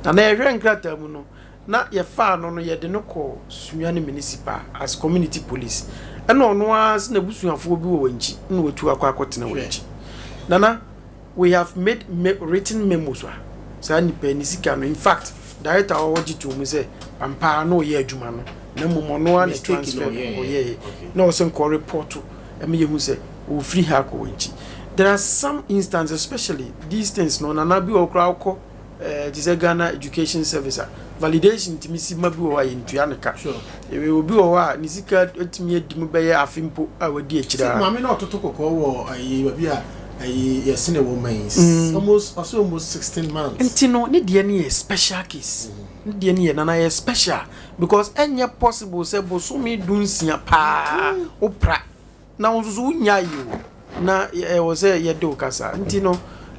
Speaker 18: Na na yɛhwɛ nkrataa mu no na yɛfaa no no yɛde no kɔɔ Sunyani Municipal as community police ɛna ɔno ara sɛ n'abusuafoɔ bi wɔ Wankyi na watu akɔ akɔtena Wankyi. Nana we have made me written memos a saa nipa yi ne sika no in fact director a ɔwɔ gye too mu sɛ ampa ara na ɔyɛ adwuma no na mmom ɔno ara na
Speaker 1: Mistake na
Speaker 18: transfer no
Speaker 1: ɔyɛeɛ.
Speaker 18: ɔyɛeɛ
Speaker 1: Okay.
Speaker 18: na ɔsɛ nkɔ report ɛma yɛhu sɛ ɔfiri ha akɔ Wankyi. There are some instances especially these things no Nana bi wɔ hɔ koraa wokɔ Eh, te sɛ Ghana Education Service a, validation tumi si ma bi wɔ hɔ a yɛntua ne ka. Ebi obi wɔ hɔ a ne sika atumi adi mu bɛyɛ afe mpo a wadi akyire
Speaker 1: Sɛ
Speaker 18: ara.
Speaker 1: maame na ɔtoto kɔkɔɔ wɔ ayi baabi a ayi yɛsene wɔ ma yi almost ɔsɛ almost 16 months.
Speaker 18: Nti no ne deɛ no yɛ special case. Ne deɛ no yɛ nana yɛ special because ɛnyɛ possible sɛ bosome dunsia paa wopra Na wo nso so wonyae o, na ɛwɔ sɛ yɛde wo kasa. Nti no,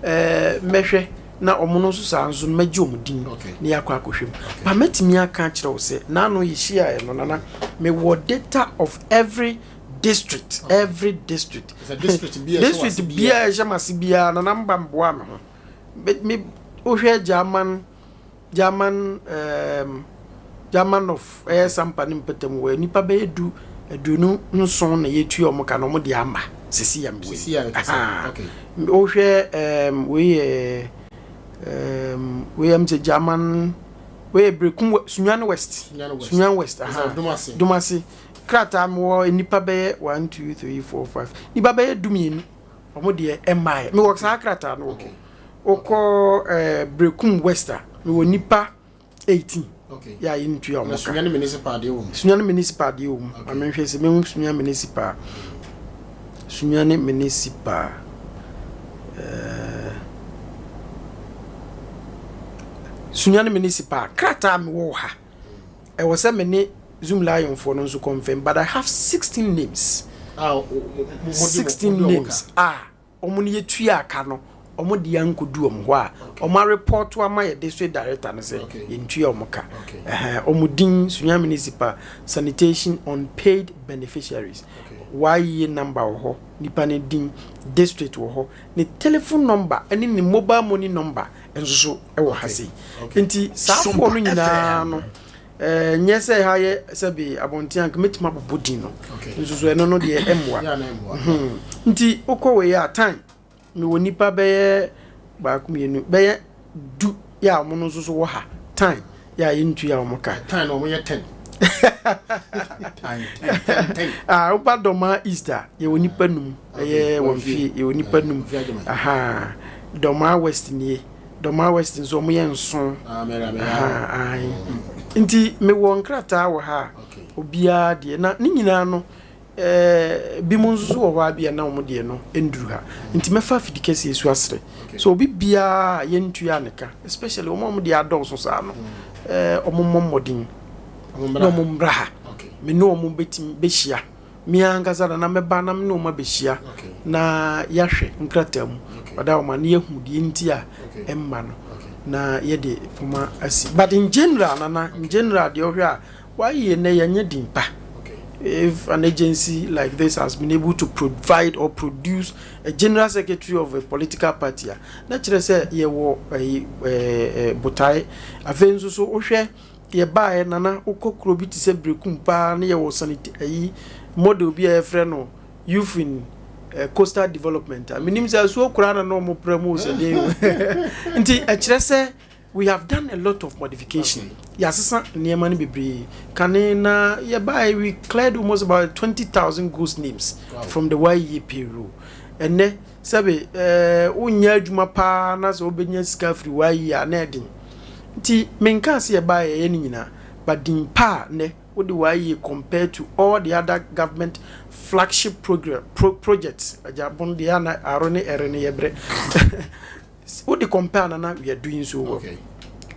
Speaker 18: eh, mɛhwɛ na wɔn no nso saa nso no mɛgye wɔn din na yɛakɔ akɔhwɛ mu. Ba mɛtumi aka akyerɛ wo sɛ, n'ano yɛhyiaeɛ no, Nana, mewɔ data of every district, every district.
Speaker 1: District
Speaker 18: biara ɛhyɛ m'ase biara, Nana mba mboa me ho. Me, wohwɛ German German ɛɛm German of ɛyɛ Sampa ne mpɔtam hɔ nnipa bɛyɛ du 27 na yɛtua wɔn ka na wɔn de ama sisi yɛ mewɔ
Speaker 1: Sisi yɛ kasa. Okay.
Speaker 18: Wohwɛ ɛɛm wei yɛ ɛɛm wei yɛ sɛ German wei yɛ Berekum Sunyani West. Sunyani West. Aha.
Speaker 1: Domase.
Speaker 18: Domase. Krataa mewɔ nnipa bɛyɛ 1 2 3 4 5 nnipa bɛyɛ 12 wɔn deɛ ɛmmaeɛ. Mewɔ saa krataa no wɔ hɔ. Wokɔ eh, Berekum West a, mewɔ nnipa 18. yɛ a yɛntua wɔn ka.
Speaker 1: Sunyani municipal deɛ wɔ mu.
Speaker 18: Sunyani municipal deɛ wɔ mu. Ma menhwɛ sɛ mehu Sunyani municipal. Sunyani municipal. Ɛɛ Sunyani municipal krataa mewɔ wɔ ha. Ɛwɔ sɛ me ne Zoom Lion foɔ no nso confirm but I have 16 names.
Speaker 1: Ah,
Speaker 18: 16 names a. Ah, wɔn no yɛtuaa ka no, wɔn deɛ ankɔdu wɔn hɔ a, wɔn arepɔɔto ama yɛ district director no sɛ yɛntua wɔn ka. Ɛhɛn, wɔn din, Sunyani Municipal Sanitation Unpaid Beneficiaries, YEA number wɔ hɔ, nipa no din, district wɔ hɔ, ne telephone number ne ne mobile money number nso so wɔ ha sei. Nti saa foɔ no nyinaa no, Ɛnyɛ sɛ ha yɛ sɛbe abɔnten anka mɛtumi abobɔ din no nso so ɛno no deɛ ɛmmoa hmm. Nti wokɔ wei a time mewɔ nipa bɛyɛ baako mmienu bɛyɛ du yɛ a wɔn nso so wɔ ha time yɛ a yɛntua wɔn ka.
Speaker 1: Time na wɔn yɛ ten.
Speaker 18: Ah, woba Dɔmaa East a yɛwɔ nipa num ɛyɛ wɔn fie yɛwɔ nipa num aha Dɔmaa West nie. Dɔmaa West nso wɔn yɛ nson. Ae. Nti mewɔ nkrataa wɔ ha a obiara deɛ na ne nyinaa no ɛɛ binom nso so wɔ hɔ a bia na wɔn deɛ no nduru ha. Nti mɛfa afidi kɛseɛ so asrɛ sɛ obi biara a yɛntua ne ka especially wɔn a wɔn deɛ adɔɔso saa no ɛɛ wɔn mmɔ mmɔden na wɔn mmra ha. Me ne wɔn bɛtumi bɛhyia. Me ankasa na na mɛba na me ne wɔn abɛhyia na yɛahwɛ nkrataa mu ɔda wɔn ano yɛahu deɛ nti a ɛmma no na yɛde poma asi. But in general nana, in general deɛ ɔhwɛ a wayɛ nnɛ yɛnyɛ din pa. If an agency like this has been able to provide or produce a general secretary of a political party a, na kyerɛ sɛ yɛwɔ ɛyi ɛɛ botae. Afei nso so wohwɛ Yɛbaeɛ Nana wokɔ kuro bi te sɛ Berekum paa ne yɛwɔ sanit ayi model bi a yɛfrɛ no Youth in eh, Coastal Development a menim sɛ asuo koraa na na wɔn pra mu o sɛ deɛ o nti ɛkyerɛ sɛ we have done a lot of modification yɛasesa nneɛma no bebree kane na yɛbaeɛ we cleared almost about 20,000 ghost names wow. from the YEA payroll ɛnɛ Sɛbe eh, wonyɛ adwuma paa na sɛ wobɛnya sika afiri w'ayi a na ɛden. Nti menkaa sɛ yɛbaeɛ yɛyɛ ne nyinaa, but din pa a nnɛ wode w'ayie compared to all the other government flagship program, pro, projects, agya bon deɛ a na aro ne ɛre no yɛbrɛ. Wode compare a nana we are doing so well. Okay.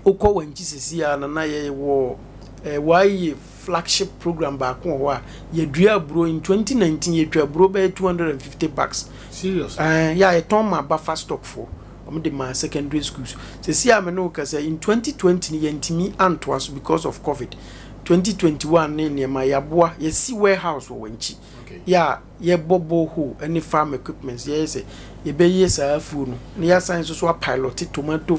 Speaker 18: Wokɔ wankyi sisi a nana yɛwɔ eh, w'ayie flagship program baako wɔ hɔ a yɛdua aburo in 2019 yɛtwa aburo bɛyɛ 250 bags.
Speaker 1: Serious?
Speaker 18: Ɛɛ yɛ a yɛtɔn ma buffer stock foɔ. Wɔn de maa secondary schools. Sɛsi a me ne wo kasa in 2020 no yɛntumi antoa so because of covid. 2021 ne nneɛma yɛaboa yɛsi warehouse wɔ Wankyi.
Speaker 1: Okay.
Speaker 18: Yɛ a yɛbɔ borehole ne farm equipments yɛyɛ sɛ yɛbɛyɛ saa afuo no na yɛasan nso so apilɔte tomato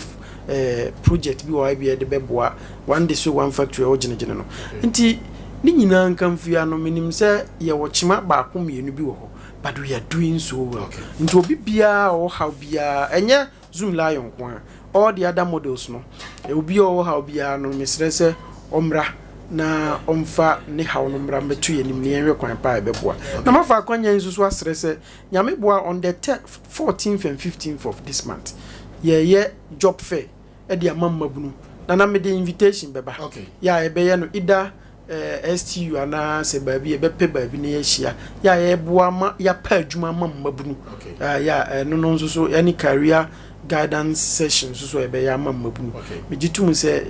Speaker 18: eh, project bi wɔ hɔ a bi yɛde bɛboa one district one factory a ɛwɔ gyinagyina no nti ne nyinaa nkamfua no menim sɛ yɛwɔ kyema baako mmienu bi wɔ hɔ but we are doing so well okay. Nti obi biara a ɔwɔ haw biara ɛnyɛ Zoom Lion nko ara, all the other models no, obi a ɔwɔ haw biara no, mesrɛ sɛ ɔmmra na ɔmfa ne haw no mmra mmɛto yɛn anim na yɛnhwɛ kwan pa a ɛbɛboa. Na mafa akwanya yi nso so asrɛ sɛ Nyame boa on the 14th and 15th of this month, yɛreyɛ job fair de ama mmabunu na na mede invitation bɛba yɛ a yɛbɛyɛ no either eh, STU anaa sɛ baabi yɛbɛpɛ baabi na yɛahyia yɛ a yɛboa ma yɛapɛ adwuma ama mmabunu eh, yɛ a ɛno no nso so ɛne career guidance session nso so yɛbɛyɛ ama mmabunu. Megye tom sɛ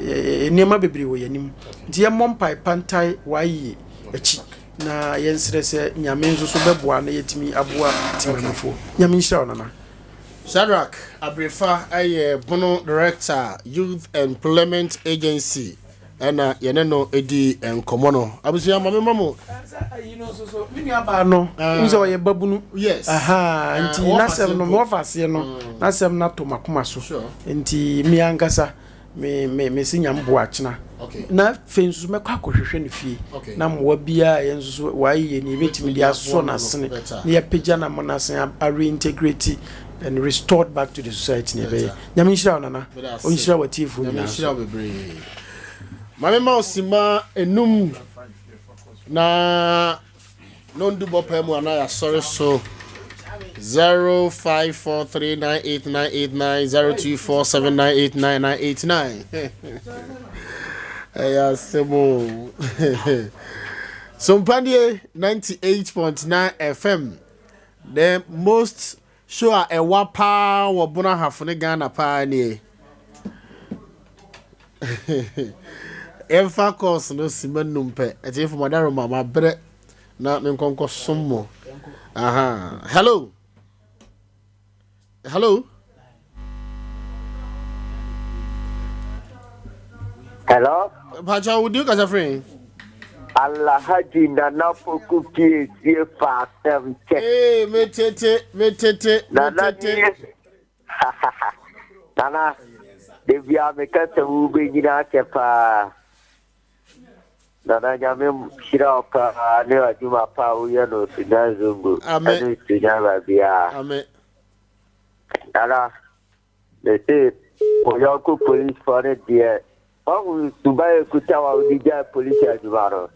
Speaker 18: nneɛma bebree wɔ yɛn anim nti yɛmmɔ mpae pantae wayie akyi na yɛnsrɛ sɛ Nyame nso so bɛboa na yɛatumi aboa temamufoɔ. Nyame nhyira wo Nana.
Speaker 1: Shadrack Abrefa yɛ Bono Director, Youth Employment Agency ɛna yɛne no di nkɔmmɔ no. Abusua ma me ma mo.
Speaker 18: Ayi no nso so, me nua baa no, n sɛ ɔyɛ babunu.
Speaker 1: Yes.
Speaker 18: Aha, nti n'asɛm no, mewɔ aseɛ no, n'asɛm no atɔ m'akoma so. Nti me ankasa Me me me se Nyame boa akyena.
Speaker 1: Okay.
Speaker 18: Na afei nso mɛkɔ akɔhwehwɛ no fie.
Speaker 1: Okay.
Speaker 18: Na mmoa biara a yɛn nso so wayɛ yɛ ni yɛbɛtumi de asɔ n'asene na yɛapagya no ama no asen a reintegrate and restored back to the society na yɛbɛyɛ. Nyame nhyira wo Nana. Ɔnhyira w'atiefoɔ
Speaker 1: Nyame
Speaker 18: nyinaa
Speaker 1: nhyira
Speaker 18: nso.
Speaker 1: wo bebree. Maame ma wo sima enum na Nondu bɔ paa mu anaa yɛasɔre so 054398989024798989. Ɛyɛ asɛm o. Sompadie 98.9 FM the most show a ɛwa paa wɔ Bono Ahafo ne Ghana paa nie. Yɛmfa course no sima num pɛ. Ɛtiefo madaroma mabrɛ na menkɔnkɔ som mo. Aha. Hello. Hello.
Speaker 19: Hello.
Speaker 1: Pacha, wo di kasa firi?
Speaker 19: Alhaji Nana Poku pie sie fa asɛm kyɛ.
Speaker 1: Ee, me tete, me tete, me
Speaker 19: Nana
Speaker 1: tete.
Speaker 19: nie. Nana, de bia me kasa wo be nyina akyɛ paa. Nana Nyame hyira wo paa ne adwuma pa a woyɛ no Sudan Zongo
Speaker 1: Amen.
Speaker 19: ɛne Sudan baabiara.
Speaker 1: Amen.
Speaker 19: Nana, mese wo yɔnko policefoɔ no deɛ wahu suban ekuta wa wode gyae polisi adwuma no.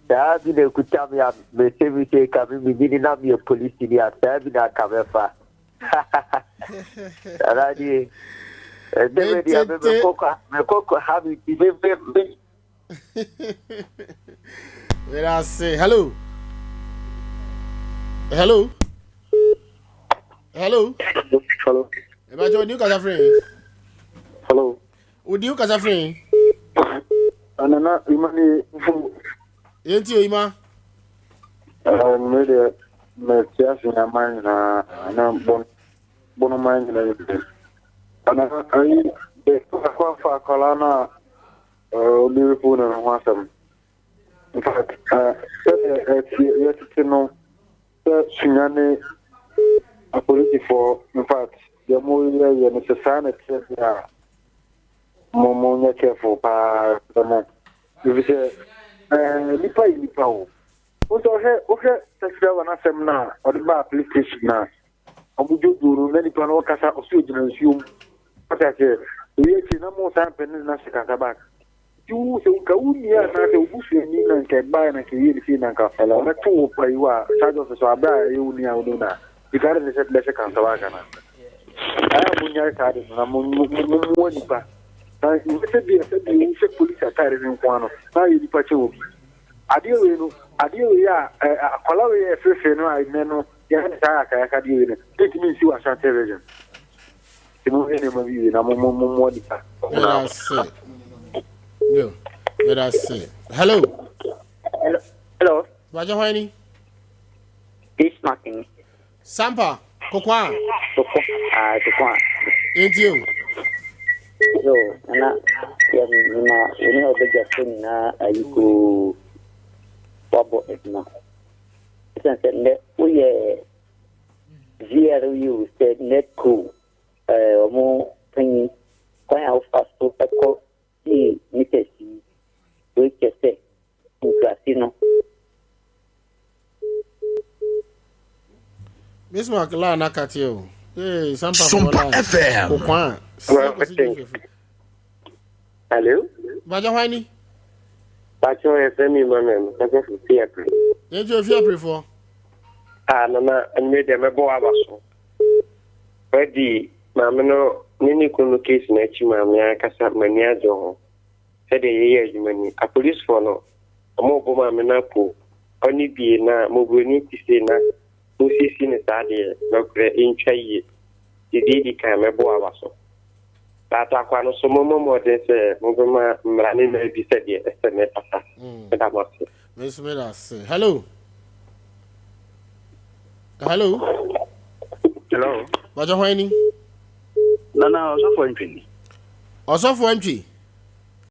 Speaker 19: Saa bi na ekuta me a mese me se ka me menyini na meyɛ polisini a saa bi na anka mɛfa. Nana nie, ɛsɛ me deɛ me mekokɔ mekokɔ ha me ti me me me
Speaker 1: Meda ase. Hello. Hello. Hello.
Speaker 20: Hello.
Speaker 1: Ɛbɛkyɛ odi kasa firi.
Speaker 20: Hello.
Speaker 1: Odi kasa firi.
Speaker 20: Nana ima ni fufu.
Speaker 1: Yɛn ti o ima.
Speaker 20: Me deɛ mɛte ase nyama nyinaa na bɔn bɔnoma nyinaa yɛ. Ana ayi de akɔ afa akwadaa no a obi repo ne ho asɛm. In fact, sɛdeɛ ɛteɛ yɛtete no sɛ sunya ne apolisifoɔ in fact deɛ moyɛ yɛ no sɛ saa na ɛteɛ deɛ a mo monyɛ careful paa sɛ mo ɛfiri sɛ nipa yɛ nipa o. Wo sɛ wohwɛ wohwɛ taxi driver no asɛm no a ɔde baa police station no a ɔmo dwodwoo no na nipa no ɔkasa ɔso ogyina nsuo mu wate aseɛ ewi akyiri na mo san pɛ ne na hyɛ kasa back nti wo sɛ nka wo nua anaasɛ wo busuani na nka ɛbaeɛ na nka ɛyɛ ne sei na nka ɔbɛto wo ayi wɔ a charge office wɔ aberɛ a ɛyɛ wo nua a wo na sika de ne sɛ bɛhyɛ kasa back ana ayɛ a monyae saa de no na mo mo mmoa nipa na nyɛ sɛ bi a sɛ bi wo hyɛ police atare no nko ano na ayɛ nipa kyɛ wɔ bi adeɛ wei no adeɛ wei a akwadaa wei a ɛfeefee no a nnɛ no Yɛyɛ no saa ayakayakadeɛ wei no, ɛntumi nsi wɔ Ashanti region. Nti monhwɛ nneɛma bi yie na mo mo mommoa nipa.
Speaker 1: Meda ase. Yo, meda ase. Hello.
Speaker 21: Hello. Hello.
Speaker 1: Bàjẹ́ hwan ni?
Speaker 21: Bismarck ni.
Speaker 1: Sampa, Kokwa.
Speaker 21: Kokwa, ah, Kokwa.
Speaker 1: Enti o.
Speaker 21: Yo, nana, yɛ nyina, wɔn a wɔbɛgya so nyinaa ayi koo, wabɔ adwuma. Esiane sɛ nnɛ woyɛ VRU sɛ NEDCO wɔn panyin, kwan a wofa so kɔ tie meters yi, wei kyerɛ sɛ nkurase no.
Speaker 1: Bismarck laa na kateɛ o. Hey, Sampa
Speaker 10: Sompa FM.
Speaker 1: Kokwan.
Speaker 22: Hello.
Speaker 1: Bàjẹ́ hwan ni?
Speaker 22: Bàjẹ́ yɛ fẹ́ mi Emmanuel, mi kasa fi Fiapre.
Speaker 1: Yɛn ti o Fiapre fɔ.
Speaker 22: Ah, nana, ɛnumere deɛ mɛbɔ w'aba so. Wadi maame no ne ne kunu no case n'akyi maame ankasa m'ani agye ho. Sɛdeɛ yɛyɛ adwuma ni. Apolisifoɔ no, wɔn bɔ maame no apo. Ɔne bie na mmɔborɔni ti sei na mosiesie no saa deɛ, nɔkorɛ ɛntwa yie. Nti deɛ ɛdi kan mɛbɔ w'aba so. But akwa no so mommɔ mmɔden sɛ mobɛma mmara ne mmaa bi sɛdeɛ ɛsɛ ne ɛfata. Meda mo ase.
Speaker 1: Me nso meda ase. Hello. Hello.
Speaker 23: Hello.
Speaker 1: Bàjẹ́ hwan ni?
Speaker 23: Nana Ɔsɔfo Antwi ni.
Speaker 1: Ɔsɔfo Antwi.